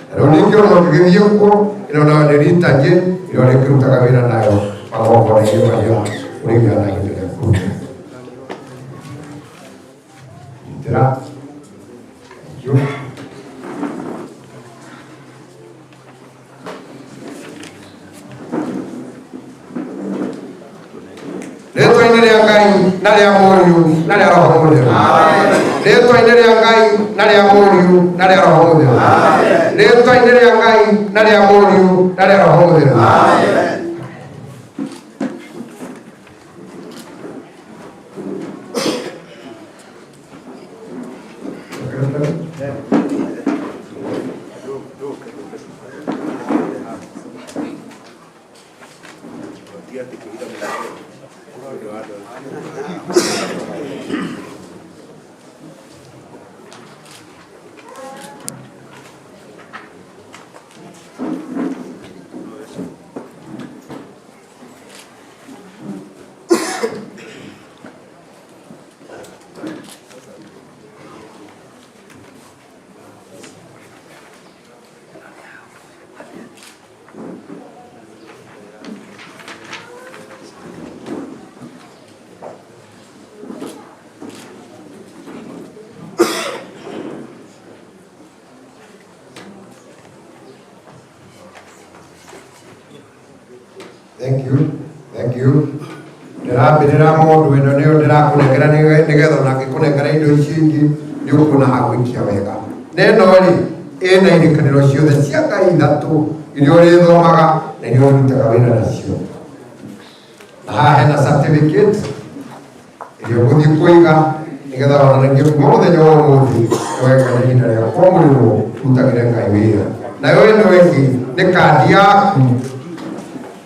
Na rĩu ningĩ ona ũngĩgĩthiĩ kuo ĩno nayo nĩ liturgy ĩrĩa ũrĩkĩrutaga wĩra nayo magongona-inĩ marĩa ũrĩgĩaga na ihinda rĩa kũruta. Nyitĩra. Thank you. Rĩtwa-inĩ rĩa Ngai na rĩa Mũriũ na rĩa Roho Mũtheru. Rĩtwa-inĩ rĩa Ngai na rĩa Mũriũ na rĩa Roho Mũtheru. Rĩtwa-inĩ rĩa Ngai na rĩa Mũriũ na rĩa Roho Mũtheru. Thank you, thank you. Ndĩrambĩrĩra mũndũ ĩno nĩyo ndĩrakũnengera nĩgetha ona ngĩkũnengera indo ici ingĩ nĩ ũkuona ha gũikia wega. Na ĩno rĩ ĩna irĩkanĩro ciothe cia Ngai ithatũ iria ũrĩthomaga na iria ũrutaga wĩra nacio. Na haha hena certificate ĩrĩa ũgũthiĩ kũiga nĩgetha onanagie kuma mũthenya wa ũmũthĩ nĩwegĩa na ihinda rĩa kwamũrĩrwo ũrutagĩre Ngai wĩra. Nayo ĩno ĩngĩ nĩ kandi yaku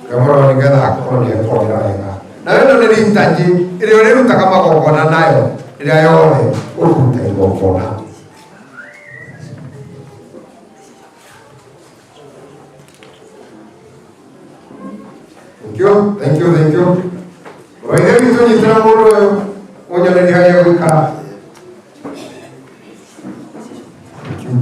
ngamũrora nĩgetha akorwo nĩ ekũrora wega. Nayo ĩno nĩ liturgy ĩrĩa ũrĩrutaga magongona nayo rĩrĩa yothe ũkũruta igongona. Thank you, thank you, thank you. Mũrũ witũ nyitĩra mũndũ ũyũ ũnyonerie harĩa egũikara. Thank you.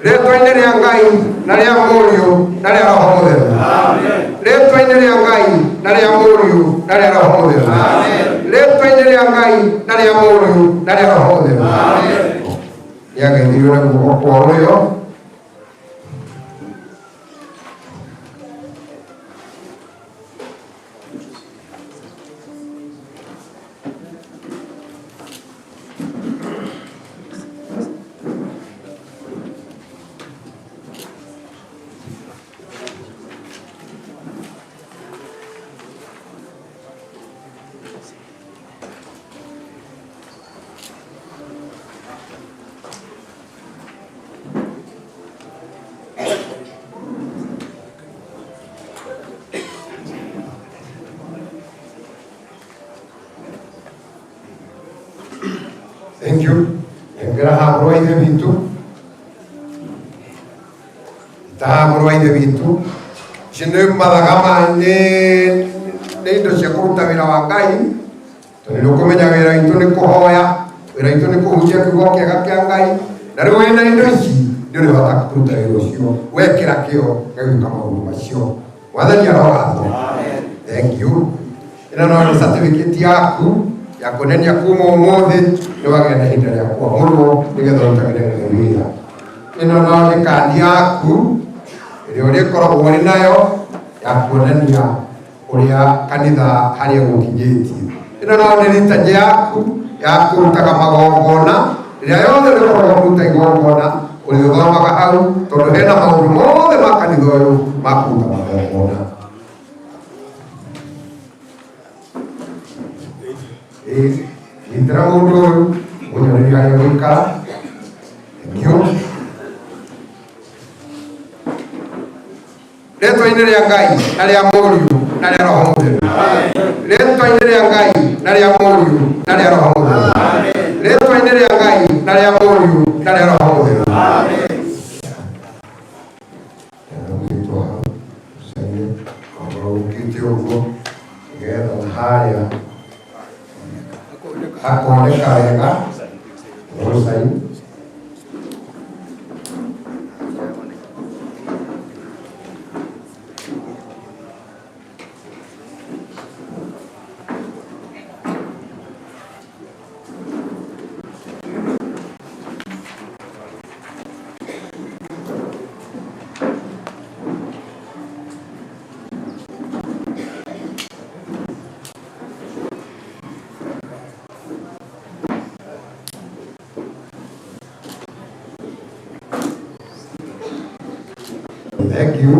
Rĩtwa-inĩ rĩa Ngai na rĩa Mũriũ na rĩa Roho Mũtheru. Rĩtwa-inĩ rĩa Ngai na rĩa Mũriũ na rĩa Roho Mũtheru. Rĩtwa-inĩ rĩa Ngai na rĩa Mũriũ na rĩa Roho Mũtheru. Nĩageithirio na guoko kwa ũrĩo. Thank you. Nengera haha mũrũ wa ithe witũ. Ta haha mũrũ wa ithe witũ. Ici nĩ mathaga ma nĩ nĩ indo cia kũruta wĩra wa Ngai. Tondũ nĩ ũkũmenya wĩra witũ nĩ kũhoya, wĩra witũ nĩ kũhunjia kiugo kĩega kĩa Ngai. Na rĩu wĩna indo ici nĩ ũrĩhota kũruta wĩra ũcio. Wekĩra kĩo gagĩka maũndũ macio. Mwathani arogathwo. Thank you. Ĩno no nĩ certificate yaku ya kuonania kuma ũmũthĩ nĩ wagĩa na ihinda rĩa kwamũrwo nĩgetha ũrutagĩre Ngai wĩra. Ĩno no nĩ kandi yaku ĩrĩa ũrĩkoragwo ũrĩ nayo ya kuonania ũrĩa kanitha harĩa gũkinyĩtie. Ĩno no nĩ liturgy yaku ya kũrutaga magongona rĩrĩa yothe ũrĩkoragwo ũkĩruta igongona ũrĩthomaga hau tondũ hena maũndũ mothe ma kanitha ũyũ ma kũruta magongona. Ĩĩ, nyitĩra mũndũ ũyũ ũnyonerie harĩa gũikara. Thank you. Rĩtwa-inĩ rĩa Ngai na rĩa Mũriũ na rĩa Roho Mũtheru. Rĩtwa-inĩ rĩa Ngai na rĩa Mũriũ na rĩa Roho Mũtheru. Rĩtwa-inĩ rĩa Ngai na rĩa Mũriũ na rĩa Roho Mũtheru. Ũgĩtwo hau, ũcaine, okorwo ũkĩte ũguo, nĩgetha na harĩa hakoneka wega, ũcaine. Thank you.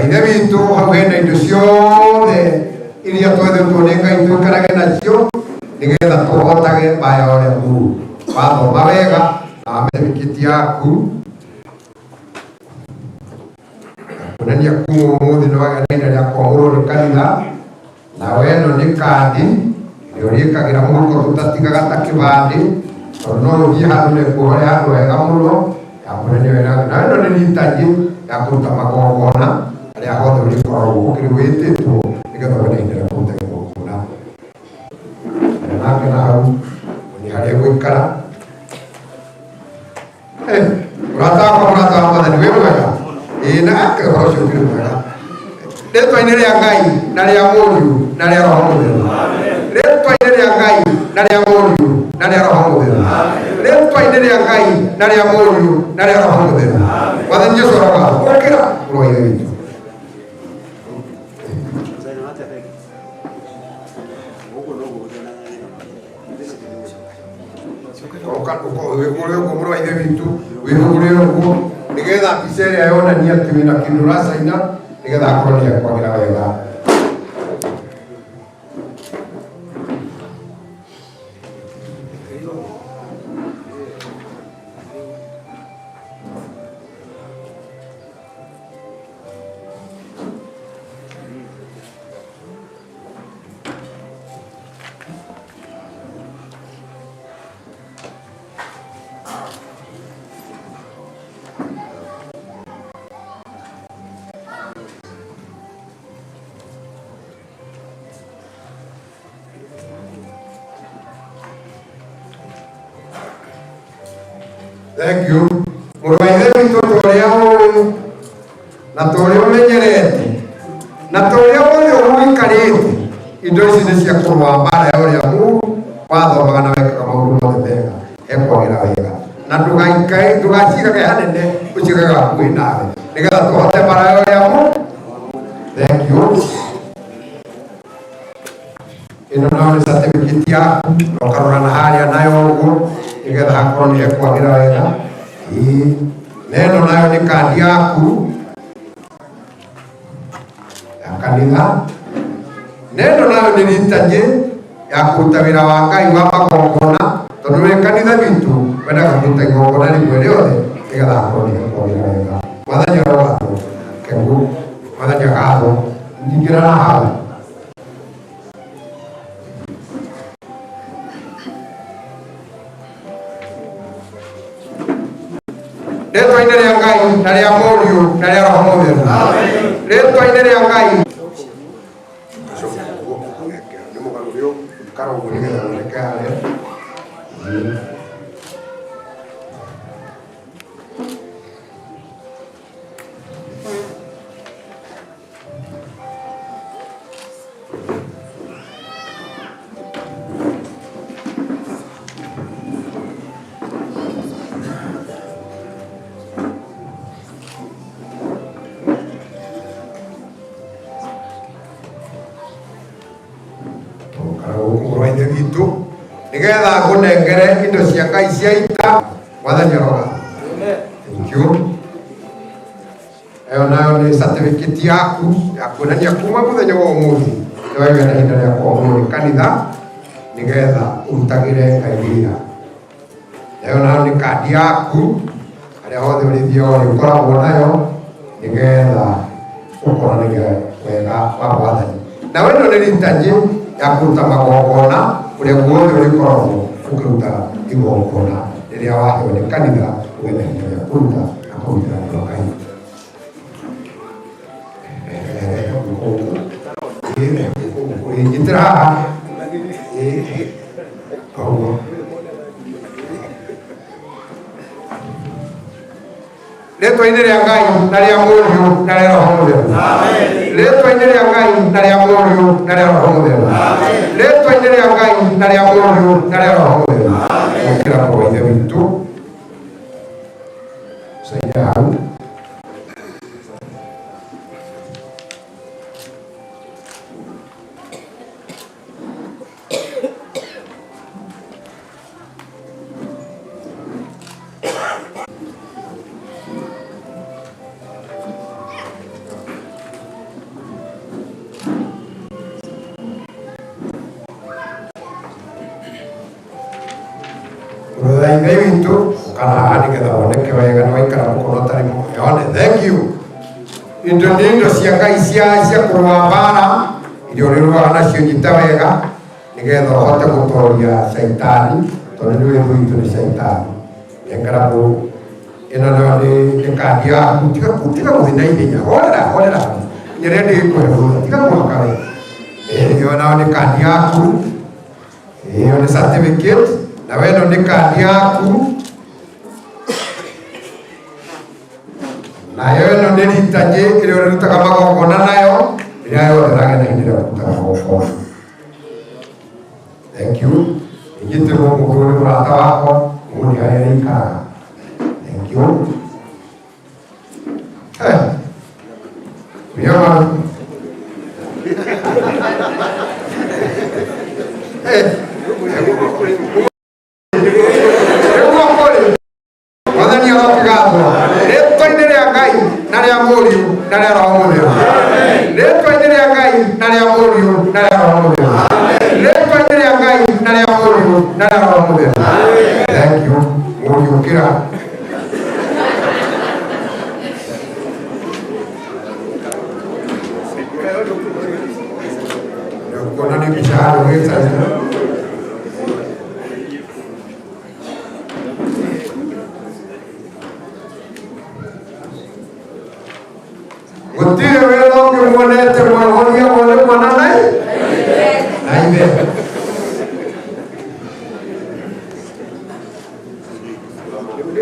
Ithe witũ hau hena indo ciothe iria twethetwo nĩ Ngai tũikarage nacio nĩgetha tũhotage mbaya ũrĩa mũru. Wathoma wega na wamenye yaku kuonania kuma ũmũthĩ nĩ wagĩa na ihinda rĩa kwamũrwo nĩ kanitha nawe ĩno nĩ kandi ĩrĩa ũrĩkagĩra mũhuko tũtatigaga ta kĩbandĩ tondũ no ũthiĩ handũ na ĩkuohore handũ hega mũno ya kuonania wĩra na ĩno nĩ liturgy ya kũruta magongona harĩa hothe ũrĩkoragwo ũkĩrĩ wĩtĩtwo nĩgetha ũgĩe na ihinda rĩa kũruta igongona. Nake na hau nĩ harĩa gũikara. Mũrata wakwa, mũrata wa Mwathani, wĩ mwega? Ĩĩ, na ake ũhoro ũcio ũkĩrĩ mwega. Rĩtwa-inĩ rĩa Ngai na rĩa Mũriũ na rĩa Roho Mũtheru. Rĩtwa-inĩ rĩa Ngai na rĩa Mũriũ na rĩa Roho Mũtheru. Rĩtwa-inĩ rĩa Ngai na rĩa Mũriũ na rĩa Roho Mũtheru. Mwathani Jesũ arogathwo. Ũkĩra mũrũ wa Ithe witũ. Wĩhũgũre ũguo mũrũ wa Ithe witũ, wĩhũgũre ũguo nĩgetha mbica ĩrĩa yonania atĩ wĩna kĩndũ ũracaina nĩgetha akorwo nĩ ekwagĩra wega. Thank you. Mũrũ wa Ithe witũ ta ũrĩa ũĩ na ta ũrĩa ũmenyerete na ta ũrĩa wothe ũikarĩte indo ici nĩ cia kũrũa mbara ya ũrĩa mũũru wathomaga na wekaga maũndũ mothe mega ekwagĩra wega na ndũgaikae ndũgacigage hanene ũcigage hakuhĩ nawe nĩgetha tũhote mbara ya ũrĩa mũũru. Thank you. Ĩno nayo nĩ certificate yaku na ũkarora na harĩa nayo ũguo nĩgetha hakorwo nĩ hekwagĩra wega. Ĩĩ, na ĩno nayo nĩ kandi yaku ya kanitha na ĩno nayo nĩ liturgy ya kũruta wĩra wa Ngai wa magongona tondũ wĩ kanitha witũ wendaga kũruta igongona rĩmwe rĩothe nĩgetha hakorwo nĩ hekwagĩra wega. Mwathani arogathwo. Kegũ Mwathani agathwo. Nyingĩra na hau. Mũriũ na rĩa Roho Mũtheru. Rĩtwa-inĩ rĩa Ngai. Nĩ mũgarũre ũikara ũguo nĩgetha woneke harĩa. Mũrũ wa Ithe witũ nĩgetha ngũnengere indo cia Ngai cia ita. Mwathani aroga. Thank you. Ĩyo nayo nĩ certificate yaku ya kuonania kuma mũthenya wa ũmũthĩ nĩ wagĩa na ihinda rĩa kwamũrwo nĩ kanitha nĩgetha ũrutagĩre Ngai wĩra. Ĩyo nayo nĩ kandi yaku harĩa hothe ũrĩthiaga ũrĩkoragwo nayo nĩgetha ũkoranage wega wa Mwathani. Nawe ĩno nĩ ritanji ya kũruta magongona kũrĩa guothe ũrĩkoragwo ũkĩruta igongona rĩrĩa waheo nĩ kanitha ũgĩe na ihinda rĩa kũruta na kũrutĩra andũ a Ngai. Nyitĩra haha. Ũguo. Rĩtwa-inĩ rĩa Ngai na rĩa Mũriũ na rĩa Roho Mũtheru. Rĩtwa-inĩ rĩa Ngai na rĩa Mũriũ na rĩa Roho Mũtheru. Rĩtwa-inĩ rĩa Ngai na rĩa Mũriũ na rĩa Roho Mũtheru. Gwĩkĩra mũrũ wa Ithe witũ. Caina hau. Mũrũ wa Ithe witũ ũkara haha nĩgetha woneke wega nĩ waikara mũkono ũtarĩ mũyone. Thank you. Indo nĩ indo cia Ngai cia kũrũa mbara iria ũrĩrũaga nacio, nyita wega nĩgetha ũhote gũtoria caitani tondũ nĩwe thũ itũ nĩ caitani. Nengera ĩno nayo nĩ kandi yaku. Tiga gũthiĩ na ihenya, horera horera nginya rĩrĩa ndĩgĩkũhe rũtha, tiga kũhaka we. Ĩyo nayo nĩ kandi yaku, ĩyo nĩ certificate, nawe ĩno nĩ kandi yaku, nayo ĩno nĩ ritanji ĩrĩa ũrĩrutaga magongona nayo rĩrĩa yothe ũragĩa na ihinda rĩa kũruta magongona. Thank you. Inyitĩrwo mũndũ ũrĩ mũrata wakwa mũndũ harĩa arĩikaraga. Thank you. Miyama. Nĩguo kũrĩ. Mwathani arokĩgathwo. Rĩtwa-inĩ rĩa Ngai na rĩa Mũriũ na rĩa Roho Mũtheru. Rĩtwa-inĩ rĩa Ngai na rĩa Mũriũ na rĩa Roho Mũtheru. Rĩtwa-inĩ rĩa Ngai na rĩa Mũriũ na rĩa Roho Mũtheru. Thank you. Mũriũ ũkĩra. Kuona nĩ mbica handũ gĩtani. Gũtirĩ wĩra ũngĩ muonete mwehoria wone mwana nai na ithe.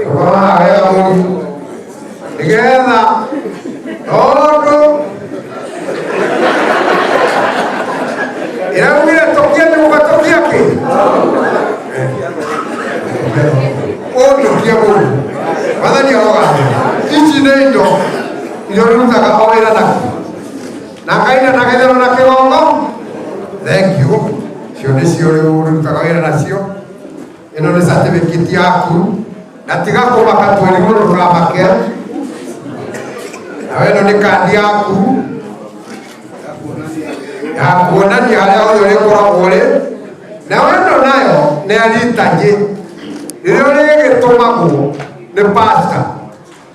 Rũgama wega mũriũ nĩgetha tondũ ĩraugire tokia nyũmba tokia kĩ ũndukie mũndũ. Mwathani arogathwo. Ici nĩ indo iria ũrutaga o wĩra nacio na kaina na gĩthero na kĩgongo. Thank you. Cio nĩcio rĩu ũrutaga wĩra nacio. Ĩno nĩ certificate yaku na tiga kũmaka twĩrimũ ndũkamake. Nawe ĩno nĩ kandi yaku ya kuonania harĩa hothe ũrĩkoragwo ũrĩ. Nawe ĩno nayo nĩ ya ritanji rĩrĩa ũrĩgĩtũmagwo nĩ pastor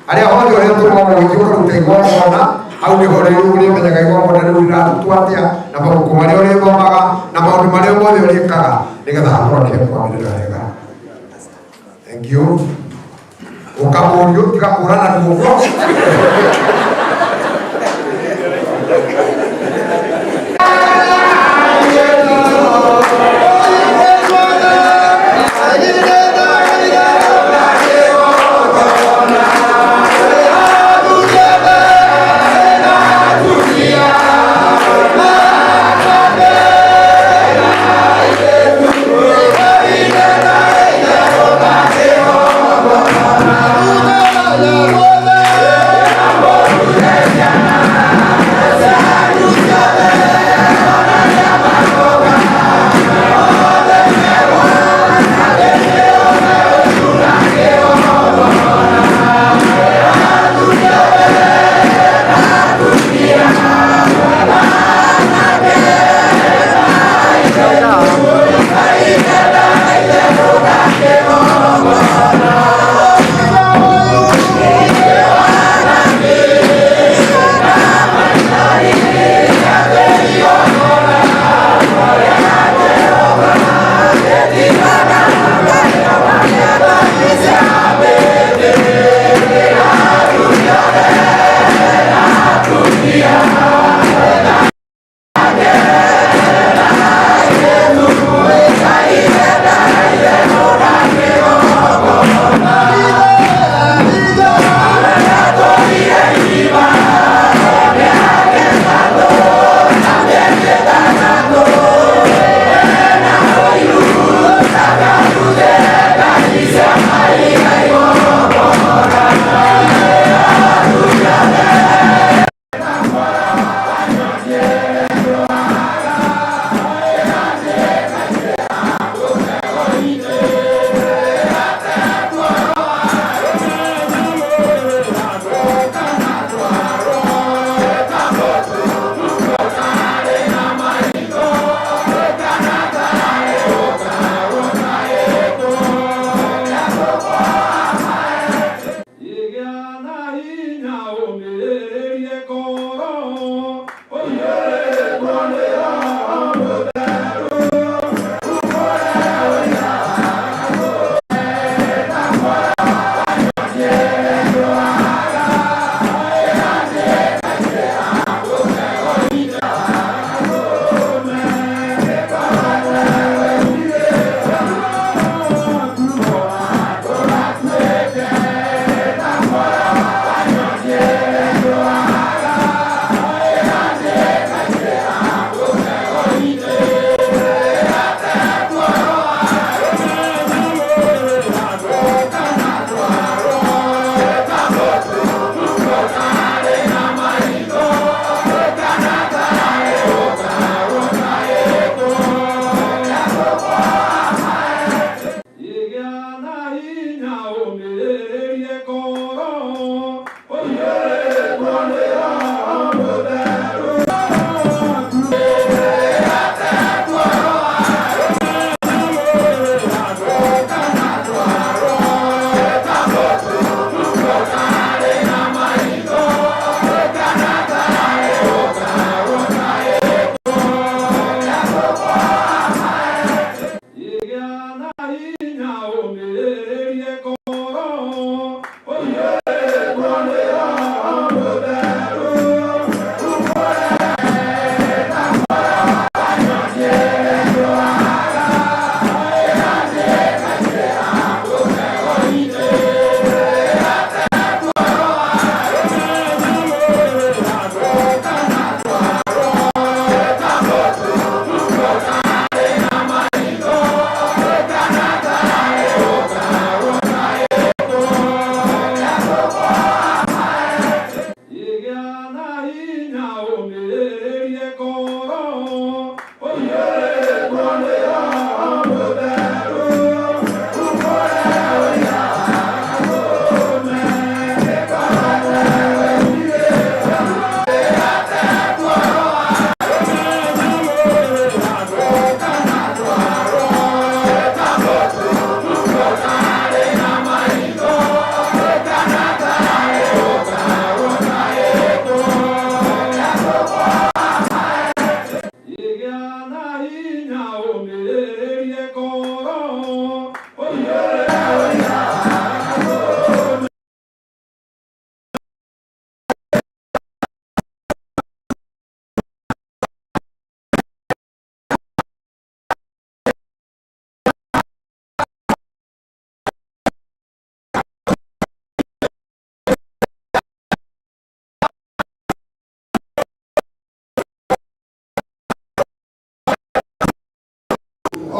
harĩa hothe ũrĩtũmagwo ũgĩthiĩ ũkaruta igongona hau nĩho rĩu ũrĩmenyaga igongona rĩu rĩrarutwo atĩa na mabuku marĩa ũrĩthomaga na maũndũ marĩa mothe ũrĩkaga nĩgetha hakorwo nĩ hekwagĩrĩra wega. Thank you. Ũkamũrio tiga kũrana guoko. Yeah.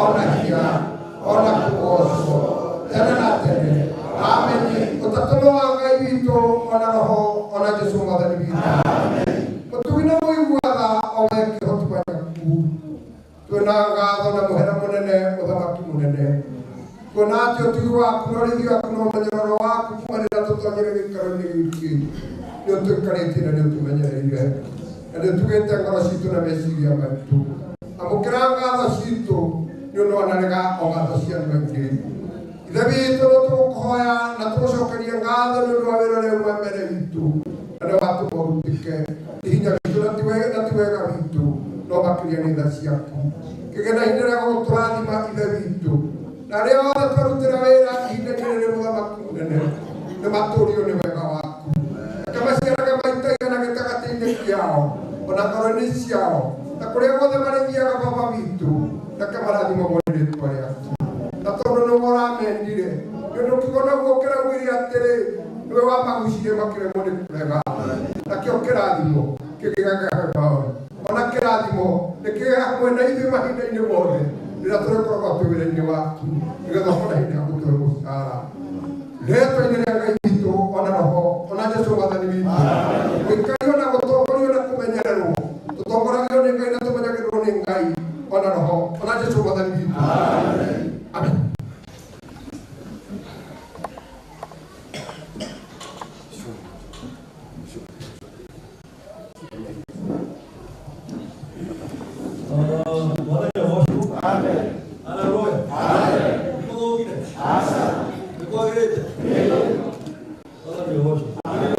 ona hinya ona kũgoocwo tene na tene. Ameni. Ũtatũ nĩ wa Ngai witũ ona Roho ona Jesũ Mwathani witũ. Mũtugi na mũiguaga o we kĩhoti wa Jakubu, twĩna ngatho na mũhera mũnene, mũthamaki mũnene, kuona atĩ ũtugi waku na ũrĩithi waku na ũmenyerero waku kuma rĩrĩa tũtonyire gĩikaro-inĩ gĩkĩ nĩ ũtũikarĩtie na nĩ ũtũmenyereire na nĩ ũtugĩte ngoro citũ na meciria maitũ. Amũkĩra ngatho citũ nĩ ũndũ wanarega o ngatho cia andũ aingĩ. Ithe witũ nĩ tũgũkũhoya na tũgũcokerie ngatho nĩ ũndũ wa wĩra ũrĩa uma mbere witũ na nĩ watũma ũrutĩke. Ti hinya witũ na ti wega witũ, no makĩria nĩ tha ciaku. Kĩgena-inĩ rĩa gũtũrathima Ithe witũ, na arĩa othe twarutĩra wĩra ihinda-inĩ rĩrĩ mũthamaki mũnene nĩ matũũrio nĩ wega waku. Reke maciarage maita igana gĩtagatĩ-inĩ kĩao ona ngoro-inĩ ciao na kũrĩa guothe marĩthiaga Baba witũ, reke marathimwo mone rĩĩtwa rĩaku. Na tondũ nĩwe ũramendire, nĩ ũndũ kiugo naguo kĩraugire atĩrĩ, nĩwe wamagucirie makĩremwo nĩ kũrega, nakĩo kĩrathimo kĩgĩaga hamwe ona kĩrathimo nĩ kĩgĩaga hamwe na ithuĩ mahinda-inĩ mothe rĩrĩa tũrĩkoragwo twĩ wĩra-inĩ waku, nĩgetha ũkona hĩndĩ ya gũtũhe mũcara. Rĩĩtwa-inĩ rĩa Ngai witũ ona Roho ona Jesũ Mwathani witũ, gũikario na gũtongorio na kũmenyererwo, tũtongoragio nĩ Ngai na tũmenyagĩrĩrwo nĩ Ngai ona Roho ona Jesũ Mwathani witũ. Amen. Bwana Yesu. Amen. Haleluya. Amen. Muthugire. Aca. Nĩ kwagĩrĩte? Bwana Yesu. Amen.